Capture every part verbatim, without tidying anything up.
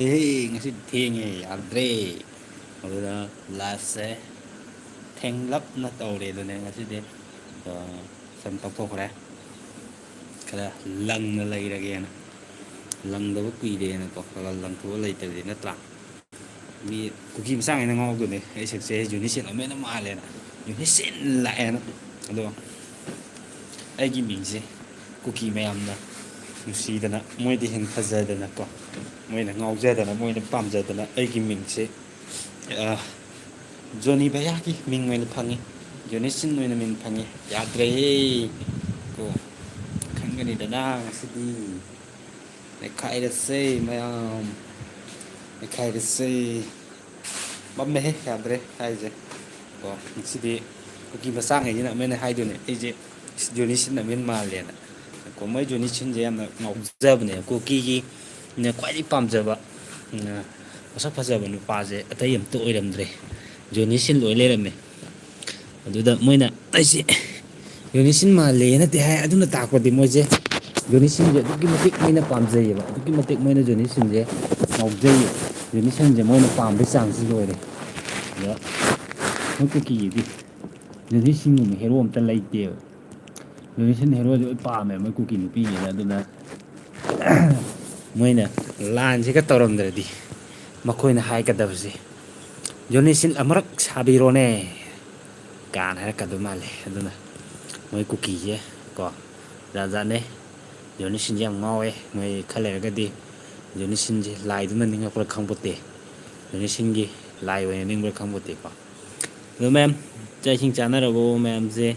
ꯍꯦ, ꯉꯁꯤ ꯊꯦꯡꯉꯦ, ꯌꯥꯗ꯭ꯔꯦ꯫ ꯑꯗꯨꯅ ꯂꯥꯏꯐꯁꯦ ꯊꯦꯡꯂꯞꯅ ꯇꯧꯔꯦ꯫ ꯑꯗꯨꯅꯦ ꯉꯁꯤꯗꯤ, ꯑ, ꯁꯨꯝ ꯇꯧꯊꯣꯛꯈ꯭ꯔꯦ꯫ ꯈꯔ ꯂꯪꯅ ꯂꯩꯔꯒꯦꯅ꯫ ꯂꯪꯗꯕ ꯀꯨꯏꯔꯦꯅꯀꯣ, ꯈꯔ ꯈꯔ ꯂꯪꯊꯣꯛꯑ ꯂꯩꯇ꯭ꯔꯗꯤ ꯅꯠꯇ꯭ꯔꯥ? ꯃꯤ ꯀꯨꯀꯤ ꯃꯆꯥꯉꯩꯅ ꯉꯥꯎꯗꯣꯏꯅꯦ, ꯑꯩ ꯁꯛꯁꯦ ꯖꯣꯅꯤ ꯁꯤꯟ ꯑꯃ ꯍꯦꯟꯅ ꯃꯥꯜꯂꯦꯅ꯫ ꯖꯣꯅꯤ ꯁꯤꯟ ꯂꯥꯛꯑꯦꯅ꯫ ꯑꯗꯣ ꯑꯩꯒꯤ ꯃꯤꯡꯁꯦ ꯀꯨꯀꯤ ꯃꯌꯥꯝꯅ ꯅꯨꯡꯁꯤꯗꯅ, ꯃꯣꯏꯗꯤ ꯍꯦꯟꯅ ꯐꯖꯗꯅꯀꯣ, ꯃꯣꯏꯅ ꯉꯥꯎꯖꯗꯅ, ꯃꯣꯏꯅ ꯄꯥꯝꯖꯗꯅ ꯑꯩꯒꯤ ꯃꯤꯡꯁꯦ, ꯑ, ꯖꯣꯅꯤ ꯚꯩꯌꯥꯒꯤ ꯃꯤꯡ ꯑꯣꯏꯅ ꯐꯪꯉꯤ, ꯖꯣꯅꯤ ꯁꯤꯟ ꯑꯣꯏꯅ ꯃꯤꯡ ꯐꯪꯉꯤ꯫ ꯌꯥꯗ꯭ꯔꯦꯍꯦ ꯀꯣ, ꯈꯪꯒꯅꯤꯗꯅ ꯉꯁꯤꯗꯤ꯫ ꯅꯩꯈꯥꯏꯔꯁꯦ ꯃꯌꯥꯝ, ꯅꯩꯈꯥꯏꯔꯁꯦ꯫ ꯃꯝꯃꯦꯍꯦ, ꯌꯥꯗ꯭ꯔꯦ ꯍꯥꯏꯁꯦ꯫ ꯀꯣ, ꯉꯁꯤꯗꯤ ꯀꯨꯀꯤ ꯃꯆꯥꯉꯩꯁꯤꯅ ꯑꯃꯅ ꯍꯥꯏꯗꯣꯏꯅꯦ, ꯑꯩꯁꯦ ꯖꯣꯅꯤ ꯁꯤꯟ ꯑꯃ ꯃꯥꯜꯂꯦꯅ꯫ ꯀꯣ, ꯃꯣꯏ ꯖꯣꯅꯤ ꯁꯤꯟꯁꯦ ꯌꯥꯝꯅ ꯉꯥꯎꯖꯕꯅꯦ, ꯀꯨꯀꯤꯒꯤ ꯅ ꯈ꯭ꯋꯥꯏꯗꯒꯤ ꯄꯥꯝꯖꯕ, ꯎꯝ, ꯃꯁꯛ ꯐꯖꯕ ꯅꯨꯄꯥꯁꯦ ꯑꯇꯩ ꯑꯝꯇ ꯑꯣꯏꯔꯝꯗ꯭ꯔꯦ, ꯖꯣꯅꯤ ꯁꯤꯟ ꯂꯣꯏ ꯂꯩꯔꯝꯃꯦ꯫ ꯑꯗꯨꯗ ꯃꯣꯏꯅ ꯑꯩꯁꯦ ꯖꯣꯅꯤ ꯁꯤꯟ ꯃꯥꯜꯂꯦ ꯅꯠꯇꯦ ꯍꯥꯏ, ꯑꯗꯨꯅ ꯇꯥꯛꯄꯗꯤ ꯃꯣꯏꯁꯦ ꯖꯣꯅꯤ ꯁꯤꯟꯁꯦ ꯑꯗꯨꯛꯀꯤ ꯃꯇꯤꯛ ꯃꯣꯏꯅ ꯄꯥꯝꯖꯩꯌꯦꯕ, ꯑꯗꯨꯛꯀꯤ ꯃꯇꯤꯛ ꯃꯣꯏꯅ ꯖꯣꯅꯤ ꯁꯤꯟꯁꯦ ꯉꯥꯎꯖꯩꯌꯦ꯫ ꯖꯣꯅꯤ ꯁꯤꯟꯁꯦ ꯃꯣꯏꯅ ꯄꯥꯝꯕꯩ ꯆꯥꯡꯁꯤ ꯂꯣꯏꯔꯦ꯫ ꯑꯗ ꯃꯣꯏ ꯀꯨꯀꯤꯒꯤꯗꯤ ꯖꯣꯅꯤ ꯁꯤꯟꯒꯨꯝꯕ ꯍꯦꯔꯣ ꯑꯝꯇ ꯂꯩꯇꯦꯕ꯫ ꯖꯣꯅꯤ ꯁꯤꯟ ꯍꯦꯔꯣꯁꯦ ꯂꯣꯏ ꯄꯥꯝꯃꯦ ꯃꯣꯏ ꯀꯨꯀꯤ ꯅꯨꯄꯤꯒꯤꯅ꯫ ꯑꯗꯨꯅ ꯃꯣꯏꯅ ꯂꯥꯟꯁꯤꯒ ꯇꯧꯔꯝꯗ꯭ꯔꯗꯤ ꯃꯈꯣꯏꯅ ꯍꯥꯏꯒꯗꯕꯁꯦ, "ꯖꯣꯅꯤ ꯁꯤꯟ ꯑꯃꯨꯔꯛ ꯁꯥꯕꯤꯔꯣꯅꯦ" ꯀꯥꯏꯅ ꯍꯥꯏꯔꯛꯀꯗꯧ ꯃꯥꯜꯂꯦ꯫ ꯑꯗꯨꯅ ꯃꯣꯏ ꯀꯨꯀꯤꯁꯦ ꯀꯣ, ꯖꯥꯠ ꯖꯥꯠꯅꯦ꯫ ꯖꯣꯅꯤ ꯁꯤꯟꯁꯦ ꯌꯥꯝ ꯉꯥꯎꯋꯦ꯫ ꯃꯣꯏ ꯈꯔ ꯂꯩꯔꯒꯗꯤ ꯖꯣꯅꯤ ꯁꯤꯟꯁꯦ ꯂꯥꯏꯗꯨꯅ ꯅꯤꯡꯉꯛꯄ꯭ꯔꯥ ꯈꯪꯄꯣꯠꯇꯦ, ꯖꯣꯅꯤ ꯁꯤꯟꯒꯤ ꯂꯥꯏ ꯑꯣꯏꯅ ꯅꯤꯡꯕ꯭ꯔꯥ ꯈꯪꯄꯣꯠꯇꯦꯀꯣ꯫ ꯑꯗꯣ ꯃꯌꯥꯝ, ꯆꯥꯛ ꯏꯁꯤꯡ ꯆꯥꯅꯔꯕꯣ? ꯃꯌꯥꯝꯁꯦ,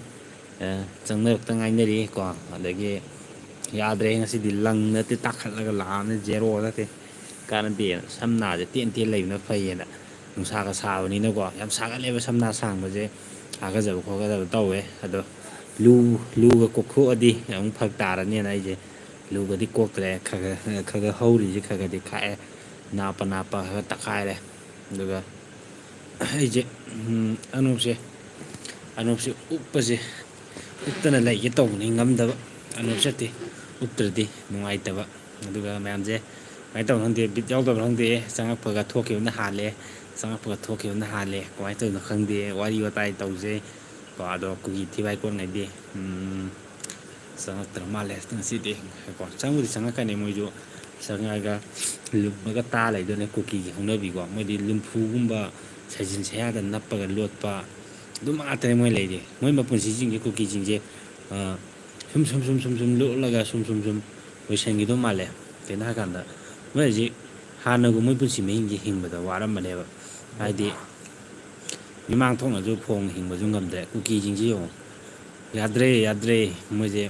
ꯑ, ꯆꯪꯅꯔꯛꯇ ꯉꯥꯏꯅꯔꯤ ꯀꯣ꯫ ꯑꯗꯒꯤ ꯌꯥꯗ꯭ꯔꯦ, ꯉꯁꯤꯗꯤ ꯂꯪ ꯅꯠꯇꯦ ꯇꯥꯈꯠꯂꯒ ꯂꯥꯛꯑꯕꯅꯤ, ꯖꯦꯔꯣ ꯅꯠꯇꯦ꯫ ꯀꯥꯟꯅꯗꯦꯅ ꯁꯝꯅꯥꯁꯦ ꯇꯦꯟ ꯇꯦꯟ ꯂꯩꯕꯅ ꯐꯩꯌꯦꯅ꯫ ꯅꯨꯡꯁꯥꯒ ꯁꯥꯕꯅꯤꯅꯀꯣ, ꯌꯥꯝ ꯁꯥꯒꯠꯂꯦꯕ ꯁꯝꯅꯥ ꯁꯥꯡꯕꯁꯦ, ꯍꯥꯀꯠꯆꯕ ꯈꯣꯠꯀꯗꯕ ꯇꯧꯋꯦ꯫ ꯑꯗꯣ ꯂꯨ, ꯂꯨꯒ ꯀꯣꯛꯊꯣꯛꯑꯗꯤ ꯑꯃꯨꯛ ꯐꯔꯛ ꯇꯥꯔꯅꯤꯅ ꯑꯩꯁꯦ ꯂꯨꯒꯗꯤ ꯀꯣꯛꯇ꯭ꯔꯦ꯫ ꯈꯔ ꯈꯔ, ꯈꯔ ꯈꯔ ꯍꯧꯔꯤꯁꯦ ꯈꯔ ꯈꯔꯗꯤ ꯈꯥꯛꯑꯦ, ꯅꯥꯞꯄ ꯅꯥꯞꯄ ꯈꯔ ꯈꯔ ꯇꯛꯈꯥꯏꯔꯦ꯫ ꯑꯗꯨꯒ ꯑꯩꯁꯦ, ꯎꯝ, ꯑꯅꯣꯞꯁꯦ, ꯑꯅꯣꯞꯁꯦ ꯎꯞꯄꯁꯦ, ꯎꯞꯇꯅ ꯂꯩꯒꯦ ꯇꯧꯕꯅꯤ, ꯉꯝꯗꯕ꯫ ꯑꯅꯣꯞ ꯎꯞꯇ꯭ꯔꯗꯤ ꯅꯨꯡꯉꯥꯏꯇꯕ꯫ ꯑꯗꯨꯒ ꯃꯌꯥꯝꯁꯦ, ꯀꯃꯥꯏꯅ ꯇꯧꯕꯅꯣ ꯈꯪꯗꯦ, ꯕꯤꯠ ꯌꯥꯎꯗꯕ꯭ꯔꯥ ꯈꯪꯗꯦ, ꯆꯪꯉꯛꯄꯒ ꯊꯣꯛꯈꯤꯕꯅ ꯍꯥꯜꯂꯦ, ꯆꯪꯉꯛꯄꯒ ꯊꯣꯛꯈꯤꯕꯅ ꯍꯥꯜꯂꯦ, ꯀꯃꯥꯏꯅ ꯇꯧꯔꯤꯅꯣ ꯈꯪꯗꯦ꯫ ꯋꯥꯔꯤ ꯋꯥꯇꯥꯏ ꯇꯧꯁꯦ ꯀꯣ, ꯑꯗꯣ ꯀꯨꯀꯤ ꯊꯤꯕꯥꯏ ꯀꯣꯠꯉꯩꯗꯤ, ꯎꯝ, ꯆꯪꯉꯛꯇ꯭ꯔ ꯃꯥꯜꯂꯦ ꯉꯁꯤꯗꯤ꯫ ꯀꯣ, ꯆꯪꯕꯨꯗꯤ ꯆꯪꯉꯛꯀꯅꯤ ꯃꯣꯏꯁꯨ, ꯆꯪꯉꯛꯑꯒ ꯂꯨꯝꯃꯒ ꯇꯥ ꯂꯩꯗꯣꯏꯅꯦ ꯀꯨꯀꯤꯒꯤ ꯍꯧꯅꯕꯤꯀꯣ꯫ ꯃꯣꯏꯗꯤ ꯂꯨꯝꯐꯨꯒꯨꯝꯕ, ꯁꯥꯏꯖꯤꯟ ꯁꯌꯥꯗ ꯅꯞꯄꯒ ꯂꯣꯠꯄ, ꯑꯗꯨꯝ ꯉꯥꯛꯇꯅꯦ ꯃꯣꯏ ꯂꯩꯔꯤ꯫ ꯃꯣꯏ ꯃꯄꯨꯟꯁꯤꯁꯤꯡꯁꯦ, ꯀꯨꯀꯤꯁꯤꯡꯁꯦ, ꯑ, ꯁꯨꯝ, ꯁꯨꯝ, ꯁꯨꯝ, ꯁꯨꯝ, ꯁꯨꯝ ꯂꯣꯠꯂꯒ ꯁꯨꯝ, ꯁꯨꯝ, ꯁꯨꯝ ꯂꯣꯏꯁꯤꯟꯈꯤꯗꯧ ꯃꯥꯜꯂꯦ꯫ ꯀꯩꯅꯣ ꯍꯥꯏꯀꯥꯟꯗ, ꯃꯣꯏ ꯍꯧꯖꯤꯛ ꯍꯥꯟꯅꯒꯨꯝꯕ ꯃꯣꯏ ꯄꯨꯟꯁꯤ ꯃꯍꯤꯡꯁꯦ ꯍꯤꯡꯕꯗ ꯋꯥꯔꯝꯕꯅꯦꯕ꯫ ꯍꯥꯏꯗꯤ, ꯃꯤꯃꯥꯡ ꯊꯣꯛꯅꯁꯨ ꯐꯣꯡꯅ ꯍꯤꯡꯕꯁꯨ ꯉꯝꯗ꯭ꯔꯦ꯫ ꯀꯨꯀꯤꯁꯤꯡꯁꯤ ꯌꯦꯡꯉꯣ, ꯌꯥꯗ꯭ꯔꯦ, ꯌꯥꯗ꯭ꯔꯦ꯫ ꯃꯣꯏꯁꯦ,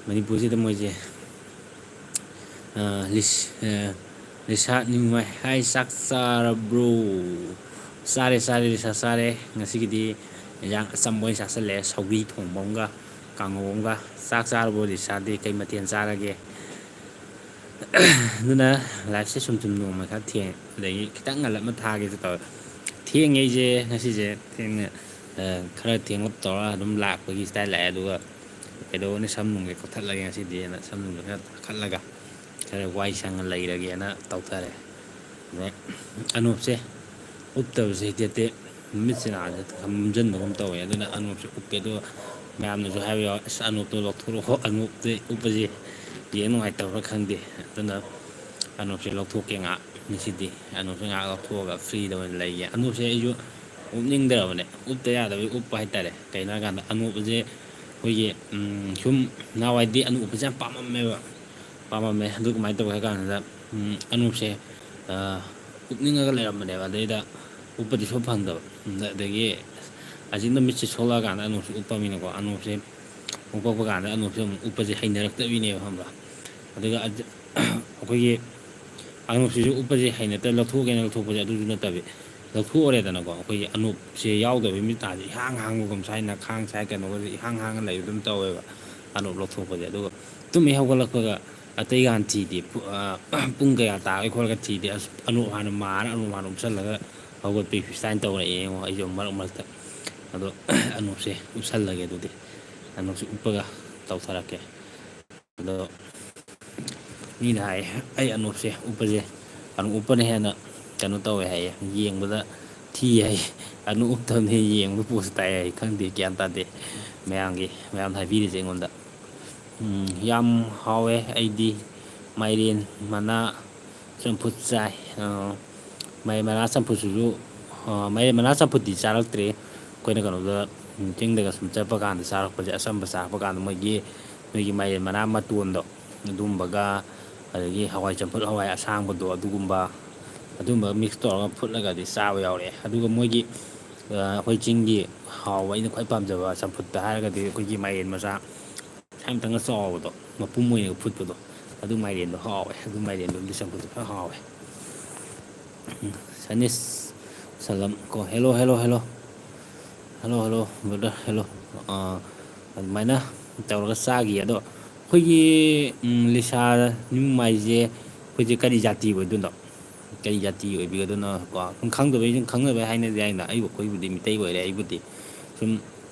ꯃꯅꯤꯄꯨꯔꯁꯤꯗ ꯃꯣꯏꯁꯦ, ꯑ, ꯂꯤꯁ-, ꯑ, ꯂꯤꯁꯥꯠ ꯅꯤꯡꯃꯥꯏ ꯍꯥꯏ, "ꯆꯥꯛ ꯆꯥꯔꯕ꯭ꯔꯣ?" "ꯆꯥꯔꯦ, ꯆꯥꯔꯦ, ꯂꯤꯁꯥꯠ, ꯆꯥꯔꯦ꯫ ꯉꯁꯤꯒꯤꯗꯤ ꯏꯟꯖꯥꯡ ꯑꯆꯝꯕ ꯑꯣꯏꯅ ꯆꯥꯁꯤꯜꯂꯦ, ꯁꯧꯒ꯭ꯔꯤ ꯊꯣꯡꯕ ꯑꯃꯒ ꯀꯥꯡꯉꯧ ꯑꯃꯒ꯫ ꯆꯥꯛ ꯆꯥꯔꯕꯣ ꯂꯤꯁꯥꯠꯗꯤ? ꯀꯩ ꯃꯊꯦꯜ ꯆꯥꯔꯒꯦ?" ꯑꯗꯨꯅ liveꯁꯦ ꯁꯨꯝ ꯁꯨꯝ ꯅꯣꯡꯃ ꯈꯔ ꯊꯦꯡ-, ꯑꯗꯒꯤ ꯈꯤꯇꯪ ꯉꯜꯂꯞꯅ ꯊꯥꯒꯦꯁꯨ ꯇꯧꯋꯦ꯫ ꯊꯦꯡꯉꯦ ꯑꯩꯁꯦ ꯉꯁꯤꯁꯦ, ꯊꯦꯡꯅ, ꯑ, ꯈꯔ ꯊꯦꯡꯂꯞ ꯇꯧꯔꯒ ꯑꯗꯨꯝ ꯂꯥꯛꯄꯒꯤ style ꯂꯥꯛꯑꯦ꯫ ꯑꯗꯨꯒ ꯀꯩꯗꯧꯔꯨꯅꯤ, ꯁꯝ ꯅꯨꯡꯁꯦ ꯀꯛꯊꯠꯂꯒꯦ ꯉꯁꯤꯗꯤꯅ ꯁꯝ ꯅꯨꯡꯁꯦ ꯈꯔ ꯀꯛꯊꯠꯂꯒ ꯈꯔ ꯋꯥꯏ ꯁꯪꯅ ꯂꯩꯔꯒꯦꯅ ꯇꯧꯊꯔꯦ꯫ ꯑꯗꯩ ꯑꯅꯣꯞꯁꯦ ꯎꯞꯇꯕꯁꯦ ꯍꯩꯇꯦ, ꯃꯤꯠꯁꯦ ꯅꯥꯁꯦ ꯃꯝꯁꯤꯟꯕꯒꯨꯝ ꯇꯧꯋꯦ꯫ ꯑꯗꯨꯅ ꯑꯅꯣꯞꯁꯦ ꯎꯞꯄꯦ꯫ ꯑꯗꯨꯒ ꯃꯌꯥꯝꯅꯁꯨ ꯍꯥꯏꯕ ꯌꯥꯎꯋꯦ, "ꯑꯁ, ꯑꯅꯣꯞꯇꯣ ꯂꯧꯊꯣꯔꯛꯑꯣ, ꯑꯅꯣꯞꯇꯤ ꯎꯞꯄꯁꯦ ꯌꯦꯡ ꯅꯨꯡꯉꯥꯏꯇꯕ꯭ꯔꯥ ꯈꯪꯗꯦ"꯫ ꯑꯗꯨꯅ ꯑꯅꯣꯞꯁꯦ ꯂꯧꯊꯣꯛꯀꯦ ꯉꯥꯏꯍꯥꯛ꯫ ꯉꯁꯤꯗꯤ ꯑꯅꯣꯞꯁꯦ ꯉꯥꯏꯍꯥꯛ ꯂꯧꯊꯣꯛꯑꯒ freeꯗ ꯑꯣꯏꯅ ꯂꯩꯒꯦ꯫ ꯑꯅꯣꯞꯁꯦ ꯑꯩꯁꯨ ꯎꯞꯅꯤꯡꯗ꯭ꯔꯕꯅꯦ, ꯎꯞꯇ ꯌꯥꯗꯕꯒꯤ ꯎꯞꯄ ꯍꯥꯏꯇꯥꯔꯦ꯫ ꯀꯩꯅꯣ ꯍꯥꯏꯀꯥꯟꯗ, ꯑꯅꯣꯞꯁꯦ ꯑꯩꯈꯣꯏꯒꯤ, ꯎꯝ, ꯁꯨꯝ ꯅꯍꯥꯟꯋꯥꯏꯗꯤ ꯑꯅꯣꯞ ꯎꯞꯄꯁꯦ ꯌꯥꯝ ꯄꯥꯝꯃꯝꯃꯦꯕ, ꯄꯥꯝꯃꯝꯃꯦ꯫ ꯑꯗꯨ ꯀꯃꯥꯏꯅ ꯇꯧꯒꯦ ꯍꯥꯏ ꯀꯥꯟꯗ, ꯎꯝ, ꯑꯅꯣꯞꯁꯦ, ꯑ, ꯎꯞꯅꯤꯡꯉꯒ ꯂꯩꯔꯝꯕꯅꯦꯕ꯫ ꯑꯗꯩꯗ ꯎꯞꯄꯗꯤ ꯁꯨꯡꯐꯪ ꯐꯪꯗꯕ꯫ ꯑꯗꯒꯤ ꯑꯁꯤꯅ ꯃꯤꯠꯁꯦ ꯁꯣꯛꯂꯛꯑꯀꯥꯟꯗ ꯑꯅꯣꯞꯁꯦ ꯎꯞꯄꯃꯤꯅꯀꯣ, ꯑꯅꯣꯞꯁꯦ ꯎꯞꯄꯛꯄ ꯀꯥꯟꯗ ꯑꯅꯣꯞꯁꯦ ꯑꯃꯨꯛ ꯎꯞꯄꯁꯦ ꯍꯩꯅꯔꯛꯇꯕꯤꯅꯦꯕ, ꯈꯪꯕ꯭ꯔꯥ? ꯑꯗꯨꯒ ꯑꯗ-, ꯑꯩꯈꯣꯏꯒꯤ ꯑꯅꯣꯞꯁꯤꯁꯨ ꯎꯞꯄꯁꯦ ꯍꯩꯅꯗ ꯂꯧꯊꯣꯛꯀꯦꯅ ꯂꯧꯊꯣꯛꯄꯁꯦ ꯑꯗꯨꯁꯨ ꯅꯠꯇꯕꯤ, ꯂꯧꯊꯣꯛꯑꯔꯦꯗꯅꯀꯣ, ꯑꯩꯈꯣꯏꯒꯤ ꯑꯅꯣꯞꯁꯦ ꯌꯥꯎꯗꯕ ꯃꯤꯠ ꯇꯥꯁꯦ ꯏꯍꯥꯡ ꯍꯥꯡꯕꯒꯨꯝ, ꯁ꯭ꯋꯥꯏ ꯅꯈꯥꯡ ꯁ꯭ꯋꯥꯏ ꯀꯩꯅꯣꯒꯁꯦ ꯏꯍꯥꯡ ꯍꯥꯡꯅ ꯂꯩꯕ ꯑꯗꯨꯝ ꯇꯧꯋꯦꯕ ꯑꯅꯣꯞ ꯂꯧꯊꯣꯛꯄꯁꯦ꯫ ꯑꯗꯨꯒ ꯇꯨꯝ ꯍꯦꯛ ꯍꯧꯒꯠꯂꯛꯄꯒ ꯑꯇꯩꯒ ꯍꯥꯟꯅ ꯊꯤꯗꯦ꯫ ꯄꯨ-, ꯑ, ꯄꯨꯡ ꯀꯌꯥ ꯇꯥꯔꯒꯦ ꯈꯣꯠꯂꯒ ꯊꯤꯗꯦ꯫ ꯑꯁ, ꯑꯅꯣꯞ ꯍꯥꯟꯅ ꯃꯥꯔ ꯑꯅꯣꯞ ꯍꯥꯟꯅ ꯎꯞꯁꯜꯂꯒ ꯍꯧꯒꯠꯄꯤ ꯁꯨꯃꯥꯏꯅ ꯇꯧꯔꯛꯑꯦ ꯌꯦꯡꯉꯣ꯫ ꯑꯩꯁꯨ ꯃꯔꯛ ꯃꯔꯛꯇ ꯑꯗꯣ ꯑꯅꯣꯞꯁꯦ ꯎꯞꯁꯜꯂꯒꯦ ꯑꯗꯨꯗꯤ꯫ ꯑꯅꯣꯞꯁꯦ ꯎꯞꯄꯒ ꯇꯧꯊꯔꯛꯀꯦ꯫ ꯑꯗꯣ ꯃꯤꯅ ꯍꯥꯏ ꯑꯩ ꯑꯅꯣꯞꯁꯦ ꯎꯞꯄꯁꯦ, ꯑꯅꯣꯞ ꯎꯞꯄꯅ ꯍꯦꯟꯅ ꯀꯩꯅꯣ ꯇꯧꯋꯦ ꯍꯥꯏꯌꯦ, ꯌꯦꯡꯕꯗ ꯊꯤ ꯍꯥꯏꯌꯦ꯫ ꯑꯅꯣꯞ ꯎꯞꯇꯕꯅ ꯍꯦꯟꯅ ꯌꯦꯡꯕꯗ ꯄꯣꯁ ꯇꯥꯏ ꯍꯥꯏꯌꯦ꯫ ꯈꯪꯗꯦ, ꯒ꯭ꯌꯥꯟ ꯇꯥꯗꯦ꯫ ꯃꯌꯥꯝꯒꯤ ꯃꯌꯥꯝꯅ ꯍꯥꯏꯕꯤꯔꯤꯁꯦ ꯑꯩꯉꯣꯟꯗ꯫ ꯎꯝ, ꯌꯥꯝ ꯍꯥꯎꯋꯦ꯫ ꯑꯩꯗꯤ ꯃꯥꯏꯔꯦꯟ ꯃꯅꯥ ꯆꯝꯐꯨꯠ ꯆꯥꯏ꯫ ꯑ, ꯃꯥꯏꯔꯦꯟ ꯃꯅꯥ ꯆꯝꯐꯨꯠꯁꯤꯁꯨ, ꯑ, ꯃꯥꯏꯔꯦꯟ ꯃꯅꯥ ꯆꯝꯐꯨꯠꯇꯤ ꯆꯥꯔꯛꯇ꯭ꯔꯤ꯫ ꯑꯩꯈꯣꯏꯅ ꯀꯩꯅꯣꯗ, ꯎꯝ, ꯆꯤꯡꯗꯒ ꯁꯨꯝ ꯆꯠꯄ ꯀꯥꯟꯗ ꯆꯥꯔꯛꯄꯁꯦ, ꯑꯆꯝꯕ ꯆꯥꯔꯛꯄ ꯀꯥꯟꯗ ꯃꯣꯏꯒꯤ, ꯅꯣꯏꯒꯤ ꯃꯥꯏꯔꯦꯟ ꯃꯅꯥ ꯃꯇꯣꯟꯗꯣ, ꯑꯗꯨꯝꯕꯒ, ꯑꯗꯒꯤ ꯍꯋꯥꯏ ꯆꯝꯐꯨꯠ, ꯍꯋꯥꯏ ꯑꯁꯥꯡꯕꯗꯣ, ꯑꯗꯨꯒꯨꯝꯕ, ꯑꯗꯨꯝꯕ ꯃꯤꯛꯁ ꯇꯧꯔꯒ ꯐꯨꯠꯂꯒꯗꯤ ꯆꯥꯕ ꯌꯥꯎꯔꯛꯑꯦ꯫ ꯑꯗꯨꯒ ꯃꯣꯏꯒꯤ, ꯑ, ꯑꯩꯈꯣꯏ ꯆꯤꯡꯒꯤ ꯍꯥꯎꯕ, ꯑꯩꯅ ꯈ꯭ꯋꯥꯏ ꯄꯥꯝꯖꯕ ꯆꯝꯐꯨꯠꯇ ꯍꯥꯏꯔꯒꯗꯤ ꯑꯩꯈꯣꯏꯒꯤ ꯃꯥꯏꯔꯦꯟ ꯃꯆꯥ ꯁꯥꯏ ꯑꯝꯇꯪꯒ ꯆꯥꯎꯕꯗꯣ, ꯃꯄꯨꯝ ꯑꯣꯏꯅ ꯐꯨꯠꯄꯗꯣ, ꯑꯗꯨ ꯃꯥꯏꯔꯦꯟꯗꯣ ꯍꯥꯎꯋꯦ꯫ ꯑꯗꯨ ꯃꯥꯏꯔꯦꯟꯗꯣ, ꯑꯗꯨ ꯆꯝꯐꯨꯠꯇꯣ ꯐꯖꯅ ꯍꯥꯎꯋꯦ꯫ ꯎꯝ, ꯁꯅꯤꯁ ꯁꯂꯝ ꯀꯣ, hello, hello, hello, hello, hello, brother, hello꯫ ꯑꯥ, ꯑꯗꯨꯃꯥꯏꯅ ꯇꯧꯔꯒ ꯆꯥꯈꯤ꯫ ꯑꯗꯣ ꯑꯩꯈꯣꯏꯒꯤ, ꯎꯝ, ꯂꯤꯁꯥ ꯅꯤꯉꯨꯃꯥꯏꯁꯦ ꯑꯩꯈꯣꯏꯁꯦ ꯀꯔꯤ ꯖꯥꯇꯤ ꯑꯣꯏꯗꯣꯏꯅꯣ? ꯀꯔꯤ ꯖꯥꯇꯤ ꯑꯣꯏꯕꯤꯒꯗꯣꯏꯅꯣ ꯀꯣ? ꯁꯨꯝ ꯈꯪꯗꯕꯩ ꯁꯨꯝ ꯈꯪꯅꯕꯩ ꯍꯥꯏꯅꯗꯤ ꯍꯥꯏꯅ, ꯑꯩꯕꯨ, ꯑꯩꯈꯣꯏꯕꯨꯗꯤ ꯃꯤꯇꯩ ꯑꯣꯏꯔꯦ꯫ ꯑꯩꯕꯨꯗꯤ ꯁꯨꯝ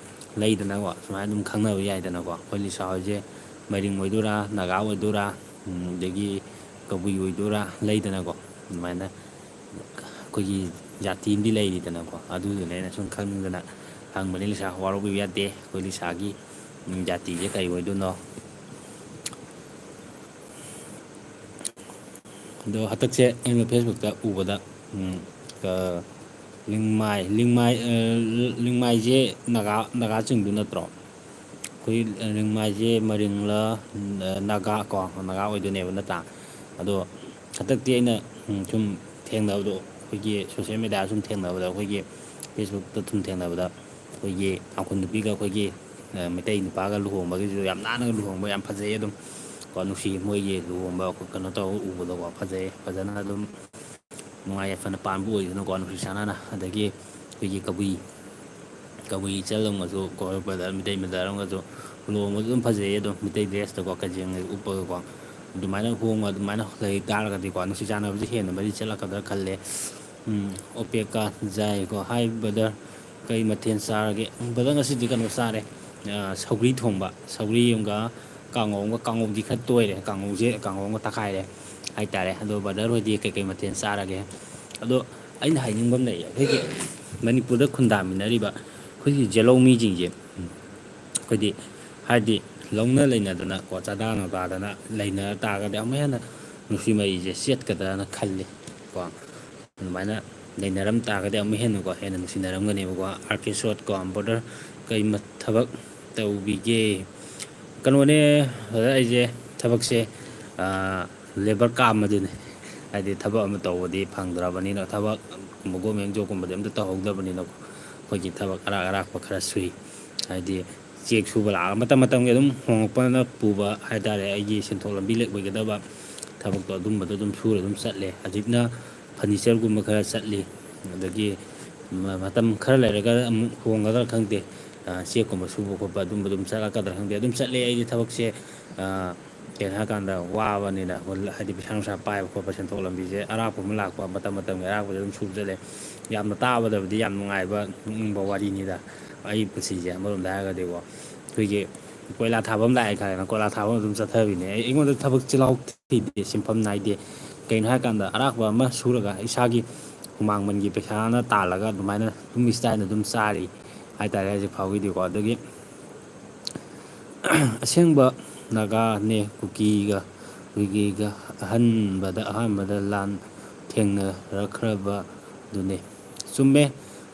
ꯂꯩꯗꯅꯀꯣ, ꯁꯨꯃꯥꯏꯅ ꯑꯗꯨꯝ ꯈꯪꯅꯕ ꯌꯥꯏꯗꯅꯀꯣ꯫ ꯑꯩꯈꯣꯏ ꯂꯤꯁꯥ ꯍꯣꯏꯁꯦ ꯃꯔꯤꯡ ꯑꯣꯏꯗꯣꯏꯔꯥ, ꯅꯥꯒꯥ ꯑꯣꯏꯗꯣꯏꯔꯥ, ꯎꯝ, ꯑꯗꯒꯤ ꯀꯕꯨꯏ ꯑꯣꯏꯗꯣꯏꯔꯥ, ꯂꯩꯗꯅꯀꯣ꯫ ꯑꯗꯨꯃꯥꯏꯅ ꯑꯩꯈꯣꯏꯒꯤ ꯖꯥꯇꯤ ꯑꯃꯗꯤ ꯂꯩꯔꯤꯗꯅꯀꯣ꯫ ꯑꯗꯨꯗꯨꯅꯦ ꯑꯩꯅ ꯁꯨꯝ ꯈꯪꯅꯤꯡꯗꯅ ꯍꯪꯕꯅꯤ꯫ ꯂꯤꯁꯥ, ꯋꯥꯔꯧꯕꯤꯕ ꯌꯥꯗꯦ꯫ ꯑꯩꯈꯣꯏ ꯂꯤꯁꯥꯒꯤ, ꯎꯝ, ꯖꯥꯇꯤꯁꯦ ꯀꯔꯤ ꯑꯣꯏꯗꯣꯏꯅꯣ? ꯑꯗꯣ ꯍꯟꯗꯛꯁꯦ ꯑꯩꯅ Facebook-ꯇ ꯎꯕꯗ, ꯎꯝ, ꯑ, ꯂꯤꯡꯃꯥꯏ, ꯂꯤꯡꯃꯥꯏ, ꯑ, ꯂꯤꯡꯃꯥꯏꯁꯦ ꯅꯥꯒꯥ, ꯅꯥꯒꯥ ꯆꯤꯡꯗꯨ ꯅꯠꯇ꯭ꯔꯣ? ꯑꯩꯈꯣꯏ ꯂꯤꯡꯃꯥꯏꯁꯦ ꯃꯔꯤꯡꯂ, ꯅꯥꯒꯥ ꯀꯣ, ꯅꯥꯒꯥ ꯑꯣꯏꯗꯣꯏꯅꯦꯕ, ꯅꯠꯇ꯭ꯔꯥ? ꯑꯗꯣ ꯍꯟꯗꯛꯇꯤ ꯑꯩꯅ, ꯎꯝ, ꯁꯨꯝ ꯊꯦꯡꯅꯕꯗꯣ, ꯑꯩꯈꯣꯏꯒꯤ social media ꯁꯨꯝ ꯊꯦꯡꯅꯕꯗ, ꯑꯩꯈꯣꯏꯒꯤ Facebook-ꯇ ꯁꯨꯝ ꯊꯦꯡꯅꯕꯗ, ꯑꯩꯈꯣꯏꯒꯤ ꯇꯥꯡꯈꯨꯜ ꯅꯨꯄꯤꯒ ꯑꯩꯈꯣꯏꯒꯤ, ꯑ, ꯃꯩꯇꯩ ꯅꯨꯄꯥꯒ ꯂꯨꯍꯣꯡꯕꯒꯤꯁꯨ ꯌꯥꯝ ꯅꯥꯟꯅꯒ ꯂꯨꯍꯣꯡꯕ, ꯌꯥꯝ ꯐꯖꯩ ꯑꯗꯨꯝ ꯀꯣ꯫ ꯅꯨꯡꯁꯤ, ꯃꯣꯏꯒꯤ ꯂꯨꯍꯣꯡꯕ ꯀꯩꯅꯣ ꯇꯧꯔꯒ ꯎꯕꯗꯀꯣ, ꯐꯖꯩ꯫ ꯐꯖꯅ ꯑꯗꯨꯝ ꯅꯨꯡꯉꯥꯏ ꯌꯥꯏꯐꯅ ꯄꯥꯟꯕ ꯑꯣꯏꯗꯅꯀꯣ, ꯅꯨꯡꯁꯤ ꯆꯥꯟꯅꯅ꯫ ꯑꯗꯒꯤ ꯑꯩꯈꯣꯏꯒꯤ ꯀꯕꯨꯏ, ꯀꯕꯨꯏ ꯏꯆꯜ ꯑꯃꯁꯨ ꯀꯣ, ꯕ꯭ꯔꯗꯔ, ꯃꯤꯇꯩ ꯕ꯭ꯔꯗꯔ ꯑꯃꯒꯁꯨ ꯂꯨꯍꯣꯡꯕꯁꯨ ꯑꯗꯨꯝ ꯐꯖꯩꯌꯦ ꯑꯗꯨꯝ, ꯃꯤꯇꯩ dress-ꯇꯀꯣ, ꯀꯖꯦꯡ ꯎꯞꯄꯒꯀꯣ꯫ ꯑꯗꯨꯃꯥꯏꯅ ꯍꯣꯡꯉ ꯑꯗꯨꯃꯥꯏꯅ ꯂꯩ ꯇꯥꯔꯒꯗꯤꯀꯣ, ꯅꯨꯡꯁꯤ ꯆꯥꯟꯅꯕꯁꯦ ꯍꯦꯟꯅ ꯃꯔꯤ ꯆꯠꯂꯛꯀꯗ꯭ꯔꯥ ꯈꯜꯂꯦ꯫ ꯎꯝ, ꯑꯣꯄꯦꯀꯥ ꯖꯥꯏꯀꯣ꯫ Hi brother, ꯀꯩ ꯃꯊꯦꯜ ꯆꯥꯔꯒꯦ? Brother, ꯉꯁꯤꯗꯤ ꯀꯩꯅꯣ ꯆꯥꯔꯦ, ꯑ, ꯁꯧꯒ꯭ꯔꯤ ꯊꯣꯡꯕ, ꯁꯧꯒ꯭ꯔꯤ ꯑꯃꯒ ꯀꯥꯡꯉꯧ ꯑꯃꯒ, ꯀꯥꯡꯉꯧꯗꯤ ꯈꯔ ꯇꯣꯏꯔꯦ, ꯀꯥꯡꯉꯧꯁꯦ, ꯀꯥꯡꯉꯧ ꯑꯃꯒ ꯇꯛꯈꯥꯏꯔꯦ ꯍꯥꯏꯇꯥꯔꯦ꯫ ꯑꯗꯣ brother ꯍꯣꯏꯗꯤ ꯀꯩꯀꯩ ꯃꯊꯦꯜ ꯆꯥꯔꯒꯦ? ꯑꯗꯣ ꯑꯩꯅ ꯍꯥꯏꯅꯤꯡꯕ ꯑꯃ ꯂꯩꯌꯦ, ꯑꯩꯈꯣꯏꯒꯤ ꯃꯅꯤꯄꯨꯔꯗ ꯈꯨꯟꯗꯥꯃꯤꯟꯅꯔꯤꯕ ꯑꯩꯈꯣꯏꯒꯤ ꯖꯦꯂꯧ ꯃꯤꯁꯤꯡꯁꯦ, ꯑꯩꯈꯣꯏꯗꯤ ꯍꯥꯏꯗꯤ ꯂꯧꯅ ꯂꯩꯅꯗꯅ ꯀꯣ, ꯆꯥꯗꯥ ꯅꯥꯗꯥꯗꯅ ꯂꯩꯅ ꯇꯥꯔꯒꯗꯤ ꯑꯃꯨꯛ ꯍꯦꯟꯅ ꯅꯨꯡꯁꯤ ꯃꯔꯤꯁꯦ ꯆꯦꯠꯀꯗ꯭ꯔꯅ ꯈꯜꯂꯤ ꯀꯣ꯫ ꯑꯗꯨꯃꯥꯏꯅ ꯂꯩꯅꯔꯝ ꯇꯥꯔꯒꯗꯤ ꯑꯃꯨꯛ ꯍꯦꯟꯅꯀꯣ, ꯍꯦꯟꯅ ꯅꯨꯡꯁꯤꯅꯔꯝꯒꯅꯦꯕꯀꯣ꯫ ꯑꯥꯔ ꯀꯦ ꯁꯣꯠ ꯀꯣ, brother ꯀꯩ ꯃ-, ꯊꯕꯛ ꯇꯧꯕꯤꯒꯦ? ꯀꯩꯅꯣꯅꯦ, brother, ꯑꯩꯁꯦ ꯊꯕꯛꯁꯦ, ꯑꯥ, ꯂꯦꯕꯔ ꯀꯥꯝꯕꯗꯨꯅꯦ꯫ ꯍꯥꯏꯗꯤ ꯊꯕꯛ ꯑꯃ ꯇꯧꯕꯗꯤ ꯐꯪꯗ꯭ꯔꯕꯅꯤꯅ, ꯊꯕꯛ ꯀꯨꯝꯕ ꯒꯣꯔꯃꯦꯟ ꯖꯣꯕꯀꯨꯝꯕꯗꯤ ꯑꯝꯇ ꯇꯧꯍꯧꯗꯕꯅꯤꯅꯀꯣ, ꯑꯩꯈꯣꯏꯒꯤ ꯊꯕꯛ ꯑꯔꯥꯛ ꯑꯔꯥꯛꯄ ꯈꯔ ꯁꯨꯏ꯫ ꯍꯥꯏꯗꯤ ꯆꯦꯛ ꯁꯨꯕ ꯂꯥꯛꯑꯒ ꯃꯇꯝ ꯃꯇꯝꯒꯤ ꯑꯗꯨꯝ ꯍꯣꯡꯉꯛꯄꯅ ꯄꯨꯕ ꯍꯥꯏꯇꯥꯔꯦ, ꯑꯩꯒꯤ ꯁꯦꯟꯊꯣꯛ ꯂꯝꯕꯤ ꯂꯦꯛ ꯑꯣꯏꯒꯗꯕ ꯊꯕꯛꯇꯣ ꯑꯗꯨꯝꯕꯗꯣ ꯑꯗꯨꯝ ꯁꯨꯔ ꯑꯗꯨꯝ ꯆꯠꯂꯦ꯫ ꯍꯧꯖꯤꯛꯅ ꯐꯔꯅꯤꯆꯔꯒꯨꯝꯕ ꯈꯔ ꯆꯠꯂꯤ, ꯑꯗꯒꯤ ꯃ-, ꯃꯇꯝ ꯈꯔ ꯂꯩꯔꯒ ꯑꯃꯨꯛ ꯍꯣꯡꯒꯗ꯭ꯔꯥ ꯈꯪꯗꯦ, ꯑ, ꯆꯦꯛꯀꯨꯝꯕ ꯁꯨꯕ ꯈꯣꯠꯄ ꯑꯗꯨꯝꯕ ꯑꯗꯨꯝ ꯆꯠꯂꯛꯀꯗ꯭ꯔꯥ ꯈꯪꯗꯦ, ꯑꯗꯨꯝ ꯆꯠꯂꯦ꯫ ꯑꯩꯗꯤ ꯊꯕꯛꯁꯦ, ꯑ, ꯀꯩꯅꯣ ꯍꯥꯏꯔꯀꯥꯟꯗ ꯋꯥꯕꯅꯤꯅ, ꯍꯥꯏꯗꯤ ꯄꯩꯁꯥ ꯅꯨꯡꯁꯥ ꯄꯥꯏꯕ ꯈꯣꯠꯄ, ꯁꯦꯟꯊꯣꯛ ꯂꯝꯕꯤꯁꯦ ꯑꯔꯥꯛꯄ ꯑꯃ ꯂꯥꯛꯄ, ꯃꯇꯝ ꯃꯇꯝꯒꯤ ꯑꯔꯥꯛꯄꯁꯦ ꯑꯗꯨꯝ ꯁꯨꯕ ꯆꯠꯂꯦ꯫ ꯌꯥꯝꯅ ꯇꯥꯕꯗꯕꯨꯗꯤ ꯌꯥꯝ ꯅꯨꯡꯉꯥꯏꯕ, ꯅꯣꯛꯅꯤꯡꯕ ꯋꯥꯔꯤꯅꯤꯗ꯫ ꯑꯩ ꯄꯨꯟꯁꯤꯁꯦ ꯑꯃꯔꯣꯝꯗ ꯍꯥꯏꯔꯒꯗꯤꯀꯣ, ꯑꯩꯈꯣꯏꯒꯤ ꯀꯣꯏꯂꯥ ꯊꯥꯕ ꯑꯃ ꯂꯥꯛꯑꯦ ꯈꯜꯂꯦꯅ, ꯀꯣꯏꯂꯥ ꯊꯥꯕ ꯑꯃ ꯑꯗꯨꯝ ꯆꯠꯊꯕꯤꯅꯦ꯫ ꯑꯩ, ꯑꯩꯉꯣꯟꯗ ꯊꯕꯛ ꯆꯤꯜꯍꯥꯎ ꯊꯤꯗꯦ, ꯁꯤꯟꯐꯝ ꯅꯥꯏꯗꯦ꯫ ꯀꯩꯅꯣ ꯍꯥꯏꯔꯀꯥꯟꯗ, ꯑꯔꯥꯛꯄ ꯑꯃ ꯁꯨꯔꯒ ꯏꯁꯥꯒꯤ ꯍꯨꯃꯥꯡꯃꯟꯒꯤ ꯄꯩꯁꯥꯅ ꯇꯥꯜꯂꯒ ꯑꯗꯨꯃꯥꯏꯅ ꯑꯗꯨꯝ ꯏꯁꯇꯥꯏꯜꯅ ꯑꯗꯨꯝ ꯆꯥꯔꯤ ꯍꯥꯏꯇꯥꯔꯦ ꯍꯧꯖꯤꯛ ꯐꯥꯎꯒꯤꯗꯤꯀꯣ꯫ ꯑꯗꯒꯤ ꯑꯁꯦꯡꯕ ꯅꯥꯒꯥꯅꯦ, ꯀꯨꯀꯤꯒ, ꯀꯨꯀꯤꯒ ꯑꯍꯟꯕꯗ, ꯑꯍꯥꯟꯕꯗ ꯂꯥꯟ ꯊꯦꯡꯅꯔꯛꯈ꯭ꯔꯕꯗꯨꯅꯦ꯫ ꯆꯨꯝꯃꯦ,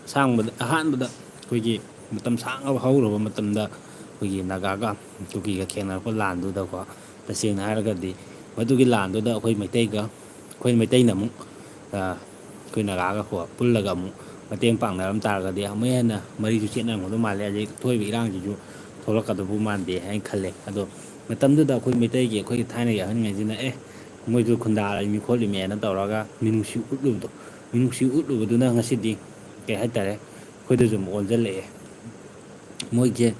ꯑꯁꯥꯡꯕꯗ, ꯑꯍꯥꯟꯕꯗ ꯑꯩꯈꯣꯏꯒꯤ ꯃꯇꯝ ꯁꯥꯡꯉꯕ ꯍꯧꯔꯕ ꯃꯇꯝꯗ ꯑꯩꯈꯣꯏꯒꯤ ꯅꯥꯒꯥꯒ ꯀꯨꯀꯤꯒ ꯊꯦꯡꯅꯔꯛꯄ ꯂꯥꯟꯗꯨꯗꯀꯣ, ꯇꯁꯦꯡꯅ ꯍꯥꯏꯔꯒꯗꯤ ꯃꯗꯨꯒꯤ ꯂꯥꯟꯗꯨꯗ ꯑꯩꯈꯣꯏ ꯃꯩꯇꯩꯒ, ꯑꯩꯈꯣꯏ ꯃꯩꯇꯩꯅ ꯑꯃꯨꯛ, ꯑ, ꯑꯩꯈꯣꯏ ꯅꯥꯒꯥꯒ ꯀꯣ ꯄꯨꯜꯂꯒ ꯑꯃꯨꯛ ꯃꯇꯦꯡ ꯄꯥꯡꯅꯔꯝ ꯇꯥꯔꯒꯗꯤ ꯑꯃꯨꯛ ꯍꯦꯟꯅ ꯃꯔꯤꯁꯨ ꯆꯦꯠꯅꯔꯝꯒꯗꯧ ꯃꯥꯜꯂꯦ꯫ ꯑꯗꯩ ꯊꯣꯛꯏꯕ ꯏꯔꯥꯡꯁꯤꯁꯨ ꯊꯣꯛꯂꯛꯀꯗꯕ ꯃꯥꯟꯗꯦ ꯍꯥꯏꯅ ꯈꯜꯂꯦ꯫ ꯑꯗꯣ ꯃꯇꯝꯗꯨꯗ ꯑꯩꯈꯣꯏ ꯃꯩꯇꯩꯒꯤ, ꯑꯩꯈꯣꯏꯒꯤ ꯊꯥꯏꯅꯒꯤ ꯑꯍꯟꯉꯩꯁꯤꯅ, "ꯑꯦ, ꯃꯣꯏꯗꯨ ꯈꯨꯟꯗꯥꯔꯛꯏꯃꯤ ꯈꯣꯠꯂꯤꯃꯦꯅ" ꯇꯧꯔꯒ ꯃꯤꯅꯨꯡꯁꯤ ꯎꯠꯂꯨꯕꯗꯣ, ꯃꯤꯅꯨꯡꯁꯤ ꯎꯠꯂꯨꯕꯗꯨꯅ ꯉꯁꯤꯗꯤ, ꯀꯩ ꯍꯥꯏꯇꯥꯔꯦ, ꯑꯩꯈꯣꯏꯗꯁꯨ ꯑꯃꯨꯛ ꯑꯣꯟꯁꯤꯜꯂꯛꯑꯦ꯫ ꯃꯣꯏꯒꯤ,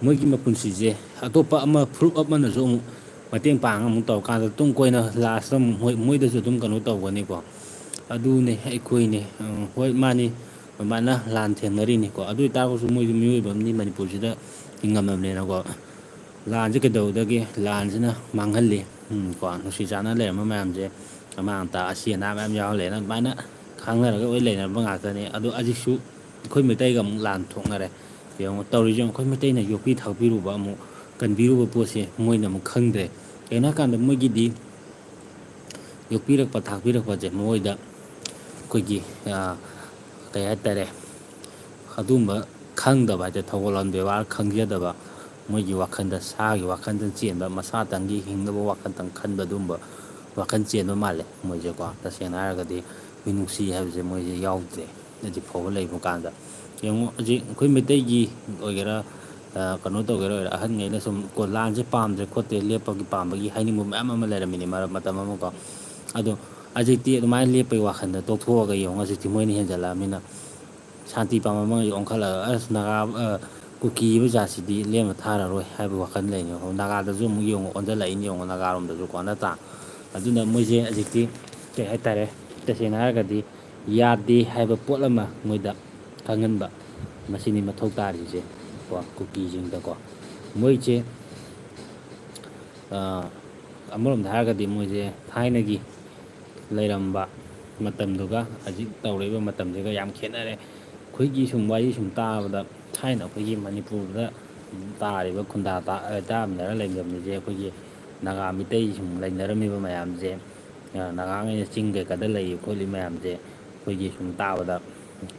ꯃꯣꯏꯒꯤ ꯃꯄꯨꯟꯁꯤꯁꯦ ꯑꯇꯣꯞꯄ ꯑꯃ, ꯐꯨꯔꯨꯞ ꯑꯃꯅꯁꯨ ꯑꯃꯨꯛ ꯃꯇꯦꯡ ꯄꯥꯡ ꯑꯃꯨꯛ ꯇꯧꯔꯀꯥꯟꯗ, ꯇꯨꯡ ꯀꯣꯏꯅ ꯂꯥꯁꯇ ꯑꯃꯨꯛ ꯃꯣꯏ, ꯃꯣꯏꯗꯁꯨ ꯑꯗꯨꯝ ꯀꯩꯅꯣ ꯇꯧꯒꯅꯤꯀꯣ꯫ ꯑꯗꯨꯅꯦ ꯑꯩꯈꯣꯏꯅꯦ꯫ ꯑ, ꯍꯣꯏ, ꯃꯥꯅꯤ, ꯑꯗꯨꯃꯥꯏꯅ ꯂꯥꯟ ꯊꯦꯡꯅꯔꯤꯅꯤꯀꯣ꯫ ꯑꯗꯨ ꯑꯣꯏ ꯇꯥꯔꯒꯁꯨ ꯃꯣꯏꯁꯨ ꯃꯤꯑꯣꯏꯕ ꯑꯃꯅꯤ, ꯃꯅꯤꯄꯨꯔꯁꯤꯗ ꯍꯤꯡꯉꯝꯃꯕꯅꯤꯅꯀꯣ꯫ ꯂꯥꯟꯁꯦ ꯀꯩꯗꯧꯗꯒꯦ? ꯂꯥꯟꯁꯤꯅ ꯃꯥꯡꯍꯜꯂꯤ꯫ ꯎꯝ, ꯀꯣ, ꯅꯨꯡꯁꯤ ꯆꯥꯟꯅ ꯂꯩꯔꯝꯕ ꯃꯌꯥꯝꯁꯦ ꯑꯃꯥꯡ ꯑꯇꯥ, ꯑꯁꯤ ꯑꯅꯥ ꯃꯌꯥꯝ ꯌꯥꯎꯍꯜꯂꯦꯅ ꯑꯗꯨꯃꯥꯏꯅ ꯈꯪꯅꯔꯒ ꯂꯣꯏ ꯂꯩꯅꯔꯝꯕ ꯉꯥꯛꯇꯅꯤ꯫ ꯑꯗꯣ ꯍꯧꯖꯤꯛꯁꯨ ꯑꯩꯈꯣꯏ ꯃꯩꯇꯩꯒ ꯑꯃꯨꯛ ꯂꯥꯟ ꯊꯣꯛꯅꯔꯦ꯫ ꯌꯦꯡꯉꯣ ꯇꯧꯔꯤꯁꯦ ꯌꯦꯡꯉꯣ, ꯑꯩꯈꯣꯏ ꯃꯩꯇꯩꯅ ꯌꯣꯛꯄꯤ ꯊꯥꯛꯄꯤꯔꯨꯕ ꯑꯃꯨꯛ, ꯀꯟꯕꯤꯔꯨꯕ ꯄꯣꯠꯁꯦ ꯃꯣꯏꯅ ꯑꯃꯨꯛ ꯈꯪꯗ꯭ꯔꯦ꯫ ꯀꯩꯒꯤꯅꯣ ꯍꯥꯏꯀꯥꯟꯗ ꯃꯣꯏꯒꯤꯗꯤ ꯌꯣꯛꯄꯤꯔꯛꯄ ꯊꯥꯛꯄꯤꯔꯛꯄꯁꯦ ꯃꯣꯏꯗ ꯑꯩꯈꯣꯏꯒꯤ, ꯑ, ꯀꯩ ꯍꯥꯏꯇꯥꯔꯦ, ꯑꯗꯨꯝꯕ ꯈꯪꯗꯕ ꯍꯥꯏꯇꯥꯔꯦ, ꯊꯧꯒꯜꯂꯣꯟ ꯕꯦꯕꯥꯔ ꯈꯪꯖꯗꯕ, ꯃꯣꯏꯒꯤ ꯋꯥꯈꯜꯗ, ꯁꯥꯒꯤ ꯋꯥꯈꯜꯗ ꯆꯦꯟꯕ, ꯃꯁꯥꯇꯪꯒꯤ ꯍꯤꯡꯅꯕ ꯋꯥꯈꯜꯇꯪ ꯈꯟꯕ, ꯑꯗꯨꯝꯕ ꯋꯥꯈꯜ ꯆꯦꯟꯕ ꯃꯥꯜꯂꯦ ꯃꯣꯏꯁꯦꯀꯣ꯫ ꯇꯁꯦꯡꯅ ꯍꯥꯏꯔꯒꯗꯤ ꯃꯤꯅꯨꯡꯁꯤ ꯍꯥꯏꯕꯁꯦ ꯃꯣꯏꯁꯦ ꯌꯥꯎꯗ꯭ꯔꯦ ꯍꯧꯖꯤꯛ ꯐꯥꯎꯕ ꯂꯩꯕ ꯀꯥꯟꯗ꯫ ꯌꯦꯡꯉꯣ, ꯍꯧꯖꯤꯛ ꯑꯩꯈꯣꯏ ꯃꯩꯇꯩꯒꯤ ꯑꯣꯏꯒꯦꯔꯥ, ꯑ, ꯀꯩꯅꯣ ꯇꯧꯒꯦꯔꯥ ꯑꯣꯏꯒꯦꯔꯥ, ꯑꯍꯟꯉꯩꯅ ꯁꯨꯝ ꯀꯣ, ꯂꯥꯟꯁꯦ ꯄꯥꯝꯗ꯭ꯔꯦ ꯈꯣꯠꯇ꯭ꯔꯦ, ꯂꯦꯞꯄꯒꯤ ꯄꯥꯝꯕꯒꯤ ꯍꯥꯏꯅꯤꯡꯕ ꯃꯌꯥꯝ ꯑꯃ ꯂꯩꯔꯝꯃꯤꯅꯦ ꯃꯔꯛ ꯃꯇꯝ ꯑꯃꯀꯣ꯫ ꯑꯗꯣ ꯍꯧꯖꯤꯛꯇꯤ ꯑꯗꯨꯃꯥꯏꯅ ꯂꯦꯞꯄꯒꯤ ꯋꯥꯈꯜꯗ ꯇꯣꯛꯊꯣꯛꯑꯒ ꯌꯦꯡꯉꯣ, ꯍꯧꯖꯤꯛꯇꯤ ꯃꯣꯏꯅ ꯍꯦꯟꯖꯜꯂꯛꯑꯃꯤꯅ ꯁꯥꯟꯇꯤ ꯄꯥꯝꯕ ꯑꯃ ꯑꯣꯟꯈꯠꯂꯒ, "ꯑꯁ, ꯅꯥꯒꯥ, ꯑ, ꯀꯨꯀꯤ ꯍꯥꯏꯕ ꯖꯥꯠꯁꯤꯗꯤ ꯂꯦꯝꯅ ꯊꯥꯔꯔꯣꯏ" ꯍꯥꯏꯕꯒꯤ ꯋꯥꯈꯜ ꯂꯩꯅꯤ꯫ ꯅꯥꯒꯥꯗꯁꯨ ꯑꯃꯨꯛ ꯌꯦꯡꯉꯣ, ꯑꯣꯟꯁꯤꯜꯂꯛꯏꯅꯤ ꯌꯦꯡꯉꯣ, ꯅꯥꯒꯥꯔꯣꯝꯗꯁꯨꯀꯣ, ꯅꯠꯇ꯭ꯔꯥ? ꯑꯗꯨꯅ ꯃꯣꯏꯁꯦ ꯍꯧꯖꯤꯛꯇꯤ ꯀꯩ ꯍꯥꯏꯇꯥꯔꯦ, ꯇꯁꯦꯡꯅ ꯍꯥꯏꯔꯒꯗꯤ ꯌꯥꯗꯦ ꯍꯥꯏꯕ ꯄꯣꯠ ꯑꯃ ꯃꯣꯏꯗ ꯈꯪꯍꯟꯕ, ꯃꯁꯤꯅꯤ ꯃꯊꯧ ꯇꯥꯔꯤꯁꯦ ꯀꯣ, ꯀꯨꯀꯤꯁꯤꯡꯗꯀꯣ꯫ ꯃꯣꯏꯁꯦ, ꯑ, ꯑꯃꯔꯣꯝꯗ ꯍꯥꯏꯔꯒꯗꯤ ꯃꯣꯏꯁꯦ ꯊꯥꯏꯅꯒꯤ ꯂꯩꯔꯝꯕ ꯃꯇꯝꯗꯨꯒ ꯍꯧꯖꯤꯛ ꯇꯧꯔꯛꯏꯕ ꯃꯇꯝꯁꯤꯒ ꯌꯥꯝ ꯈꯦꯠꯅꯔꯦ꯫ ꯑꯩꯈꯣꯏꯒꯤ ꯁꯨꯝ ꯋꯥꯔꯤ ꯁꯨꯝ ꯇꯥꯕꯗ, ꯊꯥꯏꯅ ꯑꯩꯈꯣꯏꯒꯤ ꯃꯅꯤꯄꯨꯔꯗ ꯇꯥꯔꯤꯕ ꯈꯨꯟꯗꯥ ꯇꯥ-, ꯇꯥꯔꯝꯗꯅ ꯂꯩꯔꯝꯃꯤꯁꯦ, ꯑꯩꯈꯣꯏꯒꯤ ꯅꯥꯒꯥ ꯃꯤꯇꯩ ꯁꯨꯝ ꯂꯩꯅꯔꯝꯃꯤꯕ ꯃꯌꯥꯝꯁꯦ, ꯑ, ꯅꯥꯒꯥꯉꯩꯅ ꯆꯤꯡ ꯀꯩꯀꯥꯗ ꯂꯩ ꯈꯣꯠꯂꯤ ꯃꯌꯥꯝꯁꯦ, ꯑꯩꯈꯣꯏꯒꯤ ꯁꯨꯝ ꯇꯥꯕꯗ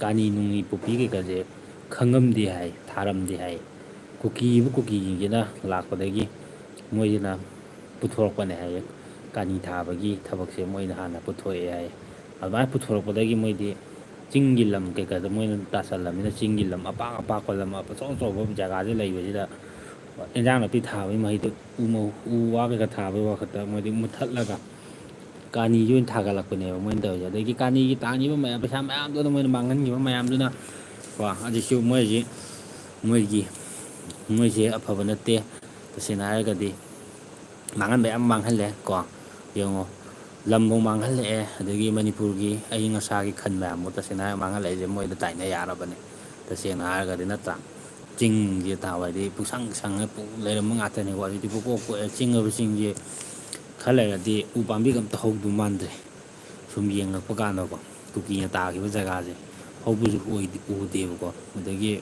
ꯀꯥꯅꯤ ꯅꯨꯡꯅꯤ ꯄꯣꯄꯤ ꯀꯩꯀꯥꯁꯦ ꯈꯪꯉꯝꯗꯦ ꯍꯥꯏ, ꯊꯥꯔꯝꯗꯦ ꯍꯥꯏ꯫ ꯀꯨꯀꯤꯕꯨ ꯀꯨꯀꯤꯁꯤꯡꯁꯤꯅ ꯂꯥꯛꯄꯗꯒꯤ ꯃꯣꯏꯁꯤꯅ ꯄꯨꯊꯣꯔꯛꯄꯅꯦ ꯍꯥꯏꯌꯦ꯫ ꯀꯥꯅꯤ ꯊꯥꯕꯒꯤ ꯊꯕꯛꯁꯦ ꯃꯣꯏꯅ ꯍꯥꯟꯅ ꯄꯨꯊꯣꯛꯑꯦ ꯍꯥꯏꯌꯦ꯫ ꯑꯗꯨꯃꯥꯏꯅ ꯄꯨꯊꯣꯔꯛꯄꯗꯒꯤ ꯃꯣꯏꯗꯤ ꯆꯤꯡꯒꯤ ꯂꯝ ꯀꯩꯀꯥꯗ ꯃꯣꯏꯅ ꯇꯥꯁꯜꯂꯝꯅꯤꯅ, ꯆꯤꯡꯒꯤ ꯂꯝ ꯑꯄꯥꯛ ꯑꯄꯥꯛꯄ ꯂꯝ ꯑꯆꯧ ꯑꯆꯧꯕ ꯖꯒꯥꯁꯦ ꯂꯩꯕꯁꯤꯗ ꯏꯟꯖꯥꯡ ꯅꯥꯄꯤ ꯊꯥꯕꯒꯤ ꯃꯍꯩꯗꯣ, ꯎ ꯃ-, ꯎ ꯋꯥ ꯀꯩꯀꯥ ꯊꯥꯕꯒꯤ ꯋꯥꯈꯛꯇ ꯃꯣꯏꯗꯤ ꯃꯨꯠꯊꯠꯂꯒ ꯀꯥꯅꯤꯁꯦ ꯑꯣꯏꯅ ꯊꯥꯒꯠꯂꯛꯄꯅꯦꯕ ꯃꯣꯏꯅ ꯇꯧꯔꯤꯁꯦ꯫ ꯑꯗꯒꯤ ꯀꯥꯅꯤꯒꯤ ꯇꯥꯟꯈꯤꯕ ꯃꯌꯥꯝ, ꯄꯩꯁꯥ ꯃꯌꯥꯝꯗꯨꯅ, ꯃꯣꯏꯅ ꯃꯥꯡꯍꯟꯈꯤꯕ ꯃꯌꯥꯝꯗꯨꯅ ꯀꯣ, ꯍꯧꯖꯤꯛꯁꯨ ꯃꯣꯏ ꯍꯧꯖꯤꯛ, ꯃꯣꯏꯒꯤ, ꯃꯣꯏꯁꯦ ꯑꯐꯕ ꯅꯠꯇꯦ꯫ ꯇꯁꯦꯡꯅ ꯍꯥꯏꯔꯒꯗꯤ ꯃꯥꯡꯍꯟꯕ ꯌꯥꯝ ꯃꯥꯡꯍꯜꯂꯦ ꯀꯣ꯫ ꯌꯦꯡꯉꯣ, ꯂꯝꯐꯧ ꯃꯥꯡꯍꯜꯂꯛꯑꯦ, ꯑꯗꯒꯤ ꯃꯅꯤꯄꯨꯔꯒꯤ ꯑꯏꯪ ꯑꯁꯥꯒꯤ ꯈꯟ ꯃꯌꯥꯝꯕꯨ ꯇꯁꯦꯡꯅ ꯍꯥꯏꯔꯒ ꯃꯥꯡꯍꯜꯂꯛꯏꯁꯦ ꯃꯣꯏꯗ ꯇꯥꯏꯅ ꯌꯥꯔꯕꯅꯦ, ꯇꯁꯦꯡꯅ ꯍꯥꯏꯔꯒꯗꯤ, ꯅꯠꯇ꯭ꯔꯥ? ꯆꯤꯡꯁꯦ ꯊꯥꯕ ꯍꯥꯏꯗꯤ ꯄꯨꯡꯁꯪ ꯁꯪꯉ ꯄꯨꯡ ꯂꯩꯔꯝꯕ ꯉꯥꯛꯇꯅꯤꯀꯣ꯫ ꯍꯧꯖꯤꯛꯇꯤ ꯄꯨꯡꯀꯣꯛ ꯀꯣꯛꯑꯦ꯫ ꯆꯤꯡ ꯍꯥꯏꯕꯁꯤꯡꯁꯦ ꯈꯔ ꯂꯩꯔꯗꯤ ꯎ ꯄꯥꯝꯕꯤꯒ ꯑꯝꯇ ꯍꯧꯗꯧ ꯃꯥꯟꯗ꯭ꯔꯦ꯫ ꯁꯨꯝ ꯌꯦꯡꯉꯛꯄ ꯀꯥꯟꯗꯀꯣ, ꯀꯨꯀꯤꯅ ꯇꯥꯈꯤꯕ ꯖꯒꯥꯁꯦ ꯍꯧꯕꯁꯨ ꯑꯣꯏꯗꯦ, ꯎꯗꯦꯕꯀꯣ꯫ ꯑꯗꯒꯤ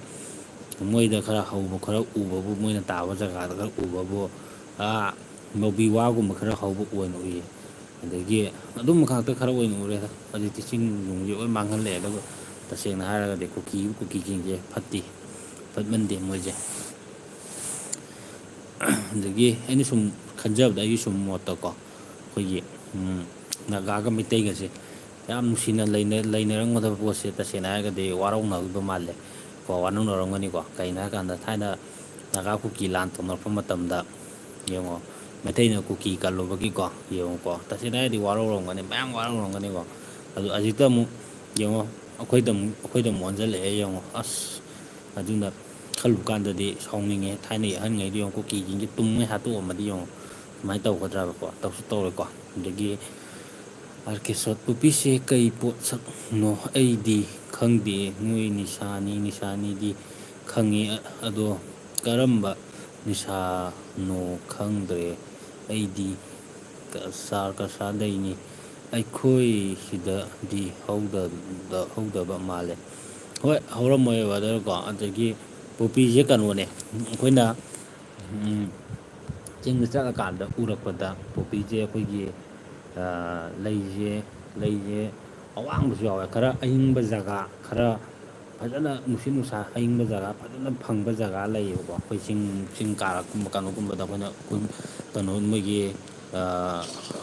ꯃꯣꯏꯗ ꯈꯔ ꯍꯧꯕ, ꯈꯔ ꯎꯕꯕꯨ, ꯃꯣꯏꯅ ꯇꯥꯕ ꯖꯒꯥꯗ ꯈꯔ ꯎꯕꯕꯨ, ꯑꯥ, ꯂꯧꯕꯤ ꯋꯥꯒꯨꯝꯕ ꯈꯔ ꯍꯧꯕ ꯑꯣꯏꯅ ꯎꯏꯌꯦ꯫ ꯑꯗꯒꯤ ꯑꯗꯨꯝꯕ ꯉꯥꯛꯇ ꯈꯔ ꯑꯣꯏꯅ ꯎꯔꯦꯗ꯫ ꯍꯧꯖꯤꯛꯇꯤ ꯆꯤꯡ ꯅꯨꯡꯁꯦ ꯂꯣꯏ ꯃꯥꯡꯍꯜꯂꯛꯑꯦ꯫ ꯑꯗꯨꯒ ꯇꯁꯦꯡꯅ ꯍꯥꯏꯔꯒꯗꯤ ꯀꯨꯀꯤ, ꯀꯨꯀꯤꯁꯤꯡꯁꯦ ꯐꯠꯇꯦ, ꯐꯠꯃꯟꯗꯦ ꯃꯣꯏꯁꯦ꯫ ꯑꯗꯒꯤ ꯑꯩꯅ ꯁꯨꯝ ꯈꯟꯖꯕꯗ, ꯑꯩꯒꯤ ꯁꯨꯝ ꯃꯣꯠꯇꯀꯣ, ꯑꯩꯈꯣꯏꯒꯤ, ꯎꯝ, ꯅꯥꯒꯥꯒ ꯃꯩꯇꯩꯒꯁꯦ ꯌꯥꯝ ꯅꯨꯡꯁꯤꯅ ꯂꯩꯅ-, ꯂꯩꯅꯔꯝꯒꯗꯕ ꯄꯣꯠꯁꯦ ꯇꯁꯦꯡꯅ ꯍꯥꯏꯔꯒꯗꯤ ꯋꯥꯔꯧꯅꯈꯤꯕ ꯃꯥꯜꯂꯦ ꯀꯣ, ꯋꯥꯔꯧꯅꯔꯝꯒꯅꯤꯀꯣ꯫ ꯀꯩꯅꯣ ꯍꯥꯏꯔꯀꯥꯟꯗ ꯊꯥꯏꯅ ꯅꯥꯒꯥ ꯀꯨꯀꯤ ꯂꯥꯟ ꯇꯧꯅꯔꯛꯄ ꯃꯇꯝꯗ ꯌꯦꯡꯉꯣ, ꯃꯩꯇꯩꯅ ꯀꯨꯀꯤ ꯀꯜꯂꯨꯕꯒꯤꯀꯣ, ꯌꯦꯡꯉꯣꯀꯣ, ꯇꯁꯦꯡꯅ ꯍꯥꯏꯔꯗꯤ ꯋꯥꯔꯧꯔꯝꯒꯅꯤ, ꯃꯌꯥꯝ ꯋꯥꯔꯧꯔꯝꯒꯅꯤꯀꯣ꯫ ꯑꯗꯨ ꯍꯧꯖꯤꯛꯇ ꯑꯃꯨꯛ ꯌꯦꯡꯉꯣ, ꯑꯩꯈꯣꯏꯗ ꯑꯃꯨꯛ, ꯑꯩꯈꯣꯏꯗ ꯑꯃꯨꯛ ꯑꯣꯟꯁꯤꯜꯂꯛꯑꯦ ꯌꯦꯡꯉꯣ꯫ ꯑꯁ, ꯑꯗꯨꯅ ꯈꯜꯂꯨ ꯀꯥꯟꯗꯗꯤ ꯁꯥꯎꯅꯤꯡꯉꯦ꯫ ꯊꯥꯏꯅꯒꯤ ꯑꯍꯟꯉꯩꯗꯣ ꯌꯦꯡꯉꯣ, ꯀꯨꯀꯤꯁꯤꯡꯁꯦ ꯇꯨꯝꯉꯩ ꯍꯥꯠꯇꯣꯛꯑꯝꯃꯗꯤ ꯌꯦꯡꯉꯣ, ꯀꯃꯥꯏꯅ ꯇꯧꯒꯗ꯭ꯔꯕꯀꯣ? ꯇꯧꯁꯨ ꯇꯧꯔꯣꯏꯀꯣ꯫ ꯑꯗꯒꯤ ꯑꯥꯔ ꯀꯦ ꯁꯣꯠ ꯄꯨꯄꯤꯁꯦ ꯀꯩ ꯄꯣꯠꯁꯛꯅꯣ ꯑꯩꯗꯤ ꯈꯪꯗꯦ꯫ ꯅꯣꯏ ꯅꯤꯁꯥꯅꯤ, ꯅꯤꯁꯥꯅꯤꯗꯤ ꯈꯪꯉꯤ, ꯑꯗꯣ ꯀꯔꯝꯕ ꯅꯤꯁꯥꯅꯣ ꯈꯪꯗ꯭ꯔꯦ꯫ ꯑꯩꯗꯤ ꯀꯁꯥꯔ ꯀꯁꯥꯔꯗꯩꯅꯤ꯫ ꯑꯩꯈꯣꯏ ꯁꯤꯗꯗꯤ ꯍꯧꯗ-, ꯍꯧꯗꯕ ꯃꯥꯜꯂꯦ꯫ ꯍꯣꯏ, ꯍꯧꯔꯝꯃꯣꯏ ꯕ꯭ꯔꯗꯔꯀꯣ꯫ ꯑꯗꯒꯤ ꯄꯣꯄꯤꯁꯦ ꯀꯩꯅꯣꯅꯦ, ꯑꯩꯈꯣꯏꯅ, ꯎꯝ, ꯆꯤꯡꯗ ꯆꯠꯂꯀꯥꯟꯗ ꯎꯔꯛꯄꯗ ꯄꯣꯄꯤꯁꯦ ꯑꯩꯈꯣꯏꯒꯤ, ꯑ, ꯂꯩꯁꯦ, ꯂꯩꯁꯦ ꯑꯋꯥꯡꯕꯁꯨ ꯌꯥꯎꯋꯦ꯫ ꯈꯔ ꯑꯏꯪꯕ ꯖꯒꯥ, ꯈꯔ ꯐꯖꯅ ꯅꯨꯡꯁꯤꯠ ꯅꯨꯡꯁꯥ ꯑꯏꯪꯕ ꯖꯒꯥ ꯐꯖꯅ ꯐꯪꯕ ꯖꯒꯥ ꯂꯩꯌꯦꯕꯀꯣ꯫ ꯑꯩꯈꯣꯏ ꯆꯤꯡ, ꯆꯤꯡ ꯀꯥꯔꯛꯀꯨꯝꯕ ꯀꯩꯅꯣꯒꯨꯝꯕꯗ ꯑꯩꯈꯣꯏꯅ ꯀꯨꯝ-, ꯀꯩꯅꯣ ꯃꯣꯏꯒꯤ, ꯑ,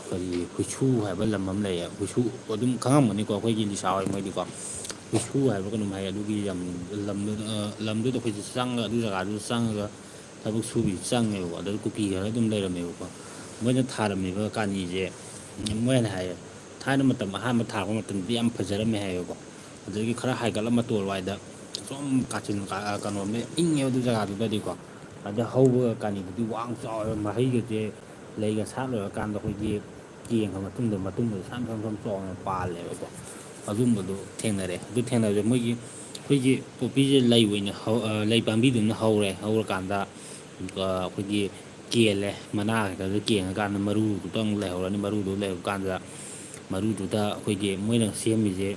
ꯀꯔꯤ, ꯍꯨꯏꯁꯨ ꯍꯥꯏꯕ ꯂꯝ ꯑꯃ ꯂꯩꯌꯦ꯫ ꯍꯨꯏꯁꯨ ꯑꯗꯨꯝ ꯈꯪꯉꯝꯒꯅꯤꯀꯣ, ꯑꯩꯈꯣꯏꯒꯤ ꯂꯤꯁꯥ ꯍꯣꯏ ꯃꯣꯏꯗꯤꯀꯣ꯫ ꯍꯨꯏꯁꯨ ꯍꯥꯏꯕ ꯀꯩꯅꯣꯝ ꯍꯥꯏ, ꯑꯗꯨꯒꯤ ꯂꯝ, ꯂꯝꯗꯨꯗ, ꯑ, ꯂꯝꯗꯨꯗ ꯑꯩꯈꯣꯏꯁꯦ ꯆꯪꯉꯒ, ꯑꯗꯨ ꯖꯒꯥꯗꯨꯗ ꯆꯪꯉꯒ ꯊꯕꯛ ꯁꯨꯕꯤ ꯆꯪꯉꯦꯕꯀꯣ꯫ ꯑꯗꯨꯗ ꯀꯨꯀꯤ ꯈꯔ ꯑꯗꯨꯝ ꯂꯩꯔꯝꯃꯦꯕꯀꯣ꯫ ꯃꯣꯏꯅ ꯊꯥꯔꯝꯃꯤꯕ ꯀꯥꯅꯤꯁꯦ, ꯃꯣꯏꯅ ꯍꯥꯏꯌꯦ, ꯊꯥꯏꯅ ꯃꯇꯝ ꯑꯍꯥꯟꯕ ꯊꯥꯔꯛꯄ ꯃꯇꯝꯗꯗꯤ ꯌꯥꯝ ꯐꯖꯔꯝꯃꯦ ꯍꯥꯏꯌꯦꯕꯀꯣ꯫ ꯑꯗꯒꯤ ꯈꯔ ꯍꯥꯏꯒꯠꯂ ꯃꯇꯣꯜ ꯋꯥꯏꯗ ꯁꯨꯝ ꯀꯥꯆꯤꯟ ꯀꯥ-, ꯀꯩꯅꯣꯝꯅ ꯏꯪꯉꯦꯕ ꯑꯗꯨ ꯖꯒꯥꯗꯨꯗꯗꯤꯀꯣ꯫ ꯑꯗ ꯍꯧꯕ ꯀꯥꯅꯤꯗꯨꯗꯤ ꯋꯥꯡ ꯆꯥꯎꯔ ꯃꯍꯩꯒꯁꯦ ꯂꯩꯒ ꯁꯥꯠ ꯂꯣꯏꯔꯀꯥꯟꯗ ꯑꯩꯈꯣꯏꯒꯤ ꯀꯦꯟꯈ꯭ꯔ ꯃꯇꯨꯡꯗ, ꯃꯇꯨꯡꯗ ꯁꯝ ꯁꯝ ꯁꯝ ꯆꯥꯎꯅ ꯄꯥꯜꯂꯦꯕꯀꯣ꯫ ꯑꯗꯨꯝꯕꯗꯣ ꯊꯦꯡꯅꯔꯦ꯫ ꯑꯗꯨ ꯊꯦꯡꯅꯕꯁꯦ ꯃꯣꯏꯒꯤ ꯑꯩꯈꯣꯏꯒꯤ ꯄꯣꯄꯤꯁꯦ ꯂꯩ ꯑꯣꯏꯅ ꯍꯧ-, ꯑ, ꯂꯩ ꯄꯥꯝꯕꯤꯗꯨꯅ ꯍꯧꯔꯦ꯫ ꯍꯧꯔꯀꯥꯟꯗ, ꯑ, ꯑꯩꯈꯣꯏꯒꯤ ꯀꯦꯜꯂꯦ꯫ ꯃꯅꯥ ꯈꯛꯇꯗ ꯀꯦꯡꯉꯀꯥꯟꯗ ꯃꯔꯨꯗꯨꯇꯪ ꯂꯩꯍꯧꯔꯅꯤ꯫ ꯃꯔꯨꯗꯨ ꯂꯩꯍꯧ ꯀꯥꯟꯗ, ꯃꯔꯨꯗꯨꯗ ꯑꯩꯈꯣꯏꯒꯤ ꯃꯣꯏꯅ ꯁꯦꯝꯃꯤꯁꯦ,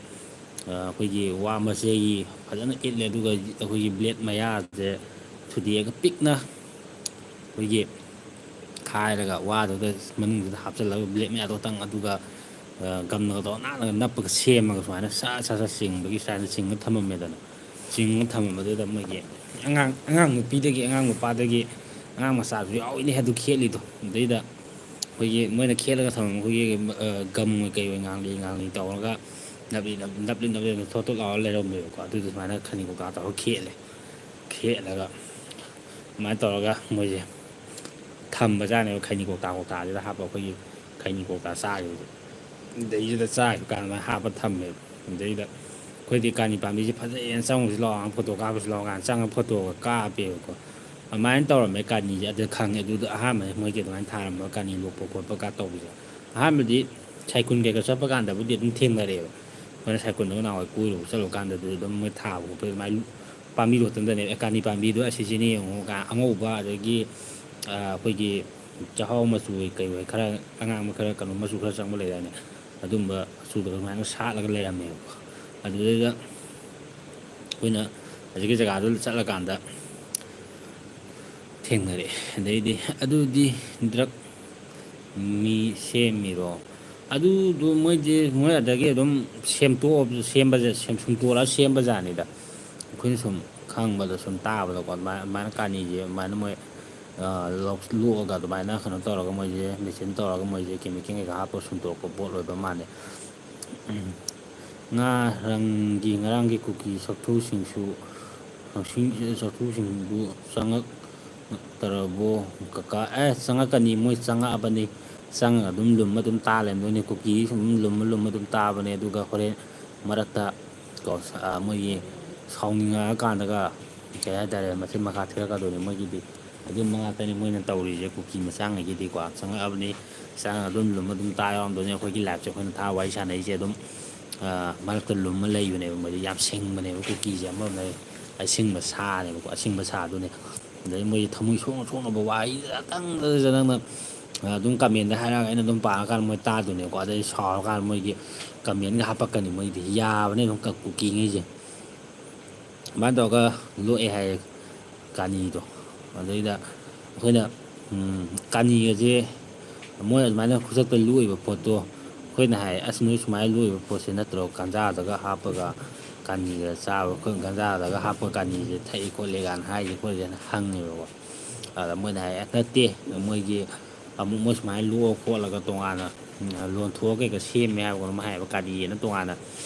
ꯑ, ꯑꯩꯈꯣꯏꯒꯤ ꯋꯥ ꯃꯆꯩꯒꯤ ꯐꯖꯅ ꯏꯠꯂꯦ꯫ ꯑꯗꯨꯒ ꯑꯩꯈꯣꯏꯒꯤ ꯕ꯭ꯂꯦꯗ ꯃꯌꯥꯁꯦ ꯊꯨꯗꯦꯛꯑꯒ ꯄꯤꯛꯅ ꯑꯩꯈꯣꯏꯒꯤ ꯈꯥꯏꯔꯒ ꯋꯥꯗꯨꯗ ꯃꯅꯨꯡꯗꯨꯗ ꯍꯥꯞꯆꯤꯜꯂꯒ ꯕ꯭ꯂꯦꯗ ꯃꯌꯥꯗꯣ ꯈꯛꯇꯪ, ꯑꯗꯨꯒ, ꯑ, ꯒꯝꯅꯒ ꯇꯧꯔꯒ ꯅꯥꯟꯅꯒ ꯅꯞꯄꯒ ꯁꯦꯝꯃꯒ ꯁꯨꯃꯥꯏꯅ ꯁꯠ ꯁꯠ ꯁꯠ ꯆꯤꯡꯕꯒꯤ ꯁ꯭ꯇꯥꯏꯜꯗ ꯆꯤꯡꯉ ꯊꯝꯃꯝꯃꯦꯗꯅ꯫ ꯆꯤꯡꯉ ꯊꯝꯃꯝꯕꯗꯨꯗ ꯃꯣꯏꯒꯤ ꯑꯉꯥꯡ, ꯑꯉꯥꯡ ꯅꯨꯄꯤꯗꯒꯤ, ꯑꯉꯥꯡ ꯅꯨꯄꯥꯗꯒꯤ, ꯑꯉꯥꯡ ꯃꯆꯥꯁꯨ ꯌꯥꯎꯔꯤꯅꯦ ꯑꯗꯨ ꯈꯦꯠꯂꯤꯗꯣ꯫ ꯑꯗꯩꯗ ꯑꯩꯈꯣꯏꯒꯤ ꯃꯣꯏꯅ ꯈꯦꯠꯂꯒ ꯊꯝꯃꯝꯕ ꯑꯩꯈꯣꯏꯒꯤ, ꯑ, ꯒꯝ ꯑꯣꯏ ꯀꯩ ꯑꯣꯏ ꯉꯥꯡꯂꯤ ꯉꯥꯡꯂꯤ ꯇꯧꯔꯒ ꯅꯞꯂꯤ ꯅꯞ-, ꯅꯞꯂꯤ ꯅꯞꯂꯤ ꯊꯣꯠ ꯊꯣꯠ ꯂꯥꯎꯔ ꯂꯩꯔꯝꯃꯦꯕꯀꯣ꯫ ꯑꯗꯨꯗꯣ ꯁꯨꯃꯥꯏꯅ ꯈꯩꯅꯤ ꯀꯧꯇꯥ ꯇꯧꯔꯒ ꯈꯦꯠꯂꯦ꯫ ꯈꯦꯠꯂꯒ ꯑꯗꯨꯃꯥꯏꯅ ꯇꯧꯔꯒ ꯃꯣꯏꯁꯦ ꯊꯝꯕꯖꯥꯠꯅꯦꯕ꯫ ꯈꯩꯅꯤ ꯀꯧꯇꯥ, ꯀꯧꯇꯥꯁꯤꯗ ꯍꯥꯞꯄ ꯑꯩꯈꯣꯏꯒꯤ ꯈꯩꯅꯤ ꯀꯧꯇꯥ ꯆꯥꯈꯤꯕꯁꯦ꯫ ꯑꯗꯩꯁꯤꯗ ꯆꯥꯈꯤꯕ ꯀꯥꯟꯗ ꯑꯗꯨꯃꯥꯏꯅ ꯍꯥꯞꯄ ꯊꯝꯃꯦꯕ꯫ ꯑꯗꯩꯗ ꯑꯩꯈꯣꯏꯗꯤ ꯀꯥꯅꯤ ꯄꯥꯝꯕꯤꯁꯦ ꯐꯖꯩꯅ ꯆꯪꯉꯨꯁꯤ ꯂꯥꯛꯑꯣ, ꯐꯣꯇꯣ ꯀꯥꯞꯄꯁꯤ ꯂꯥꯛꯑꯣ ꯀꯥꯏꯅ ꯆꯪꯉꯒ ꯐꯣꯇꯣꯒ ꯀꯥꯞꯄꯦꯕꯀꯣ꯫ ꯑꯗꯨꯃꯥꯏꯅ ꯇꯧꯔꯝꯃꯦ ꯀꯥꯅꯤꯁꯦ꯫ ꯑꯗꯨꯗ ꯈꯪꯉꯦ ꯑꯗꯨꯗ ꯑꯍꯥꯟꯕꯅꯦ ꯃꯣꯏꯒꯤ ꯑꯗꯨꯃꯥꯏꯅ ꯊꯥꯔꯝꯕ ꯀꯥꯅꯤ ꯂꯣꯛꯄ ꯈꯣꯠꯄ ꯀꯥ ꯇꯧꯕꯁꯦ꯫ ꯑꯍꯥꯟꯕꯗꯤ ꯁꯥꯏꯀꯨꯟ ꯀꯩꯀꯥ ꯆꯠꯄ ꯀꯥꯟꯗꯕꯨꯗꯤ ꯑꯗꯨꯝ ꯊꯦꯡꯅꯔꯛꯑꯦꯕ꯫ ꯑꯩꯈꯣꯏꯅ ꯁꯥꯏꯀꯨꯟꯗꯒ ꯅꯍꯥꯟꯋꯥꯏ ꯀꯣꯏꯔꯨꯕ ꯆꯠꯂꯨ ꯀꯥꯟꯗꯗꯤ ꯑꯗꯨꯝ ꯃꯣꯏ ꯊꯥꯕ ꯈꯣꯠꯄ ꯑꯗꯨꯃꯥꯏꯅ ꯄꯥꯝꯕꯤ ꯂꯣꯠꯇꯝꯗꯅꯦꯕ꯫ ꯑꯦ, ꯀꯥꯅꯤ ꯄꯥꯝꯕꯤꯗꯣ ꯑꯁꯤꯁꯤꯅꯦ ꯌꯦꯡꯉꯣ ꯀꯥꯏꯅ ꯑꯉꯧꯕ, ꯑꯗꯒꯤ, ꯑ, ꯑꯩꯈꯣꯏꯒꯤ ꯆꯥꯛꯍꯥꯎ ꯃꯆꯨ ꯑꯣꯏ ꯀꯩ ꯑꯣꯏ ꯈꯔ ꯑꯉꯥꯡꯕ ꯈꯔ ꯀꯩꯅꯣ ꯃꯆꯨ ꯈꯔ ꯆꯪꯕ ꯂꯩꯗꯥꯏꯅꯦ, ꯑꯗꯨꯝꯕ ꯃꯆꯨꯗꯣ ꯑꯗꯨꯃꯥꯏꯅ ꯁꯥꯠꯂꯒ ꯂꯩꯔꯝꯃꯦꯕꯀꯣ꯫ ꯑꯗꯨꯗꯩꯗ ꯑꯩꯈꯣꯏꯅ ꯍꯧꯖꯤꯛꯀꯤ ꯖꯒꯥꯗꯨꯗ ꯆꯠꯂꯀꯥꯟꯗ ꯊꯦꯡꯅꯔꯛꯑꯦ꯫ ꯑꯗꯩꯗꯤ ꯑꯗꯨꯗꯤ ꯗ꯭ꯔꯛ ꯃꯤ ꯁꯦꯝꯃꯤꯔꯣ? ꯑꯗꯨꯗꯨ ꯃꯣꯏꯗꯤ, ꯃꯣꯏ ꯑꯗꯒꯤ ꯑꯗꯨꯝ ꯁꯦꯝꯇꯣꯛꯑ-, ꯁꯦꯝꯕꯁꯦ, ꯁꯦꯝ-, ꯁꯨꯝꯇꯣꯛꯂꯒ ꯁꯦꯝꯕꯖꯥꯠꯅꯤꯗ꯫ ꯑꯩꯈꯣꯏꯅ ꯁꯨꯝ ꯈꯪꯕꯗ ꯁꯨꯝ ꯇꯥꯕꯗꯀꯣ, ꯑꯗꯨꯃꯥꯏꯅ, ꯑꯗꯨꯃꯥꯏꯅ ꯀꯥꯅꯤꯁꯦ ꯑꯗꯨꯃꯥꯏꯅ ꯃꯣꯏ, ꯑ, ꯂꯧ-, ꯂꯣꯛꯑꯒ ꯑꯗꯨꯃꯥꯏꯅ ꯀꯩꯅꯣ ꯇꯧꯔꯒ ꯃꯣꯏꯁꯦ ꯃꯦꯆꯤꯟ ꯇꯧꯔꯒ ꯃꯣꯏꯁꯦ ꯀꯦꯃꯤꯀꯦꯜ ꯀꯩꯀꯥ ꯍꯥꯞꯄꯒ ꯁꯨꯝꯇꯣꯛꯄ ꯄꯣꯠ ꯑꯣꯏꯕ ꯃꯥꯜꯂꯦ꯫ ꯎꯝ꯫ ꯉꯔꯥꯡꯒꯤ, ꯉꯔꯥꯡꯒꯤ ꯀꯨꯀꯤ ꯆꯐꯨꯁꯤꯡꯁꯨ, ꯆꯐꯨꯁꯤꯡꯗꯨ ꯆꯪꯉꯛꯇ꯭ꯔꯕꯣ ꯀꯀꯥ? ꯑꯦ, ꯆꯪꯉꯛꯀꯅꯤ, ꯃꯣꯏ ꯆꯪꯉꯛꯑꯕꯅꯤ꯫ ꯆꯪꯉꯒ ꯑꯗꯨꯝ ꯂꯨꯝꯃ ꯑꯗꯨꯝ ꯇꯥ ꯂꯩꯔꯝꯗꯣꯏꯅꯤ꯫ ꯀꯨꯀꯤꯁꯤ ꯁꯨꯝ ꯂꯨꯝꯃ ꯂꯨꯝꯃ ꯑꯗꯨꯝ ꯇꯥꯕꯅꯦ꯫ ꯑꯗꯨꯒ ꯍꯣꯔꯦꯟ ꯃꯔꯛꯇ ꯀꯣ, ꯁ-, ꯑ, ꯃꯣꯏꯒꯤ ꯁꯥꯎꯅꯤꯡꯉꯛꯑꯀꯥꯟꯗꯒ, ꯀꯩ ꯍꯥꯏꯇꯥꯔꯦ, ꯃꯆꯤꯟ ꯃꯈꯥ ꯊꯤꯔꯛꯀꯗꯣꯏꯅꯤ ꯃꯣꯏꯒꯤꯗꯤ꯫ ꯑꯗꯨꯝꯕ ꯉꯥꯛꯇꯅꯤ ꯃꯣꯏꯅ ꯇꯧꯔꯤꯁꯦ ꯀꯨꯀꯤ ꯃꯆꯥꯉꯩꯒꯤꯗꯤꯀꯣ꯫ ꯆꯪꯉꯛꯑꯕꯅꯤ, ꯆꯪꯉꯒ ꯑꯗꯨꯝ ꯂꯨꯝꯃ ꯑꯗꯨꯝ ꯇꯥ ꯌꯥꯎꯔꯝꯗꯣꯏꯅꯤ꯫ ꯑꯩꯈꯣꯏꯒꯤ ꯂꯥꯏꯞꯁꯦ ꯑꯩꯈꯣꯏꯅ ꯊꯥ ꯋꯥꯔꯤ ꯁꯥꯟꯅꯩꯁꯦ ꯑꯗꯨꯝ ꯃꯔꯛꯇ ꯂꯨꯝꯃ ꯂꯩꯕꯅꯦꯕ꯫ ꯃꯣꯏꯗꯤ ꯌꯥꯝ ꯁꯤꯡꯕꯅꯦꯕ꯫ ꯀꯨꯀꯤꯁꯦ ꯑꯃꯔꯣꯝꯗ ꯑꯁꯤꯡꯕ ꯁꯥꯅꯦꯕꯀꯣ, ꯑꯁꯤꯡꯕ ꯁꯥꯗꯨꯅꯦ꯫ ꯑꯗꯩ ꯃꯣꯏꯗꯤ ꯊꯃꯣꯏ ꯁꯣꯛꯅ ꯁꯣꯛꯅꯕ ꯋꯥꯍꯩꯗ ꯇꯪꯗ ꯅꯪꯅ ꯑꯗꯨꯝ ꯀꯃꯦꯟꯗ ꯍꯥꯏꯔꯛꯑꯒ ꯑꯩꯅ ꯑꯗꯨꯝ ꯄꯥꯔꯀꯥꯟꯗ ꯃꯣꯏ ꯇꯥꯗꯣꯏꯅꯦꯀꯣ꯫ ꯑꯗꯩ ꯁꯥꯎꯔꯀꯥꯟꯗ ꯃꯣꯏꯒꯤ ꯀꯃꯦꯟꯒ ꯍꯥꯞꯄꯛꯀꯅꯤ꯫ ꯃꯣꯏꯗꯤ ꯌꯥꯕꯅꯦ ꯑꯗꯨꯝ ꯀꯨꯀꯤꯉꯩꯁꯦ꯫ ꯑꯗꯨꯃꯥꯏꯅ ꯇꯧꯔꯒ ꯂꯣꯛꯑꯦ ꯍꯥꯏꯌꯦ ꯀꯥꯅꯤꯗꯣ꯫ ꯑꯗꯩꯗ ꯑꯩꯈꯣꯏꯅ ꯀꯥꯅꯤꯒꯁꯦ ꯃꯣꯏ ꯑꯗꯨꯃꯥꯏꯅ ꯈꯨꯗꯛꯇ ꯂꯣꯛꯏꯕ ꯄꯣꯠꯇꯣ ꯑꯩꯈꯣꯏꯅ ꯍꯥꯏ, "ꯑꯁ, ꯅꯣꯏ ꯁꯨꯃꯥꯏꯅ ꯂꯣꯛꯏꯕ ꯄꯣꯠꯁꯦ ꯅꯠꯇ꯭ꯔꯣ ꯒꯟꯖꯥꯗꯒ ꯍꯥꯞꯄꯒ ꯀꯥꯅꯤꯒ ꯆꯥꯕ, ꯑꯩꯈꯣꯏ ꯒꯟꯖꯥꯗꯒ ꯍꯥꯞꯄ ꯀꯥꯅꯤꯁꯦ ꯊꯛꯏ ꯈꯣꯠꯂꯤ ꯀꯥꯏꯅ ꯍꯥꯏꯔꯤꯁꯦ ꯈꯣꯠꯂꯤꯁꯦꯅ?" ꯍꯪꯉꯦꯕꯀꯣ꯫ ꯑꯗ ꯃꯣꯏꯅ ꯍꯥꯏ, "ꯑꯦ, ꯅꯠꯇꯦ, ꯃꯣꯏꯒꯤ ꯑꯃꯨꯛ ꯃꯣꯏ ꯁꯨꯃꯥꯏꯅ ꯂꯣꯛꯑ ꯈꯣꯠꯂꯒ ꯇꯣꯉꯥꯟꯅ ꯂꯣꯟꯊꯣꯛꯑ ꯀꯩꯀꯥ ꯁꯦꯝꯃꯦ" ꯍꯥꯏꯕ ꯀꯩꯅꯣꯝ ꯍꯥꯏꯌꯦꯕ, ꯀꯥꯅꯤꯅ ꯇꯣꯉꯥꯟꯅ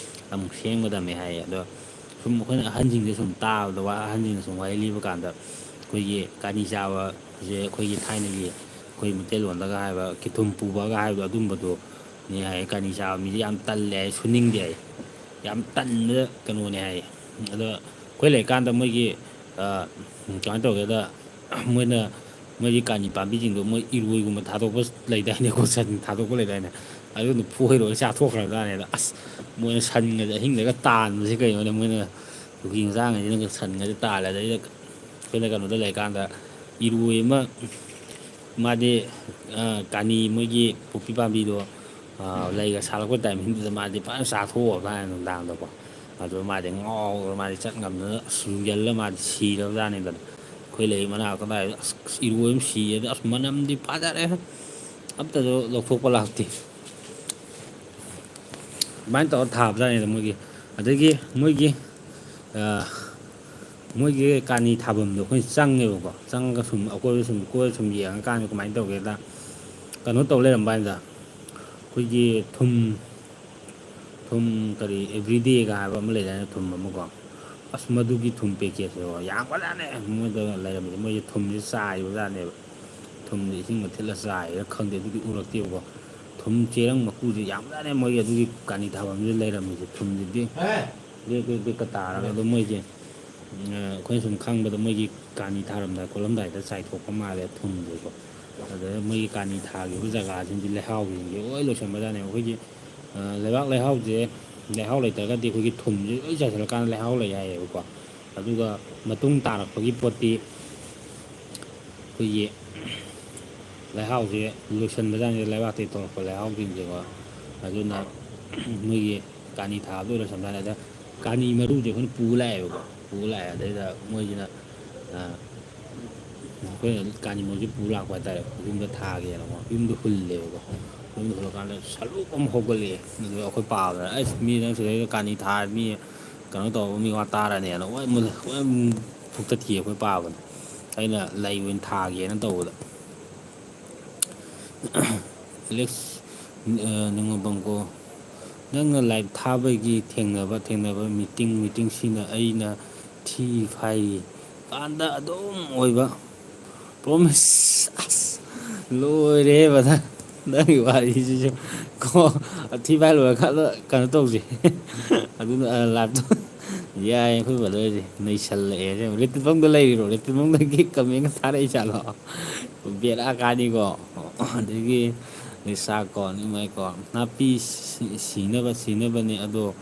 ꯑꯃꯨꯛ ꯁꯦꯝꯒꯗꯕꯅꯦ ꯍꯥꯏꯌꯦ꯫ ꯑꯗꯣ ꯁꯨꯝ ꯑꯩꯈꯣꯏꯅ ꯑꯍꯟꯁꯤꯡꯁꯦ ꯁꯨꯝ ꯇꯥꯕꯗ, ꯋꯥ-, ꯑꯍꯟꯁꯤꯡꯅ ꯁꯨꯝ ꯋꯥꯔꯤ ꯂꯤꯕ ꯀꯥꯟꯗ, ꯑꯩꯈꯣꯏꯒꯤ ꯀꯥꯅꯤ ꯆꯥꯕꯁꯦ ꯑꯩꯈꯣꯏꯒꯤ ꯊꯥꯏꯅꯒꯤ ꯑꯩꯈꯣꯏ ꯃꯩꯇꯩꯂꯣꯟꯗꯒ ꯍꯥꯏꯕ ꯀꯤꯊꯨꯝ ꯄꯨꯕꯒ ꯍꯥꯏꯕꯗꯣ ꯑꯗꯨꯝꯕꯗꯣ ꯅꯦ ꯍꯥꯏꯌꯦ꯫ ꯀꯥꯅꯤ ꯆꯥꯕ ꯃꯤꯁꯦ ꯌꯥꯝ ꯇꯜꯂꯦ ꯍꯥꯏ, ꯁꯨꯅꯤꯡꯗꯦ ꯍꯥꯏ, ꯌꯥꯝ ꯇꯟꯕ ꯀꯩꯅꯣꯅꯦ ꯍꯥꯏꯌꯦ꯫ ꯑꯗꯣ ꯑꯩꯈꯣꯏ ꯂꯩꯀꯥꯟꯗ ꯃꯣꯏꯒꯤ, ꯑ, ꯀꯃꯥꯏꯅ ꯇꯧꯒꯦꯗ, ꯃꯣꯏꯅ, ꯃꯣꯏꯒꯤ ꯀꯥꯅꯤ ꯄꯥꯝꯕꯤꯁꯤꯡꯗꯣ ꯃꯣꯏ ꯏꯔꯣꯏꯒꯨꯝꯕ ꯊꯥꯗꯣꯛꯄ ꯂꯩꯗꯥꯏꯅꯦꯀꯣ, ꯁꯟ ꯊꯥꯗꯣꯛꯄ ꯂꯩꯗꯥꯏꯅꯦ, ꯑꯗꯨꯅ ꯐꯣꯏꯔꯒ ꯆꯥꯊꯣꯛꯈ꯭ꯔꯕꯖꯥꯠꯅꯦ꯫ ꯑꯗ ꯑꯁ, ꯃꯣꯏꯅ ꯁꯟꯒꯁꯦ ꯑꯍꯤꯡꯗꯒ ꯇꯥꯟꯕꯁꯦ ꯀꯩꯅꯣꯅꯦ, ꯃꯣꯏꯅ ꯀꯨꯀꯤ ꯃꯆꯥꯉꯩꯁꯤꯅꯒ ꯁꯟꯒꯁꯦ ꯇꯥꯜꯂꯦ꯫ ꯑꯗꯩꯗ ꯑꯩꯈꯣꯏꯅ ꯀꯩꯅꯣꯗ ꯂꯩꯔꯀꯥꯟꯗ ꯏꯔꯣꯏ ꯑꯃ, ꯃꯥꯗꯤ, ꯑ, ꯀꯥꯅꯤ ꯃꯣꯏꯒꯤ ꯄꯣꯄꯤ ꯄꯥꯝꯕꯤꯗꯣ, ꯑ, ꯂꯩꯒ ꯁꯥꯠꯂꯛꯄ ꯇꯥꯏꯃꯤꯡꯗꯨꯗ ꯃꯥꯗꯤ ꯐꯖꯅ ꯆꯥꯊꯣꯛꯑꯕꯖꯥꯠꯅꯦ ꯅꯨꯡꯗꯥꯡꯗꯀꯣ꯫ ꯑꯗꯨ ꯃꯥꯗꯤ ꯉꯥꯎꯔ, ꯃꯥꯗꯤ ꯆꯠ ꯉꯝꯗꯅ ꯑꯁ ꯌꯨꯡꯁꯤꯜꯂ ꯃꯥꯗꯤ ꯁꯤꯔꯕꯖꯥꯠꯅꯦꯗꯅ꯫ ꯑꯩꯈꯣꯏ ꯂꯩ ꯃꯅꯥꯛꯇ ꯂꯥꯛꯑꯦ, ꯑꯁ, ꯑꯁ, ꯏꯔꯣꯏ ꯑꯃ ꯁꯤꯌꯦ꯫ ꯑꯗ ꯑꯁ, ꯃꯅꯝꯗꯤ ꯐꯖꯔꯦꯍꯦ, ꯑꯝꯇꯁꯨ ꯂꯧꯊꯣꯛꯄ ꯂꯥꯛꯇꯦ꯫ ꯑꯗꯨꯃꯥꯏꯅ ꯇꯧꯔ ꯊꯥꯕꯖꯥꯠꯅꯤꯗ ꯃꯣꯏꯒꯤ꯫ ꯑꯗꯒꯤ ꯃꯣꯏꯒꯤ, ꯑ, ꯃꯣꯏꯒꯤ ꯀꯥꯅꯤ ꯊꯥꯐꯝꯗꯣ ꯑꯩꯈꯣꯏ ꯆꯪꯉꯦꯕꯀꯣ꯫ ꯆꯪꯉꯒ ꯁꯨꯝ ꯑꯩꯈꯣꯏꯗ ꯁꯨꯝ ꯀꯣꯏꯔ ꯁꯨꯝ ꯌꯦꯡꯉꯀꯥꯟꯗ ꯀꯃꯥꯏꯅ ꯇꯧꯒꯦꯗ, ꯀꯩꯅꯣ ꯇꯧ ꯂꯩꯔꯝꯕ ꯍꯥꯏꯗ, ꯑꯩꯈꯣꯏꯒꯤ ꯊꯨꯝ, ꯊꯨꯝ ꯀꯔꯤ, ꯑꯦꯕ꯭ꯔꯤꯗꯦꯒ ꯍꯥꯏꯕ ꯑꯃ ꯂꯩꯗꯥꯏꯅꯦ, ꯊꯨꯝ ꯑꯃꯀꯣ꯫ ꯑꯁ, ꯃꯗꯨꯒꯤ ꯊꯨꯝ ꯄꯦꯀꯦꯠꯁꯦ ꯌꯥꯝꯈ꯭ꯔꯖꯥꯠꯅꯦ ꯃꯣꯏꯗ ꯂꯩꯔꯝꯃꯤꯁꯦ꯫ ꯃꯣꯏꯁꯦ ꯊꯨꯝꯁꯦ ꯆꯥꯏꯕꯖꯥꯠꯅꯦꯕ꯫ ꯊꯨꯝꯁꯦ ꯏꯁꯤꯡꯒ ꯊꯤꯠꯂ ꯆꯥꯏꯔ ꯈꯪꯗꯦ, ꯑꯗꯨꯗꯤ ꯎꯔꯛꯇꯦꯕꯀꯣ꯫ ꯊꯨꯝ ꯆꯦꯔꯪ ꯃꯀꯨꯁꯦ ꯌꯥꯝꯖꯥꯠꯅꯦ ꯃꯣꯏꯒꯤ ꯑꯗꯨꯒꯤ ꯀꯥꯅꯤ ꯊꯥꯐꯝꯁꯤꯗ ꯂꯩꯔꯝꯃꯤꯁꯦ꯫ ꯊꯨꯝꯁꯦ ꯕꯦꯛ, ꯕꯦꯛ, ꯕꯦꯛ, ꯕꯦꯛꯀ ꯇꯥꯔꯒ꯫ ꯑꯗꯣ ꯃꯣꯏꯁꯦ, ꯑ, ꯑꯩꯈꯣꯏꯅ ꯁꯨꯝ ꯈꯪꯕꯗ ꯃꯣꯏꯒꯤ ꯀꯥꯅꯤ ꯊꯥꯔꯝꯗꯥꯏ ꯈꯣꯠꯂꯝꯗꯥꯏꯗ ꯆꯥꯏꯊꯣꯛꯄ ꯃꯥꯜꯂꯦ ꯊꯨꯝꯁꯦꯀꯣ꯫ ꯑꯗ ꯃꯣꯏꯒꯤ ꯀꯥꯅꯤ ꯊꯥꯈꯤꯕ ꯖꯒꯥꯁꯤꯡꯁꯦ ꯂꯩꯍꯥꯎꯁꯤꯡꯁꯦ ꯂꯣꯏ ꯂꯣꯏꯁꯟꯕꯖꯥꯠꯅꯦꯕ꯫ ꯑꯩꯈꯣꯏꯒꯤ, ꯑ, ꯂꯩꯕꯥꯛ ꯂꯩꯍꯥꯎꯁꯦ ꯂꯩꯍꯥꯎ ꯂꯩꯇ꯭ꯔꯒꯗꯤ ꯑꯩꯈꯣꯏꯒꯤ ꯊꯨꯝꯁꯦ ꯂꯣꯏ ꯆꯥꯏꯁꯤꯜꯂꯀꯥꯟꯗ ꯂꯩꯍꯥꯎ ꯂꯩ ꯍꯥꯏꯌꯦꯕꯀꯣ꯫ ꯑꯗꯨꯒ ꯃꯇꯨꯡ ꯇꯥꯔꯛꯄꯒꯤ ꯄꯣꯠꯇꯤ ꯑꯩꯈꯣꯏꯒꯤ ꯂꯩꯍꯥꯎꯁꯦ ꯂꯣꯏꯁꯤꯟꯕꯖꯥꯠꯅꯤꯗ, ꯂꯩꯕꯥꯛꯇꯒꯤ ꯊꯣꯛꯂꯛꯄ ꯂꯩꯍꯥꯎꯁꯤꯡꯁꯦꯀꯣ꯫ ꯑꯗꯨꯅ ꯃꯣꯏꯒꯤ ꯀꯥꯅꯤ ꯊꯥꯕꯗ ꯂꯣꯏꯁꯟꯕ ꯖꯥꯠꯅꯤ꯫ ꯑꯗ ꯀꯥꯅꯤ ꯃꯔꯨꯁꯦ ꯑꯩꯈꯣꯏꯅ ꯄꯨ ꯂꯥꯛꯑꯦꯕꯀꯣ꯫ ꯄꯨ ꯂꯥꯛꯑꯦ꯫ ꯑꯗꯩꯗ ꯃꯣꯏꯁꯤꯅ, ꯑ, ꯑꯩꯈꯣꯏꯅ ꯀꯥꯅꯤ ꯃꯔꯨꯁꯦ ꯄꯨ ꯂꯥꯛꯄ ꯍꯥꯏꯇꯥꯔꯦ, ꯌꯨꯝꯗ ꯊꯥꯒꯦꯅꯀꯣ꯫ ꯌꯨꯝꯗ ꯍꯨꯜꯂꯦꯕꯀꯣ꯫ ꯌꯨꯝꯗ ꯍꯨꯜꯂꯀꯥꯟꯗ ꯁꯂꯨꯛ ꯑꯃ ꯍꯧꯒꯠꯂꯛꯑꯦ꯫ ꯑꯗꯨꯗ ꯑꯩꯈꯣꯏ ꯄꯥꯕꯗ, "ꯑꯁ, ꯃꯤ ꯅꯪ ꯁꯤꯗꯩꯗ ꯀꯥꯅꯤ ꯊꯥꯔ ꯃꯤ ꯀꯩꯅꯣ ꯇꯧꯕ ꯃꯤ ꯋꯥ ꯇꯥꯔꯅꯦꯅ" ꯂꯣꯏ ꯃꯨꯟ-, ꯂꯣꯏ ꯐꯨꯛꯇꯠꯈꯤꯑꯦ ꯑꯩꯈꯣꯏ ꯄꯥꯕꯅ꯫ ꯑꯩꯅ ꯂꯩ ꯑꯣꯏꯅ ꯊꯥꯒꯦꯅ ꯇꯧꯕꯗ, ꯑꯦꯂꯦꯛꯁ, ꯑ, ꯅꯤꯡꯉꯣꯝꯕꯝꯀꯣ, ꯅꯪꯅ ꯂꯥꯏꯚ ꯊꯥꯕꯒꯤ ꯊꯦꯡꯅꯕ, ꯊꯦꯡꯅꯕ ꯃꯤꯇꯤꯡ, ꯃꯤꯇꯤꯡꯁꯤꯅ ꯑꯩꯅ ꯊꯤ ꯐꯥꯏ ꯀꯥꯟꯗ ꯑꯗꯨꯝ ꯑꯣꯏꯕ ꯄ꯭ꯔꯣꯃꯤꯁ꯫ ꯑꯁ, ꯂꯣꯏꯔꯦꯍꯦ ꯕ꯭ꯔꯗꯔ, ꯅꯪꯒꯤ ꯋꯥꯔꯤꯁꯤꯁꯨ ꯀꯣ꯫ ꯊꯤ ꯐꯥꯏ ꯂꯣꯏꯔꯀꯥꯟꯗ ꯀꯩꯅꯣ ꯇꯧꯁꯦ꯫ ꯑꯗꯨꯅ, ꯑ, ꯂꯥꯏꯚꯇꯣ ꯌꯥꯏ꯫ ꯑꯩꯈꯣꯏ ꯕ꯭ꯔꯗꯔꯁꯦ ꯅꯩꯁꯜꯂꯛꯑꯦ꯫ ꯔꯦꯇꯤꯐꯝꯗ ꯂꯩꯔꯤꯔꯣ? ꯔꯦꯇꯤꯐꯝꯗꯒꯤ ꯀꯃꯦꯟꯒ ꯊꯥꯔꯛꯏ ꯖꯥꯠꯂꯣ? ꯕꯦꯔꯥ ꯀꯥꯅꯤꯀꯣ꯫ ꯑꯗꯒꯤ ꯅꯤꯁꯥ ꯀꯣ, ꯅꯤꯃꯥꯏ ꯀꯣ, ꯅꯥꯄꯤ ꯁꯤ-, ꯁꯤꯅꯕ, ꯁꯤꯅꯕꯅꯦ ꯑꯗꯣ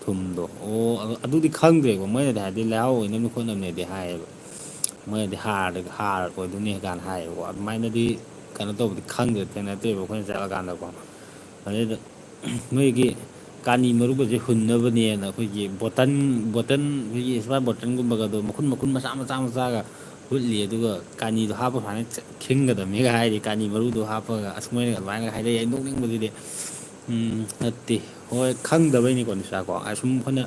ꯊꯨꯝꯗꯣ꯫ ꯑꯣ, ꯑꯗꯨ-, ꯑꯗꯨꯗꯤ ꯈꯪꯗ꯭ꯔꯦꯀꯣ꯫ ꯃꯣꯏꯅꯗꯤ ꯍꯥꯏꯗꯤ ꯂꯩꯍꯥꯎ ꯑꯣꯏꯅꯕꯅꯤ ꯈꯣꯠꯅꯕꯅꯦꯗꯤ ꯍꯥꯏꯌꯦꯕ꯫ ꯃꯣꯏꯅꯗꯤ ꯍꯥꯔꯗ, ꯍꯥꯔ ꯑꯣꯏꯗꯣꯏꯅꯦ ꯀꯥꯏꯅ ꯍꯥꯏꯌꯦꯕꯀꯣ꯫ ꯑꯗꯨꯃꯥꯏꯅꯗꯤ ꯀꯩꯅꯣ ꯇꯧꯕꯗꯤ ꯈꯪꯗ꯭ꯔꯦ, ꯊꯦꯡꯅꯗ꯭ꯔꯦꯕ ꯑꯩꯈꯣꯏꯅ ꯆꯠꯂꯀꯥꯟꯗꯀꯣ꯫ ꯑꯗꯩꯗ ꯃꯣꯏꯒꯤ ꯀꯥꯅꯤ ꯃꯔꯨꯒꯁꯦ ꯍꯨꯟꯅꯕꯅꯦꯅ ꯑꯩꯈꯣꯏꯒꯤ ꯕꯣꯇꯜ, ꯕꯣꯇꯜ, ꯑꯩꯈꯣꯏꯒꯤ ꯁꯨꯃꯥꯏꯅ ꯕꯣꯇꯜꯒꯨꯝꯕꯒꯗꯣ ꯃꯈꯨꯟ, ꯃꯈꯨꯟ ꯃꯆꯥ, ꯃꯆꯥ, ꯃꯆꯥꯒ ꯍꯨꯠꯂꯤ꯫ ꯑꯗꯨꯒ ꯀꯥꯅꯤꯗꯣ ꯍꯥꯞꯄ ꯁꯨꯃꯥꯏꯅ ꯈꯤꯡꯒꯗꯕꯅꯤꯒ ꯍꯥꯏꯔꯤ꯫ ꯀꯥꯅꯤ ꯃꯔꯨꯗꯣ ꯍꯥꯞꯄꯒ ꯑꯁ ꯃꯣꯏꯅ ꯑꯗꯨꯃꯥꯏꯅꯒ ꯍꯥꯏꯔꯛꯑꯦ꯫ ꯑꯩ ꯅꯣꯛꯅꯤꯡꯕꯁꯤꯗꯤ꯫ ꯎꯝ, ꯅꯠꯇꯦ꯫ ꯍꯣꯏ, ꯈꯪꯗꯕꯩꯅꯤꯀꯣ ꯅꯤꯁꯥꯀꯣ꯫ ꯑꯁꯨꯝ ꯑꯩꯈꯣꯏꯅ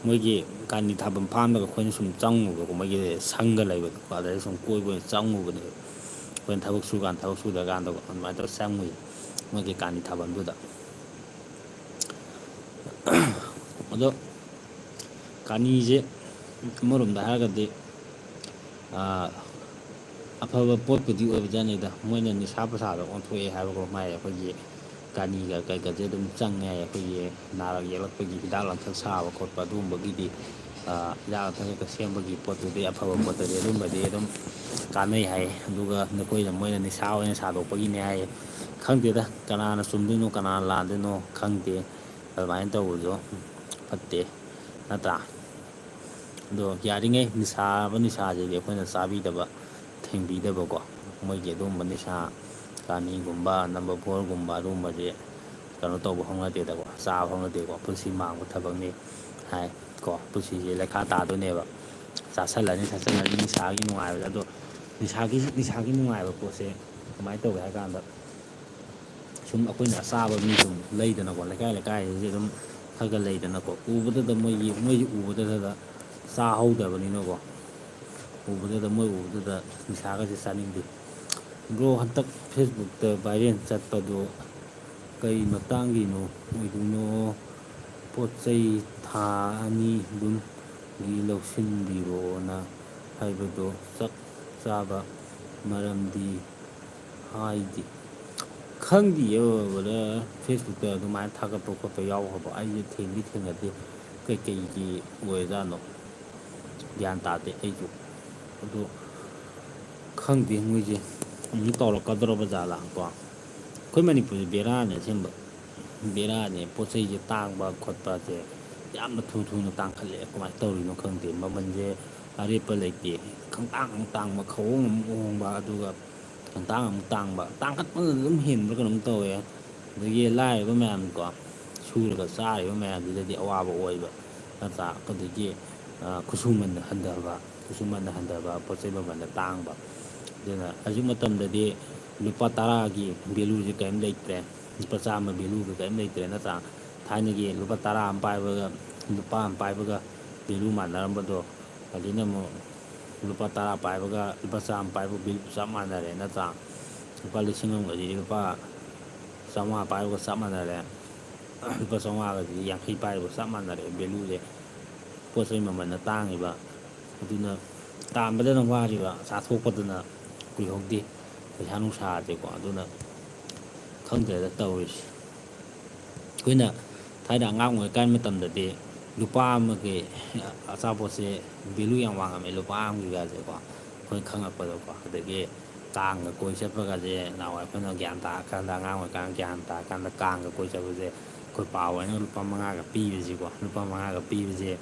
ꯃꯣꯏꯒꯤ ꯀꯥꯅꯤ ꯊꯥꯐꯝ ꯐꯥꯝꯗꯒ ꯑꯩꯈꯣꯏꯅ ꯁꯨꯝ ꯆꯪꯉꯨꯕꯀꯣ, ꯃꯣꯏꯒꯤ ꯁꯪꯒ ꯂꯩꯕꯗꯣ, ꯑꯗꯩ ꯁꯨꯝ ꯀꯣꯏꯕ ꯑꯣꯏꯅ ꯆꯪꯉꯨꯕꯅꯦꯕ꯫ ꯑꯩꯈꯣꯏꯅ ꯊꯕꯛ ꯁꯨꯀꯥꯟꯗ, ꯊꯕꯛ ꯁꯨꯗ꯭ꯔꯀꯥꯟꯗꯀꯣ ꯑꯗꯨꯃꯥꯏꯅ ꯇꯧꯔ ꯆꯪꯉꯨꯏ ꯃꯣꯏꯒꯤ ꯀꯥꯅꯤ ꯊꯥꯐꯝꯗꯨꯗ꯫ ꯑꯗꯣ ꯀꯥꯅꯤꯁꯦ ꯑꯃꯔꯣꯝꯗ ꯍꯥꯏꯔꯒꯗꯤ, ꯑꯥ, ꯑꯐꯕ ꯄꯣꯠꯄꯨꯗꯤ ꯑꯣꯏꯕꯖꯥꯠꯅꯤꯗ꯫ ꯃꯣꯏꯅ ꯅꯤꯁꯥ ꯄꯁꯥꯗ ꯑꯣꯟꯊꯣꯛꯑꯦ ꯍꯥꯏꯕꯒꯨꯝ ꯍꯥꯏ꯫ ꯑꯩꯈꯣꯏꯒꯤ ꯀꯥꯅꯤꯒ ꯀꯩꯀꯥꯁꯦ ꯑꯗꯨꯝ ꯆꯪꯉꯦ ꯍꯥꯏ꯫ ꯑꯩꯈꯣꯏꯒꯤ ꯅꯥꯔꯛ ꯌꯦꯛꯂꯛꯄꯒꯤ ꯍꯤꯗꯥꯛ ꯂꯥꯡꯊꯛ ꯁꯥꯕ ꯈꯣꯠꯄ ꯑꯗꯨꯒꯨꯝꯕꯒꯤꯗꯤ, ꯑꯥ, ꯍꯤꯗꯥꯛ ꯂꯥꯡꯊꯛ ꯀꯩꯀꯥ ꯁꯦꯝꯕꯒꯤ ꯄꯣꯠꯇꯨꯗꯤ ꯑꯐꯕ ꯄꯣꯠꯇꯗꯤ ꯑꯗꯨꯝꯕꯗꯤ ꯑꯗꯨꯝ ꯀꯥꯟꯅꯩ ꯍꯥꯏ꯫ ꯑꯗꯨꯒ ꯅꯈꯣꯏꯅ, ꯃꯣꯏꯅ ꯅꯤꯁꯥ ꯑꯣꯏꯅ ꯁꯥꯗꯣꯛꯄꯒꯤꯅꯦ ꯍꯥꯏ꯫ ꯈꯪꯗꯦꯗ, ꯀꯅꯥꯅ ꯆꯨꯝꯗꯣꯏꯅꯣ ꯀꯅꯥꯅ ꯂꯥꯟꯗꯣꯏꯅꯣ ꯈꯪꯗꯦ꯫ ꯑꯗꯨꯃꯥꯏꯅ ꯇꯧꯕꯗꯣ ꯐꯠꯇꯦ, ꯅꯠꯇ꯭ꯔꯥ? ꯑꯗꯣ ꯌꯥꯔꯤꯉꯩ ꯅꯤꯁꯥꯕ ꯅꯤꯁꯥꯁꯤꯗꯤ ꯑꯩꯈꯣꯏꯅ ꯆꯥꯕꯤꯗꯕ, ꯊꯦꯡꯕꯤꯗꯕꯀꯣ꯫ ꯃꯣꯏꯒꯤ ꯑꯗꯨꯒꯨꯝꯕ ꯅꯤꯁꯥ, ꯀꯥꯅꯤꯒꯨꯝꯕ, ꯅꯝꯕꯔ ꯐꯣꯔꯒꯨꯝꯕ, ꯑꯗꯨꯒꯨꯝꯕꯁꯦ ꯀꯩꯅꯣ ꯇꯧꯕ ꯍꯧꯅꯗꯦꯗꯀꯣ, ꯆꯥꯕ ꯍꯧꯅꯗꯦꯀꯣ꯫ ꯄꯨꯟꯁꯤ ꯃꯥꯡꯕ ꯊꯕꯛꯅꯤ ꯍꯥꯏ ꯀꯣ꯫ ꯄꯨꯟꯁꯤꯁꯦ ꯂꯩꯈꯥ ꯇꯥꯗꯣꯏꯅꯦꯕ꯫ ꯆꯥꯁꯜꯂꯅꯤ, ꯊꯛꯆꯜꯂꯅꯤ, ꯅꯤꯁꯥꯒꯤ ꯅꯨꯡꯉꯥꯏꯕꯗ꯫ ꯑꯗꯣ ꯅꯤꯁꯥꯒꯤ, ꯅꯤꯁꯥꯒꯤ ꯅꯨꯡꯉꯥꯏꯕ ꯄꯣꯠꯁꯦ ꯀꯃꯥꯏꯅ ꯇꯧꯒꯦ ꯍꯥꯏ ꯀꯥꯟꯗ, ꯁꯨꯝ ꯑꯩꯈꯣꯏꯅ ꯑꯆꯥꯕ ꯃꯤ ꯁꯨꯝ ꯂꯩꯗꯅꯀꯣ, ꯂꯩꯀꯥꯏ ꯂꯩꯀꯥꯏꯁꯤꯗꯤ ꯑꯗꯨꯝ ꯈꯔ ꯈꯔ ꯂꯩꯗꯅꯀꯣ, ꯎꯕꯗꯗ ꯃꯣꯏꯒꯤ, ꯃꯣꯏꯒꯤ ꯎꯕꯗꯗ ꯆꯥꯍꯧꯗꯕꯅꯤꯅꯀꯣ, ꯎꯕꯗꯗ, ꯃꯣꯏ ꯎꯕꯗꯗ ꯅꯤꯁꯥꯒꯁꯦ ꯆꯥꯅꯤꯡꯗꯦ꯫ ꯕ꯭ꯔꯣ, ꯍꯟꯗꯛ ꯐꯦꯁꯕꯨꯛꯇ ꯚꯥꯏꯔꯦꯜ ꯆꯠꯄꯗꯣ ꯀꯩ ꯃꯇꯥꯡꯒꯤꯅꯣ ꯑꯣꯏꯗꯣꯏꯅꯣ? ꯄꯣꯠ ꯆꯩ ꯊꯥ ꯑꯅꯤ ꯑꯗꯨꯝꯒꯤ ꯂꯧꯁꯤꯟꯕꯤꯔꯣꯅ ꯍꯥꯏꯕꯗꯣ ꯆꯞ ꯆꯥꯕ ꯃꯔꯝꯗꯤ ꯍꯥꯏꯗꯤ꯫ ꯈꯪꯗꯤꯌꯦ ꯕ꯭ꯔꯗꯔ, ꯐꯦꯁꯕꯨꯛꯇ ꯑꯗꯨꯃꯥꯏꯅ ꯊꯥꯒꯠꯄ ꯈꯣꯠꯄ ꯌꯥꯎꯈ꯭ꯔꯕ? ꯑꯩꯁꯦ ꯊꯦꯡꯗꯤ ꯊꯦꯡꯅꯗꯦ꯫ ꯀꯩꯀꯩꯒꯤ ꯑꯣꯏꯖꯥꯠꯅꯣ? ꯒ꯭ꯌꯥꯟ ꯇꯥꯗꯦ ꯑꯩꯁꯨ꯫ ꯑꯗꯨ ꯈꯪꯗꯦ ꯃꯣꯏꯁꯦ ꯑꯃꯨꯛ ꯇꯧꯔꯛꯀꯗꯧꯔꯕ ꯖꯥꯠꯂꯥ ꯀꯣ? ꯑꯩꯈꯣꯏ ꯃꯅꯤꯄꯨꯔꯁꯦ ꯕꯦꯔꯥꯅꯦ ꯑꯁꯦꯡꯕ, ꯕꯦꯔꯥꯅꯦ꯫ ꯄꯣꯠ ꯆꯩꯁꯦ ꯇꯥꯡꯕ ꯈꯣꯠꯄꯁꯦ ꯌꯥꯝꯅ ꯊꯨ ꯊꯨꯅ ꯇꯥꯡꯈꯠꯂꯛꯑꯦ꯫ ꯀꯃꯥꯏꯅ ꯇꯧꯔꯤꯅꯣ ꯈꯪꯗꯦ꯫ ꯃꯃꯜꯁꯦ ꯑꯔꯦꯞꯄ ꯂꯩꯇꯦ꯫ ꯈꯪꯇꯥꯡ ꯑꯃꯨꯛ ꯇꯥꯡꯕ, ꯈꯪꯍꯣꯡ ꯑꯃꯨꯛ ꯍꯣꯡꯕ, ꯑꯗꯨꯒ ꯈꯪꯇꯥꯡ ꯑꯃꯨꯛ ꯇꯥꯡꯕ, ꯇꯥꯡꯈꯠꯄꯅ ꯑꯗꯨꯝ ꯍꯦꯟꯕ꯭ꯔꯥ ꯀꯩꯅꯣꯝ ꯇꯧꯋꯦ꯫ ꯑꯗꯒꯤ ꯂꯥꯏꯔꯕ ꯃꯌꯥꯝ ꯀꯣ, ꯁꯨꯔꯒ ꯆꯥꯔꯤꯕ ꯃꯌꯥꯝꯁꯤꯗꯗꯤ ꯑꯋꯥꯕ ꯑꯣꯏꯕ, ꯅꯠꯇ꯭ꯔꯥ? ꯑꯗꯒꯤ, ꯑ, ꯈꯨꯠꯁꯨꯃꯟ ꯍꯟꯊꯕ, ꯈꯨꯠꯁꯨꯃꯟ ꯍꯟꯊꯕ, ꯄꯣꯠ ꯆꯩ ꯃꯃꯜꯅ ꯇꯥꯡꯕ꯫ ꯑꯗꯨꯅ ꯍꯧꯖꯤꯛ ꯃꯇꯝꯗꯗꯤ ꯂꯨꯄꯥ ꯇꯔꯥꯒꯤ ꯚꯦꯂꯨꯁꯦ ꯀꯔꯤꯝ ꯂꯩꯇ꯭ꯔꯦ, ꯂꯨꯄꯥ ꯆꯥꯝꯃ ꯚꯦꯂꯨꯒ ꯀꯔꯤꯝ ꯂꯩꯇ꯭ꯔꯦ, ꯅꯠꯇ꯭ꯔꯥ? ꯊꯥꯏꯅꯒꯤ ꯂꯨꯄꯥ ꯇꯔꯥ ꯑꯃ ꯄꯥꯏꯕꯒ, ꯂꯨꯄꯥ ꯑꯃ ꯄꯥꯏꯕꯒ ꯚꯦꯂꯨ ꯃꯥꯟꯅꯔꯝꯕꯗꯣ, ꯍꯧꯖꯤꯛꯅ ꯑꯃꯨꯛ ꯂꯨꯄꯥ ꯇꯔꯥ ꯄꯥꯏꯕꯒ ꯂꯨꯄꯥ ꯆꯥꯝꯃ ꯄꯥꯏꯕ ꯚꯦꯂꯨ ꯆꯞ ꯃꯥꯟꯅꯔꯦ, ꯅꯠꯇ꯭ꯔꯥ? ꯂꯨꯄꯥ ꯂꯤꯁꯤꯡ ꯑꯃꯒꯗꯤ ꯂꯨꯄꯥ ꯆꯥꯝꯃꯉꯥ ꯄꯥꯏꯕꯒ ꯆꯞ ꯃꯥꯟꯅꯔꯦ꯫ ꯂꯨꯄꯥ ꯆꯥꯝꯃꯉꯥꯒꯗꯤ ꯌꯥꯡꯈꯩ ꯄꯥꯏꯕꯒ ꯆꯞ ꯃꯥꯟꯅꯔꯦ ꯚꯦꯂꯨꯁꯦ꯫ ꯄꯣꯠ ꯆꯩ ꯃꯃꯜꯅ ꯇꯥꯡꯉꯤꯕ, ꯑꯗꯨꯅ ꯇꯥꯟꯕꯗꯅ ꯋꯥꯔꯤꯕ, ꯆꯥꯊꯣꯛꯄꯗꯅ ꯀꯨꯏꯍꯧꯗꯦ꯫ ꯄꯩꯁꯥ ꯅꯨꯡꯁꯥꯁꯦꯀꯣ꯫ ꯑꯗꯨꯅ ꯈꯪꯗ꯭ꯔꯦꯗ ꯇꯧꯔꯤꯁꯦ꯫ ꯑꯩꯈꯣꯏꯅ ꯊꯥꯏꯅ ꯑꯉꯥꯡ ꯑꯣꯏꯔꯤꯀꯥꯟ ꯃꯇꯝꯗꯗꯤ ꯂꯨꯄꯥ ꯑꯃꯒꯤ ꯑꯆꯥꯄꯣꯠꯁꯦ ꯚꯦꯂꯨ ꯌꯥꯝ ꯋꯥꯡꯉꯝꯃꯦ, ꯂꯨꯄꯥ ꯑꯃꯒꯤꯒꯁꯦꯀꯣ, ꯑꯩꯈꯣꯏꯅ ꯈꯪꯉꯛꯄꯗꯀꯣ꯫ ꯑꯗꯒꯤ ꯀꯥꯡꯒ ꯀꯣꯏ ꯆꯠꯄꯒꯁꯦ ꯅꯍꯥꯟꯋꯥꯏ ꯑꯩꯈꯣꯏꯅ ꯒ꯭ꯌꯥꯟ ꯇꯥꯔꯀꯥꯟꯗ, ꯑꯉꯥꯡ ꯑꯣꯏꯔꯤꯀꯥꯟꯗ ꯒ꯭ꯌꯥꯟ ꯇꯥꯔꯀꯥꯟꯗ ꯀꯥꯡꯒ ꯀꯣꯏ ꯆꯠꯄꯁꯦ ꯑꯩꯈꯣꯏ ꯄꯥ ꯍꯣꯏꯅ ꯂꯨꯄꯥ ꯃꯉꯥꯒ ꯄꯤꯕꯁꯤꯀꯣ, ꯂꯨꯄꯥ ꯃꯉꯥꯒ ꯄꯤꯕꯁꯦ,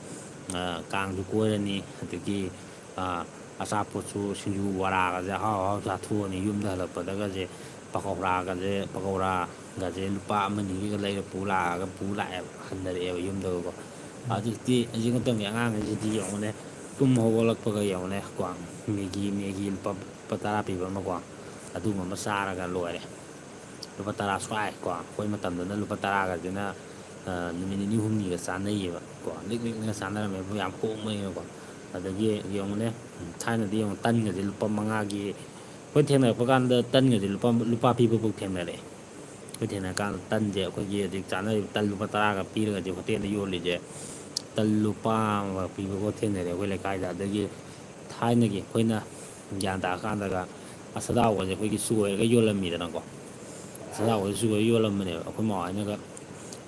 ꯑ, ꯀꯥꯡꯁꯨ ꯀꯣꯏꯔꯅꯤ, ꯑꯗꯒꯤ, ꯑ, ꯑꯆꯥꯄꯣꯠꯁꯨ, ꯁꯤꯡꯖꯨ ꯕꯣꯔꯥꯒꯁꯦ ꯑꯍꯥꯎ ꯑꯍꯥꯎ ꯆꯥꯊꯣꯛꯑꯅꯤ꯫ ꯌꯨꯝꯗ ꯍꯜꯂꯛꯄꯗꯒꯁꯦ ꯄꯀꯧꯔꯥꯒꯁꯦ, ꯄꯀꯧꯔꯥꯒꯁꯦ ꯂꯨꯄꯥ ꯑꯃ ꯑꯅꯤꯒꯤꯒ ꯂꯩꯔ ꯄꯨ ꯂꯥꯛꯑꯒ, ꯄꯨ ꯂꯥꯛꯑꯦꯕ, ꯍꯟꯅꯔꯛꯑꯦꯕ ꯌꯨꯝꯗꯒꯀꯣ꯫ ꯍꯧꯖꯤꯛꯇꯤ, ꯍꯧꯖꯤꯛ ꯃꯇꯝꯒꯤ ꯑꯉꯥꯡꯈꯩꯁꯤꯗꯤ ꯌꯦꯡꯉꯨꯅꯦ, ꯇꯨꯝ ꯍꯧꯒꯠꯂꯛꯄꯒ ꯌꯦꯡꯉꯨꯅꯦ ꯀꯣ, ꯃꯦꯒꯤ, ꯃꯦꯒꯤ ꯂꯨꯄꯥ, ꯂꯨꯄꯥ ꯇꯔꯥ ꯄꯤꯕ ꯑꯃꯀꯣ, ꯑꯗꯨꯒꯨꯝꯕ ꯑꯃ ꯆꯥꯔꯒ ꯂꯣꯏꯔꯦ꯫ ꯂꯨꯄꯥ ꯇꯔꯥ ꯁ꯭ꯋꯥꯏ ꯀꯣ, ꯑꯩꯈꯣꯏ ꯃꯇꯝꯗꯅ ꯂꯨꯄꯥ ꯇꯔꯥꯒꯁꯤꯅ, ꯑ, ꯅꯨꯃꯤꯠ ꯅꯤꯅꯤ ꯍꯨꯝꯅꯤꯒ ꯆꯥꯅꯩꯌꯦꯕ ꯀꯣ, ꯂꯤꯛ ꯂꯤꯛꯅꯒ ꯆꯥꯅꯔꯝꯃꯦꯕ, ꯌꯥꯝ ꯍꯣꯡꯕꯅꯤꯅꯀꯣ꯫ ꯑꯗꯒꯤ ꯌꯦꯡꯉꯨꯅꯦ, ꯊꯥꯏꯅꯗꯤ ꯌꯦꯡꯉꯨ, ꯇꯟꯒꯁꯦ ꯂꯨꯄꯥ ꯃꯉꯥꯒꯤ, ꯑꯩꯈꯣꯏ ꯊꯦꯡꯅꯔꯛꯄ ꯀꯥꯟꯗ ꯇꯟꯒꯁꯦ ꯂꯨꯄꯥ, ꯂꯨꯄꯥ ꯄꯤꯕꯐꯥꯎ ꯊꯦꯡꯅꯔꯛꯑꯦ꯫ ꯑꯩꯈꯣꯏ ꯊꯦꯡꯅꯔꯀꯥꯟꯗ ꯇꯟꯁꯦ, ꯑꯩꯈꯣꯏꯒꯤ ꯍꯧꯖꯤꯛ ꯆꯥꯅꯔꯤꯕ ꯇꯟ ꯂꯨꯄꯥ ꯇꯔꯥꯒ ꯄꯤꯔꯒ ꯍꯧꯖꯤꯛ ꯍꯣꯇꯦꯜꯗ ꯌꯣꯜꯂꯤꯁꯦ, ꯇꯟ ꯂꯨꯄꯥ ꯑꯃꯒ ꯄꯤꯕꯐꯥꯎ ꯊꯦꯡꯅꯔꯦ ꯑꯩꯈꯣꯏ ꯂꯩꯀꯥꯏꯗ꯫ ꯑꯗꯒꯤ ꯊꯥꯏꯅꯒꯤ ꯑꯩꯈꯣꯏꯅ ꯒ꯭ꯌꯥꯟ ꯇꯥꯔꯀꯥꯟꯗꯒ ꯑꯁꯥꯗꯥꯎꯒꯁꯦ ꯑꯩꯈꯣꯏꯒꯤ ꯆꯣꯏꯔꯒ ꯌꯣꯜꯂꯝꯃꯤꯗꯅꯀꯣ꯫ ꯑꯁꯥꯗꯥꯎꯒꯁꯦ ꯆꯣꯏꯔ ꯌꯣꯜꯂꯝꯕꯅꯦꯕ꯫ ꯑꯩꯈꯣꯏ ꯃꯃꯥ ꯍꯣꯏꯅꯒ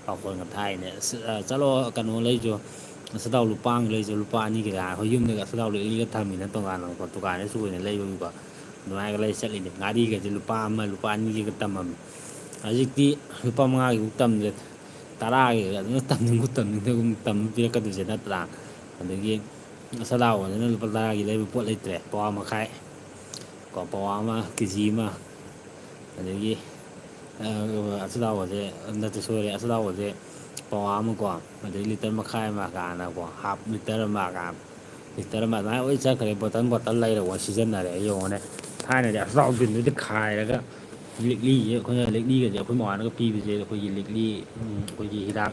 ꯄꯥꯐꯣꯟꯒ ꯊꯥꯏꯅꯦ, "ꯑꯁ, ꯑ, ꯆꯠꯂꯣ, ꯀꯩꯅꯣ ꯂꯩꯁꯨ, ꯑꯁꯥꯗꯥꯎ ꯂꯨꯄꯥ ꯑꯃꯒꯤ ꯂꯩꯁꯨ, ꯂꯨꯄꯥ ꯑꯅꯤꯒꯤ ꯂꯩ", ꯑꯩꯈꯣꯏ ꯌꯨꯝꯗꯒ ꯑꯁꯥꯗꯥꯎ ꯂꯤꯛꯂꯤꯒ ꯊꯝꯃꯤꯅ ꯇꯣꯉꯥꯟꯅꯀꯣ, ꯗꯨꯀꯥꯟꯗ ꯆꯣꯏꯅ ꯂꯩꯕꯒꯤꯀꯣ꯫ ꯑꯗꯨꯃꯥꯏꯅꯒ ꯂꯩ ꯆꯠꯂꯤꯅꯦ꯫ ꯉꯥꯔꯤꯒꯁꯦ ꯂꯨꯄꯥ ꯑꯃ, ꯂꯨꯄꯥ ꯑꯅꯤꯒꯤꯒ ꯇꯝꯃꯝꯃꯤ꯫ ꯍꯧꯖꯤꯛꯇꯤ ꯂꯨꯄꯥ ꯃꯉꯥꯒꯤꯕꯨ ꯇꯝꯗ꯭ꯔꯦ, ꯇꯔꯥꯒꯤ ꯑꯗꯨꯝ ꯇꯝꯅꯤꯡꯕ ꯇꯝꯅꯤꯡꯗꯒꯨꯝ ꯇꯝ ꯄꯤꯔꯛꯀꯗꯣꯏꯁꯦ ꯅꯠꯇ꯭ꯔꯥ? ꯑꯗꯒꯤ ꯑꯆꯥꯊꯥꯎꯕꯁꯤꯅ ꯂꯨꯄꯥ ꯇꯔꯥꯒꯤ ꯂꯩꯕ ꯄꯣꯠ ꯂꯩꯇ꯭ꯔꯦ, ꯄꯋꯥ ꯃꯈꯥꯏ ꯀꯣ, ꯄꯋꯥ ꯑꯃ, ꯀꯦ ꯖꯤ ꯑꯃ, ꯑꯗꯒꯤ, ꯑ, ꯑꯆꯥꯊꯥꯎꯕꯁꯦ, ꯅꯠꯇꯦ, ꯁꯣꯏꯔꯦ, ꯑꯆꯥꯊꯥꯎꯕꯁꯦ ꯄꯋꯥ ꯑꯃ ꯀꯣ, ꯑꯗꯩ ꯂꯤꯇꯔ ꯃꯈꯥꯏ ꯑꯃ ꯀꯥꯟꯅꯀꯣ, ꯍꯥꯞ ꯂꯤꯇꯔ ꯑꯃ ꯀꯥꯟꯅ, ꯂꯤꯇꯔ ꯑꯃ ꯑꯗꯨꯃꯥꯏꯅ ꯂꯣꯏ ꯆꯠꯈ꯭ꯔꯦ꯫ ꯕꯣꯇꯜ, ꯕꯣꯇꯜ ꯂꯩꯔꯒ ꯁꯤꯖꯤꯟꯅꯔꯦ꯫ ꯌꯦꯡꯉꯨꯅꯦ, ꯊꯥꯏꯅꯗꯤ ꯑꯆꯥꯊꯥꯎꯗꯨꯗꯤ ꯈꯥꯏꯔꯒ ꯂꯤꯛꯂꯤꯁꯦ, ꯑꯩꯈꯣꯏꯅ ꯂꯤꯛꯂꯤꯒꯁꯦ ꯑꯩꯈꯣꯏ ꯃꯃꯥꯅꯒ ꯄꯤꯕꯁꯦ, ꯑꯩꯈꯣꯏꯒꯤ ꯂꯤꯛꯂꯤ, ꯎꯝ, ꯑꯩꯈꯣꯏꯒꯤ ꯍꯤꯗꯥꯛ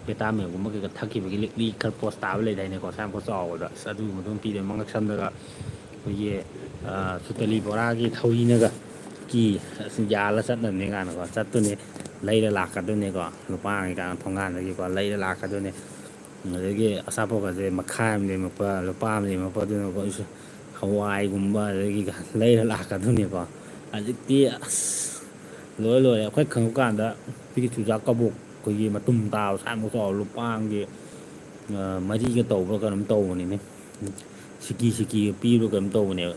ꯚꯤꯇꯥꯃꯤꯟꯒꯨꯝꯕ ꯀꯩꯀꯥ ꯊꯛꯈꯤꯕꯒꯤ ꯂꯤꯛꯂꯤ ꯈꯔ ꯄꯣꯁ ꯇꯥꯕ ꯂꯩꯗꯥꯏꯅꯦꯀꯣ, ꯁꯥꯏ ꯌꯥꯝ ꯆꯥꯎꯕꯗ꯫ ꯑꯁ, ꯑꯗꯨꯒꯨꯝꯕꯗꯣ ꯑꯗꯨꯝ ꯄꯤꯗꯣꯏꯅꯦ꯫ ꯃꯉꯛ ꯁꯝꯗꯒ ꯑꯩꯈꯣꯏꯒꯤ, ꯑ, ꯁꯨꯇꯂꯤ ꯕꯣꯔꯥꯒꯤ ꯊꯧꯔꯤꯅꯒ ꯀꯤ, ꯑꯁ, ꯌꯥꯜꯂ ꯆꯠꯅꯕꯅꯦ ꯀꯥꯏꯅꯀꯣ꯫ ꯆꯠꯇꯨꯅꯦ, ꯂꯩꯔ ꯂꯥꯛꯀꯗꯣꯏꯅꯦꯀꯣ꯫ ꯂꯨꯄꯥ ꯑꯃꯒꯤ ꯀꯥꯏꯅ ꯊꯣꯡꯒꯥꯟꯗꯒꯤꯀꯣ ꯂꯩꯔ ꯂꯥꯛꯀꯗꯣꯏꯅꯦ꯫ ꯑꯗꯒꯤ ꯑꯆꯥꯄꯣꯠꯀꯁꯦ ꯃꯈꯥꯏ ꯑꯃ ꯂꯦꯝꯃꯛꯄ, ꯂꯨꯄꯥ ꯑꯃ ꯂꯦꯝꯃꯛꯄ, ꯑꯗꯨꯅꯀꯣ ꯑꯩꯁꯨ ꯍꯋꯥꯏꯒꯨꯝꯕ ꯑꯗꯒꯤ ꯂꯩꯔ ꯂꯥꯛꯀꯗꯣꯏꯅꯦꯀꯣ꯫ ꯍꯧꯖꯤꯛꯇꯤ ꯑꯁ ꯂꯣꯏꯔꯦ, ꯂꯣꯏꯔꯦ꯫ ꯑꯩꯈꯣꯏ ꯈꯪꯉꯛꯄ ꯀꯥꯟꯗ ꯑꯩꯈꯣꯏꯒꯤ ꯆꯨꯖꯥꯛ ꯀꯕꯣꯛ, ꯑꯩꯈꯣꯏꯒꯤ ꯃꯇꯨꯝ ꯇꯥꯕ ꯁꯥꯏꯃꯨꯛ ꯆꯥꯎꯕ, ꯂꯨꯄꯥ ꯑꯃꯒꯤ, ꯑ, ꯃꯔꯤꯒ ꯇꯧꯕ꯭ꯔꯥ ꯀꯩꯅꯣꯝ ꯇꯧꯕꯅꯤꯅꯦ꯫ ꯁꯤꯀꯤ ꯁꯤꯀꯤꯒ ꯄꯤꯕ꯭ꯔꯥ ꯀꯩꯅꯣꯝ ꯇꯧꯕꯅꯦꯕ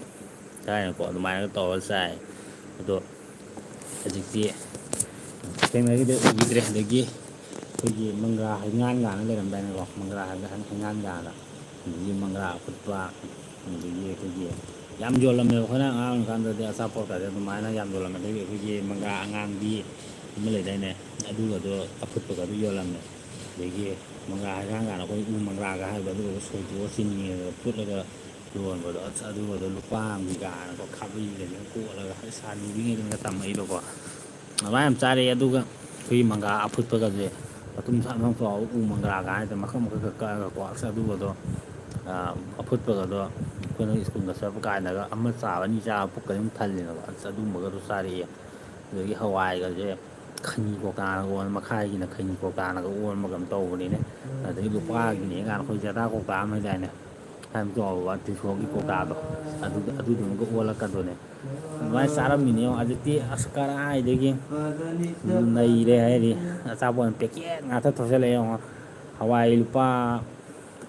ꯊꯥꯏꯅꯀꯣ, ꯑꯗꯨꯃꯥꯏꯅꯒ ꯇꯧꯔꯒ ꯆꯥꯏ꯫ ꯑꯗꯣ ꯍꯧꯖꯤꯛꯇꯤ ꯊꯦꯡꯅꯈꯤꯗ꯭ꯔꯦ, ꯎꯈꯤꯗ꯭ꯔꯦ꯫ ꯑꯗꯒꯤ ꯑꯩꯈꯣꯏꯒꯤ ꯃꯪꯒ꯭ꯔꯥ ꯍꯩꯉꯥꯟ ꯀꯥꯏꯅ ꯂꯩꯔꯝꯗꯥꯏꯅꯦꯀꯣ, ꯃꯪꯒ꯭ꯔꯥ ꯍꯩꯉꯥꯟ ꯀꯥꯏꯅ, ꯑꯗꯒꯤ ꯃꯪꯒ꯭ꯔꯥ ꯑꯐꯨꯠꯄ, ꯑꯗꯒꯤ ꯑꯩꯈꯣꯏꯒꯤ ꯌꯥꯝ ꯌꯣꯜꯂꯝꯃꯦꯕ꯫ ꯑꯩꯈꯣꯏꯅ ꯑꯉꯥꯡ ꯑꯣꯏꯔꯤꯀꯥꯟꯗꯗꯤ ꯑꯆꯥꯄꯣꯠꯀꯥꯁꯦ ꯑꯗꯨꯃꯥꯏꯅ ꯌꯥꯝ ꯌꯣꯜꯂꯝꯃꯦ꯫ ꯑꯗꯒꯤ ꯑꯩꯈꯣꯏꯒꯤ ꯃꯪꯒ꯭ꯔꯥ ꯑꯉꯥꯡꯕꯤ ꯑꯃ ꯂꯩꯗꯥꯏꯅꯦ, ꯑꯗꯨꯒꯗꯣ ꯑꯐꯨꯠꯄꯒꯗꯣ ꯌꯣꯜꯂꯝꯃꯦ꯫ ꯑꯗꯒꯤ ꯃꯪꯒ꯭ꯔꯥ ꯍꯩꯉꯥꯟ ꯀꯥꯏꯅ ꯑꯩꯈꯣꯏ ꯎ ꯃꯪꯒ꯭ꯔꯥꯒ ꯍꯥꯏꯕꯗꯣ, ꯑꯗꯨꯒꯗꯣ ꯁꯣꯏꯗꯣꯛꯑ ꯆꯤꯅꯤꯒ ꯐꯨꯠꯂꯒ ꯌꯣꯟꯕꯗꯣ, ꯑꯁ, ꯑꯗꯨꯒꯗꯣ ꯂꯨꯄꯥ ꯑꯃꯒꯤ ꯀꯥꯏꯅꯀꯣ, ꯈꯥꯕꯩꯒꯁꯦ ꯀꯣꯠꯂꯒ, ꯑꯁ, ꯍꯅꯨꯕꯤꯉꯩꯗꯨꯅꯒ ꯇꯝꯃꯛꯏꯕꯀꯣ꯫ ꯑꯗꯨꯃꯥꯏꯅ ꯌꯥꯝ ꯆꯥꯔꯛꯑꯦ꯫ ꯑꯗꯨꯒ ꯑꯩꯈꯣꯏꯒꯤ ꯃꯪꯒ꯭ꯔꯥ ꯑꯐꯨꯠꯄꯒꯁꯦ, ꯃꯇꯨꯝ ꯁꯥꯡ ꯁꯥꯡ ꯆꯥꯎꯕ ꯎ ꯃꯪꯒ꯭ꯔꯥꯒ ꯍꯥꯏꯗꯅ ꯃꯈꯜ ꯃꯈꯜꯒ ꯀꯛꯑꯒꯀꯣ, ꯑꯁ, ꯑꯗꯨꯒꯗꯣ, ꯑ, ꯑꯐꯨꯠꯄꯒꯗꯣ ꯑꯩꯈꯣꯏꯅ ꯁ꯭ꯀꯨꯜꯒ ꯆꯠꯄ ꯀꯥꯟꯗꯒ ꯑꯃ ꯆꯥꯕ ꯑꯅꯤ ꯆꯥꯕ ꯄꯨꯛꯀ ꯑꯗꯨꯝ ꯊꯜꯂꯤꯅꯦꯕ꯫ ꯑꯁ, ꯑꯗꯨꯝꯕꯒꯗꯣ ꯆꯥꯔꯛꯑꯦ꯫ ꯑꯗꯒꯤ ꯍꯋꯥꯏꯒꯁꯦ ꯈꯩꯅꯤ ꯀꯧꯇꯥꯅꯒ ꯑꯣꯟ-, ꯃꯈꯥꯏꯒꯤꯅ ꯈꯩꯅꯤ ꯀꯧꯇꯥꯅꯒ ꯑꯣꯟꯕꯒ ꯑꯃ ꯇꯧꯕꯅꯤꯅꯦ꯫ ꯑꯗꯒꯤ ꯂꯨꯄꯥꯒꯤꯅꯦ ꯀꯥꯏꯅ ꯑꯩꯈꯣꯏ ꯖꯔꯗꯥ ꯀꯧꯇꯥ ꯑꯃ ꯂꯩꯗꯥꯏꯅꯦ, ꯌꯥꯝ ꯆꯥꯎꯕ ꯇꯤꯟꯊ꯭ꯔꯣꯛꯀꯤ ꯀꯧꯇꯥꯗꯣ, ꯑꯗꯨ, ꯑꯗꯨꯗꯨꯃꯒ ꯑꯣꯜꯂꯛꯀꯗꯣꯏꯅꯦ꯫ ꯑꯗꯨꯃꯥꯏꯅ ꯆꯥꯔꯝꯃꯤꯅꯦ ꯌꯦꯡꯉꯣ꯫ ꯍꯧꯖꯤꯛꯇꯤ ꯑꯁ ꯀꯔꯥꯏꯗꯒꯤ ꯅꯩꯔꯦ ꯍꯥꯏꯗꯤ, ꯑꯆꯥꯄꯣꯠ ꯄꯦꯀꯦꯠ ꯉꯥꯛꯇ ꯊꯣꯛꯆꯜꯂꯛꯑꯦ ꯌꯦꯡꯉꯣ꯫ ꯍꯋꯥꯏ ꯂꯨꯄꯥ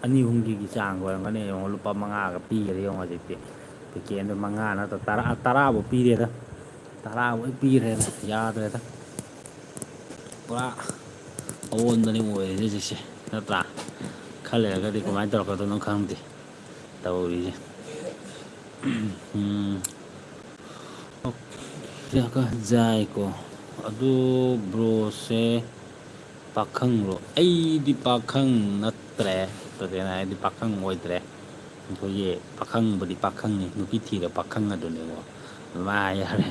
ꯑꯅꯤ ꯑꯍꯨꯝꯒꯤ ꯆꯥꯡ ꯑꯣꯏꯔꯝꯒꯅꯤ ꯌꯦꯡꯉꯣ, ꯂꯨꯄꯥ ꯃꯉꯥꯒ ꯄꯤꯈꯔꯦ ꯌꯦꯡꯉꯣ ꯍꯧꯖꯤꯛꯇꯤ꯫ ꯄꯦꯀꯦꯠ ꯑꯃꯗ ꯃꯉꯥ ꯅꯠꯇ꯭ꯔ ꯇꯔꯥ, ꯇꯔꯥꯐꯧ ꯄꯤꯔꯦꯗ꯫ ꯇꯔꯥꯐꯧ ꯄꯤꯈ꯭ꯔꯦꯗ, ꯌꯥꯗ꯭ꯔꯦꯗ꯫ ꯄꯨꯔꯥ ꯑꯑꯣꯟꯕꯅꯤ ꯑꯣꯏꯔꯤꯁꯦ ꯍꯧꯖꯤꯛꯁꯦ, ꯅꯠꯇ꯭ꯔꯥ? ꯈꯔ ꯂꯩꯔꯒꯗꯤ ꯀꯃꯥꯏꯅ ꯇꯧꯔꯛꯀꯗꯣꯏꯅꯣ ꯈꯪꯗꯦ ꯇꯧꯔꯤꯁꯦ꯫ ꯎꯝ꯫ ꯑꯣꯀꯦ, ꯌꯥꯏꯀꯣ꯫ ꯑꯗꯨ ꯕ꯭ꯔꯣꯁꯦ ꯄꯥꯈꯪꯂꯣ? ꯑꯩꯗꯤ ꯄꯥꯈꯪ ꯅꯠꯇ꯭ꯔꯦ, ꯇꯁꯦꯡꯅ ꯍꯥꯏꯔꯗꯤ ꯄꯥꯈꯪ ꯑꯣꯏꯗ꯭ꯔꯦ꯫ ꯑꯩꯈꯣꯏꯒꯤ ꯄꯥꯈꯪꯕꯨꯗꯤ ꯄꯥꯈꯪꯅꯤ, ꯅꯨꯄꯤ ꯊꯤꯔ ꯄꯥꯈꯪ ꯑꯗꯨꯅꯦꯕ꯫ ꯑꯗꯨꯃꯥꯏꯅ ꯍꯥꯏꯔꯦ,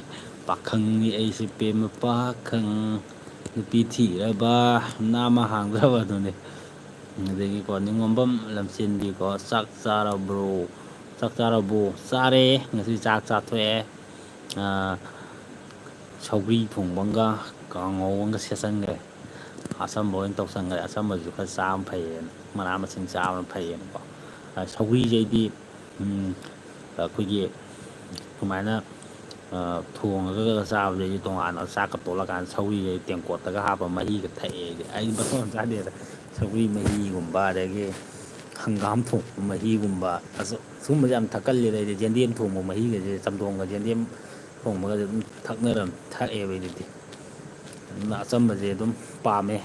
"ꯄꯥꯈꯪꯅꯤ ꯑꯩꯁꯦ ꯄꯦꯝꯃ ꯄꯥꯈꯪ, ꯅꯨꯄꯤ ꯊꯤꯔꯕ ꯅꯥꯃ ꯍꯥꯡꯗ꯭ꯔꯕ ꯑꯗꯨꯅꯤ"꯫ ꯑꯗꯒꯤꯀꯣ, ꯅꯤꯉꯣꯝꯕꯝ ꯂꯝꯆꯦꯟꯕꯤꯀꯣ, "ꯆꯥꯛ ꯆꯥꯔꯕ꯭ꯔꯣ? ꯆꯥꯛ ꯆꯥꯔꯕꯣ?" ꯆꯥꯔꯦ, ꯉꯁꯤ ꯆꯥꯛ ꯆꯥꯊꯣꯛꯑꯦ꯫ ꯑꯥ, ꯁꯧꯒ꯭ꯔꯤ ꯊꯣꯡꯕ ꯑꯃꯒ ꯀꯥꯡꯉꯧ ꯑꯃꯒ ꯁꯦꯠꯆꯟꯈ꯭ꯔꯦ꯫ ꯑꯆꯝꯕ ꯑꯣꯏꯅ ꯇꯧꯁꯟꯈ꯭ꯔꯦ꯫ ꯑꯆꯝꯕꯁꯨ ꯈꯔ ꯆꯥꯕꯅ ꯐꯩꯌꯦꯅ, ꯃꯅꯥ ꯃꯁꯤꯡ ꯆꯥꯕꯅ ꯐꯩꯌꯦꯅꯀꯣ꯫ ꯑꯥ, ꯁꯧꯒ꯭ꯔꯤꯁꯦ ꯑꯩꯗꯤ, ꯎꯝ, ꯑꯩꯈꯣꯏꯒꯤ ꯁꯨꯃꯥꯏꯅ, ꯑꯥ, ꯊꯣꯡꯉꯒ ꯆꯥꯕꯁꯦ ꯑꯩꯗꯤ ꯇꯣꯉꯥꯟꯅ ꯆꯥꯛꯀ ꯇꯣꯠꯂꯀꯥꯟꯗ ꯁꯧꯒ꯭ꯔꯤꯁꯦ ꯑꯩ ꯇꯦꯡꯀꯣꯠꯇꯒ ꯍꯥꯞꯄ ꯃꯍꯤꯒ ꯊꯛꯑꯦ ꯑꯩꯗꯤ꯫ ꯑꯩꯗꯤ ꯃꯇꯣꯡ ꯌꯥꯝ ꯆꯥꯗꯦꯗ꯫ ꯁꯧꯒ꯭ꯔꯤ ꯃꯍꯤꯒꯨꯝꯕ, ꯑꯗꯒꯤ ꯍꯪꯒꯥꯝ ꯊꯣꯡꯕ ꯃꯍꯤꯒꯨꯝꯕ, ꯑꯁ, ꯁꯨꯝꯕꯁꯦ ꯌꯥꯝ ꯊꯛꯀꯜꯂꯦꯗ ꯑꯩꯗꯤ꯫ ꯌꯦꯟꯗꯦꯝ ꯊꯣꯡꯕ ꯃꯍꯤꯒꯁꯦ, ꯆꯝꯊꯣꯡꯒ ꯌꯦꯟꯗꯦꯝ ꯊꯣꯡꯕꯒꯁꯦ ꯑꯗꯨꯝ ꯊꯛꯅꯔꯝ-, ꯊꯛꯑꯦꯕ ꯑꯩꯗꯤ꯫ ꯑꯗꯨꯅ ꯑꯆꯝꯕꯁꯦ ꯑꯗꯨꯝ ꯄꯥꯝꯃꯦ꯫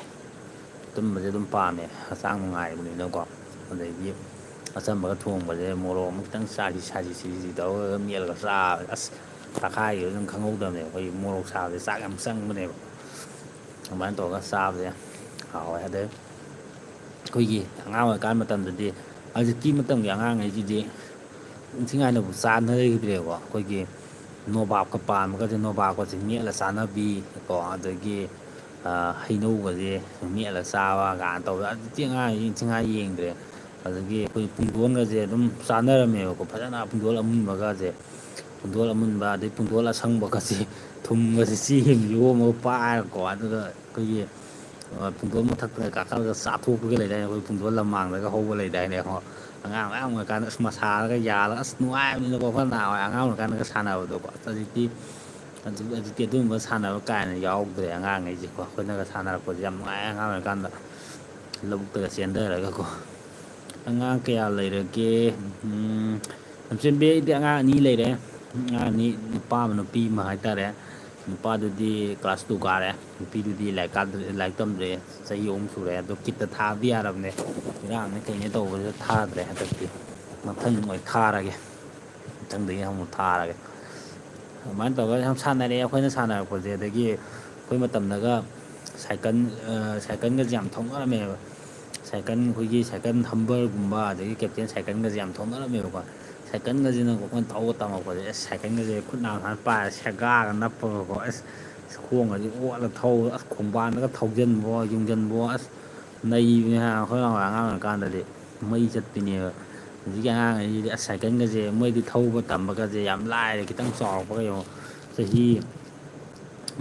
ꯑꯆꯝꯕꯁꯦ ꯑꯗꯨꯝ ꯄꯥꯝꯃꯦ, ꯍꯛꯆꯥꯡ ꯅꯨꯡꯉꯥꯏꯕꯅꯤꯅꯀꯣ꯫ ꯑꯗꯒꯤ ꯑꯆꯝꯕꯒ ꯊꯣꯡꯕꯁꯦ, ꯃꯣꯔꯣꯛ ꯑꯃ ꯈꯤꯇꯪ ꯆꯥꯁꯤ ꯁꯥꯁꯤ ꯁꯤꯁꯤ ꯇꯧꯔꯒ ꯃꯦꯠꯂꯒ ꯆꯥꯕꯁꯦ, ꯑꯁ, ꯇꯛꯈꯥꯏꯈꯤꯕ ꯑꯗꯨꯝ ꯈꯪꯍꯧꯗꯕꯅꯦꯕ꯫ ꯑꯩꯈꯣꯏꯒꯤ ꯃꯣꯔꯣꯛ ꯁꯥꯕꯁꯦ ꯆꯥꯛ ꯌꯥꯝ ꯆꯪꯕꯅꯦꯕ꯫ ꯑꯗꯨꯃꯥꯏꯅ ꯇꯧꯔꯒ ꯆꯥꯕꯁꯦ ꯍꯥꯎꯋꯦ꯫ ꯑꯗꯩ ꯑꯩꯈꯣꯏꯒꯤ ꯑꯉꯥꯡ ꯑꯣꯏꯔꯤꯀꯥꯟ ꯃꯇꯝꯗꯗꯤ, ꯍꯧꯖꯤꯛꯀꯤ ꯃꯇꯝꯒꯤ ꯑꯉꯥꯡꯈꯩꯁꯤꯗꯤ ꯏꯟꯊꯤ ꯅꯨꯡꯉꯥꯏꯅꯕꯨ ꯆꯥꯅꯈꯤꯗ꯭ꯔꯦꯀꯣ꯫ ꯑꯩꯈꯣꯏꯒꯤ ꯅꯣꯕꯥꯞꯀ ꯄꯥꯟꯕꯒꯁꯦ, ꯅꯣꯕꯥꯞꯀꯁꯦ ꯃꯦꯠꯂ ꯆꯥꯅꯕꯤ ꯀꯣ, ꯑꯗꯒꯤ, ꯑ, ꯍꯩꯅꯧꯒꯁꯦ ꯃꯦꯠꯂ ꯆꯥꯕ ꯀꯥꯏꯅ ꯇꯧꯗꯅ, ꯍꯧꯖꯤꯛꯇꯤ ꯑꯉꯥꯡꯁꯤ ꯏꯟꯊꯤ ꯅꯨꯡꯉꯥꯏ ꯌꯦꯡꯗ꯭ꯔꯦ꯫ ꯑꯗꯒꯤ ꯑꯩꯈꯣꯏ ꯄꯨꯡꯗꯣꯟꯒꯁꯦ ꯑꯗꯨꯝ ꯆꯥꯅꯔꯝꯃꯦꯕꯀꯣ, ꯐꯖꯅ ꯄꯨꯡꯗꯣꯟ ꯑꯃꯨꯟꯕꯒꯁꯦ, ꯄꯨꯡꯗꯣꯟ ꯑꯃꯨꯟꯕ, ꯑꯗꯩ ꯄꯨꯡꯗꯣꯟ ꯑꯁꯪꯕꯒꯁꯦ, ꯊꯨꯝꯒꯁꯦ ꯆꯦꯡꯒ ꯌꯣꯝꯃꯒ ꯄꯥꯏꯔꯒꯀꯣ, ꯑꯗꯨꯒ ꯑꯩꯈꯣꯏꯒꯤ, ꯑ, ꯄꯨꯡꯗꯣꯟ ꯃꯊꯛꯇ ꯀꯥꯈꯠꯂꯒ ꯆꯥꯊꯣꯛꯄꯒ ꯂꯩꯗꯥꯏꯅꯦ, ꯑꯩꯈꯣꯏ ꯄꯨꯡꯗꯣꯟ ꯂꯝꯃꯥꯡꯗꯒ ꯍꯧꯕ ꯂꯩꯗꯥꯏꯅꯦ꯫ ꯍꯣ, ꯑꯉꯥꯡ ꯃꯌꯥꯝ ꯑꯣꯏꯔꯀꯥꯟꯗ ꯑꯁ ꯃꯁꯥꯗꯒ ꯌꯥꯜꯂꯒ ꯑꯁ ꯅꯨꯡꯉꯥꯏꯕꯅꯤꯅꯀꯣ, ꯑꯩꯈꯣꯏ ꯅꯍꯥꯟꯋꯥꯏ ꯑꯉꯥꯡ ꯑꯣꯏꯔꯀꯥꯟꯗꯒ ꯁꯥꯟꯅꯕꯗꯣꯀꯣ꯫ ꯑꯁ ꯍꯧꯖꯤꯛꯇꯤ ꯑꯗꯨ-, ꯍꯧꯖꯤꯛꯇꯤ ꯑꯗꯨꯒꯨꯝꯕ ꯁꯥꯟꯅꯕ ꯀꯥꯏꯅ ꯌꯥꯎꯗ꯭ꯔꯦ ꯑꯉꯥꯡꯈꯩꯁꯦꯀꯣ꯫ ꯑꯩꯈꯣꯏꯅꯒ ꯁꯥꯟꯅꯔꯛꯄꯁꯦ ꯌꯥꯝ ꯅꯨꯡꯉꯥꯏ ꯑꯉꯥꯡ ꯑꯣꯏꯔꯀꯥꯟꯗ꯫ ꯂꯧꯕꯨꯛꯇꯒ ꯆꯦꯟꯊꯔꯒꯀꯣ꯫ ꯑꯉꯥꯡ ꯀꯌꯥ ꯂꯩꯔꯒꯦ? ꯎꯝ, ꯂꯝꯆꯦꯟꯕꯤ, ꯑꯩꯗꯤ ꯑꯉꯥꯡ ꯑꯅꯤ ꯂꯩꯔꯦ꯫ ꯑꯉꯥꯡ ꯑꯅꯤ, ꯅꯨꯄꯥ ꯑꯃ ꯅꯨꯄꯤ ꯑꯃ ꯍꯥꯏꯇꯥꯔꯦ꯫ ꯅꯨꯄꯥꯗꯨꯗꯤ class two ꯀꯥꯔꯦ, ꯅꯨꯄꯤꯗꯨꯗꯤ ꯂꯥꯏꯔꯤꯛ ꯀꯥꯗ꯭ꯔꯦ, ꯂꯥꯏꯔꯤꯛ ꯇꯝꯗ꯭ꯔꯦ, ꯆꯍꯤ ꯑꯍꯨꯝ ꯁꯨꯔꯦ꯫ ꯑꯗꯣ ꯀꯤꯠꯇ ꯊꯥꯕꯗꯤ ꯌꯥꯔꯕꯅꯦ, ꯏꯔꯥꯡꯅꯦ ꯀꯩꯅꯦ ꯇꯧꯕꯗꯨꯗ ꯊꯥꯗ꯭ꯔꯦ ꯍꯟꯗꯛꯇꯤ꯫ ꯃꯊꯪ ꯑꯣꯏ ꯊꯥꯔꯒꯦ, ꯃꯊꯪꯗꯒꯤ ꯑꯃꯨꯛ ꯊꯥꯔꯒꯦ꯫ ꯑꯗꯨꯃꯥꯏꯅ ꯇꯧꯔꯒ ꯌꯥꯝ ꯁꯥꯟꯅꯔꯛꯑꯦ ꯑꯩꯈꯣꯏꯅ ꯁꯥꯟꯅꯔꯛꯄꯁꯦ꯫ ꯑꯗꯒꯤ ꯑꯩꯈꯣꯏ ꯃꯇꯝꯗꯒ ꯁꯥꯏꯀꯜ, ꯑ, ꯁꯥꯏꯀꯜꯒꯁꯦ ꯌꯥꯝ ꯊꯧꯅꯔꯝꯃꯦꯕ꯫ ꯁꯥꯏꯀꯜ, ꯑꯩꯈꯣꯏꯒꯤ ꯁꯥꯏꯀꯜ ꯍꯝꯕꯔꯒꯨꯝꯕ, ꯑꯗꯒꯤ ꯀꯦꯞꯇꯦꯟ ꯁꯥꯏꯀꯜꯒꯁꯦ ꯌꯥꯝ ꯊꯧꯅꯔꯝꯃꯦꯕꯀꯣ꯫ ꯁꯥꯏꯀꯜꯒꯁꯤꯅ ꯑꯩꯈꯣꯏꯅ ꯊꯧꯕ ꯇꯝꯃꯛꯄꯁꯦ, ꯑꯁ, ꯁꯥꯏꯀꯜꯒꯁꯦ ꯈꯨꯠ ꯅꯥꯝ ꯁꯨꯃꯥꯏꯅ ꯄꯥꯏꯔ ꯁꯦꯒꯥꯒ ꯅꯞꯄꯒꯀꯣ, ꯑꯁ, ꯈꯣꯡꯒꯁꯦ ꯑꯣꯠꯂ ꯊꯧ-, ꯑꯁ, ꯈꯣꯡꯕꯥꯟꯗꯒ ꯊꯧꯖꯤꯟꯕꯣ, ꯌꯨꯡꯖꯟꯕꯣ, ꯑꯁ, ꯅꯩꯕꯅꯦ ꯍꯥ, ꯑꯩꯈꯣꯏ ꯅꯍꯥꯟꯋꯥꯏ ꯑꯉꯥꯡ ꯑꯣꯏꯔꯤꯀꯥꯟꯗꯗꯤ ꯃꯩ ꯆꯠꯄꯤꯅꯦꯕ꯫ ꯍꯧꯖꯤꯛꯀꯤ ꯑꯉꯥꯡꯈꯩꯁꯤꯗꯤ ꯑꯁ ꯁꯥꯏꯀꯜꯒꯁꯦ ꯃꯣꯏꯗꯤ ꯊꯧꯕ ꯇꯝꯕꯒꯁꯦ ꯌꯥꯝ ꯂꯥꯏꯔꯦ, ꯈꯤꯇꯪ ꯆꯥꯎꯔꯛꯄꯒ ꯌꯦꯡꯉꯣ, ꯆꯍꯤ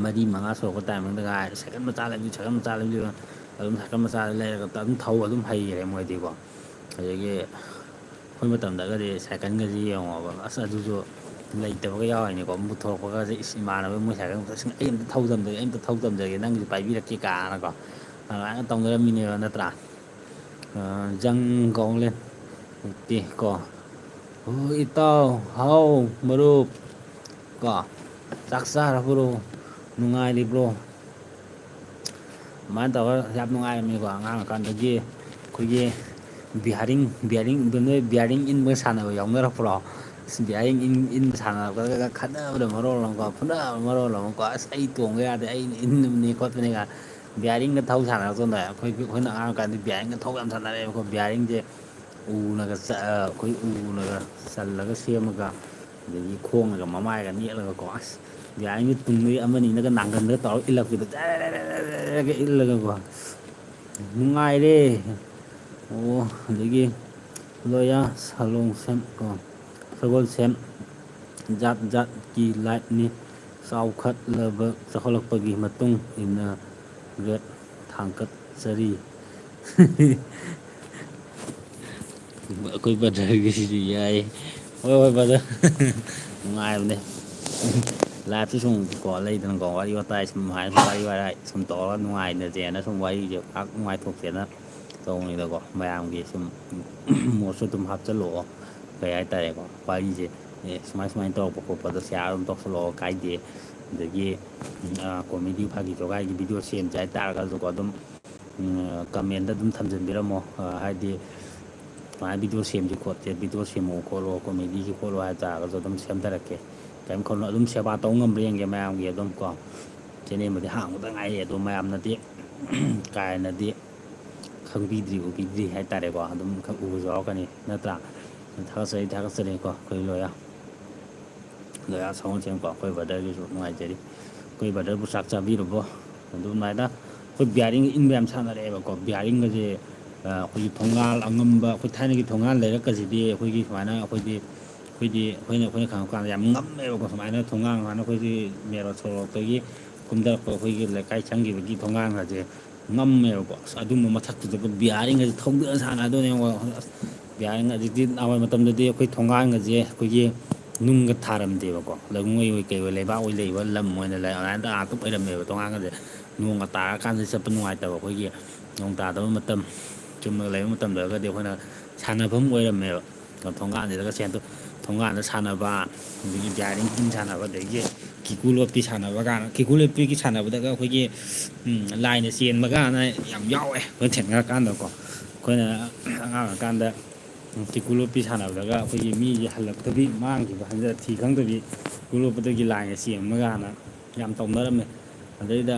ꯃꯔꯤ ꯃꯉꯥ ꯁꯨꯔꯛꯄ timingꯗꯒ ꯍꯥꯏꯔꯗꯤ ꯁꯥꯏꯀꯜ ꯃꯆꯥ ꯂꯩꯕꯤꯌꯨ, ꯁꯥꯏꯀꯜ ꯃꯆꯥ ꯂꯩꯕꯤꯌꯨ, ꯑꯗꯨꯝ ꯁꯥꯏꯀꯜ ꯃꯆꯥ ꯂꯩꯔꯒ ꯑꯗꯨꯝ ꯊꯧ ꯑꯗꯨꯝ ꯍꯩꯈꯔꯦ ꯃꯣꯏꯗꯤꯀꯣ꯫ ꯑꯗꯒꯤ ꯑꯩꯈꯣꯏ ꯃꯇꯝꯗꯒꯗꯤ ꯁꯥꯏꯀꯜꯒꯁꯦ ꯌꯦꯡꯉꯣꯕ, ꯑꯁ ꯑꯗꯨꯁꯨ ꯂꯩꯇꯕꯒ ꯌꯥꯎꯔꯤꯅꯤꯀꯣ꯫ ꯑꯃꯨꯛ ꯄꯨꯊꯣꯔꯛꯄꯒꯁꯦ ꯏꯁ ꯏꯃꯥꯟꯅꯕ ꯃꯣꯏ ꯁꯥꯏꯀꯜ ꯃꯆꯥꯁꯤꯡ ꯑꯩ ꯑꯝꯇ ꯊꯧ ꯇꯝꯖꯒꯦ, ꯑꯩ ꯑꯝꯇ ꯊꯧ ꯇꯝꯖꯒꯦ, ꯅꯪꯒꯤꯁꯨ ꯄꯥꯏꯕꯤꯔꯛꯀꯦ ꯀꯥꯏꯅꯀꯣ꯫ ꯑꯗꯨꯃꯥꯏꯅ ꯇꯧꯅꯔꯝꯃꯤꯅꯦꯕ ꯅꯠꯇ꯭ꯔꯥ? ꯑ, ꯖꯪ ꯒꯥꯎꯂꯦꯟ ꯇꯤ ꯀꯣ꯫ ꯑꯣ, ꯏꯇꯥꯎ, ꯍꯥꯎ, ꯃꯔꯨꯞ ꯀꯣ꯫ ꯆꯥꯛ ꯆꯥꯔꯕ꯭ꯔꯣ? ꯅꯨꯡꯉꯥꯏꯔꯤꯕ꯭ꯔꯣ? ꯑꯗꯨꯃꯥꯏꯅ ꯇꯧꯔꯒ ꯌꯥꯝ ꯅꯨꯡꯉꯥꯏꯔꯝꯃꯤꯀꯣ ꯑꯉꯥꯡ ꯑꯣꯏꯔꯀꯥꯟꯗꯒꯤ꯫ ꯑꯩꯈꯣꯏꯒꯤ bearing, bearing, ꯑꯗꯨ ꯅꯣꯏ bearing ꯏꯟꯕ ꯁꯥꯟꯅꯕ ꯌꯥꯎꯅꯔꯛꯄ꯭ꯔꯣ? ꯑꯁ, bearing ꯏꯟ-, ꯏꯟꯕ ꯁꯥꯟꯅꯔꯛꯄꯗꯒ ꯈꯠꯅꯕꯗ ꯃꯔꯣꯜ ꯑꯃꯀꯣ, ꯐꯨꯅꯕ ꯃꯔꯣꯜ ꯑꯃꯀꯣ, "ꯑꯁ, ꯑꯩ ꯇꯣꯡꯕ ꯌꯥꯗꯦ, ꯑꯩꯅ ꯏꯟꯕꯅꯤ" ꯈꯣꯠꯄꯅꯤꯒ꯫ Bearingꯒ ꯊꯧ ꯁꯥꯟꯅꯔꯛꯇ꯭ꯔꯣ ꯅꯣꯏ? ꯑꯩꯈꯣꯏ, ꯑꯩꯈꯣꯏꯅ ꯑꯉꯥꯡ ꯑꯣꯏꯔꯀꯥꯟꯗꯤ bearingꯒ ꯊꯧ ꯌꯥꯝ ꯁꯥꯟꯅꯔꯛꯑꯦꯕꯀꯣ꯫ Bearingꯁꯦ ꯎꯅꯒ ꯆ-, ꯑ, ꯑꯩꯈꯣꯏ ꯎꯅꯒ ꯆꯜꯂꯒ ꯁꯦꯝꯃꯒ, ꯑꯗꯒꯤ ꯈꯣꯡꯅꯒ ꯃꯃꯥꯏꯒ ꯅꯦꯠꯂꯒꯀꯣ, ꯑꯁ, bearingꯁꯦ ꯇꯨꯡꯗꯒꯤ ꯑꯃꯅꯤꯅꯒ ꯅꯥꯡꯒꯟꯗꯒ ꯇꯧꯔꯒ ꯏꯜꯂꯛꯄꯤꯗꯣ, ꯖꯔꯒ ꯏꯜꯂꯒꯀꯣ꯫ ꯅꯨꯡꯉꯥꯏꯔꯦ꯫ ꯑꯣ, ꯑꯗꯒꯤ ꯂꯣꯌꯥ ꯁꯂꯣꯡꯁꯦꯝ ꯀꯣ, ꯁꯒꯣꯜꯁꯦꯝ, ꯖꯥꯠ ꯖꯥꯠꯀꯤ ꯂꯥꯏꯠꯅꯤ꯫ ꯆꯥꯎꯈꯠꯂꯕ, ꯆꯥꯎꯈꯠꯂꯛꯄꯒꯤ ꯃꯇꯨꯡ ꯏꯟꯅ ꯔꯦꯠ ꯊꯥꯡꯒꯠꯆꯔꯤ꯫ ꯑꯩꯈꯣꯏ brotherꯒꯤꯁꯤꯁꯨ ꯌꯥꯏ꯫ ꯍꯣꯏ, ꯍꯣꯏ, brother꯫ ꯅꯨꯡꯉꯥꯏꯕꯅꯦ꯫ Liveꯁꯨ ꯁꯨꯝ ꯀꯣ, ꯂꯩꯗꯅꯀꯣ, ꯋꯥꯔꯤ ꯋꯥꯇꯥꯏ ꯁꯨꯝ ꯍꯥꯏ, ꯋꯥꯔꯤ ꯋꯥꯇꯥꯏ ꯁꯨꯝ ꯇꯧꯔꯒ ꯅꯨꯡꯉꯥꯏꯅꯁꯦꯅ ꯁꯨꯝ ꯋꯥꯔꯤꯁꯦ ꯉꯥꯏꯍꯥꯛ ꯅꯨꯡꯉꯥꯏꯊꯣꯛꯁꯦꯅ ꯇꯧꯕꯅꯤꯗꯀꯣ꯫ ꯃꯌꯥꯝꯒꯤ ꯁꯨꯝ ꯃꯣꯠꯁꯨ ꯑꯗꯨꯝ ꯍꯥꯞꯆꯜꯂꯛꯑꯣ꯫ ꯀꯩ ꯍꯥꯏꯇꯥꯔꯦꯀꯣ, ꯋꯥꯔꯤꯁꯦ, ꯑꯦ, ꯁꯨꯃꯥꯏ ꯁꯨꯃꯥꯏꯅ ꯇꯧꯔꯛꯄ ꯈꯣꯠꯄꯗꯣ share ꯑꯗꯨꯝ ꯇꯧꯁꯜꯂꯛꯑꯣ, ꯀꯥꯏꯗꯦ꯫ ꯑꯗꯒꯤ, ꯑ, comedy ꯐꯥꯒꯤ ꯖꯣꯒꯥꯏꯒꯤ video ꯁꯦꯝꯁꯦ ꯍꯥꯏꯇꯥꯔꯒꯁꯨꯀꯣ, ꯑꯗꯨꯝ, ꯎꯝ, commentꯇ ꯑꯗꯨꯝ ꯊꯝꯖꯤꯟꯕꯤꯔꯝꯃꯣ꯫ ꯑ, ꯍꯥꯏꯗꯤ, "ꯁꯨꯃꯥꯏꯅ video ꯁꯦꯝꯁꯤ ꯈꯣꯠꯁꯦ, video ꯁꯦꯝꯃꯛꯑꯣ ꯈꯣꯠꯂꯣ, comedyꯒꯤ ꯈꯣꯠꯂꯣ" ꯍꯥꯏ ꯇꯥꯔꯒꯁꯨ ꯑꯗꯨꯝ ꯁꯦꯝꯊꯔꯛꯀꯦ꯫ ꯀꯔꯤꯝ ꯈꯜꯂꯨꯅꯨ, ꯑꯗꯨꯝ ꯁꯦꯕꯥ ꯇꯧ ꯉꯝꯕ꯭ꯔꯥ ꯌꯦꯡꯒꯦ ꯃꯌꯥꯝꯒꯤ ꯑꯗꯨꯝ ꯀꯣ꯫ Channelꯕꯨꯗꯤ ꯍꯥꯡꯕꯗ ꯉꯥꯏꯔꯤ, ꯑꯗꯣ ꯃꯌꯥꯝꯅꯗꯤ ꯀꯥ ꯍꯦꯟꯅꯗꯤ ꯈꯪꯕꯤꯗ꯭ꯔꯤ, ꯎꯕꯤꯗ꯭ꯔꯤ ꯍꯥꯏꯇꯥꯔꯦꯀꯣ꯫ ꯑꯗꯨꯝ ꯈꯔ ꯎꯕꯁꯨ ꯌꯥꯎꯔꯛꯀꯅꯤ, ꯅꯠꯇ꯭ꯔꯥ? ꯊꯥꯒꯠꯆꯔꯤ, ꯊꯥꯒꯠꯆꯔꯤꯀꯣ ꯑꯩꯈꯣꯏ ꯂꯣꯌꯥ꯫ ꯂꯣꯌꯥ ꯁꯒꯣꯜꯁꯦꯝꯀꯣ, ꯑꯩꯈꯣꯏ brotherꯒꯤꯁꯨ ꯅꯨꯡꯉꯥꯏꯖꯔꯤ꯫ ꯑꯩꯈꯣꯏ brotherꯕꯨ ꯆꯥꯛ ꯆꯥꯕꯤꯔꯕꯣ? ꯑꯗꯨꯃꯥꯏꯅ ꯑꯩꯈꯣꯏ bearing ꯏꯟꯕ ꯌꯥꯝ ꯁꯥꯟꯅꯔꯛꯑꯦꯕꯀꯣ꯫ Bearingꯒꯁꯦ, ꯑ, ꯑꯩꯈꯣꯏꯒꯤ ꯊꯣꯡꯒꯥꯜ ꯑꯉꯝꯕ, ꯑꯩꯈꯣꯏ ꯊꯥꯏꯅꯒꯤ ꯊꯣꯡꯒꯥꯜ ꯂꯩꯔꯛꯀꯁꯤꯗꯤ ꯑꯩꯈꯣꯏꯒꯤ ꯁꯨꯃꯥꯏꯅ ꯑꯩꯈꯣꯏꯗꯤ, ꯑꯩꯈꯣꯏꯗꯤ, ꯑꯩꯈꯣꯏꯅ, ꯑꯩꯈꯣꯏꯅ ꯈꯪꯉꯛꯄ ꯀꯥꯟꯗ ꯌꯥꯝ ꯉꯝꯃꯦꯕꯀꯣ꯫ ꯁꯨꯃꯥꯏꯅ ꯊꯣꯡꯒꯥꯜ ꯁꯨꯃꯥꯏꯅ ꯑꯩꯈꯣꯏꯒꯤ main road ꯁꯣꯔꯣꯛꯇꯒꯤ ꯀꯨꯝꯊꯔꯛꯄ ꯑꯩꯈꯣꯏꯒꯤ ꯂꯩꯀꯥꯏ ꯆꯪꯈꯤꯕꯒꯤ ꯊꯣꯡꯒꯥꯜꯒꯁꯦ ꯉꯝꯃꯦꯕꯀꯣ꯫ ꯑꯁ, ꯑꯗꯨꯝꯕ ꯃꯊꯛꯇꯨꯗꯒ bearingꯒꯁꯦ ꯊꯧꯗꯅ ꯁꯥꯟꯅꯗꯣꯏꯅꯦꯕꯀꯣ꯫ ꯑꯁ, bearing ꯍꯧꯖꯤꯛꯇꯤ ꯅꯍꯥꯟꯋꯥꯏ ꯃꯇꯝꯗꯗꯤ ꯑꯩꯈꯣꯏ ꯊꯣꯡꯒꯥꯟꯒꯁꯦ ꯑꯩꯈꯣꯏꯒꯤ ꯅꯨꯡꯒ ꯊꯥꯔꯝꯗꯦꯕꯀꯣ, ꯂꯩꯉꯣꯏ ꯑꯣꯏ ꯀꯩ ꯑꯣꯏ ꯂꯩꯕꯥꯛ ꯑꯣꯏ ꯂꯩꯕ ꯂꯝ ꯑꯣꯏꯅ ꯂꯩ, ꯑꯗꯨꯃꯥꯏꯅ ꯉꯥꯛꯇ ꯑꯣꯏꯔꯝꯃꯦꯕ ꯊꯣꯡꯒꯥꯟꯒꯁꯦ꯫ ꯅꯣꯡꯒ ꯇꯥꯔꯀꯥꯟꯗ ꯆꯠꯄ ꯅꯨꯡꯉꯥꯏꯇꯕ, ꯑꯩꯈꯣꯏꯒꯤ ꯅꯣꯡ ꯇꯥꯗꯕ ꯃꯇꯝ ꯆꯨꯝꯅꯒ ꯂꯩꯕ ꯃꯇꯝꯗ ꯑꯣꯏꯔꯒꯗꯤ ꯑꯩꯈꯣꯏꯅ ꯁꯥꯟꯅꯐꯝ ꯑꯣꯏꯔꯝꯃꯦꯕ꯫ ꯊꯣꯡꯒꯥꯟꯁꯤꯗꯒ ꯆꯦꯟꯊꯣꯛ-, ꯊꯣꯡꯒꯥꯟꯗ ꯁꯥꯟꯅꯕ, ꯑꯗꯒꯤ bearing ꯏꯟ ꯁꯥꯟꯅꯕ, ꯑꯗꯒꯤ ꯀꯤꯀꯨ ꯂꯣꯠꯄꯤ ꯁꯥꯟꯅꯕ ꯀꯥꯟꯗ, ꯀꯤꯀꯨ ꯂꯣꯠꯄꯤꯒꯤ ꯁꯥꯟꯅꯕꯗꯒ ꯑꯩꯈꯣꯏꯒꯤ, ꯎꯝ, ꯂꯥꯏꯅ ꯆꯦꯟꯕ ꯀꯥꯟꯗ ꯌꯥꯝ ꯌꯥꯎꯋꯦ ꯑꯩꯈꯣꯏꯅ ꯊꯦꯡꯅꯔꯀꯥꯟꯗꯀꯣ꯫ ꯑꯩꯈꯣꯏꯅ ꯑꯉꯥꯡ ꯑꯣꯏꯔꯀꯥꯟꯗ, ꯎꯝ, ꯀꯤꯀꯨ ꯂꯣꯠꯄꯤ ꯁꯥꯟꯅꯕꯗꯒ ꯑꯩꯈꯣꯏꯒꯤ ꯃꯤꯁꯦ ꯍꯜꯂꯛꯇꯕꯤ, ꯃꯥꯡꯈꯤꯕ ꯍꯟꯖ-, ꯊꯤ ꯈꯪꯗꯕꯤ, ꯀꯤꯀꯨ ꯂꯣꯠꯄꯗꯒꯤ ꯂꯥꯏꯅ ꯆꯦꯟꯕ ꯀꯥꯟꯅ ꯌꯥꯝ ꯇꯧꯅꯔꯝꯃꯦ꯫ ꯑꯗꯩꯗ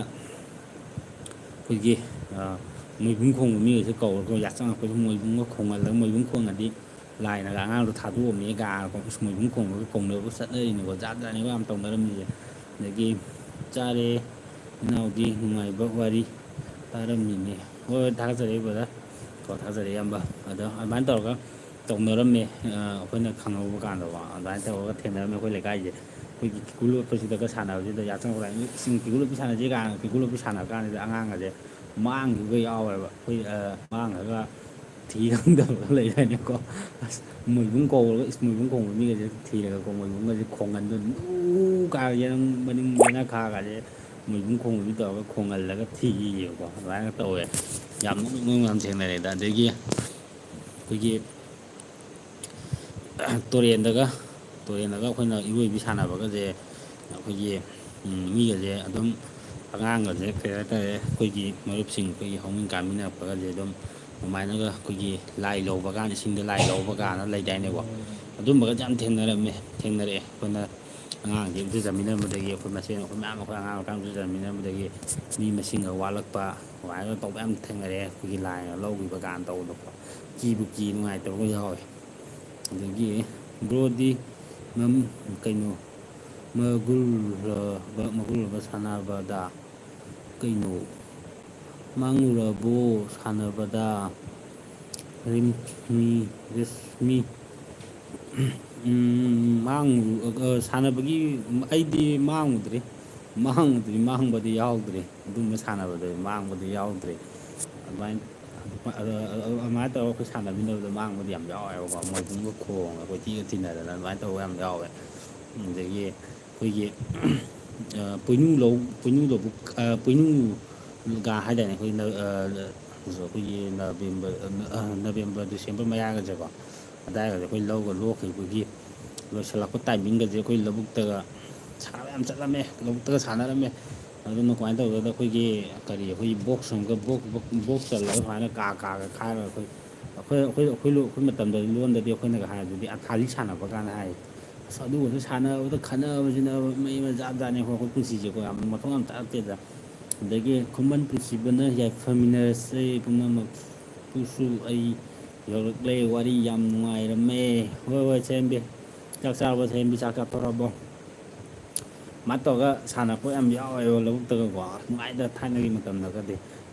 ꯑꯩꯈꯣꯏꯒꯤ, ꯑ, ꯃꯣꯏꯕꯨꯡ ꯈꯣꯡꯕ ꯃꯤꯒꯩꯁꯦ ꯀꯧꯔꯒ ꯌꯥꯆꯪꯉꯛꯄꯗ ꯃꯣꯏꯕꯨꯡꯒ ꯈꯣꯡꯍꯜꯂꯒ, "ꯃꯣꯏꯕꯨꯡ ꯈꯣꯡꯉꯗꯤ ꯂꯥꯏꯅꯒ ꯑꯉꯥꯡꯗꯣ ꯊꯥꯗꯣꯛꯑꯝꯃꯦ" ꯀꯥꯏꯅꯀꯣ, ꯑꯁ, ꯃꯣꯏꯕꯨꯡ ꯈꯣꯡꯕꯒ ꯀꯧꯅꯕ ꯆꯠꯅꯔꯤꯅꯤꯀꯣ꯫ ꯖꯥꯠ ꯖꯥꯠꯅꯤꯀꯣ ꯌꯥꯝ ꯇꯧꯅꯔꯝꯃꯤꯁꯦ꯫ ꯑꯗꯒꯤ, "ꯆꯥꯔꯦ ꯏꯅꯥꯎꯗꯤ, ꯅꯨꯡꯉꯥꯏꯕ ꯋꯥꯔꯤ ꯇꯥꯔꯝꯃꯤꯅꯦ"꯫ ꯍꯣꯏ, ꯍꯣꯏ, ꯊꯥꯒꯠꯆꯔꯤ brother꯫ ꯀꯣ, ꯊꯥꯒꯠꯆꯔꯤ ꯏꯌꯥꯝꯕ꯫ ꯑꯗꯣ ꯑꯗꯨꯃꯥꯏꯅ ꯇꯧꯔꯒ ꯇꯧꯅꯔꯝꯃꯦ꯫ ꯑ, ꯑꯩꯈꯣꯏꯅ ꯈꯪꯍꯧꯕ ꯀꯥꯟꯗꯀꯣ, ꯑꯗꯨꯃꯥꯏꯅ ꯇꯧꯔꯒ ꯊꯦꯡꯅꯔꯝꯃꯦ ꯑꯩꯈꯣꯏ ꯂꯩꯀꯥꯏꯁꯦ꯫ ꯑꯩꯈꯣꯏꯒꯤ ꯀꯤꯀꯨ ꯂꯣꯠꯄꯁꯤꯗꯒ ꯁꯥꯟꯅꯕꯁꯤꯗ, ꯌꯥꯆꯪꯉꯛꯄꯗ, "ꯏꯁꯤꯡ ꯀꯤꯀꯨ ꯂꯣꯠꯄꯤ ꯁꯥꯟꯅꯁꯤ" ꯀꯥꯏꯅ ꯀꯤꯀꯨ ꯂꯣꯠꯄꯤ ꯁꯥꯟꯅꯔ ꯀꯥꯟꯁꯤꯗ ꯑꯉꯥꯡꯒꯁꯦ ꯃꯥꯡꯈꯤꯕꯒ ꯌꯥꯎꯋꯦꯕ꯫ ꯑꯩꯈꯣꯏ, ꯑ, ꯃꯥꯡꯈ꯭ꯔꯒ ꯊꯤ ꯈꯪꯗꯕꯒ ꯂꯩꯗꯥꯏꯅꯦꯀꯣ꯫ ꯑꯁ, ꯃꯣꯏꯕꯨꯡ ꯀꯧꯔꯒ, ꯏꯁ, ꯃꯣꯏꯕꯨꯡ ꯈꯣꯡꯕ ꯃꯤꯒꯁꯦ ꯊꯤꯔꯒꯀꯣ, ꯃꯣꯏꯕꯨꯡꯒꯁꯦ ꯈꯣꯡꯒꯟꯗꯣ ꯂꯨ ꯀꯥꯔꯒ ꯃꯅꯤꯡ ꯌꯦꯅꯈꯥꯒꯁꯦ ꯃꯣꯏꯕꯨꯡ ꯈꯣꯡꯕꯗꯤ ꯇꯧꯔꯒ ꯈꯣꯡꯍꯜꯂꯒ ꯊꯤꯌꯦꯕꯀꯣ꯫ ꯑꯗꯨꯃꯥꯏꯅ ꯇꯧꯋꯦ꯫ ꯌꯥꯝ ꯅꯣꯛꯅꯤꯡ ꯅꯣꯛꯅꯤꯡ ꯌꯥꯝ ꯊꯦꯡꯅꯔꯦꯗ꯫ ꯑꯗꯒꯤ ꯑꯩꯈꯣꯏꯒꯤ ꯇꯨꯔꯦꯟꯗꯒ, ꯇꯨꯔꯦꯟꯗꯒ ꯑꯩꯈꯣꯏꯅ ꯏꯔꯣꯏꯕꯤ ꯁꯥꯟꯅꯕꯒꯁꯦ, ꯑꯩꯈꯣꯏꯒꯤ, ꯎꯝ, ꯃꯤꯒꯁꯦ ꯑꯗꯨꯝ, ꯑꯉꯥꯡꯒꯁꯦ, ꯀꯩ ꯍꯥꯏꯇꯥꯔꯦ, ꯑꯩꯈꯣꯏꯒꯤ ꯃꯔꯨꯞꯁꯤꯡ, ꯑꯩꯈꯣꯏꯒꯤ ꯍꯧꯃꯤꯟ ꯀꯥꯃꯤꯟꯅꯔꯛꯄꯒꯁꯦ ꯑꯗꯨꯝ ꯑꯗꯨꯃꯥꯏꯅꯒ ꯑꯩꯈꯣꯏꯒꯤ ꯂꯥꯏ ꯂꯧꯕ ꯀꯥꯟꯗ, ꯏꯁꯤꯡꯗ ꯂꯥꯏ ꯂꯧꯕ ꯀꯥꯟꯅ ꯂꯩꯗꯥꯏꯅꯦꯀꯣ꯫ ꯑꯗꯨꯝꯕꯒ ꯌꯥꯝ ꯊꯦꯡꯅꯔꯝꯃꯦ, ꯊꯦꯡꯅꯔꯛꯑꯦ꯫ ꯑꯩꯈꯣꯏꯅ ꯑꯉꯥꯡꯁꯦ ꯏꯔꯨꯖꯃꯤꯟꯅꯕꯗꯒꯤ, ꯑꯩꯈꯣꯏ ꯃꯁꯦꯟ, ꯑꯩꯈꯣꯏ ꯃꯌꯥꯝ, ꯑꯩꯈꯣꯏ ꯑꯉꯥꯡ ꯑꯣꯏꯔꯤꯀꯥꯟꯗ ꯏꯔꯨꯖꯃꯤꯟꯅꯕꯗꯒꯤ ꯃꯤ ꯃꯁꯤꯡꯒ ꯋꯥꯠꯂꯛꯄ, ꯑꯗꯨꯃꯥꯏꯅ ꯇꯧꯕ ꯌꯥꯝ ꯊꯦꯡꯅꯔꯛꯑꯦ꯫ ꯑꯩꯈꯣꯏꯒꯤ ꯂꯥꯏꯅ ꯂꯧꯈꯤꯕ ꯀꯥꯏꯅ ꯇꯧꯕꯗꯀꯣ, ꯀꯤꯕꯨ ꯀꯤ, ꯅꯨꯡꯉꯥꯏꯇꯕꯒ ꯌꯥꯎꯋꯦ꯫ ꯑꯗꯒꯤ broꯗꯤ ꯃꯝ-, ꯀꯩꯅꯣ, ꯃꯒꯨꯜꯂꯕ, ꯃꯒꯨꯜꯂꯕ ꯁꯥꯟꯅꯕꯗ ꯀꯩꯅꯣ, ꯃꯥꯡꯉꯨꯔꯕꯣ ꯁꯥꯟꯅꯕꯗ? ꯔꯤꯝꯁꯃꯤ, ꯔꯤꯁꯃꯤ, ꯎꯝ, ꯃꯥꯡꯉꯨ-, ꯑ, ꯁꯥꯟꯅꯕꯒꯤ ꯑꯩꯗꯤ ꯃꯥꯡꯉꯨꯗ꯭ꯔꯤ, ꯃꯥꯡꯉꯨꯗ꯭ꯔꯤ, ꯃꯥꯡꯕꯗꯤ ꯌꯥꯎꯗ꯭ꯔꯤ, ꯑꯗꯨꯝꯕ ꯁꯥꯟꯅꯕꯗ ꯃꯥꯡꯕꯗꯤ ꯌꯥꯎꯗ꯭ꯔꯤ꯫ ꯑꯗꯨꯃꯥꯏꯅ, ꯑꯗꯨ-, ꯑꯗꯨ-, ꯑꯗꯨꯃꯥꯏꯅ ꯇꯧꯔꯒ ꯑꯩꯈꯣꯏ ꯁꯥꯟꯅꯃꯤꯟꯅꯕꯗ ꯃꯥꯡꯕꯗꯤ ꯌꯥꯝ ꯌꯥꯎꯋꯦꯕꯀꯣ꯫ ꯃꯣꯏꯕꯨꯡꯒ ꯈꯣꯡꯉꯒ ꯀꯣꯏꯊꯤꯒ ꯊꯤꯟꯅꯗꯅ ꯑꯗꯨꯃꯥꯏꯅ ꯇꯧꯕ ꯌꯥꯝ ꯌꯥꯎꯋꯦ꯫ ꯑꯗꯒꯤ ꯑꯩꯈꯣꯏꯒꯤ, ꯑ, ꯄꯣꯏꯅꯨ ꯂꯧ-, ꯄꯣꯏꯅꯨ ꯂꯧꯕꯨꯛ, ꯑ, ꯄꯣꯏꯅꯨꯒ ꯍꯥꯏꯗꯥꯏꯅꯦ ꯑꯩꯈꯣꯏ ꯅ-, ꯑ, ꯑꯩꯈꯣꯏꯒꯤ ꯅꯕꯦꯝꯕꯔ, ꯑ, ꯅꯕꯦꯝꯕꯔ, ꯗꯤꯁꯦꯝꯕꯔ ꯃꯌꯥꯒꯁꯦꯀꯣ, ꯑꯗꯥꯏꯒꯁꯦ ꯑꯩꯈꯣꯏ ꯂꯧꯒ ꯂꯣꯛꯈꯤꯕꯒꯤ ꯂꯣꯏꯁꯤꯜꯂꯛꯄ timingꯒꯁꯦ ꯑꯩꯈꯣꯏ ꯂꯧꯕꯨꯛꯇꯒ ꯁꯥꯟꯅꯕ ꯌꯥꯝ ꯆꯠꯂꯝꯃꯦ, ꯂꯧꯕꯨꯛꯇꯒ ꯁꯥꯟꯅꯔꯝꯃꯦ꯫ ꯑꯗꯨꯅ ꯀꯃꯥꯏꯅ ꯇꯧꯒꯦꯗ, ꯑꯩꯈꯣꯏꯒꯤ ꯀꯔꯤ, ꯑꯩꯈꯣꯏꯒꯤ ꯕꯣꯛꯁ ꯑꯃꯒ, ꯕꯣꯛ ꯕꯣꯛ ꯕꯣꯛꯁ ꯆꯜꯂꯒ ꯁꯨꯃꯥꯏꯅ ꯀꯥ ꯀꯥꯒ ꯈꯥꯏꯔꯒ ꯑꯩꯈꯣꯏ, ꯑꯩꯈꯣꯏ ꯑꯩꯈꯣꯏ ꯑꯩꯈꯣꯏ ꯂꯣ- ꯑꯩꯈꯣꯏ ꯃꯇꯝꯗꯗꯤ, ꯂꯣꯟꯗꯗꯤ ꯑꯩꯈꯣꯏꯅꯒ ꯍꯥꯏꯕꯗꯨꯗꯤ ꯑꯊꯥꯂꯤ ꯁꯥꯟꯅꯕ ꯀꯥꯏꯅ ꯍꯥꯏ꯫ ꯑꯁ, ꯑꯗꯨꯒꯁꯨ ꯁꯥꯟꯅꯕꯗ ꯈꯠꯅꯕꯁꯤꯅ ꯃꯩ ꯑꯃ ꯖꯥꯠ ꯖꯥꯠꯅꯤ ꯑꯩꯈꯣꯏ ꯄꯨꯟꯁꯤꯁꯦꯀꯣ, ꯌꯥꯝ ꯃꯊꯣꯡ ꯌꯥꯝ ꯆꯥꯔꯛꯇꯦꯗ꯫ ꯑꯗꯒꯤ ꯈꯨꯃꯟ ꯄꯨꯟꯁꯤꯕꯅ ꯌꯥꯏꯐꯃꯤꯟꯅꯔꯁꯦ ꯄꯨꯝꯅꯃꯛꯄꯨꯁꯨ ꯑꯩ ꯌꯧꯔꯛꯂꯦ꯫ ꯋꯥꯔꯤ ꯌꯥꯝ ꯅꯨꯡꯉꯥꯏꯔꯝꯃꯦ꯫ ꯍꯣꯏ, ꯍꯣꯏ, ꯁꯦꯝꯕꯤ꯫ ꯆꯥꯛ ꯆꯥꯔꯕꯣ, ꯁꯦꯝꯕꯤ? ꯆꯥꯛ ꯆꯥꯊꯣꯔꯛꯑꯕꯣ? ꯁꯨꯃꯥꯏꯅ ꯇꯧꯔꯒ ꯁꯥꯟꯅꯔꯛꯄ ꯌꯥꯝ ꯌꯥꯎꯋꯦꯕ ꯂꯧꯕꯨꯛꯇꯒꯀꯣ꯫ ꯅꯨꯡꯉꯥꯏꯗ ꯊꯥꯏꯅꯒꯤ ꯃꯇꯝꯗꯒꯗꯤ꯫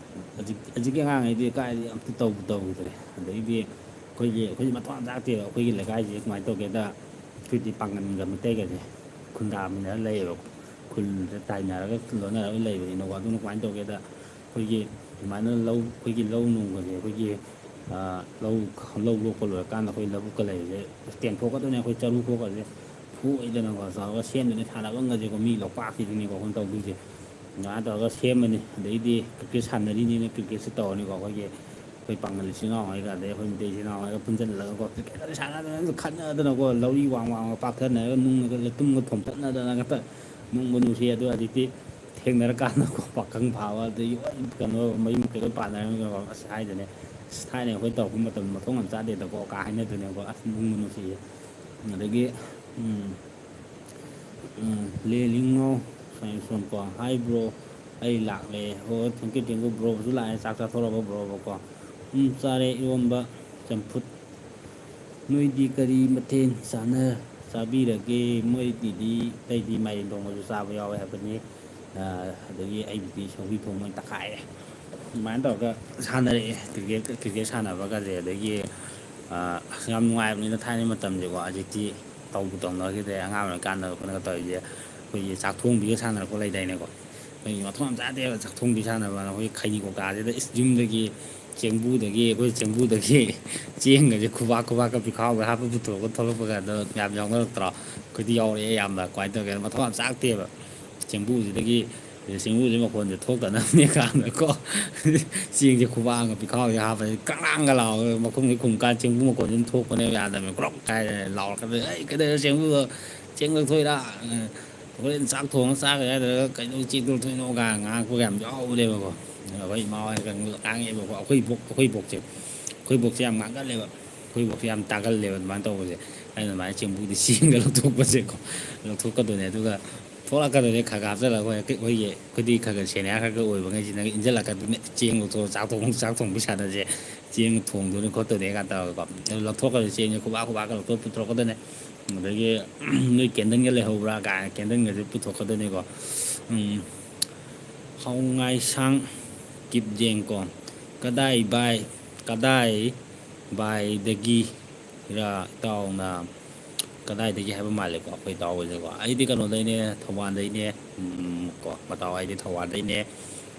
ꯍꯧꯖꯤꯛ, ꯍꯧꯖꯤꯛꯀꯤ ꯑꯉꯥꯡꯉꯩꯗꯤ ꯀꯥꯏꯗꯤ ꯑꯝꯇ ꯇꯧꯕꯨ ꯇꯧꯈꯤꯗ꯭ꯔꯦ꯫ ꯑꯗꯩꯗꯤ ꯑꯩꯈꯣꯏꯒꯤ, ꯑꯩꯈꯣꯏꯁꯦ ꯃꯊꯣꯡ ꯌꯥꯝ ꯆꯥꯛꯇꯦꯕ꯫ ꯑꯩꯈꯣꯏꯒꯤ ꯂꯩꯀꯥꯏꯁꯦ ꯀꯃꯥꯏꯅ ꯇꯧꯒꯦꯗ, ꯑꯩꯈꯣꯏꯗꯤ ꯄꯥꯡꯒꯟꯒ ꯃꯩꯇꯩꯒꯁꯦ ꯈꯨꯟꯗꯥꯃꯤꯟꯅꯔ ꯂꯩꯌꯦꯕ꯫ ꯈꯨꯜꯗ ꯇꯥꯏꯅꯔꯒ ꯂꯣꯟꯅꯔꯒ ꯂꯩꯕꯅꯤꯅꯀꯣ꯫ ꯑꯗꯨꯅ ꯀꯃꯥꯏꯅ ꯇꯧꯒꯦꯗ, ꯑꯩꯈꯣꯏꯒꯤ ꯑꯗꯨꯃꯥꯏꯅ ꯂꯧ, ꯑꯩꯈꯣꯏꯒꯤ ꯂꯧ ꯅꯨꯡꯒꯁꯦ, ꯑꯩꯈꯣꯏꯒꯤ, ꯑ, ꯂꯧ, ꯂꯧ ꯂꯣꯛꯄ ꯂꯣꯏꯔꯀꯥꯟꯗ ꯑꯩꯈꯣꯏ ꯂꯧꯕꯨꯛꯀ ꯂꯩꯕꯁꯦ ꯇꯦꯝꯊꯣꯛꯀꯗꯣꯏꯅꯦ꯫ ꯑꯩꯈꯣꯏ ꯆꯔꯨ ꯈꯣꯛꯀꯁꯦ ꯐꯣꯏꯗꯅꯀꯣ ꯇꯧꯔꯒ ꯁꯦꯝꯗꯣꯏꯅꯦ꯫ ꯁꯥꯟꯅꯐꯝꯒꯁꯦꯀꯣ, ꯃꯤ ꯂꯣꯛꯄꯥꯛꯁꯤꯗꯅꯦꯀꯣ ꯑꯩꯈꯣꯏꯅ ꯇꯧꯗꯣꯏꯁꯦ꯫ ꯑꯗꯨꯃꯥꯏꯅ ꯇꯧꯔꯒ ꯁꯦꯝꯃꯅꯤ꯫ ꯑꯗꯩꯗꯤ ꯀ꯭ꯔꯤꯀꯦꯠ ꯁꯥꯟꯅꯔꯤꯅꯤꯅ ꯀ꯭ꯔꯤꯀꯦꯠꯁꯦ ꯇꯧꯔꯅꯤꯀꯣ꯫ ꯑꯩꯈꯣꯏꯒꯤ, ꯑꯩꯈꯣꯏ ꯄꯥꯡꯒꯜ ꯏꯆꯤꯜ ꯏꯅꯥꯎꯉꯩꯒ, ꯑꯗꯩ ꯑꯩꯈꯣꯏ ꯃꯩꯇꯩ ꯏꯆꯤꯜ ꯏꯅꯥꯎꯉꯩꯒ ꯄꯨꯟꯁꯤꯜꯂꯒꯀꯣ, ꯀ꯭ꯔꯤꯀꯦꯠ ꯑꯗꯨꯝ ꯁꯥꯟꯅꯗꯅ, ꯈꯠꯅꯗꯅꯀꯣ, ꯂꯧꯔꯤ ꯋꯥꯡ ꯋꯥꯡꯃ ꯄꯥꯛꯊꯅꯔꯒ ꯅꯨꯡꯅꯒ ꯂꯩꯇꯨꯝꯒ ꯊꯣꯝꯇꯠꯅꯗꯅ ꯉꯥꯛꯇ ꯅꯨꯡꯕꯨ ꯅꯨꯡꯁꯤ꯫ ꯑꯗꯣ ꯍꯧꯖꯤꯛꯇꯤ ꯊꯦꯡꯅꯔꯀꯥꯟꯗꯀꯣ, ꯄꯥꯈꯪ ꯐꯥꯕ, ꯑꯗꯒꯤ ꯂꯣꯏ ꯀꯩꯅꯣ, ꯃꯌꯨꯝ ꯀꯩ ꯂꯣꯏ ꯄꯥꯟꯅꯔꯝꯃꯤꯅꯀꯣ꯫ ꯑꯁ, ꯍꯥꯏꯗꯅꯦ, ꯑꯁ, ꯊꯥꯏꯅ ꯑꯩꯈꯣꯏ ꯇꯧꯔꯛꯄ ꯃꯇꯝꯗ ꯃꯊꯣꯡ ꯌꯥꯝ ꯆꯥꯗꯦꯗꯀꯣ ꯀꯥ ꯍꯥꯏꯅꯗꯣꯏꯅꯦꯀꯣ꯫ ꯑꯁ, ꯅꯨꯡꯕꯨ ꯅꯨꯡꯁꯤꯌꯦ꯫ ꯑꯗꯒꯤ, ꯎꯝ, ꯎꯝ, ꯂꯦ ꯂꯤꯡꯉꯣ ꯁꯣꯝꯀꯣ꯫ Hi bro, ꯑꯩ ꯂꯥꯛꯂꯦ꯫ ꯑꯣ, thank you, thank you, ꯕ꯭ꯔꯣꯕꯨꯁꯨ ꯂꯥꯛꯑꯦ꯫ ꯆꯥꯛ ꯆꯥꯊꯣꯔꯛꯑꯕ ꯕ꯭ꯔꯣꯕꯀꯣ? ꯎꯝ, ꯆꯥꯔꯦ꯫ ꯏꯔꯣꯝꯕ, ꯆꯝꯐꯨꯠ꯫ ꯅꯣꯏꯗꯤ ꯀꯔꯤ ꯃꯊꯦꯜ ꯆꯥꯅ-, ꯆꯥꯕꯤꯔꯒꯦ? ꯃꯣꯏꯒꯤꯗꯤ ꯑꯇꯩꯗꯤ ꯃꯥꯏꯔꯦꯟ ꯊꯣꯡꯕꯁꯨ ꯆꯥꯕ ꯌꯥꯎꯋꯦ ꯍꯥꯏꯕꯅꯤ꯫ ꯑ, ꯑꯗꯒꯤ ꯑꯩꯒꯤꯗꯤ ꯁꯧꯒ꯭ꯔꯤ ꯊꯣꯡꯕ ꯑꯣꯏꯅ ꯇꯛꯈꯥꯏꯔꯦ꯫ ꯑꯗꯨꯃꯥꯏꯅ ꯇꯧꯔꯒ ꯁꯥꯟꯅꯔꯛꯑꯦ꯫ Cricket, cricket ꯁꯥꯟꯅꯕꯒꯁꯦ꯫ ꯑꯗꯒꯤ, ꯑ, ꯑꯁ, ꯌꯥꯝ ꯅꯨꯡꯉꯥꯏꯕꯅꯤꯅ ꯊꯥꯏꯅ ꯃꯇꯝꯁꯦꯀꯣ꯫ ꯍꯧꯖꯤꯛꯇꯤ ꯇꯧꯕꯨ ꯇꯧꯅꯈꯤꯗ꯭ꯔꯦ꯫ ꯑꯉꯥꯡ ꯑꯣꯏꯔꯤꯀꯥꯟꯗ ꯑꯩꯈꯣꯏꯅꯒ ꯇꯧꯔꯤꯁꯦ, ꯑꯩꯈꯣꯏꯒꯤ ꯆꯥꯛ ꯊꯣꯡꯕꯤꯒ ꯁꯥꯟꯅꯔꯛꯄ ꯂꯩꯗꯥꯏꯅꯦꯀꯣ꯫ ꯑꯩꯈꯣꯏꯒꯤ ꯃꯊꯣꯡ ꯌꯥꯝ ꯆꯥꯗꯦꯕ ꯆꯥꯛ ꯊꯣꯡꯕꯤ ꯁꯥꯟꯅꯕ꯫ ꯑꯩꯈꯣꯏ ꯈꯩꯅꯤ ꯀꯧꯇꯥꯁꯤꯗ, ꯏꯁ, ꯌꯨꯝꯗꯒꯤ ꯆꯦꯡꯕꯨꯗꯒꯤ, ꯑꯩꯈꯣꯏ ꯆꯦꯡꯕꯨꯗꯒꯤ ꯆꯦꯡꯒꯁꯦ ꯈꯨꯕꯥꯛ ꯈꯨꯕꯥꯛꯀ ꯄꯤꯈꯥꯎꯗ ꯍꯥꯞꯄ ꯄꯨꯊꯣꯛꯑꯒ ꯊꯣꯛꯂꯛꯄꯒ ꯑꯗꯣ ꯌꯥꯝ ꯌꯥꯎꯅꯔꯛꯇ꯭ꯔꯣ? ꯑꯩꯈꯣꯏꯗꯤ ꯌꯥꯎꯔꯛꯑꯦ ꯑꯌꯥꯝꯕ꯫ ꯀꯃꯥꯏꯅ ꯇꯧꯒꯦ? ꯃꯊꯧ ꯌꯥꯝ ꯆꯥꯛꯇꯦꯕ꯫ ꯆꯦꯡꯕꯨꯁꯤꯗꯒꯤ, ꯆꯦꯡꯕꯨꯁꯤ ꯃꯈꯣꯟꯁꯦ ꯊꯣꯛꯇꯅꯕꯅꯦ ꯀꯥꯟꯗꯀꯣ, ꯆꯦꯡꯁꯦ ꯈꯨꯕꯥꯛ ꯑꯃꯒ ꯄꯤꯈꯥꯎꯁꯦ ꯍꯥꯞꯄꯁꯦ ꯀ꯭ꯔꯥꯡꯒ ꯂꯥꯎꯔꯒ ꯃꯈꯨꯝꯁꯦ ꯈꯨꯝ ꯀꯥꯟꯗ ꯆꯦꯡꯕꯨ ꯃꯈꯣꯟꯁꯦ ꯑꯗꯨꯝ ꯊꯣꯛꯄꯅꯦꯕ꯫ ꯌꯥꯗꯕꯅꯦ꯫ ꯀ꯭ꯔꯣꯛ ꯀꯥꯏꯗꯅ ꯂꯥꯎꯔꯛꯀꯗꯣꯏꯅꯦ꯫ "ꯑꯩ ꯀꯩꯗꯧꯔꯦ ꯆꯦꯡꯕꯨꯗꯣ? ꯆꯦꯡ ꯂꯧꯊꯣꯛꯏꯔꯥ?" ꯍꯣꯔꯦꯟ ꯆꯥꯛ ꯊꯣꯡꯉ ꯆꯥꯒ꯭ꯔꯦ ꯍꯥꯏꯗ꯭ꯔꯒ ꯀꯩꯗꯧ ꯆꯦꯛ ꯇꯧꯊꯣꯛꯏꯅꯣ ꯀꯥꯏꯅ ꯉꯥꯡꯉꯛꯄꯒ ꯌꯥꯝ ꯌꯥꯎꯕꯅꯦꯕꯀꯣ꯫ ꯑꯩꯈꯣꯏ ꯏꯃꯥ ꯍꯣꯏꯅ ꯉꯥꯡꯉꯛꯑꯦꯕꯀꯣ꯫ ꯑꯩꯈꯣꯏ ꯕꯣꯛ-, ꯑꯩꯈꯣꯏ ꯕꯣꯛꯁꯦ, ꯑꯩꯈꯣꯏ ꯕꯣꯛꯁꯦ ꯌꯥꯝ ꯉꯥꯡꯒꯜꯂꯦꯕ꯫ ꯑꯩꯈꯣꯏ ꯕꯣꯛꯁꯦ ꯌꯥꯝ ꯇꯥꯒꯜꯂꯦꯕ ꯑꯗꯨꯃꯥꯏꯅ ꯇꯧꯕꯁꯦ꯫ ꯑꯩꯅ ꯑꯗꯨꯃꯥꯏꯅ ꯆꯦꯡꯕꯨꯗꯤ ꯆꯦꯡꯒ ꯂꯧꯊꯣꯛꯄꯁꯦꯀꯣ, ꯂꯧꯊꯣꯛꯀꯗꯣꯏꯅꯦ꯫ ꯑꯗꯨꯒ ꯊꯣꯛꯂꯛꯀꯗꯣꯏꯅꯦ ꯈꯔ ꯈꯔ ꯍꯥꯞꯆꯤꯜꯂꯒ꯫ ꯑꯩꯈꯣꯏ, ꯑꯩꯈꯣꯏꯒꯤ, ꯑꯩꯈꯣꯏꯗꯤ ꯈꯔ ꯈꯔ ꯁꯦꯅꯤꯌꯥꯔ ꯈꯔ ꯈꯔ ꯑꯣꯏꯕꯉꯩꯁꯤꯅ ꯏꯟꯖꯜꯂꯛꯀꯗꯣꯏꯅꯦ꯫ "ꯆꯦꯡ ꯂꯧꯊꯣꯛꯑꯣ, ꯆꯥꯛ ꯊꯣꯡ-, ꯆꯥꯛ ꯊꯣꯡꯕꯤ ꯁꯥꯟꯅꯁꯦ, ꯆꯦꯡ ꯊꯣꯡꯗꯣꯏꯅꯦ ꯈꯣꯠꯇꯣꯏꯅꯦ" ꯀꯥꯏꯅ ꯇꯧꯔꯒꯀꯣ꯫ ꯑꯗꯨ ꯂꯧꯊꯣꯛꯀꯗꯣꯏꯅꯦ, ꯆꯦꯡꯁꯦ ꯈꯨꯕꯥꯛ ꯈꯨꯕꯥꯛꯀ ꯂꯧꯊꯣꯛ ꯄꯨꯊꯣꯔꯛꯀꯗꯣꯏꯅꯦ꯫ ꯑꯗꯒꯤ "ꯅꯣꯏ ꯀꯦꯟꯗꯜꯒ ꯂꯩꯍꯧꯕ꯭ꯔꯥ?" ꯀꯥꯏꯅ ꯀꯦꯟꯗꯜꯒꯁꯦ ꯄꯨꯊꯣꯛꯀꯗꯣꯏꯅꯤꯀꯣ꯫ ꯎꯝ, ꯍꯥꯎꯉꯥꯏꯁꯥꯡ ꯀꯤꯞꯖꯦꯡꯀꯣ꯫ "ꯀꯗꯥꯏ ꯚꯥꯏ, ꯀꯗꯥꯏ ꯚꯥꯏꯗꯒꯤ ꯔ ꯏꯇꯥꯎꯅ?" ꯀꯗꯥꯏꯗꯒꯤ ꯍꯥꯏꯕ ꯃꯥꯜꯂꯦꯀꯣ ꯑꯩꯈꯣꯏ ꯏꯇꯥꯎ ꯍꯣꯏꯁꯦꯀꯣ꯫ "ꯑꯩꯗꯤ ꯀꯩꯅꯣꯗꯩꯅꯦ, ꯊꯧꯕꯥꯜꯗꯩꯅꯦ", ꯎꯝ, ꯀꯣ, "ꯃꯇꯥꯎ ꯑꯩꯗꯤ ꯊꯧꯕꯥꯜꯗꯩꯅꯦ,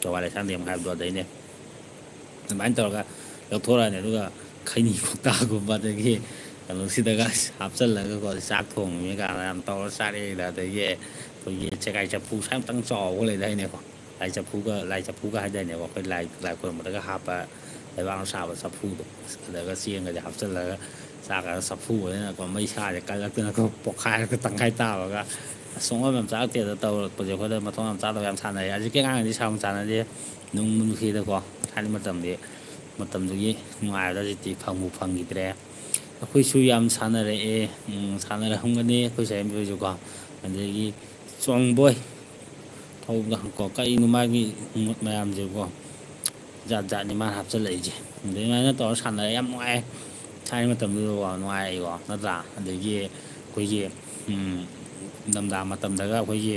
ꯊꯧꯕꯥꯜ ꯂꯩꯁꯥꯡꯊꯦꯝ ꯍꯥꯏꯕꯗꯣ ꯑꯗꯩꯅꯦ"꯫ ꯑꯗꯨꯃꯥꯏꯅ ꯇꯧꯔꯒ ꯂꯧꯊꯣꯔꯛꯑꯅꯤ꯫ ꯑꯗꯨꯒ ꯈꯩꯅꯤ ꯀꯧꯇꯥꯒꯨꯝꯕ, ꯑꯗꯒꯤ ꯀꯩꯅꯣꯁꯤꯗꯒ ꯍꯥꯞꯆꯜꯂꯒꯀꯣ, ꯆꯥꯛ ꯊꯣꯡꯉꯤꯅꯦ ꯀꯥꯏꯅ ꯌꯥꯝ ꯇꯧꯔ ꯆꯥꯔꯛꯑꯦꯗ꯫ ꯑꯗꯒꯤ ꯑꯩꯈꯣꯏꯒꯤ ꯆꯦꯈꯥꯏ ꯆꯐꯨ ꯁ꯭ꯋꯥꯏ ꯑꯃꯨꯛꯇꯪ ꯆꯥꯎꯕ ꯂꯩꯗꯥꯏꯅꯦꯀꯣ, ꯂꯥꯏ ꯆꯐꯨꯒ, ꯂꯥꯏ ꯆꯐꯨꯒ ꯍꯥꯏꯗꯥꯏꯅꯦꯀꯣ, ꯑꯩꯈꯣꯏ ꯂꯥꯏ, ꯂꯥꯏ ꯈꯣꯏꯔꯝꯕꯗꯒ ꯍꯥꯞꯄ ꯂꯩꯕꯥꯛꯅ ꯁꯥꯕ ꯆꯐꯨꯗꯣ, ꯑꯗꯨꯗꯒ ꯆꯦꯡꯒꯁꯦ ꯍꯥꯞꯆꯤꯜꯂꯒ ꯆꯥꯛꯀ ꯆꯐꯨ ꯑꯣꯏꯗꯅꯀꯣ, ꯃꯩ ꯁꯥꯁꯦ ꯀꯜꯂꯛꯇꯅꯀꯣ, ꯄꯣꯛꯈꯥꯏꯔꯒ ꯇꯪꯈꯥꯏ ꯇꯥꯕꯒ꯫ ꯑꯁ, ꯁꯨꯡꯑꯣꯟ ꯌꯥꯝ ꯆꯥꯔꯛꯇꯦꯗ ꯇꯧꯔꯛꯄꯁꯦ꯫ ꯑꯩꯈꯣꯏꯗ ꯃꯊꯣꯡ ꯌꯥꯝ ꯆꯥꯗꯕ ꯌꯥꯝ ꯁꯥꯟꯅꯔꯦ꯫ ꯍꯧꯖꯤꯛꯀꯤ ꯑꯉꯥꯡꯗꯤ ꯁꯥꯎꯟ ꯆꯥꯟꯅꯗꯦ, ꯅꯨꯡꯕꯨ ꯅꯨꯡꯁꯤꯗꯀꯣ꯫ ꯊꯥꯏꯅ ꯃꯇꯝꯗꯤ, ꯃꯇꯝꯗꯨꯒꯤ ꯅꯨꯡꯉꯥꯏꯕꯗꯣ ꯍꯧꯖꯤꯛꯇꯤ ꯐꯪꯕꯨ ꯐꯪꯈꯤꯗ꯭ꯔꯦ꯫ ꯑꯩꯈꯣꯏꯁꯨ ꯌꯥꯝ ꯁꯥꯟꯅꯔꯛꯑꯦ, ꯎꯝ, ꯁꯥꯟꯅꯔꯛꯑꯝꯒꯅꯤ ꯑꯩꯈꯣꯏ ꯁꯥꯏ ꯍꯣꯏꯁꯨꯀꯣ꯫ ꯑꯗꯒꯤ ꯆꯣꯡꯕꯣꯏ ꯊꯧꯕꯗ ꯀꯣ, ꯀꯔꯤꯅꯣ ꯃꯥꯒꯤ ꯃꯨꯠ ꯃꯌꯥꯝꯁꯦꯀꯣ, ꯖꯥꯠ ꯖꯥꯠꯅꯤ ꯃꯥꯅ ꯍꯥꯞꯆꯤꯜꯂꯛꯏꯁꯦ꯫ ꯑꯗꯨꯃꯥꯏꯅ ꯇꯧꯔ ꯁꯥꯟꯅꯔꯦ, ꯌꯥꯝ ꯅꯨꯡꯉꯥꯏ꯫ ꯊꯥꯏꯅ ꯃꯇꯝꯗꯨꯗꯀꯣ ꯅꯨꯡꯉꯥꯏꯀꯣ, ꯅꯠꯇ꯭ꯔꯥ? ꯑꯗꯒꯤ ꯑꯩꯈꯣꯏꯒꯤ, ꯎꯝ, ꯅꯤꯡꯊꯝꯊꯥ ꯃꯇꯝꯗꯒ ꯑꯩꯈꯣꯏꯒꯤ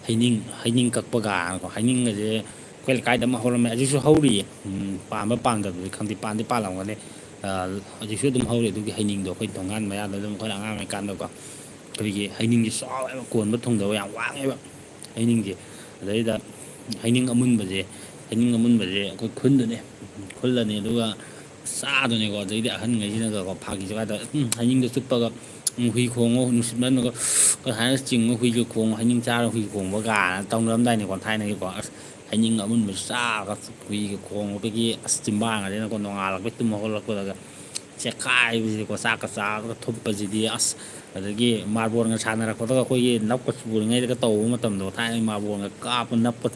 ꯍꯩꯅꯤꯡ, ꯍꯩꯅꯤꯡ ꯀꯛꯄ ꯀꯥꯏꯅꯀꯣ, ꯍꯩꯅꯤꯡꯒꯁꯦ ꯑꯩꯈꯣꯏ ꯂꯩꯀꯥꯏꯗ ꯑꯃ ꯍꯧꯔꯝꯃꯦ, ꯍꯧꯖꯤꯛꯁꯨ ꯍꯧꯔꯤꯌꯦ꯫ ꯎꯝ, ꯄꯥꯟꯕ ꯄꯥꯟꯗꯕꯗꯤ ꯈꯪꯗꯦ, ꯄꯥꯟꯗꯤ ꯄꯥꯜꯂꯝꯒꯅꯤ꯫ ꯑ, ꯍꯧꯖꯤꯛꯁꯨ ꯑꯗꯨꯝ ꯍꯧꯔꯤ꯫ ꯑꯗꯨꯒꯤ ꯍꯩꯅꯤꯡꯗꯣ ꯑꯩꯈꯣꯏ ꯊꯣꯡꯒꯥꯟ ꯃꯌꯥꯗ ꯑꯗꯨꯝ, ꯑꯩꯈꯣꯏꯅ ꯑꯉꯥꯡ ꯑꯣꯏꯔꯤꯀꯥꯟꯗꯀꯣ, ꯑꯩꯈꯣꯏꯒꯤ ꯍꯩꯅꯤꯡꯁꯦ ꯆꯥꯎꯋꯦꯕ, ꯀꯣꯟꯕ ꯊꯨꯡꯗꯕ ꯌꯥꯝ ꯋꯥꯡꯉꯦꯕ ꯍꯩꯅꯤꯡꯁꯦ꯫ ꯑꯗꯩꯗ ꯍꯩꯅꯤꯡ ꯑꯃꯨꯟꯕꯁꯦ, ꯍꯩꯅꯤꯡ ꯑꯃꯨꯟꯕꯁꯦ ꯑꯩꯈꯣꯏ ꯈꯨꯟꯗꯨꯅꯦ, ꯈꯨꯜꯂꯅꯤ꯫ ꯑꯗꯨꯒ ꯆꯥꯗꯣꯏꯅꯦꯀꯣ꯫ ꯑꯗꯩꯗꯤ ꯑꯍꯟꯈꯩꯁꯤꯅꯒꯀꯣ ꯐꯥꯒꯤ ꯖꯣꯒꯥꯏ ꯇꯧꯔ, "ꯎꯝ, ꯍꯩꯅꯤꯡꯗꯣ ꯆꯨꯞꯄꯒ, ꯎꯝ, ꯍꯨꯏ ꯈꯣꯡꯉꯣ, ꯅꯨꯡꯁꯤꯠ ꯃꯅꯨꯡꯗ ꯀꯩ ꯍꯥꯏꯅ ꯆꯤꯡꯉꯣ, ꯍꯨꯏꯒ ꯈꯣꯡꯉꯣ, ꯍꯩꯅꯤꯡ ꯆꯥꯔ ꯍꯨꯏ ꯈꯣꯡꯕ" ꯀꯥꯏꯅ ꯇꯧꯅꯔꯝꯗꯥꯏꯅꯦꯀꯣ ꯊꯥꯏꯅꯒꯤꯀꯣ꯫ ꯑꯁ, ꯍꯩꯅꯤꯡ ꯑꯃꯨꯟꯕꯁꯨ ꯆꯥꯔꯒ ꯍꯨꯏꯒ ꯈꯣꯡꯕꯒꯤ, ꯑꯁ, ꯆꯤꯝꯕꯥꯟꯒꯁꯤꯅꯀꯣ ꯅꯣꯡꯉꯥꯜꯂꯛꯄꯩ ꯇꯨꯝ ꯍꯧꯒꯠꯂꯛꯄꯗꯒ ꯆꯦꯈꯥꯏꯕꯁꯤꯗꯤꯀꯣ, ꯆꯥꯛꯀ ꯆꯥꯕꯒ ꯊꯨꯞꯄꯁꯤꯗꯤ ꯑꯁ꯫ ꯑꯗꯒꯤ ꯃꯥꯔꯕꯣꯜꯒ ꯁꯥꯟꯅꯔꯛꯄꯗꯒ ꯑꯩꯈꯣꯏꯒꯤ ꯅꯞꯀ ꯆꯨꯔꯤꯉꯩꯗꯒ ꯇꯧꯕ ꯃꯇꯝꯗꯣ, ꯊꯥꯏꯅ ꯃꯥꯔꯕꯣꯜꯒ ꯀꯥꯞꯄ ꯅꯞꯄ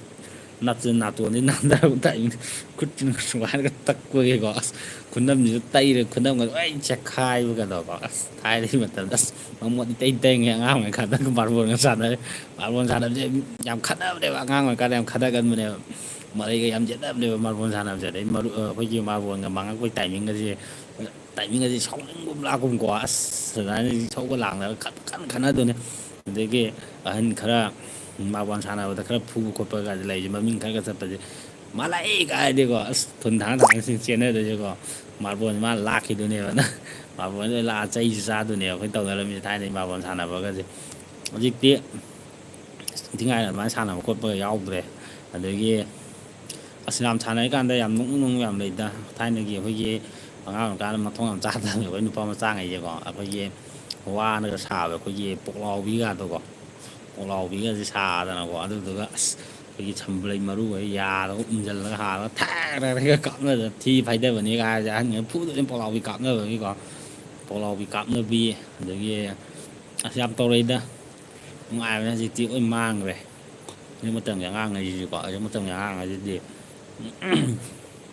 ꯅꯞꯁꯦ ꯅꯥꯇꯣꯟꯗꯤ ꯅꯥꯟꯊꯔꯛꯄ ꯇꯥꯏꯃꯤꯡ, ꯈꯨꯠꯁꯤꯅ ꯁꯨꯃꯥꯏꯅꯒ ꯇꯛꯄꯒꯤꯀꯣ, ꯑꯁ, ꯈꯨꯅꯝꯁꯤꯁꯨ ꯇꯩꯔꯦ, ꯈꯨꯅꯝꯒ ꯂꯣꯏ ꯆꯦꯛꯈꯥꯏꯕꯒꯗꯣꯀꯣ꯫ ꯑꯁ, ꯊꯥꯏꯅꯒꯤ ꯃꯇꯝꯗ, ꯑꯁ, ꯃꯃꯣꯠ ꯏꯇꯩ ꯇꯩꯉꯩ ꯑꯉꯥꯡ ꯑꯣꯏꯔꯤꯀꯥꯟꯗ ꯃꯥꯔꯕꯣꯜꯒ ꯁꯥꯟꯅꯔꯦ꯫ ꯃꯥꯔꯕꯣꯜ ꯁꯥꯟꯅꯕꯁꯦ ꯌꯥꯝ ꯈꯠꯅꯕꯅꯦꯕ, ꯑꯉꯥꯡ ꯑꯣꯏꯔꯤꯀꯥꯟꯗ ꯌꯥꯝ ꯈꯠꯅꯒꯟꯕꯅꯦꯕ꯫ ꯃꯔꯩꯒ ꯌꯥꯝ ꯌꯦꯠꯅꯕꯅꯦꯕ ꯃꯥꯔꯕꯣꯜ ꯁꯥꯟꯅꯕꯁꯦ꯫ ꯑꯗꯩ ꯃꯔꯨ-, ꯑꯩꯈꯣꯏꯒꯤ ꯃꯥꯔꯕꯣꯜꯒ ꯃꯥꯡꯉꯛꯄꯒꯤ ꯇꯥꯏꯃꯤꯡꯒꯁꯦ, ꯇꯥꯏꯃꯤꯡ ꯑꯁꯤ ꯁꯥꯎꯅꯤꯡꯒꯨꯝ ꯂꯥꯛꯀꯨꯝꯀꯣ, ꯑꯁ, ꯑꯗꯨꯃꯥꯏꯅ ꯏꯁꯧꯒ ꯂꯥꯡꯅꯔꯒ ꯀꯟ-, ꯀꯟꯅ ꯈꯠꯅꯗꯣꯏꯅꯦ꯫ ꯑꯗꯒꯤ ꯑꯍꯟ ꯈꯔ ꯃꯥꯔꯕꯣꯜ ꯁꯥꯟꯅꯕꯗ ꯈꯔ ꯐꯨꯕ ꯈꯣꯠꯄꯒ ꯂꯩꯁꯦ, ꯃꯃꯤꯡ ꯈꯔꯒ ꯆꯠꯄꯁꯦ, "ꯃꯥ ꯂꯥꯛꯑꯦ!" ꯀꯥꯏꯗꯤꯀꯣ, ꯑꯁ, ꯊꯨꯟ ꯊꯥꯡ ꯊꯥꯡ ꯆꯦꯟꯅꯗꯣꯏꯁꯦꯀꯣ꯫ ꯃꯥꯔꯕꯣꯜꯁꯦ ꯃꯥ ꯂꯥꯛꯈꯤꯗꯣꯏꯅꯦꯕ꯫ ꯃꯥꯔꯕꯣꯜꯁꯦ ꯂꯣꯏ ꯂꯥꯛꯑ ꯆꯩꯁꯨ ꯆꯥꯗꯣꯏꯅꯦꯕ ꯑꯩꯈꯣꯏ ꯇꯧꯅꯔꯝꯃꯤꯁꯦ ꯊꯥꯏꯅꯩ ꯃꯥꯔꯕꯣꯜ ꯁꯥꯟꯅꯕꯒꯁꯦ꯫ ꯍꯧꯖꯤꯛꯇꯤ ꯏꯟꯊꯤ ꯅꯨꯡꯉꯥꯏꯅ ꯑꯗꯨꯃꯥꯏꯅ ꯁꯥꯟꯅꯕ ꯈꯣꯠꯄꯒ ꯌꯥꯎꯗ꯭ꯔꯦ꯫ ꯑꯗꯒꯤ ꯑꯁ, ꯌꯥꯝ ꯁꯥꯟꯅꯔꯤꯀꯥꯟꯗ ꯌꯥꯝ ꯅꯣꯛꯅꯤꯡ ꯅꯣꯛꯅꯤꯡꯕ ꯌꯥꯝ ꯂꯩꯗ꯫ ꯊꯥꯏꯅꯒꯤ ꯑꯩꯈꯣꯏꯒꯤ ꯑꯉꯥꯡ ꯑꯣꯏꯔꯤꯀꯥꯟꯗ ꯃꯊꯣꯡ ꯌꯥꯝ ꯆꯥꯗꯕꯅꯦ ꯑꯩꯈꯣꯏ ꯅꯨꯄꯥ ꯃꯆꯥꯉꯩꯁꯦꯀꯣ꯫ ꯑꯩꯈꯣꯏꯒꯤ ꯋꯥꯅꯒ ꯁꯥꯕ ꯑꯩꯈꯣꯏꯒꯤ ꯄꯣꯛꯂꯥꯎꯕꯤꯒꯗꯣꯀꯣ, ꯄꯣꯛꯂꯥꯎꯕꯤꯒꯁꯦ ꯁꯥꯗꯅꯀꯣ, ꯑꯗꯨꯗꯨꯒ ꯑꯁ, ꯑꯩꯈꯣꯏꯒꯤ ꯁꯝꯕꯨꯂꯩ ꯃꯔꯨꯒ ꯌꯥꯗꯒ ꯎꯝꯖꯜꯂꯒ ꯍꯥꯜꯂꯒ ꯊꯥꯛ ꯊꯥꯛ ꯊꯥꯛ ꯀꯥꯞꯅꯗꯅ ꯊꯤ ꯐꯥꯏꯗꯕꯅꯤꯒ ꯍꯥꯏꯔꯁꯦ, ꯑꯍꯟꯉꯩ ꯐꯨꯗꯣꯏꯅꯦ ꯄꯣꯛꯂꯥꯎꯕꯤ ꯀꯥꯞꯅꯕꯒꯤꯀꯣ꯫ ꯄꯣꯛꯂꯥꯎꯕꯤ ꯀꯥꯞꯅꯕꯤ, ꯑꯗꯒꯤ ꯑꯁ, ꯌꯥꯝ ꯇꯧꯔꯛꯏꯗ꯫ ꯅꯨꯡꯉꯥꯏꯕꯅꯦ꯫ ꯍꯧꯖꯤꯛꯇꯤ ꯂꯣꯏ ꯃꯥꯡꯈ꯭ꯔꯦ꯫ ꯍꯧꯖꯤꯛ ꯃꯇꯝꯒꯤ ꯑꯉꯥꯡꯉꯩꯁꯤꯗꯤꯀꯣ, ꯍꯧꯖꯤꯛ ꯃꯇꯝꯒꯤ ꯑꯉꯥꯡꯉꯩꯁꯤꯗꯤ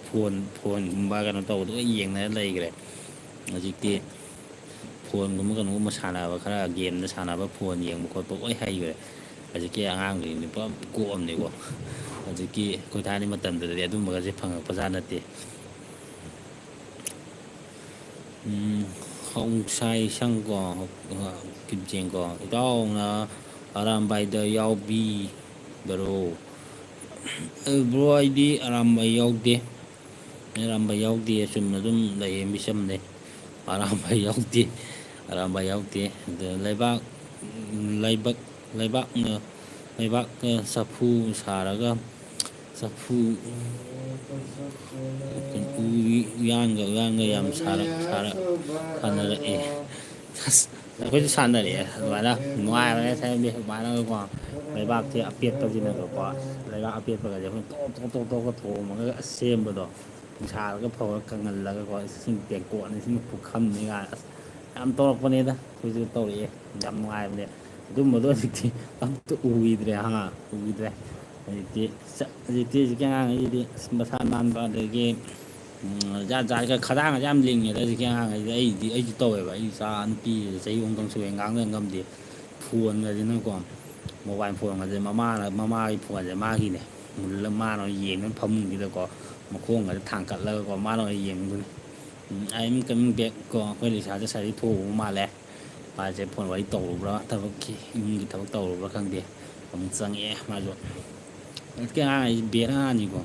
ꯐꯣꯟ, ꯐꯣꯟꯒꯨꯝꯕ ꯀꯩꯅꯣ ꯇꯧꯕꯗ ꯂꯣꯏ ꯌꯦꯡꯅꯔ ꯂꯩꯈ꯭ꯔꯦ꯫ ꯍꯧꯖꯤꯛꯇꯤ ꯐꯣꯟꯒꯨꯝꯕ ꯀꯩꯅꯣꯒꯨꯝꯕ ꯁꯥꯟꯅꯕ, ꯈꯔ ꯒꯦꯝꯗ ꯁꯥꯟꯅꯕ, ꯐꯣꯟ ꯌꯦꯡꯕ ꯈꯣꯠꯄ ꯂꯣꯏ ꯍꯩꯈ꯭ꯔꯦ꯫ ꯍꯧꯖꯤꯛꯀꯤ ꯑꯉꯥꯡꯁꯤꯡꯗꯤ ꯄꯨꯔꯥ ꯀꯣꯛꯑꯝꯅꯤꯀꯣ꯫ ꯍꯧꯖꯤꯛꯀꯤ ꯑꯩꯈꯣꯏ ꯊꯥꯏꯅ ꯃꯇꯝꯗꯨꯗꯗꯤ ꯑꯗꯨꯝꯕꯒꯁꯦ ꯐꯪꯉꯛꯄꯖꯥꯠ ꯅꯠꯇꯦ꯫ ꯎꯝ, ꯍꯥꯎꯁꯥꯏ ꯁꯪꯀꯣ, ꯀꯤꯞꯖꯦꯡꯀꯣ, "ꯏꯇꯥꯎꯅ ꯑꯔꯥꯝꯕꯥꯏꯗ ꯌꯥꯎꯕꯤꯕꯔꯣ?" ꯑ, ꯕ꯭ꯔꯣ, ꯑꯩꯗꯤ ꯑꯔꯥꯝꯕꯥꯏ ꯌꯥꯎꯗꯦ꯫ ꯑꯔꯥꯝꯕꯥꯏ ꯌꯥꯎꯗꯦ, ꯆꯨꯝꯅ ꯑꯗꯨꯝ ꯂꯩꯌꯦ, ꯃꯤꯆꯝꯅꯦ꯫ ꯑꯔꯥꯝꯕꯥꯏ ꯌꯥꯎꯗꯦ, ꯑꯔꯥꯝꯕꯥꯏ ꯌꯥꯎꯗꯦ꯫ ꯑꯗ ꯂꯩꯕꯥꯛ, ꯂꯩꯕꯛ, ꯂꯩꯕꯥꯛꯅ, ꯂꯩꯕꯥꯛꯅ ꯆꯐꯨ ꯁꯥꯔꯒ, ꯆꯐꯨ, ꯎ-, ꯎꯌꯥꯟꯒ, ꯎꯌꯥꯟꯒ ꯌꯥꯝ ꯁꯥꯔ-, ꯁꯥꯔ-, ꯁꯥꯟꯅꯔꯛꯑꯦ꯫ ꯑꯁ, ꯑꯩꯈꯣꯏꯁꯨ ꯁꯥꯟꯅꯔꯛꯑꯦ ꯑꯗꯨꯃꯥꯏꯅ꯫ ꯅꯨꯡꯉꯥꯏꯕꯅꯦ ꯊꯥꯏꯅꯗꯤ ꯑꯗꯨꯃꯥꯏꯅꯒꯀꯣ, ꯂꯩꯕꯥꯛꯁꯦ ꯑꯄꯦꯠꯄꯁꯤꯅꯒꯀꯣ, ꯂꯩꯕꯥꯛ ꯑꯄꯦꯠꯄꯒꯁꯦ ꯑꯩꯈꯣꯏꯅ ꯇꯣꯞ ꯇꯣꯞ ꯇꯣꯞ ꯇꯣꯞꯀ ꯊꯣꯝꯃꯒ ꯑꯁ ꯁꯦꯝꯕꯗꯣ꯫ ꯅꯨꯡꯁꯥꯗꯒ ꯐꯧꯔꯒ ꯀꯪꯍꯜꯂꯒꯀꯣ, ꯏꯁꯤꯡ ꯇꯦꯡꯀꯣꯠꯅ ꯏꯁꯤꯡ ꯄꯨꯈꯝꯅꯤ ꯀꯥꯏꯅ, ꯑꯁ, ꯌꯥꯝ ꯇꯧꯔꯛꯄꯅꯦꯗ꯫ ꯑꯩꯈꯣꯏꯁꯨ ꯇꯧꯔꯛꯑꯦ, ꯌꯥꯝ ꯅꯨꯡꯉꯥꯏꯕꯅꯦ꯫ ꯑꯗꯨꯝꯕꯗꯣ ꯍꯧꯖꯤꯛꯇꯤ ꯑꯝꯇ ꯎꯈꯤꯗ꯭ꯔꯦ, ꯍꯥ, ꯎꯈꯤꯗ꯭ꯔꯦ꯫ ꯍꯧꯖꯤꯛꯇꯤ ꯆ-, ꯍꯧꯖꯤꯛꯇꯤ ꯍꯧꯖꯤꯛꯀꯤ ꯑꯉꯥꯡꯈꯩꯁꯤꯗꯤ ꯑꯁ ꯃꯁꯥ ꯅꯥꯟꯕ, ꯑꯗꯒꯤ, ꯎꯝ, ꯖꯥꯠ ꯖꯥꯠꯀ ꯈꯗꯥꯡꯒꯁꯦ ꯌꯥꯝ ꯂꯤꯡꯉꯦꯗ ꯍꯧꯖꯤꯛꯀꯤ ꯑꯉꯥꯡꯈꯩꯁꯤꯗꯤ꯫ ꯑꯩꯗꯤ, ꯑꯩꯁꯨ ꯇꯧꯋꯦꯕ, ꯑꯩ ꯏꯆꯥ ꯅꯨꯄꯤꯁꯤꯗ ꯆꯍꯤ ꯑꯍꯨꯝꯗꯪ ꯁꯨꯔꯦ, ꯉꯥꯡꯅ ꯉꯝꯗꯦ꯫ ꯐꯣꯟꯒꯁꯤꯅꯀꯣ, ꯃꯣꯕꯥꯏꯜ ꯐꯣꯟꯒꯁꯦ ꯃꯃꯥꯅ, ꯃꯃꯥꯒꯤ ꯐꯣꯟꯁꯦ ꯃꯥꯒꯤꯅꯦ, ꯃꯨꯜꯂ ꯃꯥꯅ ꯑꯣꯏꯅ ꯌꯦꯡꯗꯅ ꯐꯃꯨꯡꯁꯤꯗꯀꯣ, ꯃꯈꯣꯡꯒꯁꯦ ꯊꯥꯡꯀꯠꯂꯒꯀꯣ, ꯃꯥꯅ ꯑꯣꯏꯅ ꯌꯦꯡꯗꯣꯏꯅꯦ꯫ ꯎꯝ, "I am coming back" ꯀꯣ, ꯑꯩꯈꯣꯏ ꯂꯩꯁꯥꯁꯦ ꯁꯥꯏꯗꯒꯤ ꯊꯣꯛꯎꯕ ꯃꯥꯜꯂꯦ꯫ ꯃꯥꯁꯦ ꯐꯣꯟ ꯋꯥꯔꯤ ꯇꯧꯔꯨꯕ꯭ꯔꯥ, ꯊꯕꯛꯀꯤ, ꯏꯃꯨꯡꯒꯤ ꯊꯕꯛ ꯇꯧꯔꯨꯕ꯭ꯔꯥ ꯈꯪꯗꯦ, ꯑꯃꯨꯛ ꯆꯪꯉꯛꯑꯦ ꯃꯥꯁꯨ꯫ ꯍꯧꯖꯤꯛꯀꯤ ꯑꯉꯥꯡ ꯍꯥꯏꯁꯦ ꯕꯦꯔꯥꯅꯤꯀꯣ꯫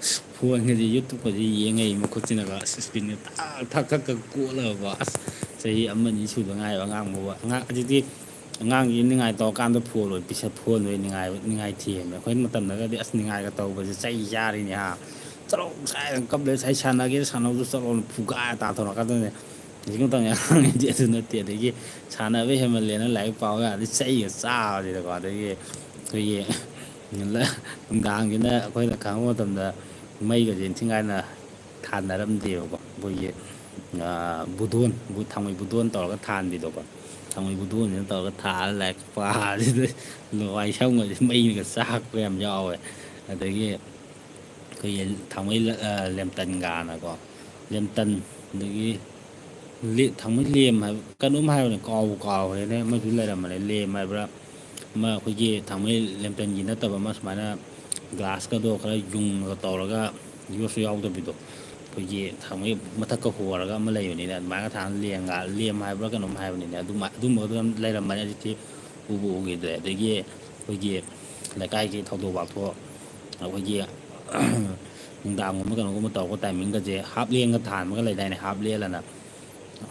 ꯑꯁ, ꯐꯣꯟꯒꯁꯦ, YouTube-ꯀꯁꯦ ꯌꯦꯡꯉꯛꯏ ꯃꯈꯨꯠꯁꯤꯅꯒ, ꯑꯁ, screen-ꯒ ꯊꯛ ꯊꯛ ꯊꯛ ꯀꯣꯠꯂꯒꯀꯣ꯫ ꯑꯁ, ꯆꯍꯤ ꯑꯃ ꯑꯅꯤ ꯁꯨꯗ ꯉꯥꯏꯔꯤꯕ ꯑꯉꯥꯡ ꯐꯥꯎꯕ꯫ ꯑꯉꯥꯡ, ꯍꯧꯖꯤꯛꯇꯤ ꯑꯉꯥꯡꯁꯤ ꯅꯤꯡꯉꯥꯏ ꯇꯧꯔꯀꯥꯟꯗ ꯐꯣꯟ ꯑꯣꯏ ꯄꯤꯁ-, ꯐꯣꯟ ꯑꯣꯏ ꯅꯤꯡꯉꯥꯏ, ꯅꯤꯡꯉꯥꯏ ꯊꯤꯑꯕꯅꯦ꯫ ꯑꯩꯈꯣꯏ ꯃꯇꯝꯗꯒꯗꯤ, ꯑꯁ, ꯅꯤꯡꯉꯥꯏꯒ ꯇꯧꯕꯁꯦ ꯆꯩ ꯆꯥꯔꯤꯅꯦ ꯍꯥ꯫ "ꯆꯠꯂꯣ, ꯁ꯭ꯋꯥꯏꯗ ꯀꯞ ꯂꯩ, ꯁ꯭ꯋꯥꯏ ꯁꯥꯟꯅꯒꯦ ꯁꯥꯟꯅꯧꯁꯨ ꯆꯠꯂꯣꯅ" ꯐꯨꯒꯥꯏꯔ ꯇꯥꯟꯊꯣꯔꯛꯀꯗꯣꯏꯅꯦ꯫ ꯍꯧꯖꯤꯛ ꯃꯇꯝꯒꯤ ꯑꯉꯥꯡꯁꯤꯡꯗꯤ ꯑꯗꯨ ꯅꯠꯇꯦ꯫ ꯑꯗꯒꯤ ꯁꯥꯟꯅꯕ ꯍꯦꯟꯃꯜꯂꯦꯅ ꯂꯥꯏꯔꯤꯛ ꯄꯥꯎ ꯌꯥꯗꯦ, ꯆꯩꯒ ꯆꯥꯕꯁꯤꯗꯀꯣ꯫ ꯑꯗꯒꯤ ꯑꯩꯈꯣꯏꯒꯤ ꯅꯨꯡꯗꯥꯡꯁꯤꯅ ꯑꯩꯈꯣꯏꯅ ꯈꯪꯕ ꯃꯇꯝꯗ ꯃꯩꯒꯁꯦ ꯏꯟꯊꯤ ꯅꯨꯡꯉꯥꯏꯅ ꯊꯥꯟꯅꯔꯝꯗꯦꯕꯀꯣ꯫ ꯑꯩꯈꯣꯏꯒꯤ, ꯑ, ꯕꯨꯗꯣꯟ, ꯕꯨ-, ꯊꯥꯡꯃꯩ ꯕꯨꯗꯣꯟ ꯇꯧꯔꯒ ꯊꯥꯟꯕꯤꯗꯣꯀꯣ꯫ ꯊꯥꯡꯃꯩ ꯕꯨꯗꯣꯟꯁꯤꯅ ꯇꯧꯔꯒ ꯊꯥꯜꯂ ꯂꯥꯏꯔꯤꯛ ꯄꯥꯕꯁꯤꯗ ꯂꯋꯥꯏ ꯁꯝꯒꯁꯦ ꯃꯩꯅꯒ ꯆꯥꯛꯄ ꯌꯥꯝ ꯌꯥꯎꯋꯦ꯫ ꯑꯗꯒꯤ ꯑꯩꯈꯣꯏꯒꯤ ꯊꯥꯡꯃꯩ ꯂ-, ꯑ, ꯂꯦꯝꯇꯟꯒꯥꯅꯀꯣ, ꯂꯦꯝꯇꯟ, ꯑꯗꯒꯤ ꯂꯦ-, ꯊꯥꯡꯃꯩ ꯂꯦꯝ ꯍꯥꯏꯕ ꯀꯩꯅꯣꯝ ꯍꯥꯏꯕꯅꯦ, ꯀꯥꯎꯕꯨ ꯀꯥꯎꯈ꯭ꯔꯦꯅꯦ, ꯑꯃꯁꯨ ꯂꯩꯔꯝꯕꯅꯦ, ꯂꯦꯝ ꯍꯥꯏꯕ꯭ꯔꯥ, ꯑꯃ ꯑꯩꯈꯣꯏꯒꯤ ꯊꯥꯡꯃꯩ ꯂꯦꯝꯇꯟꯒꯤ ꯅꯠꯇꯕ ꯑꯃ ꯁꯨꯃꯥꯏꯅ ꯒ꯭ꯂꯥꯁꯀꯗꯣ ꯈꯔ ꯌꯨꯡꯉꯒ ꯇꯧꯔꯒ ꯌꯣꯠꯁꯨ ꯌꯥꯎꯗꯕꯤꯗꯣ, ꯑꯩꯈꯣꯏꯒꯤ ꯊꯥꯡꯃꯩ ꯃꯊꯛꯀ ꯍꯣꯔꯒ ꯑꯃ ꯂꯩꯕꯅꯤꯅ, ꯑꯗꯨꯃꯥꯏꯅ ꯊꯥꯡ ꯂꯦꯝꯒ-, ꯂꯦꯝ ꯍꯥꯏꯕ꯭ꯔꯥ ꯀꯩꯅꯣꯝ ꯍꯥꯏꯕꯅꯤꯅꯦ, ꯑꯗꯨꯃꯥꯏ-, ꯑꯗꯨꯝꯕꯒꯗꯣ ꯌꯥꯝ ꯂꯩꯔꯝꯕꯅꯦ꯫ ꯍꯧꯖꯤꯛꯇꯤ ꯎꯕꯨ ꯎꯈꯤꯗ꯭ꯔꯦ꯫ ꯑꯗꯒꯤ ꯑꯩꯈꯣꯏꯒꯤ ꯂꯩꯀꯥꯏꯒꯤ ꯊꯧꯗꯣꯛ ꯋꯥꯊꯣꯛ, ꯑꯩꯈꯣꯏꯒꯤ ꯅꯨꯡꯗꯥꯡꯒꯨꯝꯕ ꯀꯩꯅꯣꯒꯨꯝꯕ ꯇꯧꯔꯛꯄ timing-ꯒꯁꯦ ꯍꯥꯞꯂꯦꯟꯒ ꯊꯥꯟꯕꯒ ꯂꯩꯗꯥꯏꯅꯦ, ꯍꯥꯞꯂꯦꯟ ꯑꯅ꯫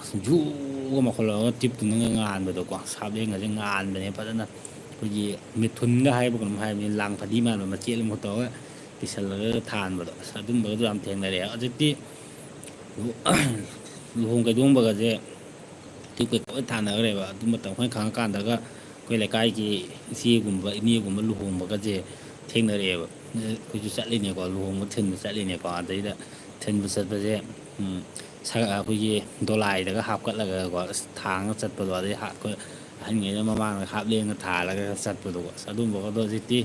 ꯑꯁ, ꯖꯨꯒ ꯃꯈꯣꯜꯂꯒ ꯇ꯭ꯌꯨꯕꯇꯨꯅꯒ ꯉꯥꯟꯕꯗꯣꯀꯣ, ꯑꯁ, ꯍꯥꯞꯂꯦꯟꯒꯁꯦ ꯉꯥꯟꯕꯅꯦ ꯐꯖꯅ꯫ ꯑꯩꯈꯣꯏꯒꯤ ꯃꯤꯊꯨꯟꯒ ꯍꯥꯏꯕ ꯀꯩꯅꯣꯝ ꯍꯥꯏꯕꯅꯤ, ꯂꯥꯡ ꯐꯗꯤ ꯃꯥꯟꯕ ꯃꯆꯦꯠ ꯑꯃ ꯇꯧꯔꯒ ꯀꯤꯁꯜꯂꯒ ꯊꯥꯟꯕꯗꯣ, ꯑꯁ, ꯑꯗꯨꯝꯕꯒꯁꯨ ꯌꯥꯝ ꯊꯦꯡꯅꯔꯛꯑꯦ꯫ ꯍꯧꯖꯤꯛꯇꯤ ꯂꯨ-, ꯂꯨꯍꯣꯡ ꯀꯩꯗꯣꯡꯕꯒꯁꯦ ꯇ꯭ꯌꯨꯕ ꯀꯩꯀꯥ ꯂꯣꯏ ꯊꯥꯅꯈ꯭ꯔꯦꯕ꯫ ꯑꯗꯨ ꯃꯇꯝ ꯑꯩꯈꯣꯏꯅ ꯈꯪꯉꯀꯥꯟꯗꯒ ꯑꯩꯈꯣꯏ ꯂꯩꯀꯥꯏꯒꯤ ꯏꯆꯦꯒꯨꯝꯕ, ꯏꯅꯦꯒꯨꯝꯕ ꯂꯨꯍꯣꯡꯕꯒꯁꯦ ꯊꯦꯡꯅꯔꯛꯑꯦꯕ꯫ ꯑꯩꯈꯣꯏꯁꯨ ꯆꯠꯂꯤꯅꯦꯀꯣ, ꯂꯨꯍꯣꯡꯕ ꯊꯤꯟꯕ ꯆꯠꯂꯤꯅꯦꯀꯣ꯫ ꯑꯗꯩꯗ ꯊꯤꯟꯕ ꯆꯠꯄꯁꯦ, ꯎꯝ, ꯁ-, ꯑꯩꯈꯣꯏꯒꯤ ꯗꯣꯂꯥꯏꯗꯒ ꯍꯥꯞꯀꯠꯂꯒꯀꯣ, ꯑꯁ, ꯊꯥꯡꯉ ꯆꯠꯄꯗꯣ, ꯑꯗꯩ ꯍꯥ-, ꯑꯩꯈꯣꯏ ꯑꯍꯟꯈꯩꯅ ꯃꯃꯥꯡꯗ ꯍꯥꯞꯂꯦꯟꯒ ꯊꯥꯜꯂꯒ ꯆꯠꯄꯗꯣ, ꯑꯁ, ꯑꯗꯨꯝꯕꯒꯗꯣ ꯍꯧꯖꯤꯛꯇꯤ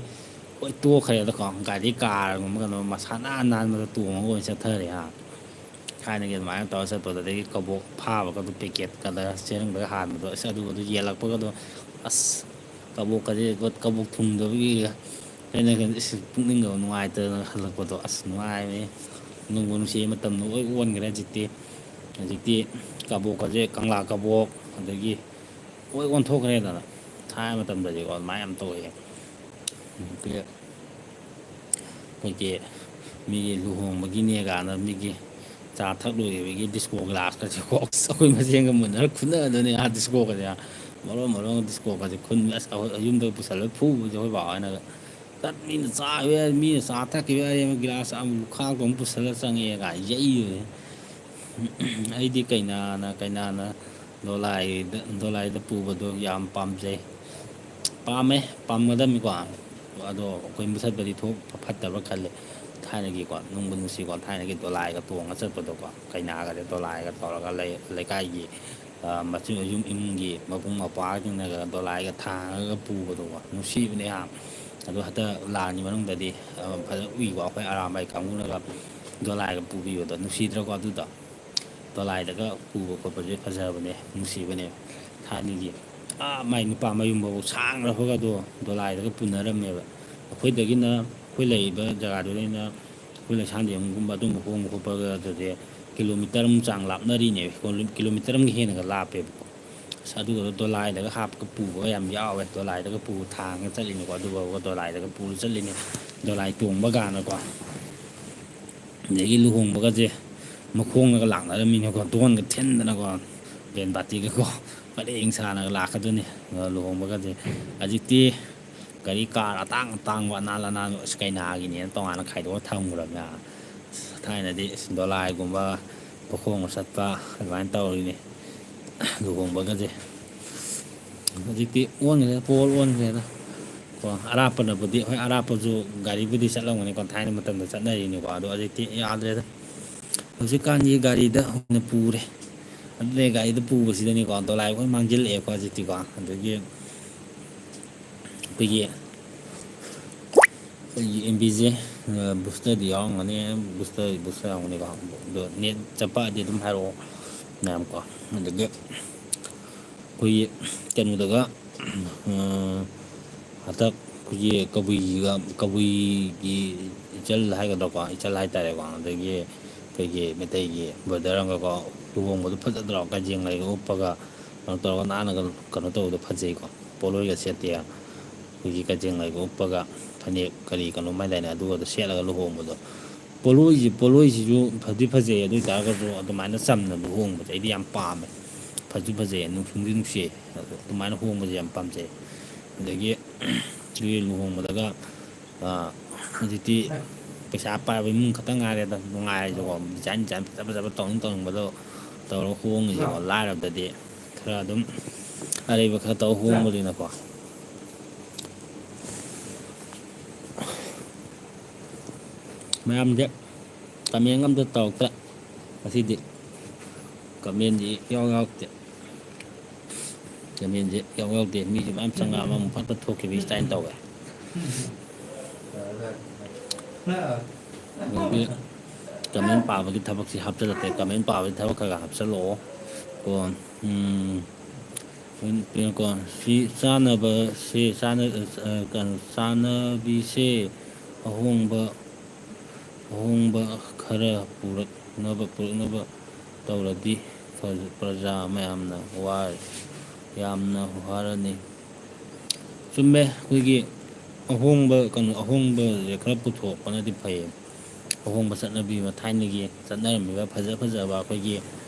ꯂꯣꯏ ꯇꯣꯛꯈ꯭ꯔꯦꯗꯀꯣ꯫ ꯒꯥꯔꯤ, ꯀꯥꯔꯒꯨꯝꯕ ꯀꯩꯅꯣ ꯃꯁꯥ ꯅꯥꯟ ꯅꯥꯟꯕꯗ ꯇꯣꯡꯉꯒ ꯑꯣꯏꯅ ꯆꯠꯊꯔꯦ ꯍꯥ꯫ ꯊꯥꯏꯅꯒꯤ ꯑꯗꯨꯃꯥꯏꯅ ꯇꯧꯔ ꯆꯠꯄꯗꯣ, ꯑꯗꯒꯤ ꯀꯕꯣꯛ ꯐꯥꯕꯒꯗꯣ ꯄꯦꯀꯦꯠꯀꯗ ꯆꯦꯔꯪꯗꯒ ꯍꯥꯟꯕꯗꯣ, ꯑꯁ, ꯑꯗꯨꯒꯗꯣ ꯌꯦꯜꯂꯛꯄꯒꯗꯣ, ꯑꯁ, ꯀꯕꯣꯛꯀꯁꯦ, ꯀꯕꯣꯛ ꯊꯨꯡꯗꯕꯒꯤ ꯑꯩꯅ ꯀꯩꯅꯣ, ꯏꯁ, ꯄꯨꯛꯅꯤꯡꯒ ꯅꯨꯡꯉꯥꯏꯇꯗꯅ ꯍꯜꯂꯛꯄꯗꯣ, ꯑꯁ, ꯅꯨꯡꯉꯥꯏꯕꯅꯤ꯫ ꯅꯨꯡꯕꯨ ꯅꯨꯡꯁꯤ, ꯃꯇꯝꯗꯣ ꯂꯣꯏ ꯑꯣꯟꯈ꯭ꯔꯦ ꯍꯧꯖꯤꯛꯇꯤ꯫ ꯍꯧꯖꯤꯛꯇꯤ ꯀꯕꯣꯛꯀꯁꯦ ꯀꯪꯂꯥ ꯀꯕꯣꯛ, ꯑꯗꯒꯤ ꯂꯣꯏ ꯑꯣꯟꯊꯣꯛꯈ꯭ꯔꯦꯗꯅ꯫ ꯊꯥꯏꯅ ꯃꯇꯝꯗꯗꯤꯀꯣ ꯑꯗꯨꯃꯥꯏꯅ ꯌꯥꯝ ꯇꯧꯋꯦ꯫ ꯍꯧꯖꯤꯛꯇꯤ ꯑꯩꯈꯣꯏꯒꯤ ꯃꯤꯒꯤ ꯂꯨꯍꯣꯡꯕꯒꯤꯅꯦ ꯀꯥꯏꯅ ꯃꯤꯒꯤ ꯆꯥ ꯊꯛ ꯂꯣꯏꯈꯤꯕꯒꯤ ꯗꯤꯁꯀꯣ ꯒ꯭ꯂꯥꯁꯀꯁꯦ ꯀꯣ, ꯑꯁ, ꯑꯩꯈꯣꯏ ꯃꯁꯦꯟꯒ ꯃꯨꯟꯅꯔ ꯈꯨꯟꯅꯗꯣꯏꯅꯦ꯫ ꯑꯥ, ꯗꯤꯁꯀꯣꯒꯁꯦ ꯃꯔꯣꯟ ꯃꯔꯣꯟ ꯗꯤꯁꯀꯣꯒꯁꯦ ꯈꯨꯟ, ꯑꯁ, ꯑꯩꯈꯣꯏ ꯌꯨꯝꯗꯒ ꯄꯨꯁꯜꯂꯒ ꯐꯨꯕꯁꯦ ꯑꯩꯈꯣꯏ ꯕꯥ ꯍꯣꯏꯅꯒ꯫ "ꯆꯠ, ꯃꯤꯅ ꯆꯥꯈꯤꯕ ꯌꯥꯏ, ꯃꯤꯅ ꯆꯥ ꯊꯛꯈꯤꯕ ꯌꯥꯏ, ꯒꯤꯂꯥꯁ ꯑꯃ ꯂꯨꯈꯥꯛꯇꯣ ꯑꯃꯨꯛ ꯄꯨꯁꯜꯂ ꯆꯪꯉꯛꯑꯦ" ꯀꯥꯏꯅ ꯌꯩꯕꯁꯦ꯫ ꯑꯩꯗꯤ ꯀꯩꯅꯥꯅ, ꯀꯩꯅꯥꯅ ꯗꯣꯂꯥꯏꯗ, ꯗꯣꯂꯥꯏꯗ ꯄꯨꯕꯗꯣ ꯌꯥꯝ ꯄꯥꯝꯖꯩ꯫ ꯄꯥꯝꯃꯦ, ꯄꯥꯝꯒꯗꯕꯅꯤꯀꯣ꯫ ꯑꯗꯣ ꯑꯩꯈꯣꯏ ꯃꯨꯊꯠꯄꯗꯤ ꯊꯣꯛ-, ꯐꯠꯇꯕ꯭ꯔꯥ ꯈꯜꯂꯦ꯫ ꯊꯥꯏꯅꯒꯤꯀꯣ, ꯅꯨꯡꯕꯨ ꯅꯨꯡꯁꯤꯀꯣ, ꯊꯥꯏꯅꯒꯤ ꯗꯣꯂꯥꯏꯒ ꯇꯣꯡꯉ ꯆꯠꯄꯗꯣꯀꯣ, ꯀꯩꯅꯥꯒꯁꯦ ꯗꯣꯂꯥꯏꯒ ꯇꯧꯔꯒ ꯂꯩ-, ꯂꯩꯀꯥꯏꯒꯤ, ꯑ, ꯃꯆꯤꯟ ꯃꯌꯨꯝ ꯏꯃꯨꯡꯒꯤ ꯃꯕꯨꯡ ꯃꯧꯄ꯭ꯋꯥꯁꯤꯡꯅꯒ ꯗꯣꯂꯥꯏꯒ ꯊꯥꯡꯉꯒ ꯄꯨꯕꯗꯣꯀꯣ, ꯅꯨꯡꯁꯤꯕꯅꯦ ꯌꯥꯝ꯫ ꯑꯗꯣ ꯍꯟꯗꯛ ꯂꯥꯟꯒꯤ ꯃꯅꯨꯡꯗꯗꯤ, ꯑ, ꯐꯖꯅ ꯎꯏꯀꯣ, ꯑꯩꯈꯣꯏ ꯑꯔꯥꯝꯕꯥꯏ ꯀꯥꯡꯕꯨꯅꯒ ꯗꯣꯂꯥꯏꯒ ꯄꯨꯕꯤꯕꯗꯣ, ꯅꯨꯡꯁꯤꯗ꯭ꯔꯀꯣ ꯑꯗꯨꯗꯣ? ꯗꯣꯂꯥꯏꯗꯒ ꯄꯨꯕ ꯈꯣꯠꯄꯁꯦ ꯐꯖꯕꯅꯦ, ꯅꯨꯡꯁꯤꯕꯅꯦ꯫ ꯊꯥꯏꯅꯒꯤ, ꯑꯥ, ꯃꯥꯏ ꯅꯨꯄꯥ ꯃꯌꯨꯝ ꯐꯥꯎꯕ ꯁꯥꯡꯈ꯭ꯔꯐꯥꯎꯒꯗꯣ ꯗꯣꯂꯥꯏꯗꯒ ꯄꯨꯅꯔꯝꯃꯦꯕ꯫ ꯑꯩꯈꯣꯏꯗꯒꯤꯅ, ꯑꯩꯈꯣꯏ ꯂꯩꯔꯤꯕ ꯖꯒꯥꯗꯨꯗꯩꯅ ꯑꯩꯈꯣꯏ ꯂꯩꯁꯥꯡꯊꯦꯝꯒꯨꯝꯕ ꯑꯗꯨꯝꯕ ꯍꯣꯡꯕ ꯈꯣꯠꯄꯒ ꯑꯗꯨꯗꯤ ꯀꯤꯂꯣꯃꯤꯇꯔ ꯑꯃ ꯆꯥꯡ ꯂꯥꯞꯅꯔꯤꯅꯦꯕ, ꯀꯤꯂꯣꯃꯤꯇꯔ ꯑꯃꯒ ꯍꯦꯟꯅꯒ ꯂꯥꯞꯄꯦꯕꯀꯣ꯫ ꯑꯁ, ꯑꯗꯨꯒꯗꯣ ꯗꯣꯂꯥꯏꯗꯒ ꯍꯥꯞꯄꯒ ꯄꯨꯕꯒ ꯌꯥꯝ ꯌꯥꯎꯋꯦ꯫ ꯗꯣꯂꯥꯏꯗꯒ ꯄꯨ ꯊꯥꯡꯉ ꯆꯠꯂꯤꯅꯤꯀꯣ, ꯑꯗꯨꯐꯥꯎꯕ ꯗꯣꯂꯥꯏꯗꯒ ꯄꯨꯔ ꯆꯠꯂꯤꯅꯤ, ꯗꯣꯂꯥꯏ ꯇꯣꯡꯕ ꯀꯥꯟꯗꯀꯣ꯫ ꯑꯗꯒꯤ ꯂꯨꯍꯣꯡꯕꯒꯁꯦ ꯃꯈꯣꯡꯅꯒ ꯂꯥꯛꯅꯔꯝꯃꯤꯅꯀꯣ, ꯗꯣꯟꯒ ꯊꯤꯟꯗꯅꯀꯣ, ꯕꯦꯟ ꯕꯥꯇꯤꯒꯀꯣ ꯄꯔꯦꯡ ꯁꯥꯅꯒ ꯂꯥꯛꯀꯗꯣꯏꯅꯤ, ꯑ, ꯂꯨꯍꯣꯡꯕꯒꯁꯦ꯫ ꯍꯧꯖꯤꯛꯇꯤ ꯒꯥꯔꯤ, ꯀꯥꯔ ꯑꯇꯥꯡ ꯑꯇꯥꯡꯕ ꯑꯅꯥꯟ ꯑꯅꯥꯟꯕ, ꯑꯁ, ꯀꯩꯅꯥꯒꯤꯅꯦꯅ ꯇꯣꯉꯥꯟꯅ ꯈꯥꯏꯗꯣꯛꯑ ꯊꯝꯈ꯭ꯔꯕꯅꯦ꯫ ꯑꯁ, ꯊꯥꯏꯅꯗꯤ, ꯑꯁ, ꯗꯣꯂꯥꯏꯒꯨꯝꯕ ꯃꯈꯣꯡꯅ ꯆꯠꯄ ꯑꯗꯨꯃꯥꯏꯅ ꯇꯧꯔꯤꯅꯤ ꯂꯨꯍꯣꯡꯕꯒꯁꯦ꯫ ꯍꯧꯖꯤꯛꯇꯤ ꯑꯣꯟꯈ꯭ꯔꯦ, ꯄꯣꯜ ꯑꯣꯟꯈ꯭ꯔꯦꯗ꯫ ꯀꯣ, ꯑꯔꯥꯞꯄꯅꯕꯨꯗꯤ, ꯍꯣꯏ, ꯑꯔꯥꯞꯄꯁꯨ ꯒꯥꯔꯤꯕꯨꯗꯤ ꯆꯠꯂꯝꯒꯅꯤꯀꯣ, ꯊꯥꯏꯅ ꯃꯇꯝꯗ ꯆꯠꯅꯔꯤꯅꯤꯀꯣ, ꯑꯗꯣ ꯍꯧꯖꯤꯛꯇꯤ ꯌꯥꯗ꯭ꯔꯦꯗ꯫ ꯍꯧꯖꯤꯛꯀꯥꯟꯗꯤ ꯒꯥꯔꯤꯗ ꯑꯣꯏꯅ ꯄꯨꯔꯦ꯫ ꯑꯗꯨꯅꯦ ꯒꯥꯔꯤꯗ ꯄꯨꯕꯁꯤꯗꯅꯤꯀꯣ ꯗꯣꯂꯥꯏ ꯂꯣꯏ ꯃꯥꯡꯁꯤꯜꯂꯛꯑꯦꯀꯣ ꯍꯧꯖꯤꯛꯇꯤꯀꯣ꯫ ꯑꯗꯒꯤ ꯑꯩꯈꯣꯏꯒꯤ ꯑꯩꯒꯤ ꯑꯦꯝ ꯕꯤꯁꯦ ꯕꯨꯁꯇꯔꯗꯤ ꯌꯥꯎꯔꯝꯒꯅꯤ꯫ ꯕꯨꯁꯇꯔ ꯕꯨꯁꯇꯔ ꯌꯥꯎꯔꯝꯒꯅꯤꯀꯣ꯫ ꯑꯗꯣ ꯅꯦꯠ ꯆꯞꯄꯛꯑꯗꯤ ꯑꯗꯨꯝ ꯍꯥꯏꯔꯛꯑꯣ ꯃꯌꯥꯝ ꯀꯣ꯫ ꯑꯗꯒꯤ ꯑꯩꯈꯣꯏꯒꯤ ꯀꯩꯅꯣꯗꯒ ꯍꯟꯗꯛ ꯑꯩꯈꯣꯏꯒꯤ ꯀꯕꯨꯏꯒ ꯀꯕꯨꯏꯒꯤ ꯏꯆꯜ ꯍꯥꯏꯒꯗ꯭ꯔꯥꯀꯣ, ꯏꯆꯜ ꯍꯥꯏꯇꯥꯔꯦꯀꯣ꯫ ꯑꯗꯒꯤ ꯑꯩꯈꯣꯏꯒꯤ ꯃꯩꯇꯩꯒꯤ ꯕ꯭ꯔꯗꯔ ꯑꯃꯒꯀꯣ ꯂꯨꯍꯣꯡꯕꯗꯣ ꯐꯖꯗ꯭ꯔꯣ? ꯀꯖꯦꯡ ꯂꯩꯒ ꯎꯞꯄꯒ ꯀꯩꯅꯣ ꯇꯧꯔꯒ ꯅꯥꯟꯅꯒ ꯀꯩꯅꯣ ꯇꯧꯕꯗꯣ ꯐꯖꯩꯀꯣ꯫ ꯄꯣꯠꯂꯣꯏꯒ ꯁꯦꯠꯇꯦ, ꯑꯩꯈꯣꯏꯒꯤ ꯀꯖꯦꯡ ꯂꯩꯒ ꯎꯞꯄꯒ ꯐꯅꯦꯛ ꯀꯔꯤ ꯀꯩꯅꯣ ꯃꯥꯏ ꯂꯩꯅ ꯑꯗꯨꯒꯗꯣ ꯁꯦꯠꯂꯒ ꯂꯨꯍꯣꯡꯕꯗꯣ꯫ ꯄꯣꯠꯂꯣꯏꯁꯤ ꯄꯣꯠꯂꯣꯏꯁꯤꯁꯨ ꯐꯗꯤ ꯐꯖꯩ꯫ ꯑꯗꯨ ꯑꯣꯏ ꯇꯥꯔꯒꯁꯨ ꯑꯗꯨꯃꯥꯏꯅ ꯆꯝꯅ ꯂꯨꯍꯣꯡꯕꯁꯦ ꯑꯩꯗꯤ ꯌꯥꯝ ꯄꯥꯝꯃꯦ꯫ ꯐꯁꯨ ꯐꯖꯩ, ꯅꯨꯡꯁꯨ ꯅꯨꯡꯁꯤ꯫ ꯑꯗꯨꯃꯥꯏꯅ ꯍꯣꯡꯕꯁꯦ ꯌꯥꯝ ꯄꯥꯝꯖꯩ꯫ ꯑꯗꯒꯤ ꯑꯗꯨꯒꯤ ꯂꯨꯍꯣꯡꯕꯗꯒ ꯍꯧꯖꯤꯛꯇꯤ ꯄꯩꯁꯥ ꯄꯥꯏꯕ ꯏꯃꯨꯡ ꯈꯛꯇꯪ ꯉꯥꯏꯔꯦꯗ ꯅꯨꯡꯉꯥꯏꯔꯤꯁꯦꯀꯣ꯫ ꯗꯤꯖꯥꯏꯟ ꯗꯤꯖꯥꯏꯟ ꯐꯖ ꯐꯖꯕ ꯇꯧꯅꯤꯡ ꯇꯧꯅꯤꯡꯕꯗꯣ ꯇꯧꯔꯒ ꯍꯣꯡꯉꯤꯁꯦꯀꯣ꯫ ꯂꯥꯏꯔꯕꯗꯗꯤ ꯈꯔ ꯑꯗꯨꯝ ꯑꯔꯩꯕ ꯈꯔ ꯇꯧꯔ ꯍꯣꯡꯕꯅꯤꯅꯀꯣ꯫ ꯃꯌꯥꯝꯁꯦ ꯀꯃꯦꯟ ꯑꯝꯇ ꯇꯧꯔꯛꯇ꯭ꯔꯦ ꯉꯁꯤꯗꯤ꯫ ꯀꯃꯦꯟꯗꯤ ꯏꯌꯥꯎ ꯌꯥꯎꯔꯛꯇꯦ꯫ ꯀꯃꯦꯟꯁꯦ ꯏꯌꯥꯎ ꯌꯥꯎꯗꯦ꯫ ꯃꯤꯁꯦ ꯃꯌꯥꯝ ꯆꯪꯉꯛꯑꯒ ꯑꯃꯨꯛ ꯐꯠ ꯐꯠ ꯊꯣꯛꯈꯤꯕꯒꯤ ꯁ꯭ꯇꯥꯏꯜ ꯇꯧꯋꯦ꯫ ꯑꯗꯒꯤ ꯀꯃꯦꯟ ꯄꯥꯕꯒꯤ ꯊꯕꯛꯁꯤ ꯍꯥꯞꯆꯤꯜꯂꯛꯇꯦ꯫ ꯀꯃꯦꯟ ꯄꯥꯕꯒꯤ ꯊꯕꯛ ꯈꯔ ꯈꯔ ꯍꯥꯞꯆꯤꯜꯂꯛꯑꯣ ꯀꯣ꯫ ꯎꯝ, ꯀꯣ, ꯁꯤ ꯆꯥꯅꯕ, ꯁꯤ ꯆꯥꯅ-, ꯑ, ꯀꯩꯅꯣ, ꯆꯥꯅꯕꯤꯁꯦ ꯑꯍꯣꯡꯕ, ꯑꯍꯣꯡꯕ ꯈꯔ ꯄꯨꯔꯛꯅꯕ, ꯄꯨꯔꯛꯅꯕ ꯇꯧꯔꯗꯤ ꯐ-, ꯄ꯭ꯔꯖꯥ ꯃꯌꯥꯝꯅ ꯋꯥꯔ-, ꯌꯥꯝꯅ ꯋꯥꯔꯅꯤ꯫ ꯆꯨꯝꯃꯦ, ꯑꯩꯈꯣꯏꯒꯤ ꯑꯍꯣꯡꯕ, ꯀꯩꯅꯣ, ꯑꯍꯣꯡꯕꯁꯦ ꯈꯔ ꯄꯨꯊꯣꯛꯄꯅꯗꯤ ꯐꯩꯌꯦ꯫ ꯑꯍꯣꯡꯕ ꯆꯠꯅꯕꯤ ꯑꯃ, ꯊꯥꯏꯅꯒꯤ ꯆꯠꯅꯔꯝꯃꯤꯕ ꯐꯖ ꯐꯖꯕ ꯑꯩꯈꯣꯏꯒꯤ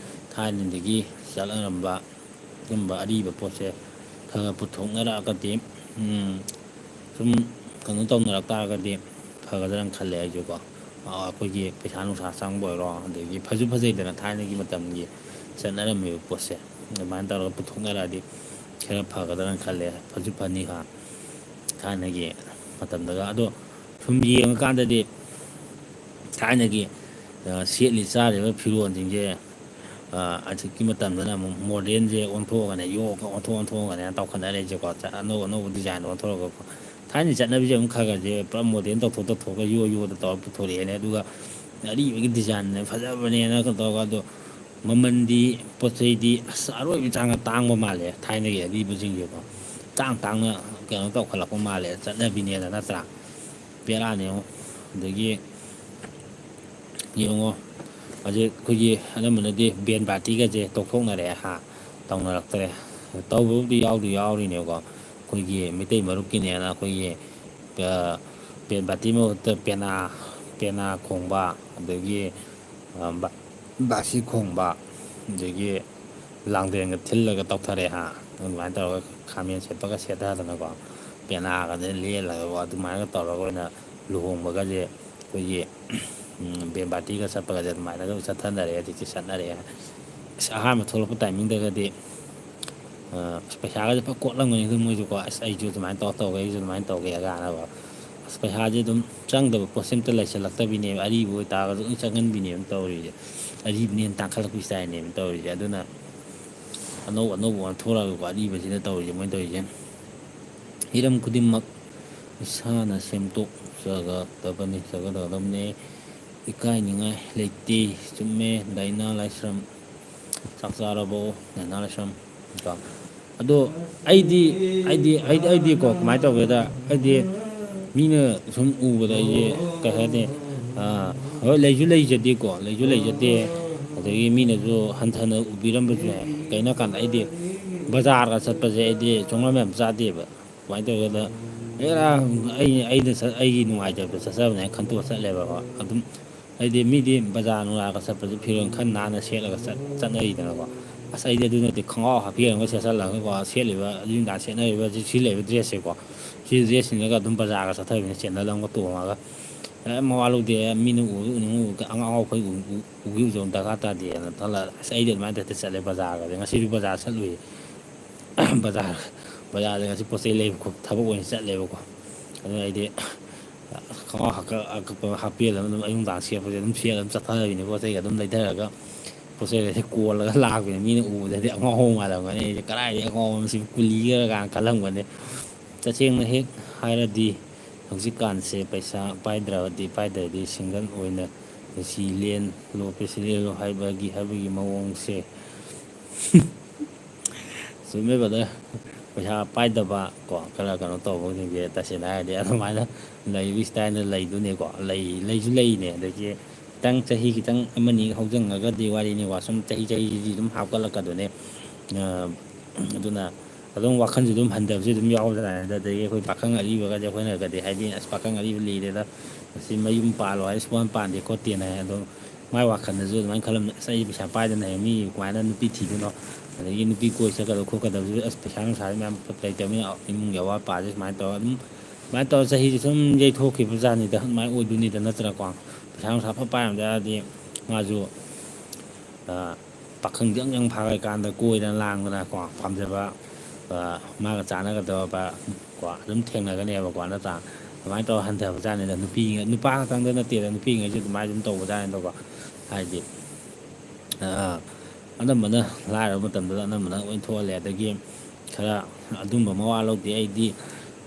ꯊꯥꯏꯅꯗꯒꯤ ꯆꯠꯅꯔꯝꯕ ꯑꯗꯨꯝꯕ ꯑꯔꯤꯕ ꯄꯣꯠꯁꯦ ꯈꯔ ꯈꯔ ꯄꯨꯊꯣꯛꯅꯔꯛꯑꯒꯗꯤ, ꯎꯝ, ꯁꯨꯝ ꯀꯩꯅꯣ ꯇꯧꯅꯔꯛ ꯇꯥꯔꯒꯗꯤ ꯐꯒꯗ꯭ꯔꯅ ꯈꯜꯂꯦ ꯑꯩꯁꯨꯀꯣ꯫ ꯑꯩꯈꯣꯏꯒꯤ ꯄꯩꯁꯥ ꯅꯨꯡꯁꯥ ꯆꯪꯕ ꯑꯣꯏꯔꯣ, ꯑꯗꯒꯤ ꯐꯁꯨ ꯐꯖꯩꯗꯅ ꯊꯥꯏꯅꯒꯤ ꯃꯇꯝꯒꯤ ꯆꯠꯅꯔꯝꯃꯤꯕ ꯄꯣꯠꯁꯦ꯫ ꯑꯗꯨꯃꯥꯏꯅ ꯇꯧꯔꯒ ꯄꯨꯊꯣꯛꯅꯔꯛꯑꯗꯤ ꯈꯔ ꯐꯒꯗ꯭ꯔꯅ ꯈꯜꯂꯦ꯫ ꯐꯁꯨ ꯐꯅꯤ ꯈ ꯊꯥꯏꯅꯒꯤ ꯃꯇꯝꯗꯒ꯫ ꯑꯗꯣ ꯁꯨꯝ ꯌꯦꯡꯉꯀꯥꯟꯗꯗꯤ ꯊꯥꯏꯅꯒꯤ ꯁꯦꯠꯂꯤ ꯆꯥꯔꯤꯕ ꯐꯤꯔꯣꯜꯁꯤꯡꯁꯦ, ꯍꯧꯖꯤꯛꯀꯤ ꯃꯇꯝꯗꯅ ꯑꯃꯨꯛ ꯃꯣꯗꯔꯟꯁꯦ ꯑꯣꯟꯊꯣꯛꯑꯒꯅꯦ, ꯌꯣꯒ ꯑꯣꯟꯊꯣꯛ ꯑꯣꯟꯊꯣꯛꯑꯒꯅꯦ ꯇꯧꯈꯠꯅꯔꯛꯏꯁꯦꯀꯣ꯫ ꯑꯅꯧ ꯑꯅꯧꯕ ꯗꯤꯖꯥꯏꯟꯗ ꯑꯣꯟꯊꯣꯔꯛꯑꯒꯀꯣ꯫ ꯊꯥꯏꯅ ꯆꯠꯅꯕꯤꯁꯦ ꯑꯃꯨꯛ ꯈꯔ ꯈꯔꯁꯦ ꯄꯨꯔꯥ ꯃꯣꯗꯔꯟ ꯇꯧꯊꯣꯛ ꯇꯧꯊꯣꯛꯑꯒ ꯌꯣ ꯌꯣꯗ ꯇꯧꯔꯒ ꯄꯨꯊꯣꯔꯛꯑꯦꯅꯦ꯫ ꯑꯗꯨꯒ ꯑꯔꯤꯕꯒꯤ ꯗꯤꯖꯥꯏꯟꯅ ꯐꯖꯕꯅꯦꯅ ꯀꯩꯅꯣ ꯇꯧꯔꯒ, ꯑꯗꯣ ꯃꯃꯜꯗꯤ, ꯄꯣꯠ ꯆꯩꯗꯤ ꯑꯁ ꯑꯔꯣꯏꯕ ꯆꯥꯡꯗ ꯇꯥꯡꯕ ꯃꯥꯜꯂꯦ꯫ ꯊꯥꯏꯅꯒꯤ ꯑꯔꯤꯕꯁꯤꯡꯁꯦꯀꯣ, ꯇꯥꯡ ꯇꯥꯡꯅ ꯀꯩꯅꯣ ꯇꯧꯈꯠꯂꯛꯄ ꯃꯥꯜꯂꯦ, ꯆꯠꯅꯕꯤꯅꯦꯅ, ꯅꯠꯇ꯭ꯔꯥ? ꯕꯦꯔꯥꯅꯦ ꯌꯦꯡꯉꯣ꯫ ꯑꯗꯒꯤ ꯌꯦꯡꯉꯣ, ꯍꯧꯖꯤꯛ ꯑꯩꯈꯣꯏꯒꯤ ꯑꯅꯝꯕꯅꯗꯤ ꯕꯦꯟ ꯄꯥꯔꯇꯤꯒꯁꯦ ꯇꯣꯛꯊꯣꯛꯅꯔꯦ ꯍꯥ, ꯇꯧꯅꯔꯛꯇ꯭ꯔꯦ꯫ ꯇꯧꯕꯕꯨꯗꯤ ꯌꯥꯎꯗꯤ ꯌꯥꯎꯔꯤꯅꯦꯕꯀꯣ, ꯑꯩꯈꯣꯏꯒꯤ ꯃꯤꯇꯩ ꯃꯔꯨꯞꯀꯤꯅꯦꯅ ꯑꯩꯈꯣꯏꯒꯤ ꯕꯦꯟ ꯄꯥꯔꯇꯤ ꯃꯍꯨꯠꯇ ꯄꯦꯅꯥ, ꯄꯦꯅꯥ ꯈꯣꯡꯕ, ꯑꯗꯒꯤ ꯕꯥ-, ꯕꯥꯁꯤ ꯈꯣꯡꯕ, ꯑꯗꯒꯤ ꯂꯥꯡꯗꯦꯡꯒ ꯊꯤꯜꯂꯒ ꯇꯧꯊꯔꯛꯑꯦ ꯍꯥ꯫ ꯑꯗꯨꯃꯥꯏꯅ ꯇꯧꯔꯒ ꯈꯥꯃꯦꯟ ꯁꯦꯠꯄꯒ ꯁꯦꯠꯊꯗꯅꯀꯣ, ꯄꯦꯅꯥꯒꯁꯦ ꯂꯦꯜꯂꯒꯀꯣ, ꯑꯗꯨꯃꯥꯏꯅ ꯇꯧꯔꯒ ꯑꯣꯏꯅ ꯂꯨꯍꯣꯡꯕꯒꯁꯦ ꯑꯩꯈꯣꯏꯒꯤ ꯕꯦꯟ ꯄꯥꯔꯇꯤꯒ ꯆꯠꯄꯒꯁꯦ ꯑꯗꯨꯃꯥꯏꯅ ꯑꯗꯨꯝ ꯆꯠꯊꯅꯔꯛꯑꯦ, ꯍꯧꯖꯤꯛꯇꯤ ꯆꯠꯅꯔꯛꯑꯦ꯫ ꯑꯁ, ꯑꯍꯥꯟꯕ ꯊꯣꯛꯂꯛꯄ ꯇꯥꯏꯃꯤꯡꯗꯒꯗꯤ ꯑꯁ, ꯄꯩꯁꯥꯒꯁꯦ ꯐꯖ ꯀꯣꯠꯂꯝꯒꯅꯤ ꯑꯗꯨꯝ ꯃꯣꯏꯁꯨꯀꯣ꯫ "ꯑꯁ, ꯑꯩꯁꯨ ꯑꯗꯨꯃꯥꯏꯅ ꯇꯧꯔ ꯇꯧꯒꯦ, ꯑꯩꯁꯨ ꯑꯗꯨꯃꯥꯏꯅ ꯇꯧꯒꯦ" ꯀꯥꯏꯅꯀꯣ꯫ ꯑꯁ, ꯄꯩꯁꯥꯁꯦ ꯑꯗꯨꯝ ꯆꯪꯗꯕ ꯄꯣꯠꯁꯦ ꯑꯝꯇ ꯂꯩꯁꯜꯂꯛꯇꯕꯤꯅꯦꯕ꯫ ꯑꯔꯤꯕ ꯑꯣꯏꯇꯥꯔꯒꯁꯨ ꯂꯣꯏ ꯆꯪꯍꯟꯕꯤꯅꯦꯕ ꯇꯧꯔꯤꯁꯦ꯫ ꯑꯔꯤꯕꯅ ꯍꯦꯟꯅ ꯇꯥꯡꯈꯠꯂꯛꯄꯒꯤ ꯏꯁꯇꯥꯏꯜꯅꯦꯕ ꯇꯧꯔꯤꯁꯦ꯫ ꯑꯗꯨꯅ ꯑꯅꯧ ꯑꯅꯧꯕ ꯑꯣꯟꯊꯣꯔꯛꯑꯒꯀꯣ, ꯑꯔꯤꯕꯁꯤꯅ ꯇꯧꯔꯤꯁꯦ, ꯃꯣꯏꯅ ꯇꯧꯔꯤꯁꯦ꯫ ꯍꯤꯔꯝ ꯈꯨꯗꯤꯡꯃꯛ ꯏꯁꯥꯅ ꯁꯦꯝꯗꯣꯛꯆꯒꯗꯕꯅꯤ, ꯆꯒꯗꯕꯅꯤ꯫ ꯏꯀꯥꯏꯅꯤꯡꯉꯥꯏ ꯂꯩꯇꯦ꯫ ꯆꯨꯝꯃꯦ, ꯗꯥꯏꯅꯥ ꯂꯥꯏꯁ꯭ꯔꯝ꯫ ꯆꯥꯛ ꯆꯥꯔꯕꯣ, ꯗꯥꯏꯅꯥ ꯂꯥꯏꯁ꯭ꯔꯝ? ꯀꯣ꯫ ꯑꯗꯣ ꯑꯩꯗꯤ, ꯑꯩꯗꯤ, ꯑꯩꯗꯤ, ꯑꯩꯗꯤꯀꯣ, ꯀꯃꯥꯏꯅ ꯇꯧꯒꯦꯗ, ꯑꯩꯗꯤ ꯃꯤꯅ ꯁꯨꯝ ꯎꯕꯗ ꯑꯩꯁꯦ, ꯀꯩ ꯍꯥꯏꯅꯤ, ꯑꯥ, ꯍꯣꯏ, ꯂꯩꯁꯨ ꯂꯩꯖꯗꯦꯀꯣ, ꯂꯩꯁꯨ ꯂꯩꯖꯗꯦ꯫ ꯑꯗꯒꯤ ꯃꯤꯅꯁꯨ ꯍꯟꯊꯅ ꯎꯕꯤꯔꯝꯕꯁꯨ ꯌꯥꯏ꯫ ꯀꯩꯅꯣ ꯍꯥꯏꯀꯥꯟꯗ ꯑꯩꯗꯤ ꯕꯖꯥꯔꯒ ꯆꯠꯄꯁꯦ ꯑꯩꯗꯤ ꯁꯨꯡꯌꯥꯝ ꯌꯥꯝ ꯆꯥꯗꯦꯕ꯫ ꯀꯃꯥꯏꯅ ꯇꯧꯒꯦꯗ, ꯑꯦꯔꯥ, ꯑꯩ, ꯑꯩꯅ ꯆꯠ-, ꯑꯩꯒꯤ ꯅꯨꯡꯉꯥꯏꯇꯕꯗ ꯆꯠꯆꯕꯅꯦ ꯍꯥꯏꯅ ꯈꯟꯇꯣꯛꯑ ꯆꯠꯂꯦꯕꯀꯣ꯫ ꯑꯗꯨꯝ ꯍꯥꯏꯗꯤ ꯃꯤꯗꯤ ꯕꯖꯥꯔ ꯅꯨꯡꯖꯥꯔꯒ ꯆꯠꯄꯁꯦ ꯐꯤꯔꯣꯜ ꯈꯔ ꯅꯥꯟꯅ ꯁꯦꯠꯂꯒ ꯆꯠ-, ꯆꯠꯅꯔꯤꯗꯅꯀꯣ꯫ ꯑꯁ, ꯑꯩꯗꯤ ꯑꯗꯨ ꯅꯠꯇꯦ, ꯈꯣꯡꯒ꯭ꯔꯥꯎ ꯍꯥꯞꯄꯤꯔꯒ ꯁꯦꯠꯆꯜꯂꯒꯀꯣ, ꯁꯦꯠꯂꯤꯕ, ꯑꯌꯨꯛ ꯉꯟꯇꯥ ꯁꯦꯠꯅꯔꯤꯕ, ꯍꯧꯖꯤꯛ ꯁꯤ ꯂꯩꯕ ꯗ꯭ꯔꯦꯁꯁꯦꯀꯣ, ꯁꯤ ꯗ꯭ꯔꯦꯁꯁꯤꯡꯗꯒ ꯑꯗꯨꯝ ꯕꯖꯥꯔꯒ ꯆꯠꯊꯕꯅꯤꯅ, ꯁꯦꯟꯗꯜ ꯑꯃꯒ ꯇꯣꯡꯉꯒ, ꯑꯦ, ꯃꯋꯥ ꯂꯧꯗꯦ, ꯃꯤꯅ ꯎꯕꯗ ꯎꯅꯤꯡ ꯎ-, ꯑꯉꯥꯎ ꯑꯉꯥꯎ ꯑꯩꯈꯣꯏ ꯎ-, ꯎ-, ꯎꯒꯦ ꯎꯖꯧ ꯗꯔꯀꯥꯔ ꯇꯥꯗꯦꯅ ꯈꯜꯂ, ꯑꯁ, ꯑꯩꯗꯤ ꯑꯗꯨꯃꯥꯏꯅ ꯇꯧꯔ ꯆꯠꯂꯦ ꯕꯖꯥꯔꯒꯁꯦ꯫ ꯉꯁꯤꯁꯨ ꯕꯖꯥꯔ ꯆꯠꯂꯨꯏ꯫ ꯕꯖꯥꯔ, ꯕꯖꯥꯔꯗ ꯉꯁꯤ ꯄꯣꯠ ꯆꯩ ꯂꯩꯕ ꯈꯣꯠꯄ ꯊꯕꯛ ꯑꯣꯏꯅ ꯆꯠꯂꯦꯕꯀꯣ꯫ ꯑꯗꯨꯅ ꯑꯩꯗꯤ ꯈꯪꯒꯥꯎ ꯍꯥꯞꯄꯦꯜꯂꯒ ꯑꯗꯨꯝ ꯑꯌꯨꯛ ꯅꯨꯡꯗꯥꯡ ꯁꯦꯠꯄꯁꯦ ꯑꯗꯨꯝ ꯁꯦꯠꯂꯒ ꯑꯗꯨꯝ ꯆꯠꯊꯔꯕꯤꯅꯦ꯫ ꯄꯣꯠ ꯆꯩꯒ ꯑꯗꯨꯝ ꯂꯩꯊꯔꯒ ꯄꯣꯠ ꯆꯩꯒꯁꯦ ꯀꯣꯜꯂꯒ ꯂꯥꯛꯄꯅꯦ꯫ ꯃꯤꯅ ꯎꯕꯗꯗꯤ ꯑꯉꯥꯎꯕ ꯃꯥꯜꯂꯝꯒꯅꯤ꯫ ꯑꯩꯁꯦ ꯀꯗꯥꯏꯗꯒꯤ ꯑꯉꯥꯎꯕꯅꯣ, ꯁꯤ ꯀꯨꯂꯤꯒꯔ ꯀꯥꯏꯅ ꯈꯜꯂꯝꯒꯅꯤ꯫ ꯇꯁꯦꯡꯅ ꯍꯦꯛ ꯍꯥꯏꯔꯗꯤ ꯍꯧꯖꯤꯛꯀꯥꯟꯁꯦ ꯄꯩꯁꯥ ꯄꯥꯏꯗ꯭ꯔꯕꯗꯤ, ꯄꯥꯏꯗ꯭ꯔꯗꯤ ꯁꯤꯡꯒꯜ ꯑꯣꯏꯅ ꯄꯨꯟꯁꯤ ꯂꯦꯟꯂꯣ, ꯄꯨꯟꯁꯤ ꯂꯦꯟꯂꯣ ꯍꯥꯏꯕꯒꯤ, ꯍꯥꯏꯕꯒꯤ ꯃꯑꯣꯡꯁꯦ ꯆꯨꯝꯃꯦ brother꯫ ꯄꯩꯁꯥ ꯄꯥꯏꯗꯕ ꯀꯣ, ꯈꯔ ꯀꯩꯅꯣ ꯇꯧꯕꯁꯤꯡꯁꯦ ꯇꯁꯦꯡꯅ ꯍꯥꯏꯔꯗꯤ ꯑꯗꯨꯃꯥꯏꯅ ꯂꯩꯕꯒꯤ ꯁ꯭ꯇꯥꯏꯜꯗ ꯂꯩꯗꯣꯏꯅꯦꯀꯣ꯫ ꯂꯩ, ꯂꯩꯁꯨ ꯂꯩꯅꯦ꯫ ꯑꯗꯒꯤ ꯈꯤꯇꯪ, ꯆꯍꯤ ꯈꯤꯇꯪ ꯑꯃꯅꯤ ꯍꯧꯖꯤꯟꯈ꯭ꯔꯒꯗꯤ ꯋꯥꯔꯤꯅꯤꯀꯣ, ꯁꯨꯝ ꯆꯍꯤ ꯆꯍꯤꯁꯤꯗꯤ ꯑꯗꯨꯝ ꯍꯥꯞꯀꯠꯂꯛꯀꯗꯣꯏꯅꯦ꯫ ꯑ, ꯑꯗꯨꯅ ꯑꯗꯨꯝ ꯋꯥꯈꯜꯁꯨ ꯑꯗꯨꯝ ꯍꯟꯊꯕꯁꯨ ꯑꯗꯨꯝ ꯌꯥꯎꯕꯖꯥꯠꯅꯤ꯫ ꯑꯗꯒꯤ ꯑꯩꯈꯣꯏ ꯄꯥꯈꯪ ꯑꯔꯤꯕꯒꯗꯤ ꯑꯩꯈꯣꯏꯅꯒꯗꯤ ꯍꯥꯏꯗꯤ, "ꯑꯁ, ꯄꯥꯈꯪ ꯑꯔꯤꯕ ꯂꯤꯔꯦꯗ, ꯑꯁꯤ ꯃꯌꯨꯝ ꯄꯥꯜꯂꯣ ꯍꯥꯏ ꯁꯨꯡꯄꯥꯟ ꯄꯥꯟꯗꯦ ꯈꯣꯠꯇꯦꯅ" ꯍꯥꯏ꯫ ꯑꯗꯣ ꯃꯥꯏ ꯋꯥꯈꯜꯗꯁꯨ ꯑꯗꯨꯃꯥꯏꯅ ꯈꯜꯂꯝꯅꯤ, "ꯑꯁ, ꯑꯩ ꯄꯩꯁꯥ ꯄꯥꯏꯗꯅ ꯍꯌꯦꯡ ꯃꯤ ꯀꯃꯥꯏꯅ ꯅꯨꯄꯤ ꯊꯤꯗꯣꯏꯅꯣ? ꯑꯗꯒꯤ ꯅꯨꯄꯤ ꯀꯣꯏ ꯆꯠꯀꯗꯕ ꯈꯣꯠꯀꯗꯕꯁꯨ, ꯑꯁ, ꯄꯩꯁꯥ ꯅꯨꯡꯁꯥꯁꯨ ꯃꯌꯥꯝ ꯂꯩꯇꯕꯅꯤꯅ ꯏꯃꯨꯡꯒꯤ ꯑꯋꯥꯠ ꯑꯄꯥꯁꯦ ꯁꯨꯃꯥꯏꯅ ꯇꯧꯔꯒ ꯑꯗꯨꯝ, ꯁꯨꯃꯥꯏꯅ ꯇꯧꯔ ꯆꯍꯤꯁꯦ ꯁꯨꯝ ꯌꯩꯊꯣꯛꯈꯤꯕꯖꯥꯠꯅꯤꯗ"꯫ ꯑꯗꯨꯃꯥꯏꯅ ꯑꯣꯏꯗꯣꯏꯅꯤꯗ, ꯅꯠꯇ꯭ꯔꯀꯣ? ꯄꯩꯁꯥ ꯅꯨꯡꯁꯥ ꯐꯠ ꯄꯥꯏꯔꯝ ꯇꯥꯔꯗꯤ ꯃꯥꯁꯨ, ꯑ, ꯄꯥꯈꯪ ꯌꯪ ꯌꯪ ꯐꯥꯔꯀꯥꯟꯗ ꯀꯣꯏꯗꯅ ꯂꯥꯡꯗꯅ ꯀꯣ, ꯄꯥꯝꯖꯕ, ꯑ, ꯃꯥꯒ ꯆꯥꯟꯅꯒꯗꯕ ꯀꯣ ꯑꯗꯨꯝ ꯊꯦꯡꯅꯒꯅꯦꯕꯀꯣ, ꯅꯠꯇ꯭ꯔꯥ? ꯑꯗꯨꯃꯥꯏꯅ ꯇꯧꯔ ꯍꯟꯊꯕꯖꯥꯠꯅꯤꯗ꯫ ꯅꯨꯄꯤ, ꯅꯨꯄꯥ ꯈꯛꯇꯪꯗ ꯅꯠꯇꯦꯗ, ꯅꯨꯄꯤꯉꯩꯁꯨ ꯑꯗꯨꯃꯥꯏꯅ ꯑꯗꯨꯝ ꯇꯧꯕꯖꯥꯠꯅꯤꯗꯀꯣ꯫ ꯍꯥꯏꯗꯤ, ꯑ, ꯑꯅꯝꯕꯅ ꯂꯥꯏꯔꯕ ꯃꯇꯝꯗꯨꯗ ꯑꯅꯝꯕꯅ ꯂꯣꯏ ꯊꯣꯛꯍꯜꯂꯦ꯫ ꯑꯗꯒꯤ ꯈꯔ ꯑꯗꯨꯝꯕ ꯃꯋꯥ ꯂꯧꯗꯦ꯫ ꯑꯩꯗꯤ,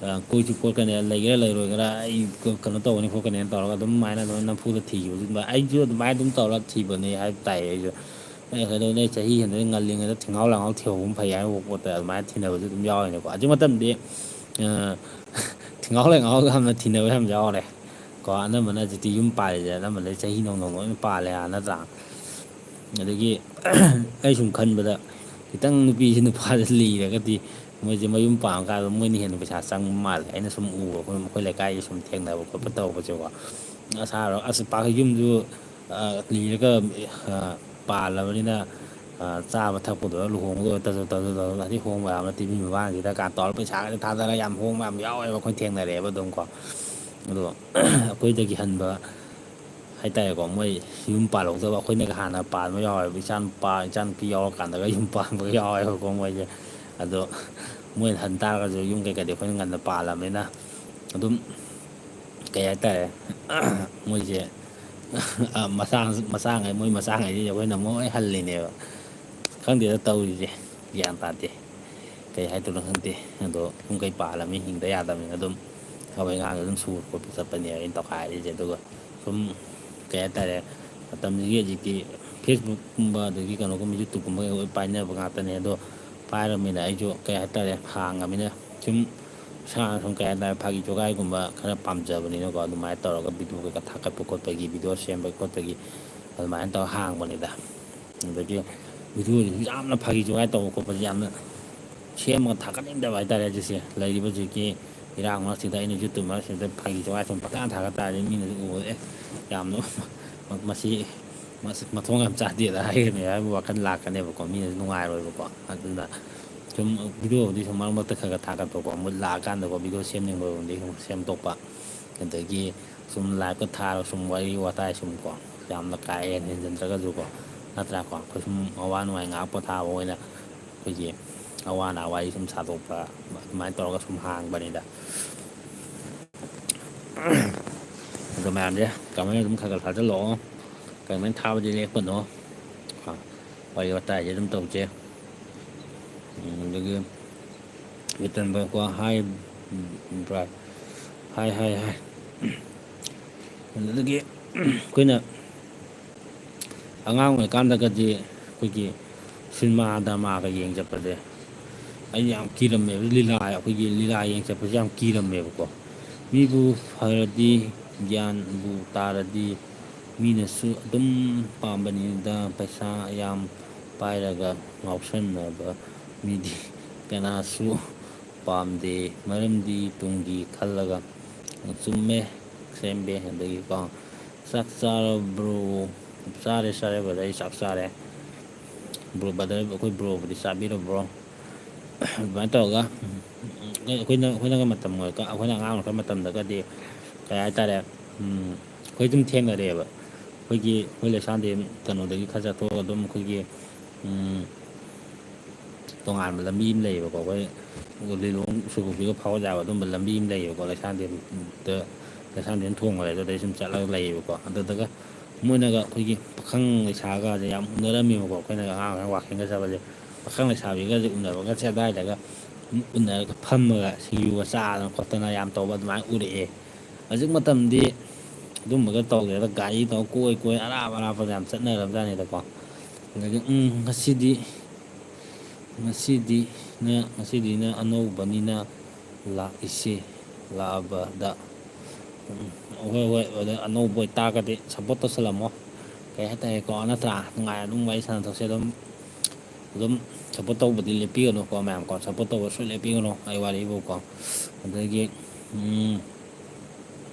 ꯑ, ꯀꯣꯏꯁꯨ ꯀꯣꯏꯀꯅꯤ, ꯂꯩꯒꯦꯔꯥ ꯂꯩꯔꯣꯏꯒꯦꯔꯥ ꯑꯩ ꯀ-, ꯀꯩꯅꯣ ꯇꯧꯒꯅꯤ ꯈꯣꯠꯀꯅꯤꯅ ꯇꯧꯔꯒ ꯑꯗꯨꯝ ꯑꯗꯨꯃꯥꯏꯅ ꯑꯗꯨꯝ ꯅꯝꯐꯨꯗ ꯊꯤꯈꯤꯕ꯫ ꯑꯗꯨꯝꯕ ꯑꯩꯁꯨ ꯑꯗꯨꯃꯥꯏꯅ ꯑꯗꯨꯝ ꯇꯧꯔꯒ ꯊꯤꯕꯅꯦ ꯍꯥꯏꯕ ꯇꯥꯏ꯫ ꯑꯩꯁꯨ ꯑꯩ ꯀꯩꯗꯧꯅꯤ, ꯆꯍꯤ ꯍꯦꯟꯗꯣꯛ ꯉꯜꯂꯤꯉꯩꯗ ꯊꯤꯡꯉꯥꯎ ꯂꯥꯡꯉꯥꯎ ꯊꯤꯍꯧꯕꯅ ꯐꯩ ꯍꯥꯏꯕ ꯄꯣꯠꯇ ꯑꯗꯨꯃꯥꯏꯅ ꯊꯤꯅꯕꯁꯨ ꯑꯗꯨꯝ ꯌꯥꯎꯔꯤꯅꯦꯀꯣ꯫ ꯍꯧꯖꯤꯛ ꯃꯇꯝꯗꯤ, ꯑ, ꯊꯤꯡꯉꯥꯎ ꯂꯥꯡꯉꯥꯎꯒ ꯌꯥꯝꯅ ꯊꯤꯅꯕ ꯌꯥꯝ ꯌꯥꯎꯔꯦ ꯀꯣ꯫ ꯑꯅꯝꯕꯅ ꯍꯧꯖꯤꯛꯇꯤ ꯌꯨꯝ ꯄꯥꯜꯂꯤꯁꯦ ꯑꯅꯝꯕꯅ ꯆꯍꯤ ꯅꯧꯅ ꯂꯣꯏꯅ ꯄꯥꯜꯂꯦ ꯍꯥ, ꯅꯠꯇ꯭ꯔꯥ? ꯑꯗꯒꯤ ꯑꯩ ꯁꯨꯝ ꯈꯟꯕꯗ ꯈꯤꯇꯪ ꯅꯨꯄꯤꯁꯤ ꯅꯨꯄꯥꯗ ꯂꯤꯔꯒꯗꯤ ꯃꯣꯏꯁꯦ ꯃꯌꯨꯝ ꯄꯥꯟꯀꯥꯟꯗ ꯃꯣꯏꯅ ꯍꯦꯟꯅ ꯄꯩꯁꯥ ꯆꯪꯕ ꯃꯥꯜꯂꯦ꯫ ꯑꯩꯅ ꯁꯨꯝ ꯎꯕ, ꯑꯩꯈꯣꯏ, ꯑꯩꯈꯣꯏ ꯂꯩꯀꯥꯏꯒꯤ ꯁꯨꯝ ꯊꯦꯡꯅꯕ ꯈꯣꯠꯄ ꯇꯧꯕꯁꯦꯀꯣ꯫ ꯑꯁꯥꯔꯣ, ꯑꯁ, ꯄꯥꯛ ꯌꯨꯝꯁꯨ, ꯑ, ꯂꯤꯔꯒ, ꯑ, ꯄꯥꯜꯂꯕꯅꯤꯅ, ꯑ, ꯆꯥꯕ ꯊꯛꯄꯗ ꯑꯣꯏꯔꯣ, ꯂꯨꯍꯣꯡꯕꯗ ꯑꯣꯏꯔꯣ, ꯇꯥꯖꯣ, ꯇꯥꯖꯣ, ꯇꯥꯖꯣ, ꯍꯥꯏꯗꯤ ꯍꯣꯡꯕ ꯌꯥꯕ ꯅꯠꯇꯦ꯫ ꯃꯤ ꯃꯃꯥꯡꯁꯤꯗ ꯀꯥ ꯇꯧꯔ ꯄꯩꯁꯥꯒꯁꯦ ꯊꯥꯗꯔꯒ ꯌꯥꯝ ꯍꯣꯡꯕ ꯌꯥꯝ ꯌꯥꯎꯋꯦꯕ, ꯑꯩꯈꯣꯏ ꯊꯦꯡꯅꯔꯛꯑꯦꯕ ꯑꯗꯨꯝ ꯀꯣ꯫ ꯑꯗꯣ ꯑꯩꯈꯣꯏꯗꯒꯤ ꯍꯟꯕ ꯍꯥꯏꯇꯥꯔꯦꯀꯣ, ꯃꯣꯏ ꯌꯨꯝ ꯄꯥꯜꯍꯧꯗꯕ, ꯑꯩꯈꯣꯏꯅꯒ ꯍꯥꯟꯅ ꯄꯥꯟꯕ ꯌꯥꯎꯋꯦꯕ, ꯏꯆꯥ ꯅꯨꯄꯥ, ꯏꯆꯥ ꯅꯨꯄꯤ ꯌꯥꯎꯔꯀꯥꯟꯗꯒ ꯌꯨꯝ ꯄꯥꯟꯕꯒ ꯌꯥꯎꯋꯦꯕꯀꯣ ꯃꯣꯏꯁꯦ꯫ ꯑꯗꯣ ꯃꯣꯏꯅ ꯍꯟ ꯇꯥꯔꯒꯁꯨ ꯌꯨꯝ ꯀꯩꯀꯩꯗꯤ ꯑꯩꯈꯣꯏꯅ ꯉꯟꯅ ꯄꯥꯜꯂꯕꯅꯤꯅ ꯑꯗꯨꯝ ꯀꯩ ꯍꯥꯏꯇꯥꯔꯦ, ꯃꯣꯏꯁꯦ ꯃꯆꯥ ꯃꯆꯥꯉꯩ ꯃꯣꯏ ꯃꯆꯥꯉꯩꯁꯤꯗꯤ ꯑꯩꯈꯣꯏꯅ ꯑꯃꯨꯛ ꯂꯣꯏ ꯍꯜꯂꯤꯅꯦꯕ꯫ ꯈꯪꯗꯦꯗ ꯇꯧꯔꯤꯁꯦ, ꯒ꯭ꯌꯥꯟ ꯇꯥꯗꯦ꯫ ꯀꯩ ꯍꯥꯏꯗꯣꯏꯅꯣ ꯈꯪꯗꯦ꯫ ꯑꯗꯣ ꯄꯨꯡ ꯀꯩ ꯄꯥꯜꯂꯕꯅꯤ, ꯍꯤꯡꯗ ꯌꯥꯗꯕꯅꯤꯅ ꯑꯗꯨꯝ ꯊꯕꯛ ꯏꯪꯈꯥꯡꯗ ꯑꯗꯨꯝ ꯁꯨꯕ ꯈꯣꯠꯄ ꯆꯠꯄꯅꯦ ꯑꯩꯅ ꯇꯧꯈꯥꯏꯔꯤꯁꯦ꯫ ꯑꯗꯨꯒ ꯁꯨꯝ ꯀꯩ ꯍꯥꯏꯇꯥꯔꯦ, ꯃꯇꯝꯁꯤꯒꯤ ꯍꯧꯖꯤꯛꯇꯤ Facebook ꯀꯨꯝꯕ ꯑꯗꯒꯤ ꯀꯩꯅꯣꯒꯨꯝꯕ YouTube ꯀꯨꯝꯕ ꯂꯣꯏ ꯄꯥꯏꯅꯕ ꯉꯥꯛꯇꯅꯦ꯫ ꯑꯗꯣ ꯄꯥꯏꯔꯕꯅꯤꯅ ꯑꯩꯁꯨ ꯀꯩ ꯍꯥꯏꯇꯥꯔꯦ, ꯍꯥꯡꯉꯕꯅꯤꯅ ꯁꯨꯝ ꯏꯁꯥꯅ ꯁꯨꯝ ꯀꯩ ꯍꯥꯏꯇꯥꯔꯦ, ꯐꯥꯒꯤ ꯖꯣꯒꯥꯏꯒꯨꯝꯕ ꯈꯔ ꯄꯥꯝꯖꯕꯅꯤꯅꯀꯣ, ꯑꯗꯨꯃꯥꯏꯅ ꯇꯧꯔꯒ ꯚꯤꯗꯤꯑꯣ ꯀꯩꯀꯥ ꯊꯥꯒꯠꯄ ꯈꯣꯠꯄꯒꯤ, ꯚꯤꯗꯤꯑꯣ ꯁꯦꯝꯕ ꯈꯣꯠꯄꯒꯤ ꯑꯗꯨꯃꯥꯏꯅ ꯇꯧꯔ ꯍꯥꯡꯕꯅꯤꯗ꯫ ꯑꯗꯒꯤ ꯚꯤꯗꯤꯑꯣꯁꯤꯁꯨ ꯌꯥꯝꯅ ꯐꯥꯒꯤ ꯖꯣꯒꯥꯏ ꯇꯧꯕ ꯈꯣꯠꯄꯁꯦ ꯌꯥꯝꯅ ꯁꯦꯝꯃꯒ ꯊꯥꯒꯠꯅꯤꯡꯗꯕ ꯍꯥꯏꯇꯥꯔꯦ꯫ ꯍꯧꯖꯤꯛꯁꯦ ꯂꯩꯔꯤꯕ ꯍꯧꯖꯤꯛꯀꯤ ꯏꯔꯥꯡ ꯃꯔꯛꯁꯤꯗ ꯑꯩꯅ YouTube ꯃꯔꯛꯁꯤꯗ ꯐꯥꯒꯤ ꯖꯣꯒꯥꯏ ꯁꯨꯝ ꯄꯪꯊꯥ ꯊꯥꯒꯠ ꯇꯥꯔꯗꯤ ꯃꯤꯅꯁꯨ ꯎꯕꯗ, "ꯑꯦ, ꯌꯥꯝꯅ ꯃꯁꯤ ꯃꯁ-, ꯃꯊꯣꯡ ꯌꯥꯝ ꯆꯥꯗꯦꯗ" ꯍꯥꯏꯒꯅꯤ ꯍꯥꯏꯕ ꯋꯥꯈꯜ ꯂꯥꯛꯀꯅꯦꯕꯀꯣ, ꯃꯤꯅꯁꯨ ꯅꯨꯡꯉꯥꯏꯔꯣꯏꯕꯀꯣ꯫ ꯑꯗꯨꯅ ꯁꯨꯝ ꯚꯤꯗꯤꯑꯣꯕꯨꯗꯤ ꯁꯨꯝ ꯃꯔꯛ ꯃꯔꯛꯇ ꯈꯔ ꯈꯔ ꯊꯥꯒꯠꯄꯀꯣ, ꯃꯨꯠ ꯂꯥꯛꯑꯀꯥꯟꯗꯀꯣ ꯚꯤꯗꯤꯑꯣ ꯁꯦꯝꯅꯤꯡꯕꯒꯨꯝꯕꯗꯤ ꯁꯨꯝ ꯁꯦꯝꯗꯣꯛꯄ꯫ ꯑꯗꯒꯤ ꯁꯨꯝ ꯂꯥꯏꯞꯀ ꯊꯥꯔꯒ ꯁꯨꯝ ꯋꯥꯔꯤ ꯋꯥꯇꯥꯏ ꯁꯨꯝ ꯀꯣ, ꯌꯥꯝꯅ ꯀꯥ ꯍꯦꯟꯅ ꯍꯦꯟꯖꯤꯟꯗ꯭ꯔꯒꯁꯨꯀꯣ, ꯅꯠꯇ꯭ꯔꯥꯀꯣ? ꯑꯩꯈꯣꯏ ꯁꯨꯝ ꯑꯋꯥ ꯅꯨꯡꯉꯥꯏ ꯉꯥꯏꯍꯥꯛ ꯄꯣꯊꯥꯕ ꯑꯣꯏꯅ ꯑꯩꯈꯣꯏꯒꯤ ꯑꯋꯥ ꯑꯅꯥ ꯋꯥꯔꯤ ꯁꯨꯝ ꯁꯥꯗꯣꯛꯄ, ꯑꯗꯨꯃꯥꯏꯅ ꯇꯧꯔꯒ ꯁꯨꯝ ꯍꯥꯡꯕꯅꯤꯗ꯫ ꯑꯗꯣ ꯃꯌꯥꯝꯁꯦ ꯀꯃꯦꯟ ꯑꯗꯨꯝ ꯈꯔ ꯈꯔ ꯊꯥꯖꯤꯜꯂꯛꯑꯣ, ꯀꯃꯦꯟ ꯊꯥꯕꯗꯤ ꯂꯦꯞꯀꯅꯣ꯫ ꯋꯥꯔꯤ ꯋꯥꯇꯥꯏꯁꯦ ꯑꯗꯨꯝ ꯇꯧꯁꯦ꯫ ꯎꯝ, ꯑꯗꯒꯤ ꯀꯤꯔꯇꯟ ꯕ꯭ꯔꯣꯀꯣ, ꯍꯥꯏ ꯕ꯭ꯔꯥ, ꯍꯥꯏ, ꯍꯥꯏ, ꯍꯥꯏ꯫ ꯑꯗꯨꯗꯒꯤ ꯑꯩꯈꯣꯏꯅ ꯑꯉꯥꯡ ꯑꯣꯏꯔꯤꯀꯥꯟꯗꯒꯗꯤ ꯑꯩꯈꯣꯏꯒꯤ ꯁꯤꯅꯦꯃꯥ ꯗ꯭ꯔꯃꯥꯒ ꯌꯦꯡ ꯆꯠꯄꯁꯦ ꯑꯩ ꯌꯥꯝ ꯀꯤꯔꯝꯃꯦꯕ꯫ ꯂꯤꯂꯥ, ꯑꯩꯈꯣꯏꯒꯤ ꯂꯤꯂꯥ ꯌꯦꯡ ꯆꯠꯄꯁꯦ ꯌꯥꯝ ꯀꯤꯔꯝꯃꯦꯕꯀꯣ꯫ ꯃꯤꯕꯨ ꯐꯔꯗꯤ, ꯒ꯭ꯌꯥꯟꯕꯨ ꯇꯥꯔꯗꯤ, ꯃꯤꯅꯁꯨ ꯑꯗꯨꯝ ꯄꯥꯝꯕꯅꯤꯗ꯫ ꯄꯩꯁꯥ ꯌꯥꯝ ꯄꯥꯏꯔꯒ ꯉꯥꯎꯁꯟꯅꯕ ꯃꯤꯗꯤ ꯀꯅꯥꯁꯨ ꯄꯥꯝꯗꯦ, ꯃꯔꯝꯗꯤ ꯇꯨꯡꯒꯤ ꯈꯜꯂꯒ꯫ ꯆꯨꯝꯃꯦ, ꯁꯦꯝꯕꯦ꯫ ꯑꯗꯒꯤꯀꯣ, "ꯆꯥꯛ ꯆꯥꯔꯕ꯭ꯔꯣ?" "ꯆꯥꯔꯦ, ꯆꯥꯔꯦ brother, ꯑꯩ ꯆꯥꯛ ꯆꯥꯔꯦ꯫ Bro, brother, ꯑꯩꯈꯣꯏ broꯕꯨꯗꯤ ꯆꯥꯕꯤꯔꯕ꯭ꯔꯣ?" ꯑꯗꯨꯃꯥꯏꯅ ꯇꯧꯔꯒ, ꯑꯩꯈꯣꯏꯅ, ꯑꯩꯈꯣꯏꯅꯒ ꯃꯇꯝ ꯑꯣꯏꯔꯀ-, ꯑꯩꯈꯣꯏꯅ ꯑꯉꯥꯡ ꯑꯣꯏꯔꯤꯀꯥꯟ ꯃꯇꯝꯗꯒꯗꯤ ꯀꯩ ꯍꯥꯏꯇꯥꯔꯦ, ꯑꯩꯈꯣꯏ ꯑꯗꯨꯝ ꯊꯦꯡꯅꯔꯛꯑꯦꯕ꯫ ꯑꯩꯈꯣꯏꯒꯤ, ꯑꯩꯈꯣꯏ ꯂꯩꯁꯥꯡꯊꯦꯝ ꯀꯩꯅꯣꯗꯒꯤ ꯈꯔ ꯆꯠꯊꯣꯛꯑꯒ ꯑꯗꯨꯝ ꯑꯩꯈꯣꯏꯒꯤ, ꯇꯣꯉꯥꯟꯕ ꯂꯝꯕꯤ ꯑꯃ ꯂꯩꯌꯦꯕꯀꯣ, ꯑꯩꯈꯣꯏ ꯂꯤꯂꯣꯡ ꯁꯨꯒꯨꯕꯤꯒ ꯐꯥꯎꯒꯗꯕ ꯑꯗꯨꯝꯕ ꯂꯝꯕꯤ ꯑꯃ ꯂꯩꯌꯦꯕꯀꯣ, ꯂꯩꯁꯥꯡꯊꯦꯝꯗ ꯀꯩꯁꯥꯝꯊꯦꯝ ꯊꯣꯡ ꯂꯩꯗꯣ ꯑꯗꯩ ꯁꯨꯝ ꯆꯠꯂꯒ ꯂꯩꯌꯦꯕꯀꯣ꯫ ꯑꯗꯨꯗꯒ ꯃꯣꯏꯅꯒ ꯑꯩꯈꯣꯏꯒꯤ ꯄꯥꯈꯪ ꯂꯩꯁꯥꯒꯁꯦ ꯌꯥꯝ ꯎꯅꯔꯝꯃꯦꯕꯀꯣ꯫ ꯑꯩꯈꯣꯏꯅꯒ ꯑꯉꯥꯡ ꯑꯣꯏꯔꯤꯉꯩ ꯋꯥꯀꯤꯡꯒ ꯆꯠꯄꯁꯦ ꯄꯥꯈꯪ ꯂꯩꯁꯥꯕꯤꯒꯁꯦ ꯎꯅꯕꯒꯁꯦ ꯑꯗꯨꯋꯥꯏꯗꯒ ꯎꯅꯔꯒ ꯐꯝꯃꯒ ꯁꯤꯡꯖꯨꯒ ꯆꯥꯗꯅ ꯈꯣꯠꯇꯅ ꯌꯥꯝ ꯇꯧꯕ ꯑꯗꯨꯃꯥꯏꯅ ꯎꯔꯛꯑꯦ꯫ ꯍꯧꯖꯤꯛ ꯃꯇꯝꯗꯤ ꯑꯗꯨꯝꯕꯒ ꯇꯧꯗ꯭ꯔꯦꯗ, ꯒꯥꯔꯤ ꯇꯧꯔ ꯀꯣꯏ ꯀꯣꯏ ꯑꯔꯥꯞ ꯑꯔꯥꯞꯄꯗ ꯌꯥꯝ ꯆꯠꯅꯔꯕꯖꯥꯠꯅꯤꯗꯀꯣ꯫ ꯑꯗꯒꯤ ꯎꯝ, ꯉꯁꯤꯗꯤ ꯉꯁꯤꯗꯤ ꯅ ꯉꯁꯤꯗꯤ ꯅ ꯑꯅꯧꯕꯅꯤꯅ ꯂꯥꯛꯏꯁꯦ꯫ ꯂꯥꯛꯑꯕꯗ ꯎꯝ, ꯍꯣꯏ ꯍꯣꯏ, ꯑꯗ ꯑꯅꯧꯕ ꯑꯣꯏꯇꯥꯔꯒꯗꯤ ꯁꯞꯄꯣꯔꯠ ꯇꯧꯁꯜꯂꯝꯃꯣ꯫ ꯀꯩ ꯍꯥꯏꯇꯥꯔꯦꯀꯣ, ꯅꯠꯇ꯭ꯔꯥ? ꯅꯨꯡꯉꯥꯏ ꯑꯗꯨꯝ ꯋꯥꯔꯤ ꯁꯥꯟꯅꯊꯣꯛꯁꯦ ꯑꯗꯨꯝ꯫ ꯑꯗꯨꯝ ꯁꯞꯄꯣꯔꯠ ꯇꯧꯕꯗꯤ ꯂꯦꯞꯄꯤꯒꯅꯨꯀꯣ ꯃꯌꯥꯝꯀꯣ, ꯁꯞꯄꯣꯔꯠ ꯇꯧꯕ ꯁꯨꯡꯂꯦꯞ ꯂꯦꯞꯄꯤꯒꯅꯨ ꯑꯩ ꯋꯥꯔꯤꯕꯨꯀꯣ꯫ ꯑꯗꯒꯤ ꯎꯝ,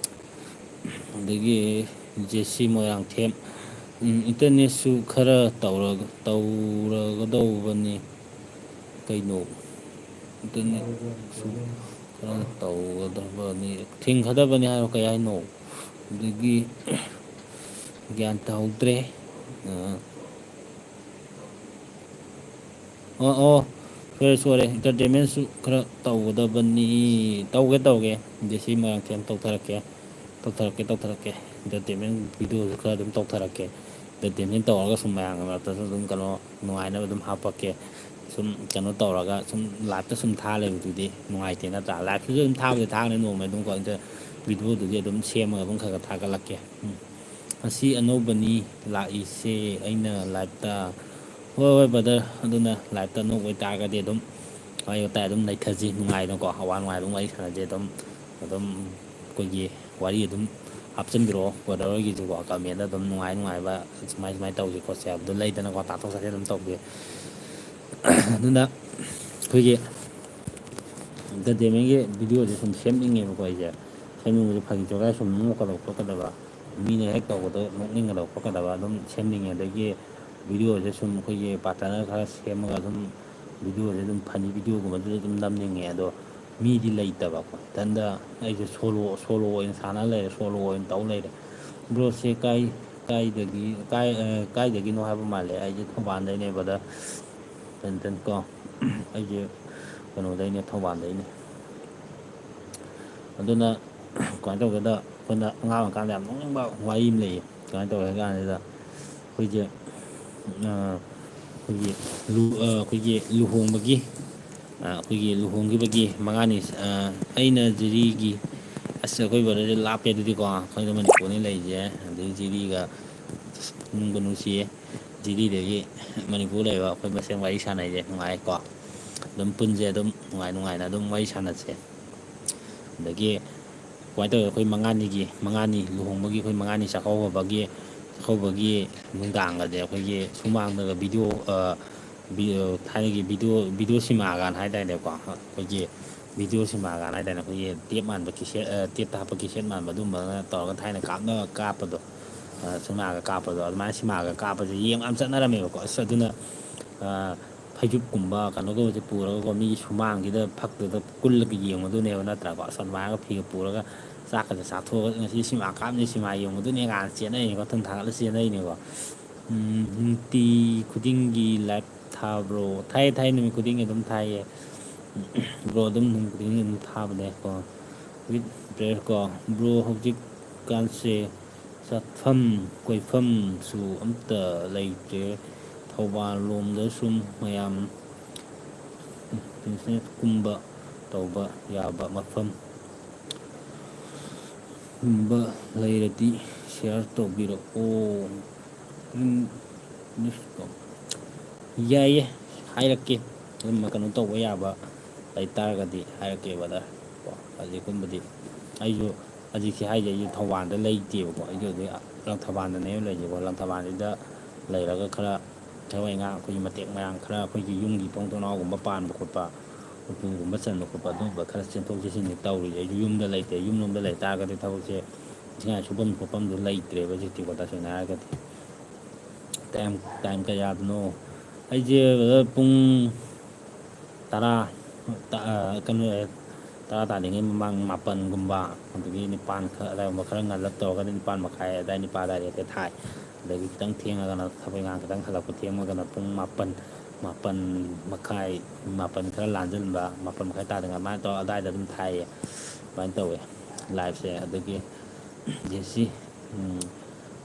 ꯑꯗꯒꯤ ꯖꯦ ꯁꯤ ꯃꯣꯏꯔꯥꯡꯊꯦꯝ, ꯎꯝ, ꯏꯟꯇꯔꯅꯦꯠꯁꯨ ꯈꯔ ꯇꯧꯔꯒ ꯇꯧꯔꯒꯗꯧꯕꯅꯤ ꯀꯩꯅꯣ꯫ ꯏꯟꯇꯔꯅꯦꯠꯁꯨ ꯈꯔ ꯇꯧꯒꯗꯕꯅꯤ, ꯊꯤꯡꯒꯗꯕꯅꯤ ꯍꯥꯏꯔꯣ, ꯀꯩ ꯍꯥꯏꯅꯣ? ꯑꯗꯒꯤ ꯒ꯭ꯌꯥꯟ ꯇꯥꯍꯧꯗ꯭ꯔꯦ꯫ ꯑ, ꯑꯣ ꯑꯣ, ꯁꯣꯏꯔꯦ ꯁꯣꯏꯔꯦ, ꯏꯟꯇꯔꯇꯦꯟꯃꯦꯟꯁꯨ ꯈꯔ ꯇꯧꯒꯗꯕꯅꯤ꯫ ꯇꯧꯒꯦ ꯇꯧꯒꯦ, ꯗꯦꯁꯤ ꯃꯌꯥꯝꯁꯦ ꯌꯥꯝ ꯇꯧꯊꯔꯛꯀꯦ꯫ ꯇꯧꯊꯔꯛꯀꯦ ꯇꯧꯊꯔꯛꯀꯦ, ꯏꯟꯇꯔꯇꯦꯟꯃꯦꯟ ꯚꯤꯗꯤꯑꯣꯁꯨ ꯈꯔ ꯑꯗꯨꯝ ꯇꯧꯊꯔꯛꯀꯦ꯫ ꯏꯟꯇꯔꯇꯦꯟꯃꯦꯟ ꯇꯧꯔꯒ ꯁꯨꯝ ꯃꯌꯥꯝꯒꯤ ꯃꯔꯛꯇꯁꯨ ꯑꯗꯨꯝ ꯀꯩꯅꯣ ꯅꯨꯡꯉꯥꯏꯅꯕ ꯑꯗꯨꯝ ꯍꯥꯞꯄꯛꯀꯦ꯫ ꯁꯨꯝ ꯀꯩꯅꯣ ꯇꯧꯔꯒ ꯁꯨꯝ ꯂꯥꯏꯞꯇ ꯁꯨꯝ ꯊꯥ ꯂꯩꯕꯗꯨꯗꯤ ꯅꯨꯡꯉꯥꯏꯇꯦ ꯅꯠꯇ꯭ꯔꯥ? ꯂꯥꯏꯞꯇꯁꯨ ꯑꯗꯨꯝ ꯊꯥꯕꯨꯗꯤ ꯊꯥꯒꯅꯤ ꯅꯣꯡꯃ ꯑꯗꯨꯝꯀꯣ, ꯚꯤꯗꯤꯑꯣꯗꯨꯗꯤ ꯑꯗꯨꯝ ꯁꯦꯝꯃꯒ ꯑꯗꯨꯝ ꯈꯔ ꯈꯔ ꯊꯥꯒꯠꯂꯛꯀꯦ꯫ ꯎꯝ꯫ ꯉꯁꯤ ꯑꯅꯧꯕꯅꯤ ꯂꯥꯛꯏꯁꯦ ꯑꯩꯅ ꯂꯥꯏꯞꯇ꯫ ꯍꯣꯏ ꯍꯣꯏ ꯕ꯭ꯔꯗꯔ, ꯑꯗꯨꯅ ꯂꯥꯏꯞꯇ ꯑꯅꯧꯕ ꯑꯣꯏꯇꯥꯔꯒꯗꯤ ꯑꯗꯨꯝ ꯋꯥꯔꯤ ꯋꯥꯇꯥꯏ ꯑꯗꯨꯝ ꯂꯩꯊꯁꯤ, ꯅꯨꯡꯉꯥꯏꯅꯀꯣ, ꯑꯋꯥ ꯅꯨꯡꯉꯥꯏ ꯑꯗꯨꯝ ꯋꯥꯔꯤ ꯁꯥꯟꯅꯁꯤ꯫ ꯑꯗꯨꯝ ꯑꯗꯨꯝ ꯑꯩꯈꯣꯏꯒꯤ ꯋꯥꯔꯤ ꯑꯗꯨꯝ ꯍꯥꯞꯆꯤꯟꯕꯤꯔꯛꯑꯣ ꯕ꯭ꯔꯗꯔ ꯍꯣꯏꯒꯤꯁꯨꯀꯣ, ꯀꯃꯦꯟꯗ ꯑꯗꯨꯝ ꯅꯨꯡꯉꯥꯏ ꯅꯨꯡꯉꯥꯏꯕ ꯁꯨꯃꯥꯏ ꯁꯨꯃꯥꯏꯅ ꯇꯧꯁꯤ ꯈꯣꯠꯁꯤ ꯍꯥꯏꯕꯗꯣ ꯂꯩꯗꯅꯀꯣ, ꯇꯥꯊꯣꯛ ꯇꯥꯁꯤꯟ ꯑꯗꯨꯝ ꯇꯧꯁꯤ꯫ ꯑꯗꯨꯅ ꯑꯩꯈꯣꯏꯒꯤ ꯏꯟꯇꯔꯇꯦꯟꯃꯦꯟꯒꯤ ꯚꯤꯗꯤꯑꯣꯁꯦ ꯁꯨꯝ ꯁꯦꯝꯅꯤꯡꯉꯦꯕꯀꯣ ꯑꯩꯁꯦ꯫ ꯁꯦꯝꯅꯤꯡꯕꯁꯦ ꯐꯥꯒꯤ ꯖꯣꯒꯥꯏ ꯁꯨꯝ ꯅꯣꯛꯀꯗꯕ ꯈꯣꯠꯀꯗꯕ, ꯃꯤꯅ ꯍꯦꯛ ꯇꯧꯕꯗꯣ ꯅꯣꯛꯅꯤꯡꯒꯗꯕ ꯈꯣꯠꯀꯗꯕ ꯑꯗꯨꯝ ꯁꯦꯝꯅꯤꯡꯉꯦ꯫ ꯑꯗꯒꯤ ꯚꯤꯗꯤꯑꯣꯁꯦ ꯁꯨꯝ ꯑꯩꯈꯣꯏꯒꯤ ꯄꯥꯔꯠꯅꯔ ꯈꯔ ꯁꯦꯝꯃꯒ ꯑꯗꯨꯝ ꯚꯤꯗꯤꯑꯣꯁꯦ ꯑꯗꯨꯝ ꯐꯅꯤ ꯚꯤꯗꯤꯑꯣꯒꯨꯝꯕꯗꯨꯁꯨ ꯑꯗꯨꯝ ꯅꯝꯅꯤꯡꯉꯦ꯫ ꯑꯗꯣ ꯃꯤꯗꯤ ꯂꯩꯇꯕꯀꯣ, ꯏꯊꯟꯗ ꯑꯩꯁꯦ ꯁꯣꯂꯣ, ꯁꯣꯂꯣ ꯑꯣꯏꯅ ꯁꯥꯟꯅ ꯂꯩꯔꯦ, ꯁꯣꯂꯣ ꯑꯣꯏꯅ ꯇꯧ ꯂꯩꯔꯦ꯫ ꯕ꯭ꯔꯣꯁꯦ ꯀꯥꯏ, ꯀꯥꯏꯗꯒꯤ, ꯀꯥꯏ, ꯑ, ꯀꯥꯏꯗꯒꯤꯅꯣ ꯍꯥꯏꯕ ꯃꯥꯜꯂꯦ꯫ ꯑꯩꯁꯦ ꯊꯧꯕꯥꯜꯗꯩꯅꯦ ꯕ꯭ꯔꯗꯔ꯫ ꯇꯟ ꯇꯟ ꯀꯣ꯫ ꯑꯩꯁꯦ ꯀꯩꯅꯣꯗꯩꯅꯦ, ꯊꯧꯕꯥꯜꯗꯩꯅꯦ꯫ ꯑꯗꯨꯅ ꯀꯃꯥꯏꯅ ꯇꯧꯒꯦꯗ, ꯑꯩꯈꯣꯏꯅ ꯑꯉꯥꯡ ꯑꯣꯏꯔꯤꯀꯥꯟꯗ ꯌꯥꯝ ꯅꯣꯛꯅꯤꯡꯕ ꯋꯥꯔꯤ ꯑꯃ ꯂꯩꯌꯦ꯫ ꯀꯃꯥꯏꯅ ꯇꯧꯒꯦ ꯍꯥꯏ ꯀꯥꯟꯁꯤꯗ, ꯑꯩꯈꯣꯏꯁꯦ, ꯑꯩꯈꯣꯏꯒꯤ, ꯑꯩꯈꯣꯏꯒꯤ ꯂꯨꯍꯣꯡꯕꯒꯤ, ꯑꯩꯈꯣꯏꯒꯤ ꯂꯨꯍꯣꯡꯈꯤꯕꯒꯤ ꯃꯉꯥꯅꯤ, ꯑꯩꯅ ꯖꯤꯔꯤꯒꯤ, ꯑꯁ, ꯑꯩꯈꯣꯏ ꯕ꯭ꯔꯗꯔꯁꯦ ꯂꯥꯞꯄꯦ ꯑꯗꯨꯗꯤꯀꯣ, ꯑꯩꯈꯣꯏꯅ ꯃꯅꯤꯄꯨꯔꯅꯤ ꯂꯩꯔꯤꯁꯦ, ꯑꯗꯩ ꯖꯤꯔꯤꯒ ꯅꯨꯡꯕꯨ ꯅꯨꯡꯁꯤꯌꯦ꯫ ꯖꯤꯔꯤꯗꯒꯤ ꯃꯅꯤꯄꯨꯔ ꯂꯩꯕ ꯑꯩꯈꯣꯏ ꯃꯁꯦꯟ ꯋꯥꯔꯤ ꯁꯥꯟꯅꯩꯁꯦ ꯅꯨꯡꯉꯥꯏꯀꯣ꯫ ꯑꯗꯨꯝ ꯄꯨꯟꯁꯦ, ꯑꯗꯨꯝ ꯅꯨꯡꯉꯥꯏ ꯅꯨꯡꯉꯥꯏꯅ ꯑꯗꯨꯝ ꯋꯥꯔꯤ ꯁꯥꯟꯅꯁꯦ꯫ ꯑꯗꯒꯤ ꯀꯃꯥꯏꯅ ꯇꯧꯋꯤ, ꯑꯩꯈꯣꯏ ꯃꯉꯥꯅꯤꯒꯤ, ꯃꯉꯥꯅꯤ ꯂꯨꯍꯣꯡꯕꯒꯤ, ꯑꯩꯈꯣꯏ ꯃꯉꯥꯅꯤ ꯆꯥꯛꯀꯧꯕꯒꯤ, ꯆꯥꯛꯀꯧꯕꯒꯤ ꯅꯨꯡꯗꯥꯡꯒꯁꯦ ꯑꯩꯈꯣꯏꯒꯤ ꯁꯨꯃꯥꯡꯗꯒ ꯚꯤꯗꯤꯑꯣ, ꯊꯥꯏꯅꯒꯤ ꯚꯤꯗꯤꯑꯣ, ꯚꯤꯗꯤꯑꯣ ꯁꯤꯃꯥꯒꯥꯟ ꯍꯥꯏꯇꯥꯔꯦꯀꯣ, ꯑꯩꯈꯣꯏꯒꯤ ꯚꯤꯗꯤꯑꯣ ꯁꯤꯃꯥꯒꯥꯟ ꯍꯥꯏꯇꯥꯔꯦ, ꯑꯩꯈꯣꯏꯒꯤ ꯇꯦꯞ ꯃꯥꯟꯕ ꯀꯤꯁꯦꯠ, ꯇꯦꯞꯇ ꯍꯥꯞꯄ ꯀꯤꯁꯦꯠ ꯃꯥꯟꯕ ꯑꯗꯨꯝꯕꯅ ꯇꯧꯔꯒ ꯊꯥꯏꯅ ꯀꯥꯞꯅ ꯀꯥꯞꯄꯗꯣ, ꯁꯤꯃꯥꯒ ꯀꯥꯞꯄꯗꯣ, ꯑꯗꯨꯃꯥꯏꯅ ꯁꯤꯃꯥꯒ ꯀꯥꯞꯄꯁꯦ ꯌꯦꯡꯕ ꯌꯥꯝ ꯆꯠꯅꯔꯝꯃꯦꯕꯀꯣ꯫ ꯑꯁ, ꯑꯗꯨꯅ ꯐꯩꯖꯨꯞꯀꯨꯝꯕ ꯀꯩꯅꯣꯒꯨꯝꯕꯁꯦ ꯄꯨꯔꯒꯀꯣ, ꯃꯤꯒꯤ ꯁꯨꯃꯥꯡꯁꯤꯗ ꯐꯛꯇꯨꯗ ꯀꯨꯜꯂꯒ ꯌꯦꯡꯉꯨꯗꯣꯏꯅꯦꯕ, ꯅꯠꯇ꯭ꯔꯥꯀꯣ? ꯑꯁ, ꯑꯗꯨꯃꯥꯏꯅꯒ ꯐꯤꯒ ꯄꯨꯔꯒ ꯆꯥꯛꯀꯁꯦ ꯆꯥꯊꯣꯛꯑꯒ, "ꯉꯁꯤ ꯁꯤꯃꯥ ꯀꯥꯞꯅꯤ, ꯁꯤꯃꯥ ꯌꯦꯡꯉꯨꯗꯣꯏꯅꯦ" ꯀꯥꯏꯅ ꯆꯦꯟꯅꯩꯅꯦꯀꯣ, ꯊꯨꯝ ꯊꯥꯒꯠꯂ ꯆꯦꯟꯅꯩꯅꯦꯀꯣ꯫ ꯎꯝ, ꯅꯨꯡꯇꯤ ꯈꯨꯗꯤꯡꯒꯤ ꯂꯥꯏꯞ ꯊꯥꯕ꯭ꯔꯣ? ꯊꯥꯏꯌꯦ, ꯊꯥꯏꯌꯦ, ꯅꯨꯃꯤꯠ ꯈꯨꯗꯤꯡꯒꯤ ꯑꯗꯨꯝ ꯊꯥꯏꯌꯦ꯫ ꯕ꯭ꯔꯣ ꯑꯗꯨꯝ ꯅꯨꯃꯤꯠ ꯈꯨꯗꯤꯡꯒꯤ ꯑꯗꯨꯝ ꯊꯥꯕꯅꯦꯀꯣ꯫ ꯋꯤꯠ ꯄ꯭ꯔꯦꯌꯔ ꯀꯣ꯫ ꯕ꯭ꯔꯣ ꯍꯧꯖꯤꯛꯀꯥꯟꯁꯦ ꯆꯠꯐꯝ ꯀꯣꯏꯐꯝꯁꯨ ꯑꯝꯇ ꯂꯩꯇ꯭ꯔꯦ꯫ ꯊꯧꯕꯥꯜ ꯂꯣꯝꯗ ꯁꯨꯝ ꯃꯌꯥꯝ ꯕꯤꯖꯤꯅꯦꯁꯀꯨꯝꯕ ꯇꯧꯕ ꯌꯥꯕ ꯃꯐꯝ ꯒꯨꯝꯕ ꯂꯩꯔꯗꯤ ꯁꯤꯌꯥꯔ ꯇꯧꯕꯤꯔꯛꯑꯣ꯫ ꯎꯝ, ꯌꯥꯏꯌꯦ, ꯍꯥꯏꯔꯛꯀꯦ꯫ ꯑꯗꯨꯝ ꯀꯩꯅꯣ ꯇꯧꯕ ꯌꯥꯕ ꯂꯩꯇꯥꯔꯒꯗꯤ ꯍꯥꯏꯔꯛꯀꯦ, ꯕ꯭ꯔꯗꯔ꯫ ꯀꯣ, ꯍꯧꯖꯤꯛꯀꯨꯝꯕꯗꯤ ꯑꯩꯁꯨ ꯍꯧꯖꯤꯛꯁꯦ ꯍꯥꯏꯁꯦ, ꯑꯩꯁꯨ ꯊꯧꯕꯥꯜꯗ ꯂꯩꯇꯦꯕꯀꯣ꯫ ꯑꯩꯁꯨ ꯍꯧꯖꯤꯛ ꯂꯪꯊꯕꯥꯜꯗꯅꯦꯕ ꯂꯩꯔꯤꯁꯦꯀꯣ꯫ ꯂꯪꯊꯕꯥꯜꯁꯤꯗ ꯂꯩꯔꯒ ꯈꯔ ꯊꯕꯛ ꯏꯪꯈꯥꯡ, ꯑꯩꯈꯣꯏꯒꯤ ꯃꯇꯦꯛ ꯃꯌꯥꯝ ꯈꯔ, ꯑꯩꯈꯣꯏꯒꯤ ꯌꯨꯝꯒꯤ ꯊꯣꯡ ꯊꯣꯡꯅꯥꯎꯒꯨꯝꯕ ꯄꯥꯟꯕ ꯈꯣꯠꯄ, ꯎꯄꯨꯒꯨꯝꯕ ꯆꯟꯕ ꯈꯣꯠꯄ, ꯑꯗꯨꯒꯨꯝꯕ ꯈꯔ ꯆꯦꯟꯊꯣꯛ ꯆꯦꯟꯁꯤꯟꯗꯤ ꯇꯧꯔꯤ꯫ ꯑꯩꯁꯨ ꯌꯨꯝꯗ ꯂꯩꯇꯦ꯫ ꯌꯨꯝꯂꯣꯝꯗ ꯂꯩ ꯇꯥꯔꯒꯗꯤ ꯊꯕꯛꯁꯦ ꯅꯤꯡꯊꯤꯅ ꯁꯨꯐꯝ ꯈꯣꯠꯐꯝꯗꯣ ꯂꯩꯇ꯭ꯔꯦꯕ ꯍꯧꯖꯤꯛꯇꯤꯀꯣ, ꯇꯁꯦꯡꯅ ꯍꯥꯏꯔꯒꯗꯤ꯫ ꯇꯥꯏꯝ, ꯇꯥꯏꯝ ꯀꯌꯥꯗꯅꯣ? ꯑꯩꯁꯦ, ꯕ꯭ꯔꯗꯔ, ꯄꯨꯡ ꯇꯔꯥ, ꯇ-, ꯑ, ꯀꯩꯅꯣ, ꯇꯔꯥ ꯇꯥꯗ꯭ꯔꯤꯉꯩ ꯃꯃꯥꯡ ꯃꯥꯄꯟꯒꯨꯝꯕ, ꯑꯗꯒꯤ ꯅꯤꯄꯥꯟ ꯈꯔ ꯑꯗꯥꯏꯒꯨꯝꯕ, ꯈꯔ ꯉꯜꯂꯞ ꯇꯧꯔꯒꯗꯤ ꯅꯤꯄꯥꯟ ꯃꯈꯥꯏ ꯑꯗꯥꯏ, ꯅꯤꯄꯥꯟ ꯑꯗꯥꯏꯗ ꯍꯦꯛꯇ ꯊꯥꯏ꯫ ꯑꯗꯒꯤ ꯈꯤꯇꯪ ꯊꯦꯡꯉꯒꯅ ꯊꯕꯛ ꯏꯪꯈꯥꯡ ꯈꯤꯇꯪ ꯍꯜꯂꯛꯄ ꯊꯦꯡꯉꯒꯅ ꯄꯨꯡ ꯃꯥꯄꯟ, ꯃꯥꯄꯟ ꯃꯈꯥꯏ, ꯃꯥꯄꯟ ꯈꯔ ꯂꯥꯟꯖꯤꯟꯕ, ꯃꯥꯄꯟ ꯃꯈꯥꯏ ꯇꯥꯗ꯭ꯔꯤꯉꯩ ꯑꯗꯨꯃꯥꯏꯅ ꯇꯧꯔ ꯑꯗꯥꯏꯗ ꯑꯗꯨꯝ ꯊꯥꯏꯌꯦ꯫ ꯑꯗꯨꯃꯥꯏꯅ ꯇꯧꯋꯦ ꯂꯥꯏꯞꯁꯦ꯫ ꯑꯗꯒꯤ ꯖꯦꯁꯤ, ꯎꯝ,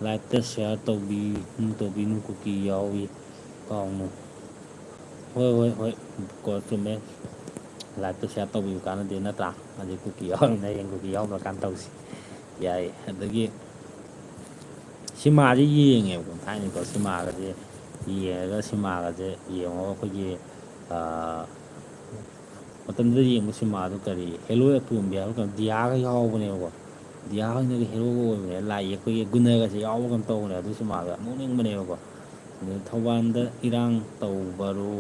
ꯂꯥꯏꯛꯇ ꯁꯤꯌꯥꯔ ꯇꯧꯕꯤꯅꯨ, ꯇꯧꯕꯤꯅꯨ, ꯀꯨꯀꯤ ꯌꯥꯎꯏ, ꯀꯥꯎꯅꯨ꯫ ꯍꯣꯏ, ꯍꯣꯏ, ꯍꯣꯏ, ꯀꯣ, ꯆꯨꯝꯃꯦ꯫ ꯂꯥꯏꯛꯇ ꯁꯤꯌꯥꯔ ꯇꯧꯕꯤꯕ ꯀꯥꯟꯅꯗꯦ, ꯅꯠꯇ꯭ꯔꯥ? ꯑꯗꯩ ꯀꯨꯀꯤ ꯌꯥꯎꯔꯝꯅ ꯍꯌꯦꯡ ꯀꯨꯀꯤ ꯌꯥꯎꯗ꯭ꯔꯀꯥꯟꯗ ꯇꯧꯁꯤ꯫ ꯌꯥꯏ꯫ ꯑꯗꯒꯤ ꯁꯤꯃꯥꯁꯦ ꯌꯦꯡꯉꯦꯕꯀꯣ, ꯊꯥꯏꯅꯀꯣ ꯁꯤꯃꯥꯒꯁꯦ ꯌꯦꯡꯉꯒ, ꯁꯤꯃꯥꯒꯁꯦ ꯌꯦꯡꯉꯒ ꯑꯩꯈꯣꯏꯒꯤ, ꯑꯥ, ꯃꯇꯝꯗꯨꯗ ꯌꯦꯡꯕ ꯁꯤꯃꯥꯗꯨ ꯀꯔꯤ, ꯍꯦꯂꯣꯏ ꯑꯇꯣꯝꯕꯤ ꯍꯥꯏꯕ ꯀꯩꯅꯣ, ꯗꯤꯌꯥꯒ ꯌꯥꯎꯕꯅꯦꯕꯀꯣ꯫ ꯗꯤꯌꯥ ꯍꯣꯏꯅꯒ ꯍꯦꯔꯣꯒ ꯑꯣꯏꯕꯅꯦ, ꯂꯥꯏ ꯌꯦꯛꯄꯒꯤ ꯒꯨꯟꯅꯒꯁꯦ ꯌꯥꯎꯕ ꯀꯩꯅꯣ ꯇꯧꯕꯅꯦ ꯑꯗꯨ ꯁꯤꯃꯥꯗꯣ, ꯌꯥꯝ ꯅꯣꯛꯅꯤꯡꯕꯅꯦꯕꯀꯣ꯫ ꯑꯗꯨ ꯊꯧꯕꯥꯜꯗ ꯏꯔꯥꯡ ꯇꯧꯕꯔꯣ?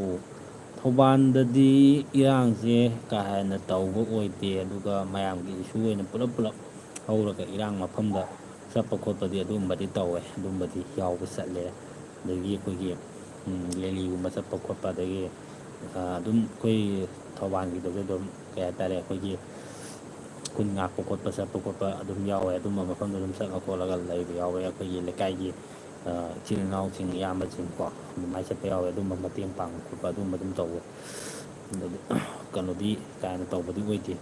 ꯊꯧꯕꯥꯜꯗꯗꯤ ꯏꯔꯥꯡꯁꯦ ꯀꯥ ꯍꯦꯟꯅ ꯇꯧꯕ ꯑꯣꯏꯗꯦ, ꯑꯗꯨꯒ ꯃꯌꯥꯝꯒꯤ ꯏꯁꯨ ꯑꯣꯏꯅ ꯄꯨꯂꯞ ꯄꯨꯂꯞ ꯍꯧꯔꯒ ꯏꯔꯥꯡ ꯃꯐꯝꯗ ꯆꯠꯄ ꯈꯣꯠꯄꯗꯤ ꯑꯗꯨꯒꯨꯝꯕꯗꯤ ꯇꯧꯋꯦ, ꯑꯗꯨꯝꯕꯗꯤ ꯌꯥꯎꯕ ꯆꯠꯂꯦ꯫ ꯑꯗꯒꯤ ꯑꯩꯈꯣꯏꯒꯤ, ꯎꯝ, ꯔꯦꯂꯤꯒꯨꯝꯕ ꯆꯠꯄ ꯈꯣꯠꯄ, ꯑꯗꯒꯤ, ꯑ, ꯑꯗꯨꯝ ꯑꯩꯈꯣꯏ ꯊꯧꯕꯥꯜꯒꯤꯗꯁꯨ ꯑꯗꯨꯝ, ꯀꯩ ꯍꯥꯏꯇꯥꯔꯦ, ꯑꯩꯈꯣꯏꯒꯤ ꯈꯨꯟ ꯉꯥꯛꯄ ꯈꯣꯠꯄ ꯆꯠꯄ ꯈꯣꯠꯄ ꯑꯗꯨꯝ ꯌꯥꯎꯋꯦ꯫ ꯑꯗꯨꯝꯕ ꯃꯐꯝꯗ ꯑꯗꯨꯝ ꯆꯠꯂ ꯈꯣꯠꯂꯒ ꯂꯩꯕ ꯌꯥꯎꯋꯦ꯫ ꯑꯩꯈꯣꯏꯒꯤ ꯂꯩꯀꯥꯏꯒꯤ, ꯑ, ꯏꯆꯤꯜ ꯏꯅꯥꯎꯁꯤꯡ, ꯏꯌꯥꯝꯕꯁꯤꯡ ꯀꯣ, ꯑꯗꯨꯃꯥꯏꯅ ꯆꯠꯄ ꯌꯥꯎꯋꯦ꯫ ꯑꯗꯨꯝꯕ ꯃꯇꯦꯡ ꯄꯥꯡꯕ ꯈꯣꯠꯄ ꯑꯗꯨꯝꯕ ꯑꯗꯨꯝ ꯇꯧꯋꯦ꯫ ꯑꯗꯨꯗꯤ ꯀꯩꯅꯣꯗꯤ ꯀꯥ ꯍꯦꯟꯅ ꯇꯧꯕꯗꯤ ꯑꯣꯏꯗꯦ꯫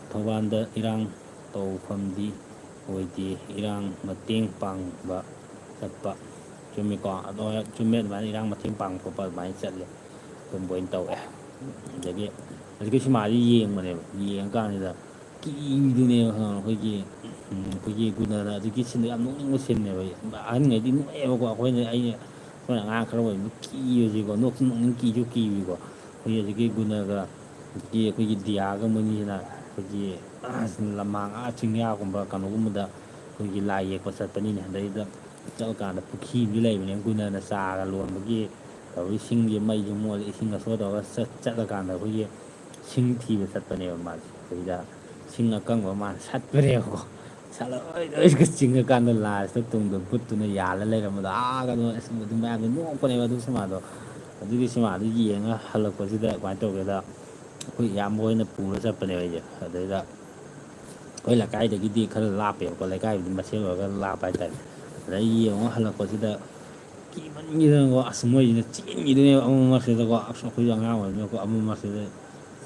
ꯊꯧꯕꯥꯜꯗ ꯏꯔꯥꯡ ꯇꯧꯐꯝꯗꯤ ꯑꯣꯏꯗꯦ, ꯏꯔꯥꯡ ꯃꯇꯦꯡ ꯄꯥꯡꯕ ꯆꯠꯄ꯫ ꯆꯨꯝꯃꯤꯀꯣ? ꯑꯗꯣ ꯍꯣꯏ, ꯆꯨꯝꯃꯦ, ꯑꯗꯨꯃꯥꯏꯅ ꯏꯔꯥꯡ ꯃꯇꯦꯡ ꯄꯥꯡꯕ ꯈꯣꯠꯄ ꯑꯗꯨꯃꯥꯏꯅ ꯆꯠꯂꯦ꯫ ꯑꯗꯨꯝꯕ ꯑꯣꯏꯅ ꯇꯧꯋꯦ꯫ ꯑꯗꯒꯤ ꯍꯧꯖꯤꯛꯀꯤ ꯁꯤꯃꯥꯁꯤ ꯌꯦꯡꯕꯅꯦꯕ, ꯌꯦꯡꯉꯀꯥꯟꯁꯤꯗ ꯀꯤꯕꯤꯗꯨꯅꯦꯕ, ꯈꯪꯉꯕ? ꯑꯩꯈꯣꯏꯒꯤ, ꯎꯝ, ꯑꯩꯈꯣꯏꯒꯤ ꯒꯨꯟꯗꯅ ꯍꯧꯖꯤꯛꯀꯤ ꯁꯤꯟꯗꯣ ꯌꯥꯝ ꯅꯣꯛꯅꯤꯡꯕ ꯁꯤꯟꯅꯦꯕ꯫ ꯑꯍꯟꯈꯩꯗꯤ ꯅꯣꯛꯑꯦꯕꯀꯣ, ꯑꯩꯈꯣꯏꯅ, ꯑꯩꯅ, ꯑꯩꯈꯣꯏꯅ ꯑꯉꯥꯡ ꯈꯔ ꯑꯣꯏꯕꯅꯤꯅ ꯀꯤꯕꯁꯤꯀꯣ, ꯅꯣꯛꯁꯨ ꯅꯣꯛꯅꯤꯡ, ꯀꯤꯁꯨ ꯀꯤꯕꯤꯀꯣ꯫ ꯑꯩꯈꯣꯏꯒꯤ ꯍꯧꯖꯤꯛꯀꯤ ꯒꯨꯟꯗꯒ ꯍꯧꯖꯤꯛꯀꯤ ꯑꯩꯈꯣꯏꯒꯤ ꯗꯤꯌꯥꯒ ꯃꯣꯏꯅꯤꯁꯤꯅ ꯑꯩꯈꯣꯏꯒꯤ, ꯑꯁ, ꯂꯝꯃꯥꯡ, ꯑꯥ, ꯆꯤꯡꯌꯥꯒꯨꯝꯕ ꯀꯩꯅꯣꯒꯨꯝꯕꯗ ꯑꯩꯈꯣꯏꯒꯤ ꯂꯥꯏ ꯌꯦꯛꯄ ꯆꯠꯄꯅꯤꯅꯦ꯫ ꯑꯗꯩꯗ ꯆꯠꯂꯀꯥꯟꯗ ꯄꯨꯈ꯭ꯔꯤ ꯑꯃꯗꯤ ꯂꯩꯕꯅꯦ, ꯒꯨꯟꯗꯅ ꯆꯥꯒ ꯂꯣꯟꯕꯒꯤ ꯇꯧꯔꯤ, ꯁꯤꯡꯒꯤ ꯃꯩꯁꯨ ꯃꯣꯠꯂꯤ, ꯏꯁꯤꯡ ꯑꯁꯣꯛ ꯇꯧꯔꯒ ꯆꯠ-, ꯆꯠꯂꯀꯥꯟꯗ ꯑꯩꯈꯣꯏꯒꯤ ꯁꯤꯡ ꯊꯤꯕ ꯆꯠꯄꯅꯦꯕ ꯃꯥꯁꯦ꯫ ꯑꯗꯩꯗ ꯁꯤꯡ ꯑꯀꯪꯕ ꯃꯥꯅ ꯁꯠꯄꯅꯦꯕꯀꯣ꯫ ꯁꯠꯂ ꯂꯣꯏ, ꯂꯣꯏꯒ ꯆꯤꯡꯉꯀꯥꯟꯗ ꯂꯥꯁꯇ ꯇꯨꯡꯗ ꯚꯨꯠꯇꯨꯅ ꯌꯥꯜꯂ ꯂꯩꯔꯝꯕꯗꯣ, ꯑꯥꯒ ꯑꯗꯨ, ꯑꯁ, ꯑꯗꯨ ꯃꯌꯥꯝꯗꯣ ꯅꯣꯛꯄꯅꯦꯕ ꯑꯗꯨ ꯁꯤꯃꯥꯗꯣ꯫ ꯑꯗꯨꯒꯤ ꯁꯤꯃꯥꯗꯣ ꯌꯦꯡꯉ ꯍꯜꯂꯛꯄꯁꯤꯗ ꯀꯃꯥꯏꯅ ꯇꯧꯒꯦꯗ, ꯑꯩꯈꯣꯏ ꯏꯌꯥꯝꯕ ꯍꯣꯏꯅ ꯄꯨꯔ ꯆꯠꯄꯅꯦꯕ ꯑꯩꯁꯦ꯫ ꯑꯗꯩꯗ ꯑꯩꯈꯣꯏ ꯂꯩꯀꯥꯏꯗꯒꯤꯗꯤ ꯈꯔ ꯂꯥꯞꯄꯦꯕꯀꯣ, ꯂꯩꯀꯥꯏꯕꯨꯗꯤ ꯃꯁꯦꯜ ꯑꯣꯏꯔꯒ ꯂꯥꯞꯄ ꯍꯥꯏꯇꯥꯔꯦ꯫ ꯑꯗꯩ ꯌꯦꯡꯉꯣ ꯍꯜꯂꯛꯄꯁꯤꯗ ꯀꯤꯃꯟꯈꯤꯗꯅꯀꯣ, ꯑꯁ, ꯃꯣꯏꯁꯤꯅ ꯆꯦꯟꯈꯤꯗꯣꯏꯅꯦꯕ ꯑꯃ ꯃꯔꯛꯁꯤꯗꯀꯣ꯫ ꯑꯁ, ꯑꯩꯈꯣꯏꯁꯨ ꯑꯉꯥꯡ ꯑꯣꯏꯕꯅꯤꯅꯀꯣ, ꯑꯃ ꯃꯔꯛꯁꯤꯗ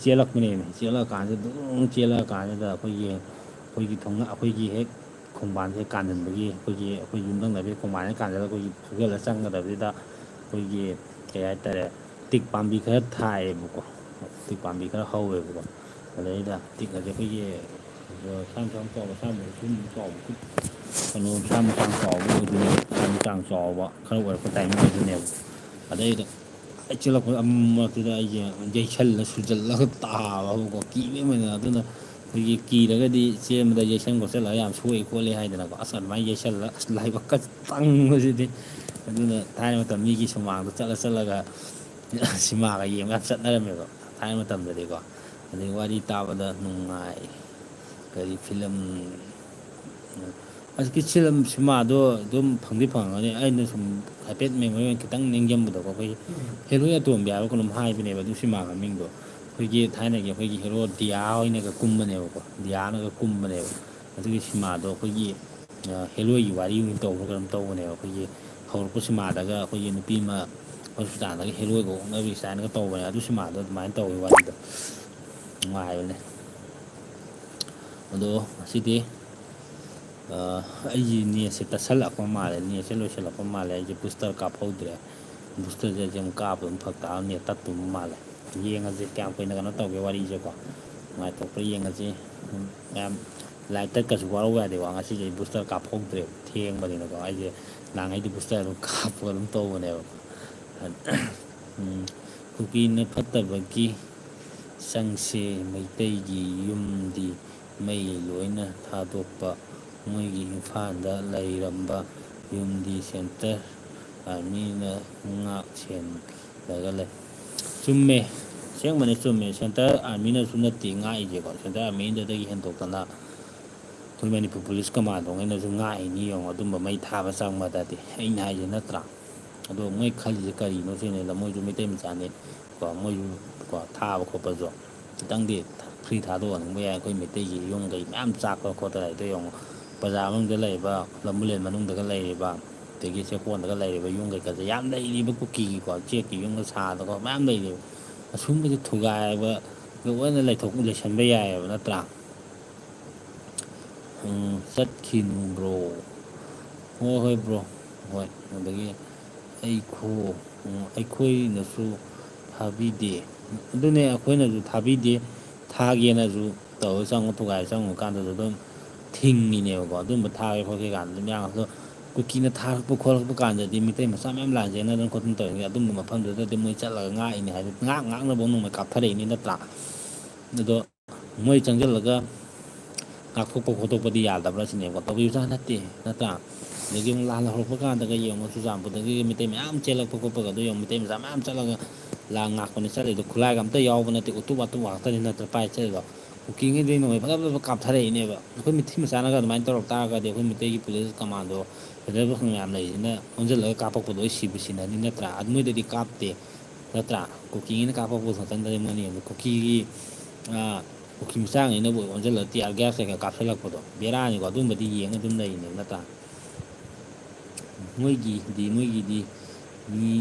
ꯆꯦꯜꯂꯛꯄꯅꯦꯃꯤ꯫ ꯆꯦꯜꯂꯛꯑꯀꯥꯟꯁꯤꯗ, ꯗꯨꯡ ꯆꯦꯜꯂꯛꯑꯀꯥꯟꯁꯤꯗ ꯑꯩꯈꯣꯏꯒꯤ, ꯑꯩꯈꯣꯏꯒꯤ ꯊꯣꯡꯅ-, ꯑꯩꯈꯣꯏꯒꯤ ꯍꯦꯛ ꯈꯣꯡꯕꯥꯟꯁꯦ ꯀꯥꯟꯁꯤꯟꯕꯒꯤ, ꯑꯩꯈꯣꯏꯒꯤ, ꯑꯩꯈꯣꯏ ꯌꯨꯝꯊꯪꯅꯕꯒꯤ ꯈꯣꯡꯕꯥꯟꯁꯦ ꯀꯥꯟꯁꯤꯜꯂꯒ ꯑꯩꯈꯣꯏꯒꯤ ꯐꯨꯒꯦꯜꯂ ꯆꯪꯒꯗꯕꯁꯤꯗ, ꯑꯩꯈꯣꯏꯒꯤ, ꯀꯩ ꯍꯥꯏꯇꯥꯔꯦ, ꯇꯤꯛ ꯄꯥꯝꯕꯤ ꯈꯔ ꯊꯥꯏꯌꯦꯕꯀꯣ꯫ ꯇꯤꯛ ꯄꯥꯝꯕꯤ ꯈꯔ ꯍꯧꯋꯦꯕꯀꯣ꯫ ꯑꯗꯩꯗ ꯇꯤꯛ ꯑꯁꯦ ꯑꯩꯈꯣꯏꯒꯤ ꯁꯥ ꯃꯆꯥ ꯆꯥꯎꯕ, ꯁꯥ ꯃꯆꯥ ꯆꯥꯎꯕ, ꯀꯩꯅꯣ, ꯁꯥ ꯃꯆꯥ ꯆꯥꯎꯕ ꯑꯣꯏꯗꯣꯏꯅꯦ꯫ ꯁꯥ ꯃꯆꯥ ꯆꯥꯎꯕ ꯈꯔ ꯑꯣꯏꯔꯛꯄ ꯇꯥꯏꯃꯤꯡ ꯑꯣꯏꯗꯣꯏꯅꯦꯕ꯫ ꯑꯗꯩꯗ ꯑꯩ ꯆꯦꯜꯂꯛꯄꯗ ꯑꯃꯝꯕ ꯃꯔꯛꯇꯨꯗ ꯑꯩꯁꯦ ꯌꯩꯁꯜꯂ ꯁꯨꯖꯜꯂꯒ ꯇꯥꯕ ꯍꯧꯕꯀꯣ, ꯀꯤꯕ ꯑꯃꯅ꯫ ꯑꯗꯨꯅ ꯑꯩꯈꯣꯏꯒꯤ ꯀꯤꯔꯒꯗꯤ ꯆꯦꯟꯕꯗ ꯌꯩꯁꯟ ꯈꯣꯠꯆꯜꯂꯒ ꯌꯥꯝ ꯁꯣꯛꯏ ꯈꯣꯠꯂꯤ ꯍꯥꯏꯗꯅꯀꯣ꯫ ꯑꯁ, ꯑꯗꯨꯃꯥꯏꯅ ꯌꯩꯁꯜꯂꯒ, ꯑꯁ, ꯂꯥꯏꯕꯛꯀ ꯇꯪꯕꯁꯤꯗꯤ꯫ ꯑꯗꯨꯅ ꯊꯥꯏꯅ ꯃꯇꯝ ꯃꯤꯒꯤ ꯁꯨꯃꯥꯡꯗ ꯆꯠꯂ ꯆꯠꯂꯒ ꯁꯤꯃꯥꯒ ꯌꯦꯡꯕ ꯌꯥꯝ ꯆꯠꯅꯔꯝꯃꯦꯕ ꯊꯥꯏꯅ ꯃꯇꯝꯗꯗꯤꯀꯣ꯫ ꯑꯗꯩ ꯋꯥꯔꯤ ꯇꯥꯕꯗ ꯅꯨꯡꯉꯥꯏ꯫ ꯀꯔꯤ ꯐꯤꯂꯝ? ꯑꯁ, ꯀꯤ ꯐꯤꯂꯝ ꯁꯤꯃꯥꯗꯣ ꯑꯗꯨꯝ ꯐꯪꯗꯤ ꯐꯪꯉꯝꯒꯅꯤ꯫ ꯑꯩꯅ ꯁꯨꯝ ꯍꯥꯏꯐꯦꯠ ꯃꯦꯃꯣꯔꯤ ꯑꯣꯏꯅ ꯈꯤꯇꯪ ꯅꯤꯡꯁꯤꯡꯕꯗꯀꯣ, ꯑꯩꯈꯣꯏꯒꯤ ꯍꯦꯔꯣꯏ ꯑꯇꯣꯝꯕꯤ ꯍꯥꯏꯕ ꯀꯩꯅꯣꯝ ꯍꯥꯏꯕꯅꯦꯕ ꯑꯗꯨ ꯁꯤꯃꯥ ꯃꯃꯤꯡꯗꯣ꯫ ꯑꯩꯈꯣꯏꯒꯤ ꯊꯥꯏꯅꯒꯤ ꯑꯩꯈꯣꯏꯒꯤ ꯍꯦꯔꯣ ꯗꯤꯌꯥ ꯍꯣꯏꯅꯒ ꯀꯨꯝꯕꯅꯦꯕꯀꯣ, ꯗꯤꯌꯥꯅꯒ ꯀꯨꯝꯕꯅꯦꯕ꯫ ꯑꯗꯨꯒꯤ ꯁꯤꯃꯥꯗꯣ ꯑꯩꯈꯣꯏꯒꯤ, ꯑ, ꯍꯦꯔꯣꯏꯒꯤ ꯋꯥꯔꯤ ꯑꯣꯏꯅ ꯇꯧꯕ꯭ꯔꯥ ꯀꯩꯅꯣꯝ ꯇꯧꯕꯅꯦꯕ꯫ ꯑꯩꯈꯣꯏꯒꯤ ꯍꯧꯔꯛꯄ ꯁꯤꯃꯥꯗꯒ ꯑꯩꯈꯣꯏꯒꯤ ꯅꯨꯄꯤ ꯑꯃ ꯍꯣꯁꯄꯤꯇꯥꯜꯗꯒ ꯍꯦꯔꯣꯏꯒ ꯑꯣꯛꯅꯕꯤ ꯁꯨꯃꯥꯏꯅꯒ ꯇꯧꯕꯅꯦ꯫ ꯑꯗꯨ ꯁꯤꯃꯥꯗꯣ ꯑꯗꯨꯃꯥꯏꯅ ꯇꯧꯋꯤ ꯋꯥꯔꯤꯗꯣ꯫ ꯅꯨꯡꯉꯥꯏꯕꯅꯦ꯫ ꯑꯗꯣ ꯉꯁꯤꯗꯤ, ꯑ, ꯑꯩꯒꯤ ꯅꯦꯠꯁꯦ ꯇꯠꯁꯜꯂꯛꯄ ꯃꯥꯜꯂꯦ, ꯅꯦꯠꯁꯦ ꯂꯣꯏꯁꯤꯜꯂꯛꯄ ꯃꯥꯜꯂꯦ꯫ ꯑꯩꯁꯦ ꯕꯨꯁꯇꯔ ꯀꯥꯞꯍꯧꯗ꯭ꯔꯦ꯫ ꯕꯨꯁꯇꯔꯁꯦ ꯑꯩꯁꯦ ꯑꯃꯨꯛ ꯀꯥꯞꯄꯗ ꯑꯃꯨꯛ ꯐꯔꯛ ꯇꯥꯕ, ꯅꯦꯠ ꯇꯠꯇꯨꯕ ꯃꯥꯜꯂꯦ꯫ ꯌꯦꯡꯉꯁꯦ ꯀꯌꯥꯝ ꯀꯨꯏꯅ ꯀꯩꯅꯣ ꯇꯧꯒꯦ ꯋꯥꯔꯤꯁꯦꯀꯣ꯫ ꯅꯨꯡꯉꯥꯏꯊꯣꯛꯄ꯭ꯔꯥ ꯌꯦꯡꯉꯁꯤ꯫ ꯃꯌꯥꯝ ꯂꯥꯏꯞ ꯇꯠꯀꯁꯨ ꯋꯥꯔꯧ ꯌꯥꯗꯦꯀꯣ꯫ ꯉꯁꯤꯁꯦ ꯑꯩ ꯕꯨꯁꯇꯔ ꯀꯥꯞꯍꯧꯗ꯭ꯔꯦꯕ, ꯊꯦꯡꯕꯅꯤꯅꯀꯣ꯫ ꯑꯩꯁꯦ ꯅꯍꯥꯟꯉꯩꯗꯤ ꯕꯨꯁꯇꯔ ꯑꯗꯨꯝ ꯀꯥꯞꯄꯒ ꯑꯗꯨꯝ ꯇꯧꯕꯅꯦꯕ꯫ ꯎꯝ, ꯀꯨꯀꯤꯅ ꯐꯠꯇꯕꯒꯤ ꯆꯪꯁꯦ ꯃꯩꯇꯩꯒꯤ ꯌꯨꯝꯗꯤ ꯃꯩ ꯂꯣꯏꯅ ꯊꯥꯗꯣꯛꯄ, ꯃꯣꯏꯒꯤ ꯏꯝꯐꯥꯜꯗ ꯂꯩꯔꯝꯕ ꯌꯨꯝꯗꯤ ꯁꯦꯟꯇꯔ ꯑꯥꯔꯃꯤꯅ ꯉꯥꯛ ꯁꯦꯟꯂꯒ ꯂꯩ꯫ ꯆꯨꯝꯃꯦ, ꯑꯁꯦꯡꯕꯅꯦ, ꯆꯨꯝꯃꯦ꯫ ꯁꯦꯟꯇꯔ ꯑꯥꯔꯃꯤꯅꯁꯨ ꯅꯠꯇꯦ ꯉꯥꯛꯏꯁꯦꯀꯣ, ꯁꯦꯟꯇꯔ ꯑꯥꯔꯃꯤꯗꯨꯗꯒꯤ ꯍꯦꯟꯗꯣꯛꯇꯅ ꯑꯩꯈꯣꯏ ꯃꯅꯤꯄꯨꯔ ꯄꯨꯂꯤꯁ ꯀꯃꯥꯟꯗꯣꯉꯩꯅꯁꯨ ꯉꯥꯛꯏꯅꯤ ꯌꯦꯡꯉꯣ, ꯑꯗꯨꯝꯕ ꯃꯩ ꯊꯥꯕ ꯆꯪꯕꯗꯗꯤ꯫ ꯑꯩꯅ ꯍꯥꯏꯁꯦ ꯅꯠꯇ꯭ꯔꯥ? ꯑꯗꯣ ꯃꯣꯏ ꯈꯜꯂꯤꯁꯦ ꯀꯔꯤꯅꯣ ꯁꯤꯅꯤꯗ, ꯃꯣꯏꯁꯨ ꯃꯩꯇꯩ ꯃꯆꯥꯅꯤ ꯀꯣ, ꯃꯣꯏꯁꯨ ꯀꯣ ꯊꯥꯕ ꯈꯣꯠꯄꯁꯨ ꯈꯤꯇꯪꯗꯤ ꯐ꯭ꯔꯤ ꯊꯥꯗꯣꯛꯍꯟꯅꯤꯡꯕ ꯌꯥꯏ꯫ ꯑꯩꯈꯣꯏ ꯃꯩꯇꯩꯒꯤ ꯌꯨꯝ ꯀꯩ ꯃꯌꯥꯝ ꯆꯥꯛꯄ ꯈꯣꯠꯇꯅ ꯂꯩꯗꯣ ꯌꯦꯡꯉꯣ, ꯕꯖꯥꯔ ꯃꯅꯨꯡꯗ ꯂꯩꯔꯤꯕ, ꯂꯝꯕꯨꯂꯦꯟ ꯃꯅꯨꯡꯗꯒ ꯂꯩꯔꯤꯕ, ꯑꯗꯒꯤ ꯆꯦꯛꯀꯣꯟꯗꯒ ꯂꯩꯔꯤꯕ ꯌꯨꯝ ꯀꯩꯀꯥꯁꯦ ꯌꯥꯝ ꯂꯩꯔꯤꯕ ꯀꯨꯀꯤꯒꯤꯀꯣ, ꯆꯦꯛꯀꯤ ꯌꯨꯝꯒ ꯁꯥꯗꯅꯀꯣ ꯃꯌꯥꯝ ꯂꯩꯔꯤꯕ꯫ ꯑꯁꯨꯝꯕꯁꯦ ꯊꯨꯒꯥꯏꯕ ꯂꯣꯏꯅ ꯂꯩꯊꯣꯛ-, ꯂꯩꯁꯟꯕ ꯌꯥꯏꯑꯕ ꯅꯠꯇ꯭ꯔꯥ? ꯆꯠꯈꯤꯅꯨ ꯕ꯭ꯔꯣ꯫ ꯍꯣꯏ ꯍꯣꯏ ꯕ꯭ꯔꯣ꯫ ꯍꯣꯏ꯫ ꯑꯗꯒꯤ ꯑꯩꯈꯣ ꯑꯩꯈꯣꯏꯅꯁꯨ ꯊꯥꯕꯤꯗꯦ꯫ ꯑꯗꯨꯅꯦ, ꯑꯩꯈꯣꯏꯅꯁꯨ ꯊꯥꯕꯤꯗꯦ꯫ ꯊꯥꯒꯦꯅꯁꯨ ꯇꯧꯔ ꯆꯪꯉꯨ ꯊꯨꯒꯥꯏ ꯆꯪꯉꯨ ꯀꯥꯟꯗꯁꯨ ꯑꯗꯨꯝ ꯊꯤꯡꯉꯤꯅꯦꯕꯀꯣ꯫ ꯑꯗꯨꯝꯕ ꯊꯥꯒꯦ ꯈꯣꯠꯀꯦ ꯀꯥꯟꯗ ꯑꯗꯨꯝ ꯌꯥꯝ ꯑꯗꯣ ꯀꯨꯀꯤꯅ ꯊꯥꯔꯛꯄ ꯈꯣꯠꯂꯛꯄ ꯀꯥꯟꯗꯗꯤ ꯃꯤꯇꯩ ꯃꯆꯥ ꯃꯌꯥꯝ ꯂꯥꯟꯖꯦꯟꯅꯗꯅ ꯈꯣꯠꯇꯅ ꯇꯧꯔꯤꯉꯩ ꯑꯗꯨꯝꯕ ꯃꯐꯝꯗꯨꯗꯗꯤ ꯃꯣꯏ ꯆꯠꯂꯒ ꯉꯥꯛꯏꯅꯦ ꯍꯥꯏꯕ, ꯉꯥꯛ ꯉꯥꯛꯅꯕ ꯅꯣꯡꯃꯩ ꯀꯥꯞꯊꯔꯛꯏꯅꯤ ꯅꯠꯇ꯭ꯔꯥ? ꯑꯗꯣ ꯃꯣꯏ ꯆꯪꯁꯤꯜꯂꯒ ꯉꯥꯛꯊꯣꯛꯄ ꯈꯣꯠꯇꯣꯛꯄꯗꯤ ꯌꯥꯗꯕ꯭ꯔꯥ ꯁꯤꯅꯦꯕꯀꯣ꯫ ꯇꯧꯕꯤꯕꯖꯥꯠ ꯅꯠꯇꯦ ꯅꯠꯇ꯭ꯔꯥ? ꯑꯗꯒꯤ ꯑꯃꯨꯛ ꯂꯥꯟ ꯍꯧꯔꯛꯄ ꯀꯥꯟꯗꯒ ꯌꯦꯡꯉꯣ, ꯆꯨꯔꯆꯥꯟꯄꯨꯔꯗꯒꯤ ꯃꯤꯇꯩ ꯃꯌꯥꯝ ꯆꯦꯜꯂꯛꯄ ꯈꯣꯠꯄꯒ ꯑꯗꯨ ꯌꯦꯡꯉꯣ, ꯃꯤꯇꯩ ꯃꯆꯥ ꯃꯌꯥꯝ ꯆꯠꯂꯒ ꯂꯥꯟ ꯉꯥꯛꯄꯅꯦ ꯆꯠꯂꯤꯗꯣ꯫ ꯈꯨꯠꯂꯥꯏꯒ ꯑꯝꯇ ꯌꯥꯎꯕ ꯅꯠꯇꯦ, ꯎꯇꯨꯞ ꯋꯥꯇꯨꯞ ꯉꯥꯛꯇꯅꯤ ꯅꯠꯇ꯭ꯔꯥ ꯄꯥꯏ ꯆꯠꯂꯤꯗꯣ꯫ ꯀꯨꯀꯤꯉꯩꯗꯤ ꯅꯣꯡꯃꯩ ꯐꯖ ꯐꯖꯕ ꯀꯥꯞꯊꯔꯛꯏꯅꯦꯕ꯫ ꯑꯩꯈꯣꯏ ꯃꯤꯇꯩ ꯃꯆꯥꯅꯒ ꯑꯗꯨꯃꯥꯏꯅ ꯇꯧꯔꯛ ꯇꯥꯔꯒꯗꯤ ꯑꯩꯈꯣꯏ ꯃꯤꯇꯩꯒꯤ ꯄꯨꯂꯤꯁ ꯀꯃꯥꯟꯗꯣ ꯐꯦꯗꯔꯦꯜ ꯃꯌꯥꯝ ꯂꯩꯔꯤꯁꯤꯅ ꯑꯣꯟꯁꯤꯜꯂꯒ ꯀꯥꯞꯄꯛꯄꯗꯣ ꯑꯩ ꯁꯤꯕꯨ ꯁꯤꯟꯅꯅꯤ ꯅꯠꯇ꯭ꯔꯥ? ꯑꯗꯨ ꯃꯣꯏꯗꯗꯤ ꯀꯥꯞꯇꯦ ꯅꯠꯇ꯭ꯔꯥ? ꯀꯨꯀꯤꯉꯩꯅ ꯀꯥꯞꯄꯛꯄ ꯈꯛꯇꯪꯗꯅꯤ ꯃꯣꯏꯅ ꯌꯦꯡꯉꯨ꯫ ꯀꯨꯀꯤꯒꯤ, ꯑꯥ, ꯀꯨꯀꯤ ꯃꯆꯥꯉꯩꯅꯕꯨ ꯑꯣꯟꯁꯤꯜꯂꯒ tear gas ꯀꯩꯀꯥ ꯀꯥꯞꯁꯤꯜꯂꯛꯄꯗꯣ ꯕꯦꯔꯥꯅꯤꯀꯣ꯫ ꯑꯗꯨꯝꯕꯗꯤ ꯌꯦꯡꯉ ꯑꯗꯨꯝ ꯂꯩꯔꯤꯅꯦꯕ ꯅꯠꯇ꯭ꯔꯥ? ꯃꯣꯏꯒꯤꯗꯤ, ꯃꯣꯏꯒꯤꯗꯤ ꯃꯤ,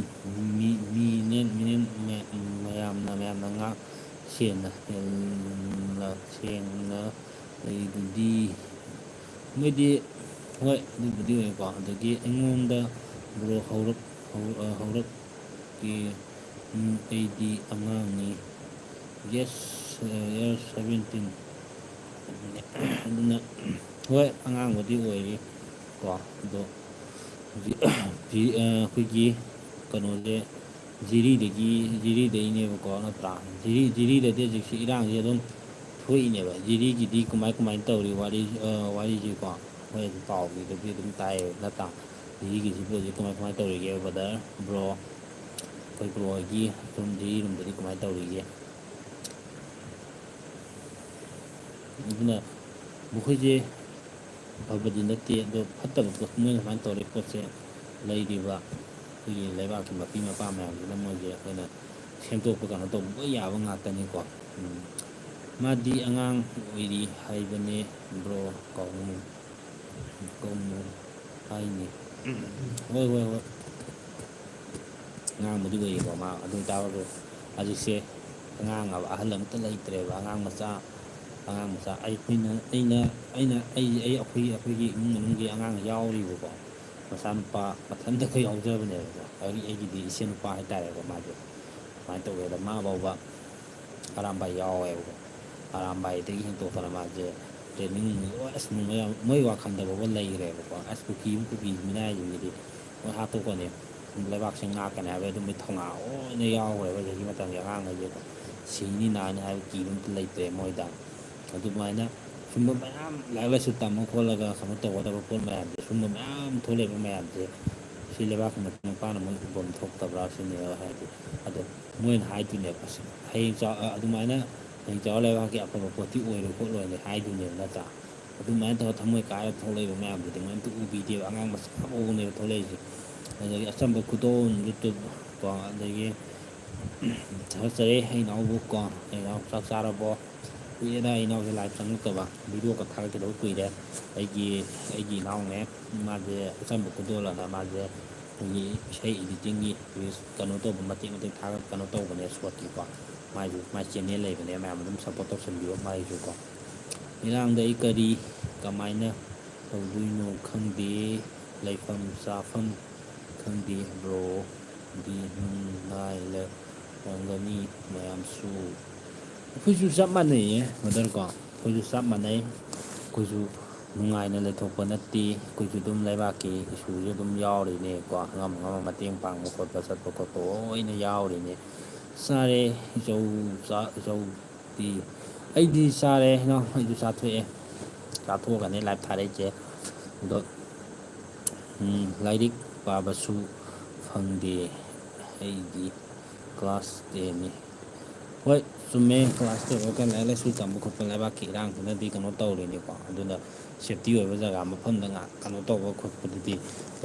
ꯃꯤ, ꯃꯤꯅꯦ, ꯃꯤꯅꯦ, ꯃ-, ꯃꯌꯥꯝꯅ, ꯃꯌꯥꯝꯅ ꯉꯥꯛ ꯁꯦꯟꯅ, ꯁꯦꯟꯅ, ꯁꯦꯡꯅ ꯂꯩꯗꯨꯗꯤ꯫ ꯃꯣꯏꯗꯤ, ꯍꯣꯏ, ꯑꯗꯨꯕꯨꯗꯤ ꯑꯣꯏꯀꯣ꯫ ꯑꯗꯒꯤ ꯑꯩꯉꯣꯟꯗ ꯕ꯭ꯔꯣ ꯍꯧꯔꯛ-, ꯍꯧ-, ꯑ, ꯍꯧꯔꯛꯀꯦ, ꯎꯝ, ꯑꯩꯗꯤ ꯑꯉꯥꯡꯅꯤ꯫ Yes, uh, year seventeen꯫ ꯑꯗꯨꯅ, ꯍꯣꯏ, ꯑꯉꯥꯡꯕꯨꯗꯤ ꯑꯣꯏꯔꯤ ꯀꯣ꯫ ꯑꯗꯣ ꯍꯧꯖꯤꯛ, ꯖꯤ-, ꯑ, ꯑꯩꯈꯣꯏꯒꯤ ꯀꯩꯅꯣꯁꯦ ꯖꯤꯔꯤꯗꯒꯤ, ꯖꯤꯔꯤꯗꯩꯅꯦꯕꯀꯣ, ꯅꯠꯇ꯭ꯔꯥ? ꯖꯤꯔꯤ, ꯖꯤꯔꯤꯗꯗꯤ ꯍꯧꯖꯤꯛꯁꯦ ꯏꯔꯥꯡꯁꯦ ꯑꯗꯨꯝ ꯊꯣꯛꯏꯅꯦꯕ꯫ ꯖꯤꯔꯤꯒꯤꯗꯤ ꯀꯃꯥꯏ, ꯀꯃꯥꯏꯅ ꯇꯧꯔꯤ ꯋꯥꯔꯤ, ꯑ, ꯋꯥꯔꯤꯁꯦꯀꯣ? ꯑꯩꯈꯣꯏ ꯑꯗꯨꯝ ꯄꯥꯎꯒꯤꯗꯗꯤ ꯑꯗꯨꯝ ꯇꯥꯏꯌꯦꯕ, ꯅꯠꯇ꯭ꯔꯥ? ꯖꯤꯔꯤꯒꯤꯁꯤꯕꯨ ꯍꯧꯖꯤꯛ ꯀꯃꯥꯏ, ꯀꯃꯥꯏꯅ ꯇꯧꯔꯤꯒꯦ, brother, bro? ꯑꯩꯈꯣꯏ bro ꯍꯣꯏꯒꯤ ꯁꯨꯝ ꯖꯤꯔꯤ ꯂꯣꯝꯗꯗꯤ ꯀꯃꯥꯏꯅ ꯇꯧꯔꯤꯒꯦ? ꯑꯗꯨꯅ ꯃꯈꯣꯏꯁꯦ ꯑꯐꯕꯗꯤ ꯅꯠꯇꯦ, ꯑꯗꯣ ꯐꯠꯇꯕ ꯄꯣꯠ, ꯃꯣꯏꯅ ꯁꯨꯃꯥꯏꯅ ꯇꯧꯔꯤ ꯄꯣꯠꯁꯦ, ꯂꯩꯔꯤꯕ ꯑꯩꯈꯣꯏꯒꯤ ꯂꯩꯕꯥꯛꯀꯤ ꯃꯄꯤ ꯃꯄꯥ ꯃꯌꯥꯝꯁꯤꯅ ꯃꯣꯏꯁꯦ ꯑꯩꯈꯣꯏꯅ ꯁꯦꯝꯗꯣꯛꯄ, ꯀꯩꯅꯣ ꯇꯧꯕ ꯂꯣꯏ ꯌꯥꯕ ꯉꯥꯛꯇꯅꯤꯀꯣ꯫ ꯎꯝ꯫ ꯃꯥꯗꯤ ꯑꯉꯥꯡ ꯑꯣꯏꯔꯤ ꯍꯥꯏꯕꯅꯦ, bro꯫ ꯀꯧꯅꯨ, ꯀꯧꯅꯨ ꯍꯥꯏꯅꯤ꯫ ꯍꯣꯏ, ꯍꯣꯏ, ꯍꯣꯏ꯫ ꯑꯉꯥꯡꯕꯨꯗꯤ ꯑꯣꯏꯌꯦꯀꯣ ꯃꯥ, ꯑꯗꯨ ꯑꯣꯏ ꯇꯥꯔꯒꯁꯨ ꯍꯧꯖꯤꯛꯁꯦ ꯑꯉꯥꯡ ꯍꯥꯏꯕ ꯑꯍꯜ ꯑꯃꯠꯇ ꯂꯩꯇ꯭ꯔꯦꯕ꯫ ꯑꯉꯥꯡ ꯃꯆꯥ ꯑꯉꯥꯡ ꯃꯆꯥ ꯑꯩꯈꯣꯏꯅ ꯑꯩꯅ ꯑꯩꯅ ꯑꯩ ꯑꯩ ꯑꯩꯈꯣꯏ ꯑꯩꯈꯣꯏꯒꯤ ꯏꯃꯨꯡ ꯃꯅꯨꯡꯒꯤ ꯑꯉꯥꯡ ꯌꯥꯎꯔꯤꯕꯀꯣ꯫ ꯃꯆꯥꯅꯨꯄꯥ ꯃꯊꯟꯇ ꯑꯩꯈꯣꯏ ꯌꯥꯎꯖꯕꯅꯦꯕꯀꯣ꯫ ꯑꯩ ꯑꯩꯒꯤꯗꯤ ꯏꯆꯦ ꯅꯨꯄꯥ ꯍꯥꯏꯇꯥꯔꯦꯀꯣ꯫ ꯃꯥꯁꯦ ꯀꯃꯥꯏꯅ ꯇꯧꯒꯦꯗ, ꯃꯥ ꯐꯥꯎꯕ ꯑꯔꯥꯝꯕꯥꯏ ꯌꯥꯎꯋꯦꯕꯀꯣ꯫ ꯑꯔꯥꯝꯕꯥꯏꯗꯒꯤ ꯍꯦꯟꯇꯣꯛꯇꯅ ꯃꯥꯁꯦ ꯇ꯭ꯔꯦꯅꯤꯡ ꯂꯣꯏ ꯑꯁ ꯅꯨꯡꯉꯥꯏ ꯌꯥꯝ ꯃꯣꯏ ꯋꯥꯈꯜꯗ ꯐꯥꯎꯕ ꯂꯩꯈ꯭ꯔꯦꯕꯀꯣ꯫ ꯑꯁ ꯀꯨꯀꯤ ꯑꯃ ꯀꯨꯀꯤ ꯃꯤꯅꯥꯏꯁꯤꯡꯁꯤꯗꯤ ꯃꯣꯏ ꯍꯥꯠꯇꯣꯛꯀꯅꯤ, ꯂꯩꯕꯥꯛꯁꯦ ꯉꯥꯛꯀꯅꯤ ꯍꯥꯏꯕ ꯑꯗꯨꯝꯕꯒꯤ ꯊꯧꯅꯥ ꯂꯣꯏꯅ ꯌꯥꯎꯈ꯭ꯔꯦꯕ꯫ ꯍꯧꯖꯤꯛꯀꯤ ꯃꯇꯝꯒꯤ ꯑꯉꯥꯡꯈꯩꯁꯦꯀꯣ ꯁꯤꯅꯤ ꯅꯥꯅꯤ ꯍꯥꯏꯕ ꯀꯤꯕ ꯑꯝꯇ ꯂꯩꯇ꯭ꯔꯦ ꯃꯣꯏꯗ꯫ ꯑꯗꯨꯃꯥꯏꯅ ꯁꯨꯝꯕ ꯃꯌꯥꯝ ꯂꯥꯏꯔꯤꯛ ꯂꯥꯏꯁꯨ ꯇꯝꯃ ꯈꯣꯠꯂꯒ ꯀꯩꯅꯣ ꯇꯧꯒꯗꯕ ꯄꯣꯠ ꯃꯌꯥꯝꯁꯦ, ꯁꯨꯝꯕ ꯃꯌꯥꯝ ꯊꯣꯛꯂꯛꯏꯕ ꯃꯌꯥꯝꯁꯦ ꯁꯤ ꯂꯩꯕꯥꯛꯀꯤ ꯃꯄꯥꯅ ꯃꯣꯏ ꯎꯐꯝ ꯊꯣꯛꯇꯕ꯭ꯔꯥ ꯁꯤꯅꯦꯕ꯫ ꯍꯥꯏꯗꯤ ꯑꯗꯣ ꯃꯣꯏꯅ ꯍꯥꯏꯗꯣꯏꯅꯦꯕ, ꯑꯁ ꯍꯌꯦꯡ ꯆꯥꯎ-, ꯑ, ꯑꯗꯨꯃꯥꯏꯅ ꯍꯌꯦꯡ ꯆꯥꯎꯔ ꯂꯩꯕꯥꯛꯀꯤ ꯑꯐꯕ ꯄꯣꯠꯇꯤ ꯑꯣꯏꯔꯣꯏ ꯈꯣꯠꯂꯣꯏꯅ ꯍꯥꯏꯗꯣꯏꯅꯦꯕ ꯅꯠꯇ꯭ꯔꯥ? ꯑꯗꯨꯃꯥꯏꯅ ꯇꯧꯔꯒ ꯊꯃꯣꯏ ꯀꯥꯏꯔꯒ ꯊꯣꯛꯂꯛꯏꯕ ꯃꯌꯥꯝꯗꯨꯗꯤ ꯃꯣꯏ ꯑꯝꯇ ꯎꯕꯤꯗꯦꯕ꯫ ꯑꯉꯥꯡ ꯃꯆꯥ ꯐꯥꯎꯕꯅꯦꯕ ꯊꯣꯛꯂꯛꯏꯁꯦ꯫ ꯑꯗꯒꯤ ꯑꯆꯝꯕ ꯈꯨꯗꯣꯜ ꯌꯨꯇꯨꯕ ꯀꯣ, ꯑꯗꯒꯤ ꯊꯥꯒꯠꯆꯔꯤ ꯑꯩ ꯏꯅꯥꯎꯕꯨ ꯀꯣ꯫ ꯑꯩ ꯏꯅꯥꯎ ꯆꯥꯛ ꯆꯥꯔꯕꯣ? ꯀꯨꯏꯔꯦꯗ ꯑꯩ ꯏꯅꯥꯎꯁꯦ ꯂꯥꯏꯞ ꯆꯪꯉꯛꯇꯕ, ꯚꯤꯗꯤꯑꯣꯒ ꯊꯥꯒꯠꯈꯤꯗꯕ ꯀꯨꯏꯔꯦ꯫ ꯑꯩꯒꯤ ꯑꯩꯒꯤ ꯏꯅꯥꯎꯅꯦ, ꯃꯥꯁꯦ ꯑꯆꯝꯕ ꯈꯨꯗꯣꯜ ꯑꯅ ꯃꯥꯁꯦ ꯑꯩꯈꯣꯏꯒꯤ ꯏꯁꯩ ꯏꯗꯤꯇꯤꯡꯒꯤ ꯔꯤꯜꯁ ꯀꯩꯅꯣ ꯇꯧꯕ ꯃꯇꯦꯛ ꯃꯇꯦꯛ ꯊꯥꯒꯠ ꯀꯩꯅꯣ ꯇꯧꯕꯅꯦ ꯁꯣꯔꯠꯀꯤꯀꯣ꯫ ꯃꯥꯏꯁꯨ ꯃꯥꯏ ꯆꯦꯅꯦꯜ ꯂꯩꯕꯅꯦ, ꯃꯌꯥꯝ ꯑꯗꯨꯝ ꯁꯞꯄꯣꯔꯠ ꯇꯧꯁꯟꯕꯤꯌꯣ ꯃꯥꯏꯁꯨꯀꯣ꯫ ꯏꯔꯥꯡꯗ ꯑꯩ ꯀꯔꯤ ꯀꯃꯥꯏꯅ ꯇꯧꯗꯣꯏꯅꯣ ꯈꯪꯗꯦ꯫ ꯂꯩꯐꯝ ꯆꯥꯐꯝ ꯈꯪꯗꯦ ꯕ꯭ꯔꯣ꯫ ꯗꯤ ꯅꯨꯡꯉꯥꯏꯔꯝꯒꯅꯤ ꯃꯌꯥꯝꯁꯨ꯫ ꯑꯩꯈꯣꯏꯁꯨ ꯆꯞ ꯃꯥꯟꯅꯩꯌꯦ ꯕ꯭ꯔꯗꯔꯀꯣ꯫ ꯑꯩꯈꯣꯏꯁꯨ ꯆꯞ ꯃꯥꯟꯅꯩ꯫ ꯑꯩꯈꯣꯏꯁꯨ ꯅꯨꯡꯉꯥꯏꯅ ꯂꯩꯊꯣꯛꯄ ꯅꯠꯇꯦ꯫ ꯑꯩꯈꯣꯏꯁꯨ ꯑꯗꯨꯝ ꯂꯩꯕꯥꯛꯀꯤ ꯏꯁꯨꯁꯨ ꯑꯗꯨꯝ ꯌꯥꯎꯔꯤꯅꯦꯀꯣ꯫ ꯑꯉꯝ ꯑꯉꯝꯕ ꯃꯇꯦꯡ ꯄꯥꯡꯕ ꯈꯣꯠꯄ ꯆꯠꯄ ꯈꯣꯠꯄ ꯂꯣꯏꯅ ꯌꯥꯎꯔꯤꯅꯦ꯫ ꯆꯥꯔꯦ ꯏꯆꯧ, ꯆꯥ-, ꯏꯆꯧꯗꯤ꯫ ꯑꯩꯗꯤ ꯆꯥꯔꯦ ꯏꯅꯥꯎ, ꯑꯩꯁꯨ ꯆꯥꯊꯣꯛꯑꯦ꯫ ꯆꯥꯊꯣꯛꯑꯒꯅꯦ ꯂꯥꯏꯞ ꯊꯥꯔꯛꯏꯁꯦ꯫ ꯑꯗꯣ ꯎꯝ, ꯂꯥꯏꯔꯤꯛ ꯄꯥꯕꯁꯨ ꯐꯪꯗꯦ꯫ ꯑꯩꯗꯤ ꯀ꯭ꯂꯥꯁ ꯇꯦꯟꯅꯤ꯫ ꯍꯣꯏ, ꯆꯨꯝꯃꯦ, ꯀ꯭ꯂꯥꯁ ꯇꯦꯟ ꯂꯣꯏꯔꯒ ꯂꯥꯏꯔꯤꯛ ꯂꯥꯏꯁꯨ ꯇꯝꯕ ꯈꯣꯠꯄ ꯂꯩꯕꯥꯛꯀꯤ ꯏꯔꯥꯡꯁꯤꯅꯗꯤ ꯀꯩꯅꯣ ꯇꯧꯔꯤꯅꯤꯀꯣ꯫ ꯑꯗꯨꯅ ꯁꯦꯞꯇꯤ ꯑꯣꯏꯕ ꯖꯒꯥ ꯃꯐꯝꯗ ꯉꯥꯛ ꯀꯩꯅꯣ ꯇꯧꯕ ꯈꯣꯠꯄꯗꯨꯗꯤ